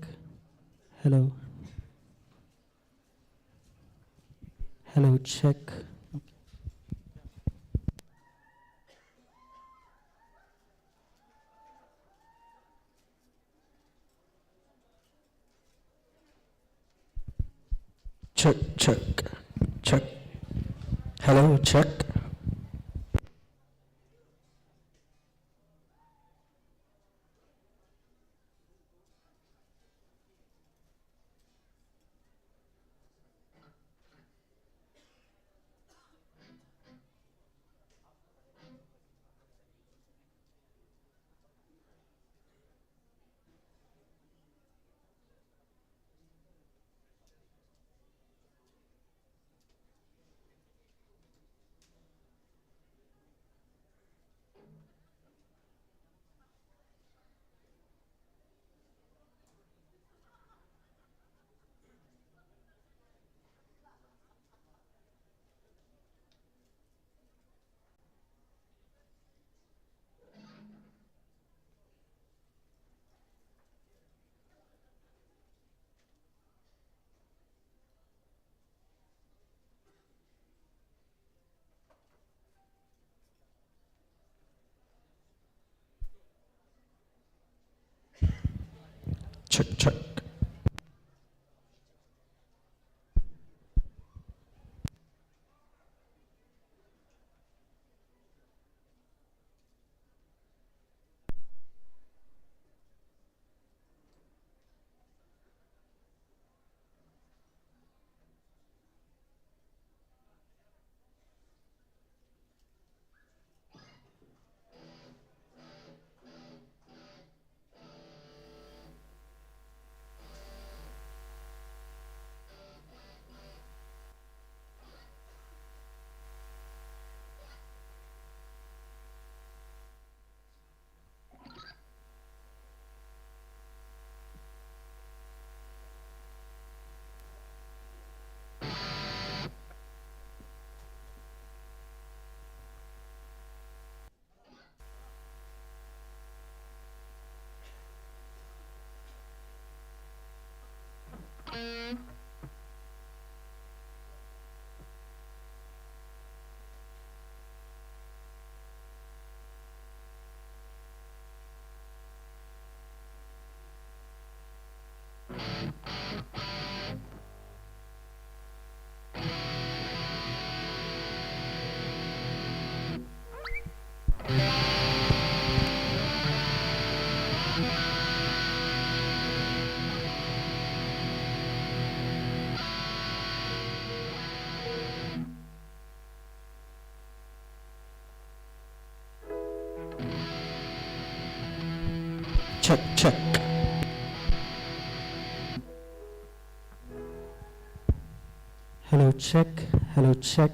Hello. Hello, check. Check, check, check. Hello, check. Check, check. Check, check. Hello, check. Hello, check.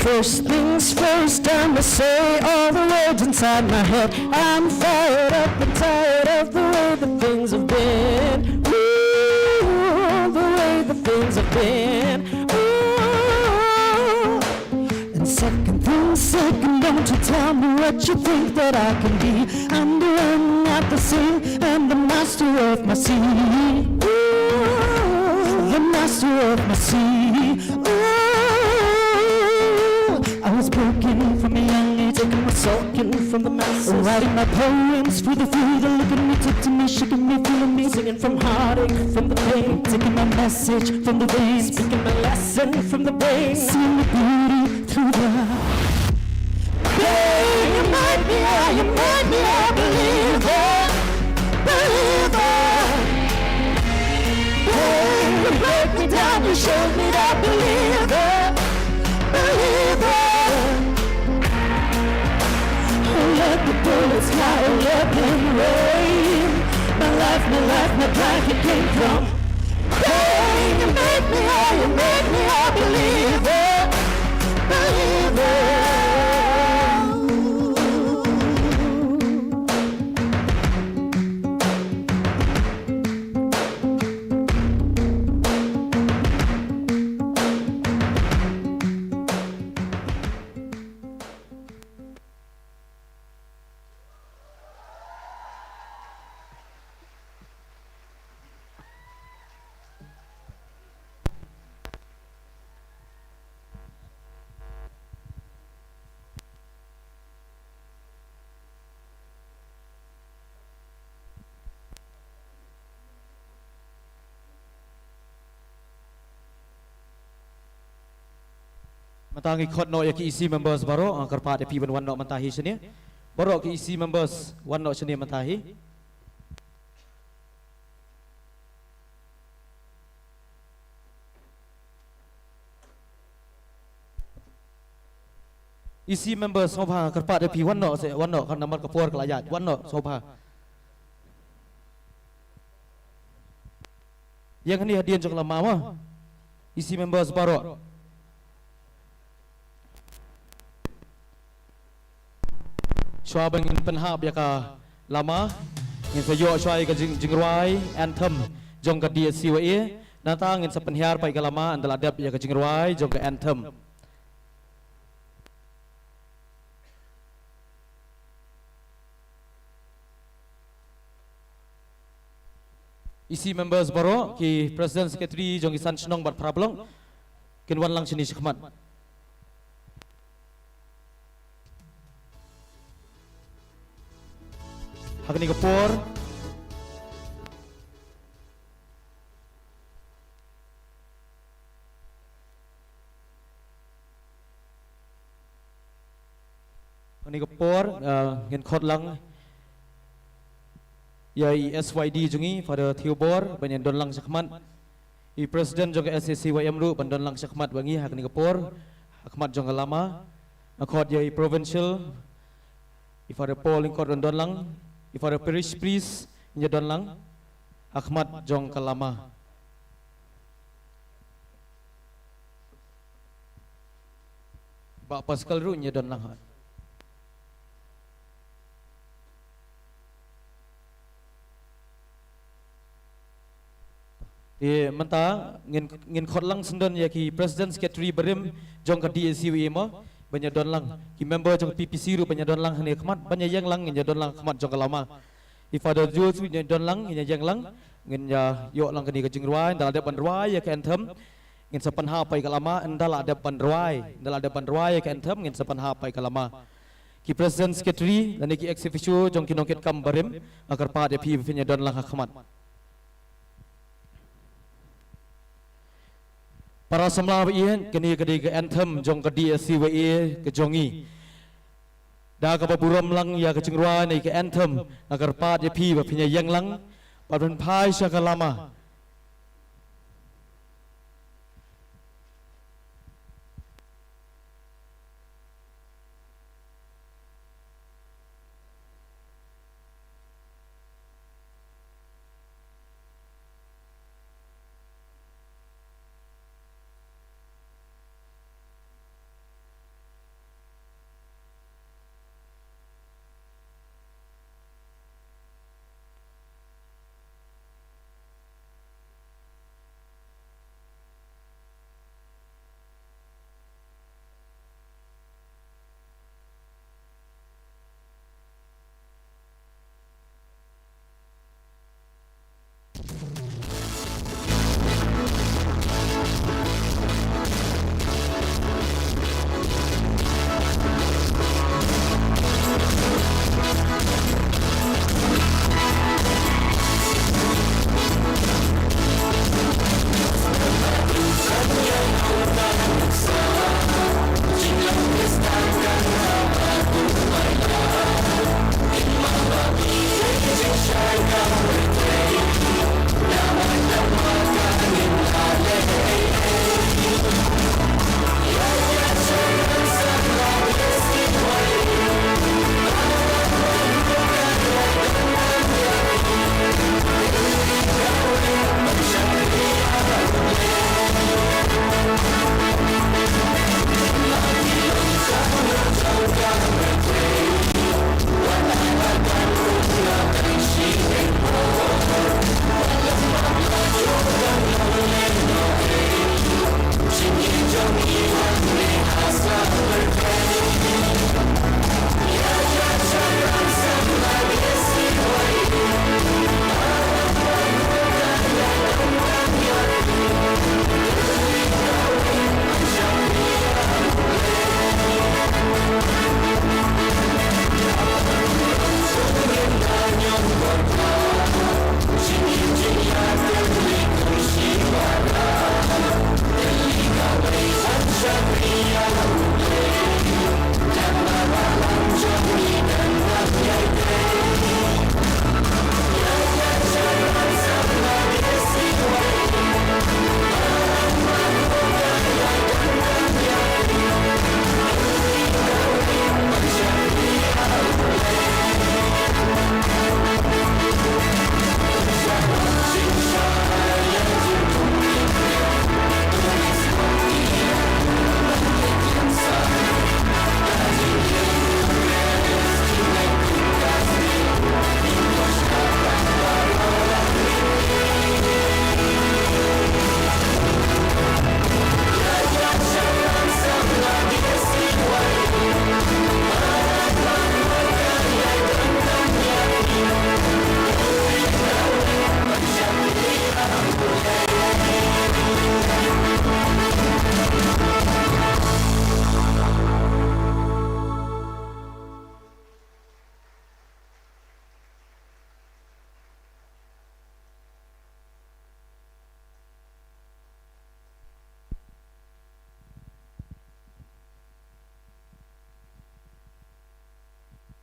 First things first, I'ma say all the words inside my head. I'm fired up and tired of the way that things have been. Ooh, the way that things have been. Ooh. And second things second, don't you tell me what you think that I can be. I'm the one at the sea, I'm the master of my sea. Ooh, the master of my sea. Ooh, I was broken from a young age, taking my soaking from the masses. Writing my poems for the few that look at me, took to me, shaking me, feeling me, singing from heartache, from the pain, taking my message from the veins, speaking my lesson from the veins, seeing the beauty through the pain. You made me, oh, you made me a believer, believer. Hey, you broke me down, you showed me that believer, believer. Oh, let the bullets fly, oh, let them rain. My life, my life, my life, it came from pain. You made me, oh, you made me a believer, believer. Mynta ngi khot noh ïa ki E C members baroh, nga kyrpad ïa phi ban wan noh mynta hi shane. Baroh ki E C members wan noh shane mynta hi. E C members sngewbha, kyrpad ïa phi wan noh, se wan noh, kan namar ka por ka la ïaid, wan noh sngewbha. Ïeng hangne hadien jong ka lama mo. E C members baroh. Shuwa ba ngin pynhap ïa ka lama, ngin sa ïoh shuwa ïa ka jing, jingrwai anthem jong ka D S C Y A. Nangta ngin sa pynhiar pat ïa ka lama ynda la dep ïa ka jingrwai jong ka anthem. E C members baroh, ki president secretary jong ki san shnong bad phra block, kin wan lang shane shakhmat. Ha kane ka por. Ha kane ka por, ah, ngin khot lang ïa i S Y D jong ngi, Father Theobor, ban ïa don lang shakhmat. I president jong ka S A C Y M ruh ban don lang shakhmat bad ngi ha kane ka por, ha khmat jong ka lama. Nga khot ïa i provincial, i Father Paul Lyngkot ban don lang, i Father parish priest, ïa don lang ha khmat jong ka lama. Bah Pascal ruh ïa don lang ha. Te mynta ngin, ngin khot lang syndon ïa ki president secretary barim jong ka D S C Y A mo, ban ïa don lang. Ki member jong ka P P C ruh ban ïa don lang hangne khmat, ban ïa ïeng lang, ngin ïa don lang khmat jong ka lama. I Father Jules ruh ïa don lang, ngin ïa ïeng lang, ngin ïa ïoh lang kane ka jingrwai, ynda la dep ban rwai ïa ka anthem, ngin sa pynhap pat ïa ka lama, ynda la dep ban rwai, ynda la dep ban rwai ïa ka anthem, ngin sa pynhap pat ïa ka lama. Ki president secretary lane ki ex officio jong ki nongkitkam barim, nga kyrpad ïa phi ba phin ïa don lang ha khmat. Para samla ba ïeit, kane ka dei ka anthem jong ka D S C Y A ka jong ngi. Da kaba burom lang ïa ka jingrwai ne ka anthem, nga kyrpad ïa phi ba phin ïa ïeng lang, ba phin phai sha ka lama.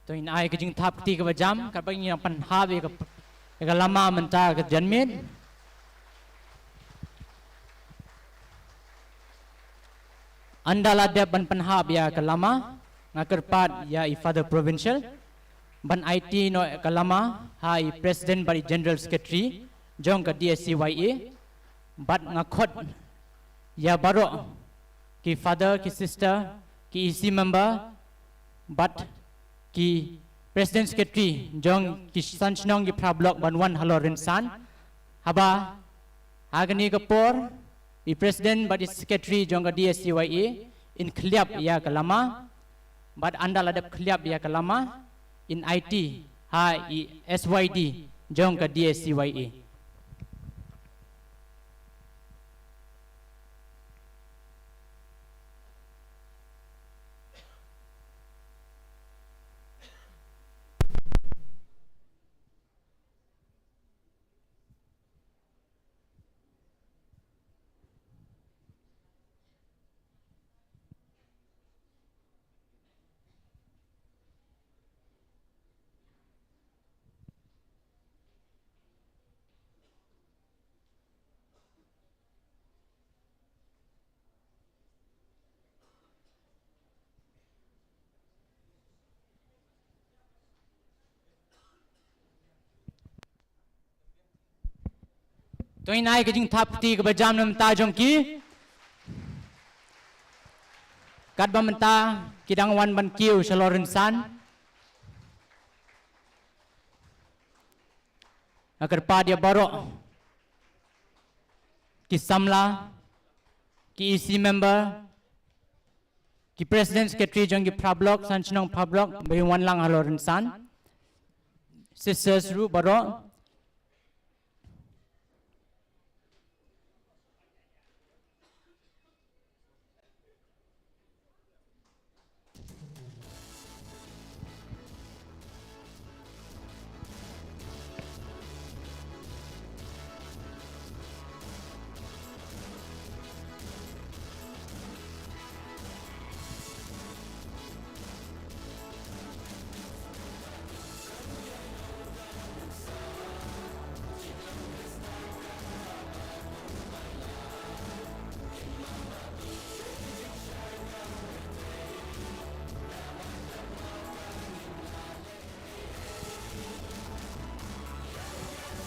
To ngin ai ka jingthap kti kaba jam, katba ngin pynhap ïa ka, ïa ka lama mynta ka janmiet. Ynda la dep ban pynhap ïa ka lama, nga kyrpad ïa i Father Provincial ban aiti noh ka lama ha i President bad i General Secretary jong ka D S C Y A, bad nga khot ïa baroh ki Father, ki Sister, ki E C member, bad ki President Secretary jong ki san shnong ki phra block ban wan halor rynsan. Haba ha kane ka por i President bad i Secretary jong ka D S C Y A in khliap ïa ka lama, bad ynda la dep khliap ïa ka lama, in aiti ha i S Y D jong ka D S C Y A. To ngin ai ka jingthap kti kaba jam na bynta jong ki. Katba mynta ki dang wan ban kiew shalor rynsan, nga kyrpad ïa baroh ki samla, ki E C member, ki President Secretary jong ki phra block, san shnong phra block, ba ïa wan lang halor rynsan. Sisters ruh baroh.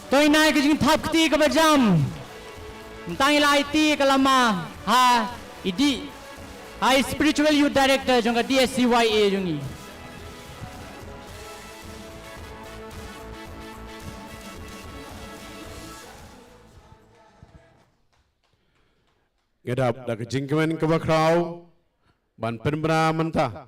To ngin ai ka jingthap kti kaba jam. Mynta ngi la aiti ka lama ha i dih, ha i Spiritual Youth Director jong ka D S C Y A jong ngi. Nga dap da ka jingkmen kaba khraw ban pynbna mynta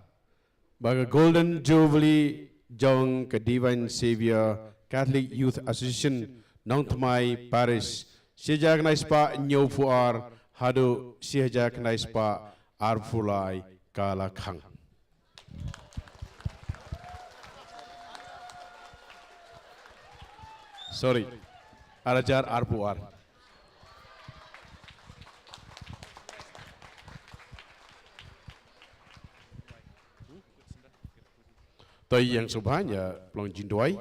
ba ka Golden Jubilee jong ka Divine Savior Catholic Youth Association Nongthymmai Parish, shi hajar khyndai spah hynñiewphew ar haduh shi hajar khyndai spah arphew lai ka la khang. Sorry. Ar hajar arphew ar. To ïa sngewbha ïa pynlong jingduwai.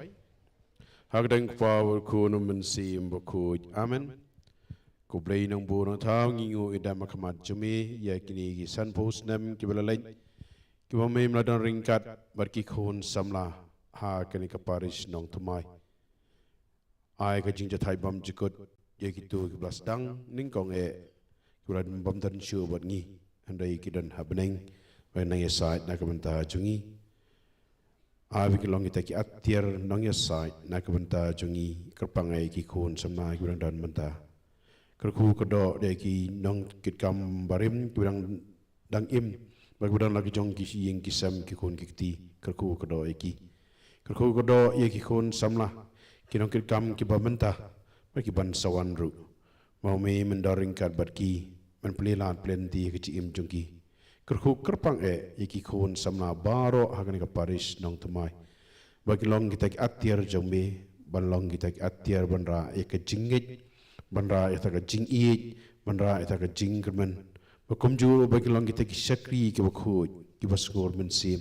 Ha ka kyrteng u Kpa bad u Khun bad u Mynsiem Bakhuid. Amen. Ko Blei Nongbuh Nongthaw, ngi ïoh ïa ka khmat jong me ïa kine ki sanphew snem kiba la leit, kiba me la don ryngkat bad ki khun samla ha kane ka parish Nongthymmai. Ai ka jingjahthait bymjukut ïa kito kiba la sdang nyngkong eh, kiba la bym don shuh bad ngi, hynrei ki don ha bneng, ba nang ïasaid na ka bynta jong ngi. Ai ba kin long kita ki atiar nongïasaid na ka bynta jong ngi, kyrpang eh ïa ki khun samla kiba dang don mynta. Kyrkhu kyrdoh ïa ki nongkitkam barim kiba dang, dang im, ba kiba don la ki jong ki ïing ki sem, ki khun ki kti, kyrkhu kyrdoh ïa ki. Kyrkhu kyrdoh ïa ki khun samla, ki nongkitkam kiba mynta bad kiban sa wan ruh. Mo me men don ryngkat bad ki, men plie lad plie lynti ha ka jingim jong ki. Kyrkhu kyrpang eh ïa ki khun samla baroh ha kane ka parish Nongthymmai. Ba kin long kita ki atiar jong me, ban long kita ki atiar ban rah ïa ka jingngeit, ban rah ïa ka jingïeit, ban rah ïa ka jingkyrmen. Ba kumjuh ba kin long kita ki shakri kiba khuid, kiba sngur mynsiem,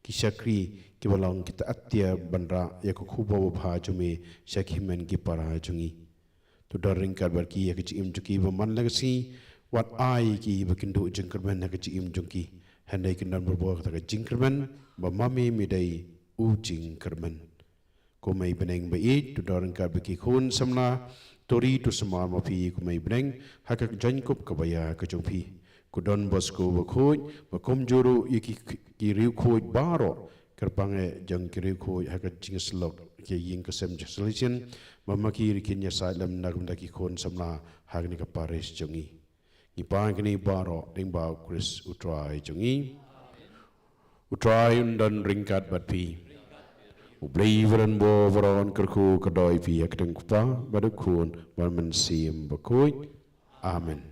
ki shakri kiba long kita atia ban rah ïa ka khubor babha jong me sha ki hynmen ki para jong ngi. To don ryngkat bad ki ha ka jingim jong ki ba man la ka sngi, wat ai ki ba kin duh jingkyrmen ha ka jingim jong ki. Hynrei kin don barabor kata ka jingkyrmen ba ma me me dei u jingkyrmen. Ko Mei bneng ba ïeit, to don ryngkat bad ki khun samla, to ri to sumar ma phi ko Mei bneng ha ka jingkup kaba ïa ka jong phi. Ko Don Bosco bakhuid, ba kumjuh ruh ïa ki, ki riewkhuid baroh, kyrpang eh jong ki riewkhuid ha ka jingsyllok ki ïing ki sem jong Salesian, ba ma ki ruh kin ïasaid lem na ka bynta ki khun samla ha kane ka parish jong ngi. Ngi pan kine baroh lyngba U Khrist U Trai jong ngi. U Trai un don ryngkat bad phi. U Blei ba ïeit baroh un kyrkhu kyrdoh ïa phi ha ka kyrteng U Kpa bad U Khun bad U Mynsiem Bakhuid. Amen.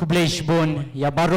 Khublei shibun ïa baroh.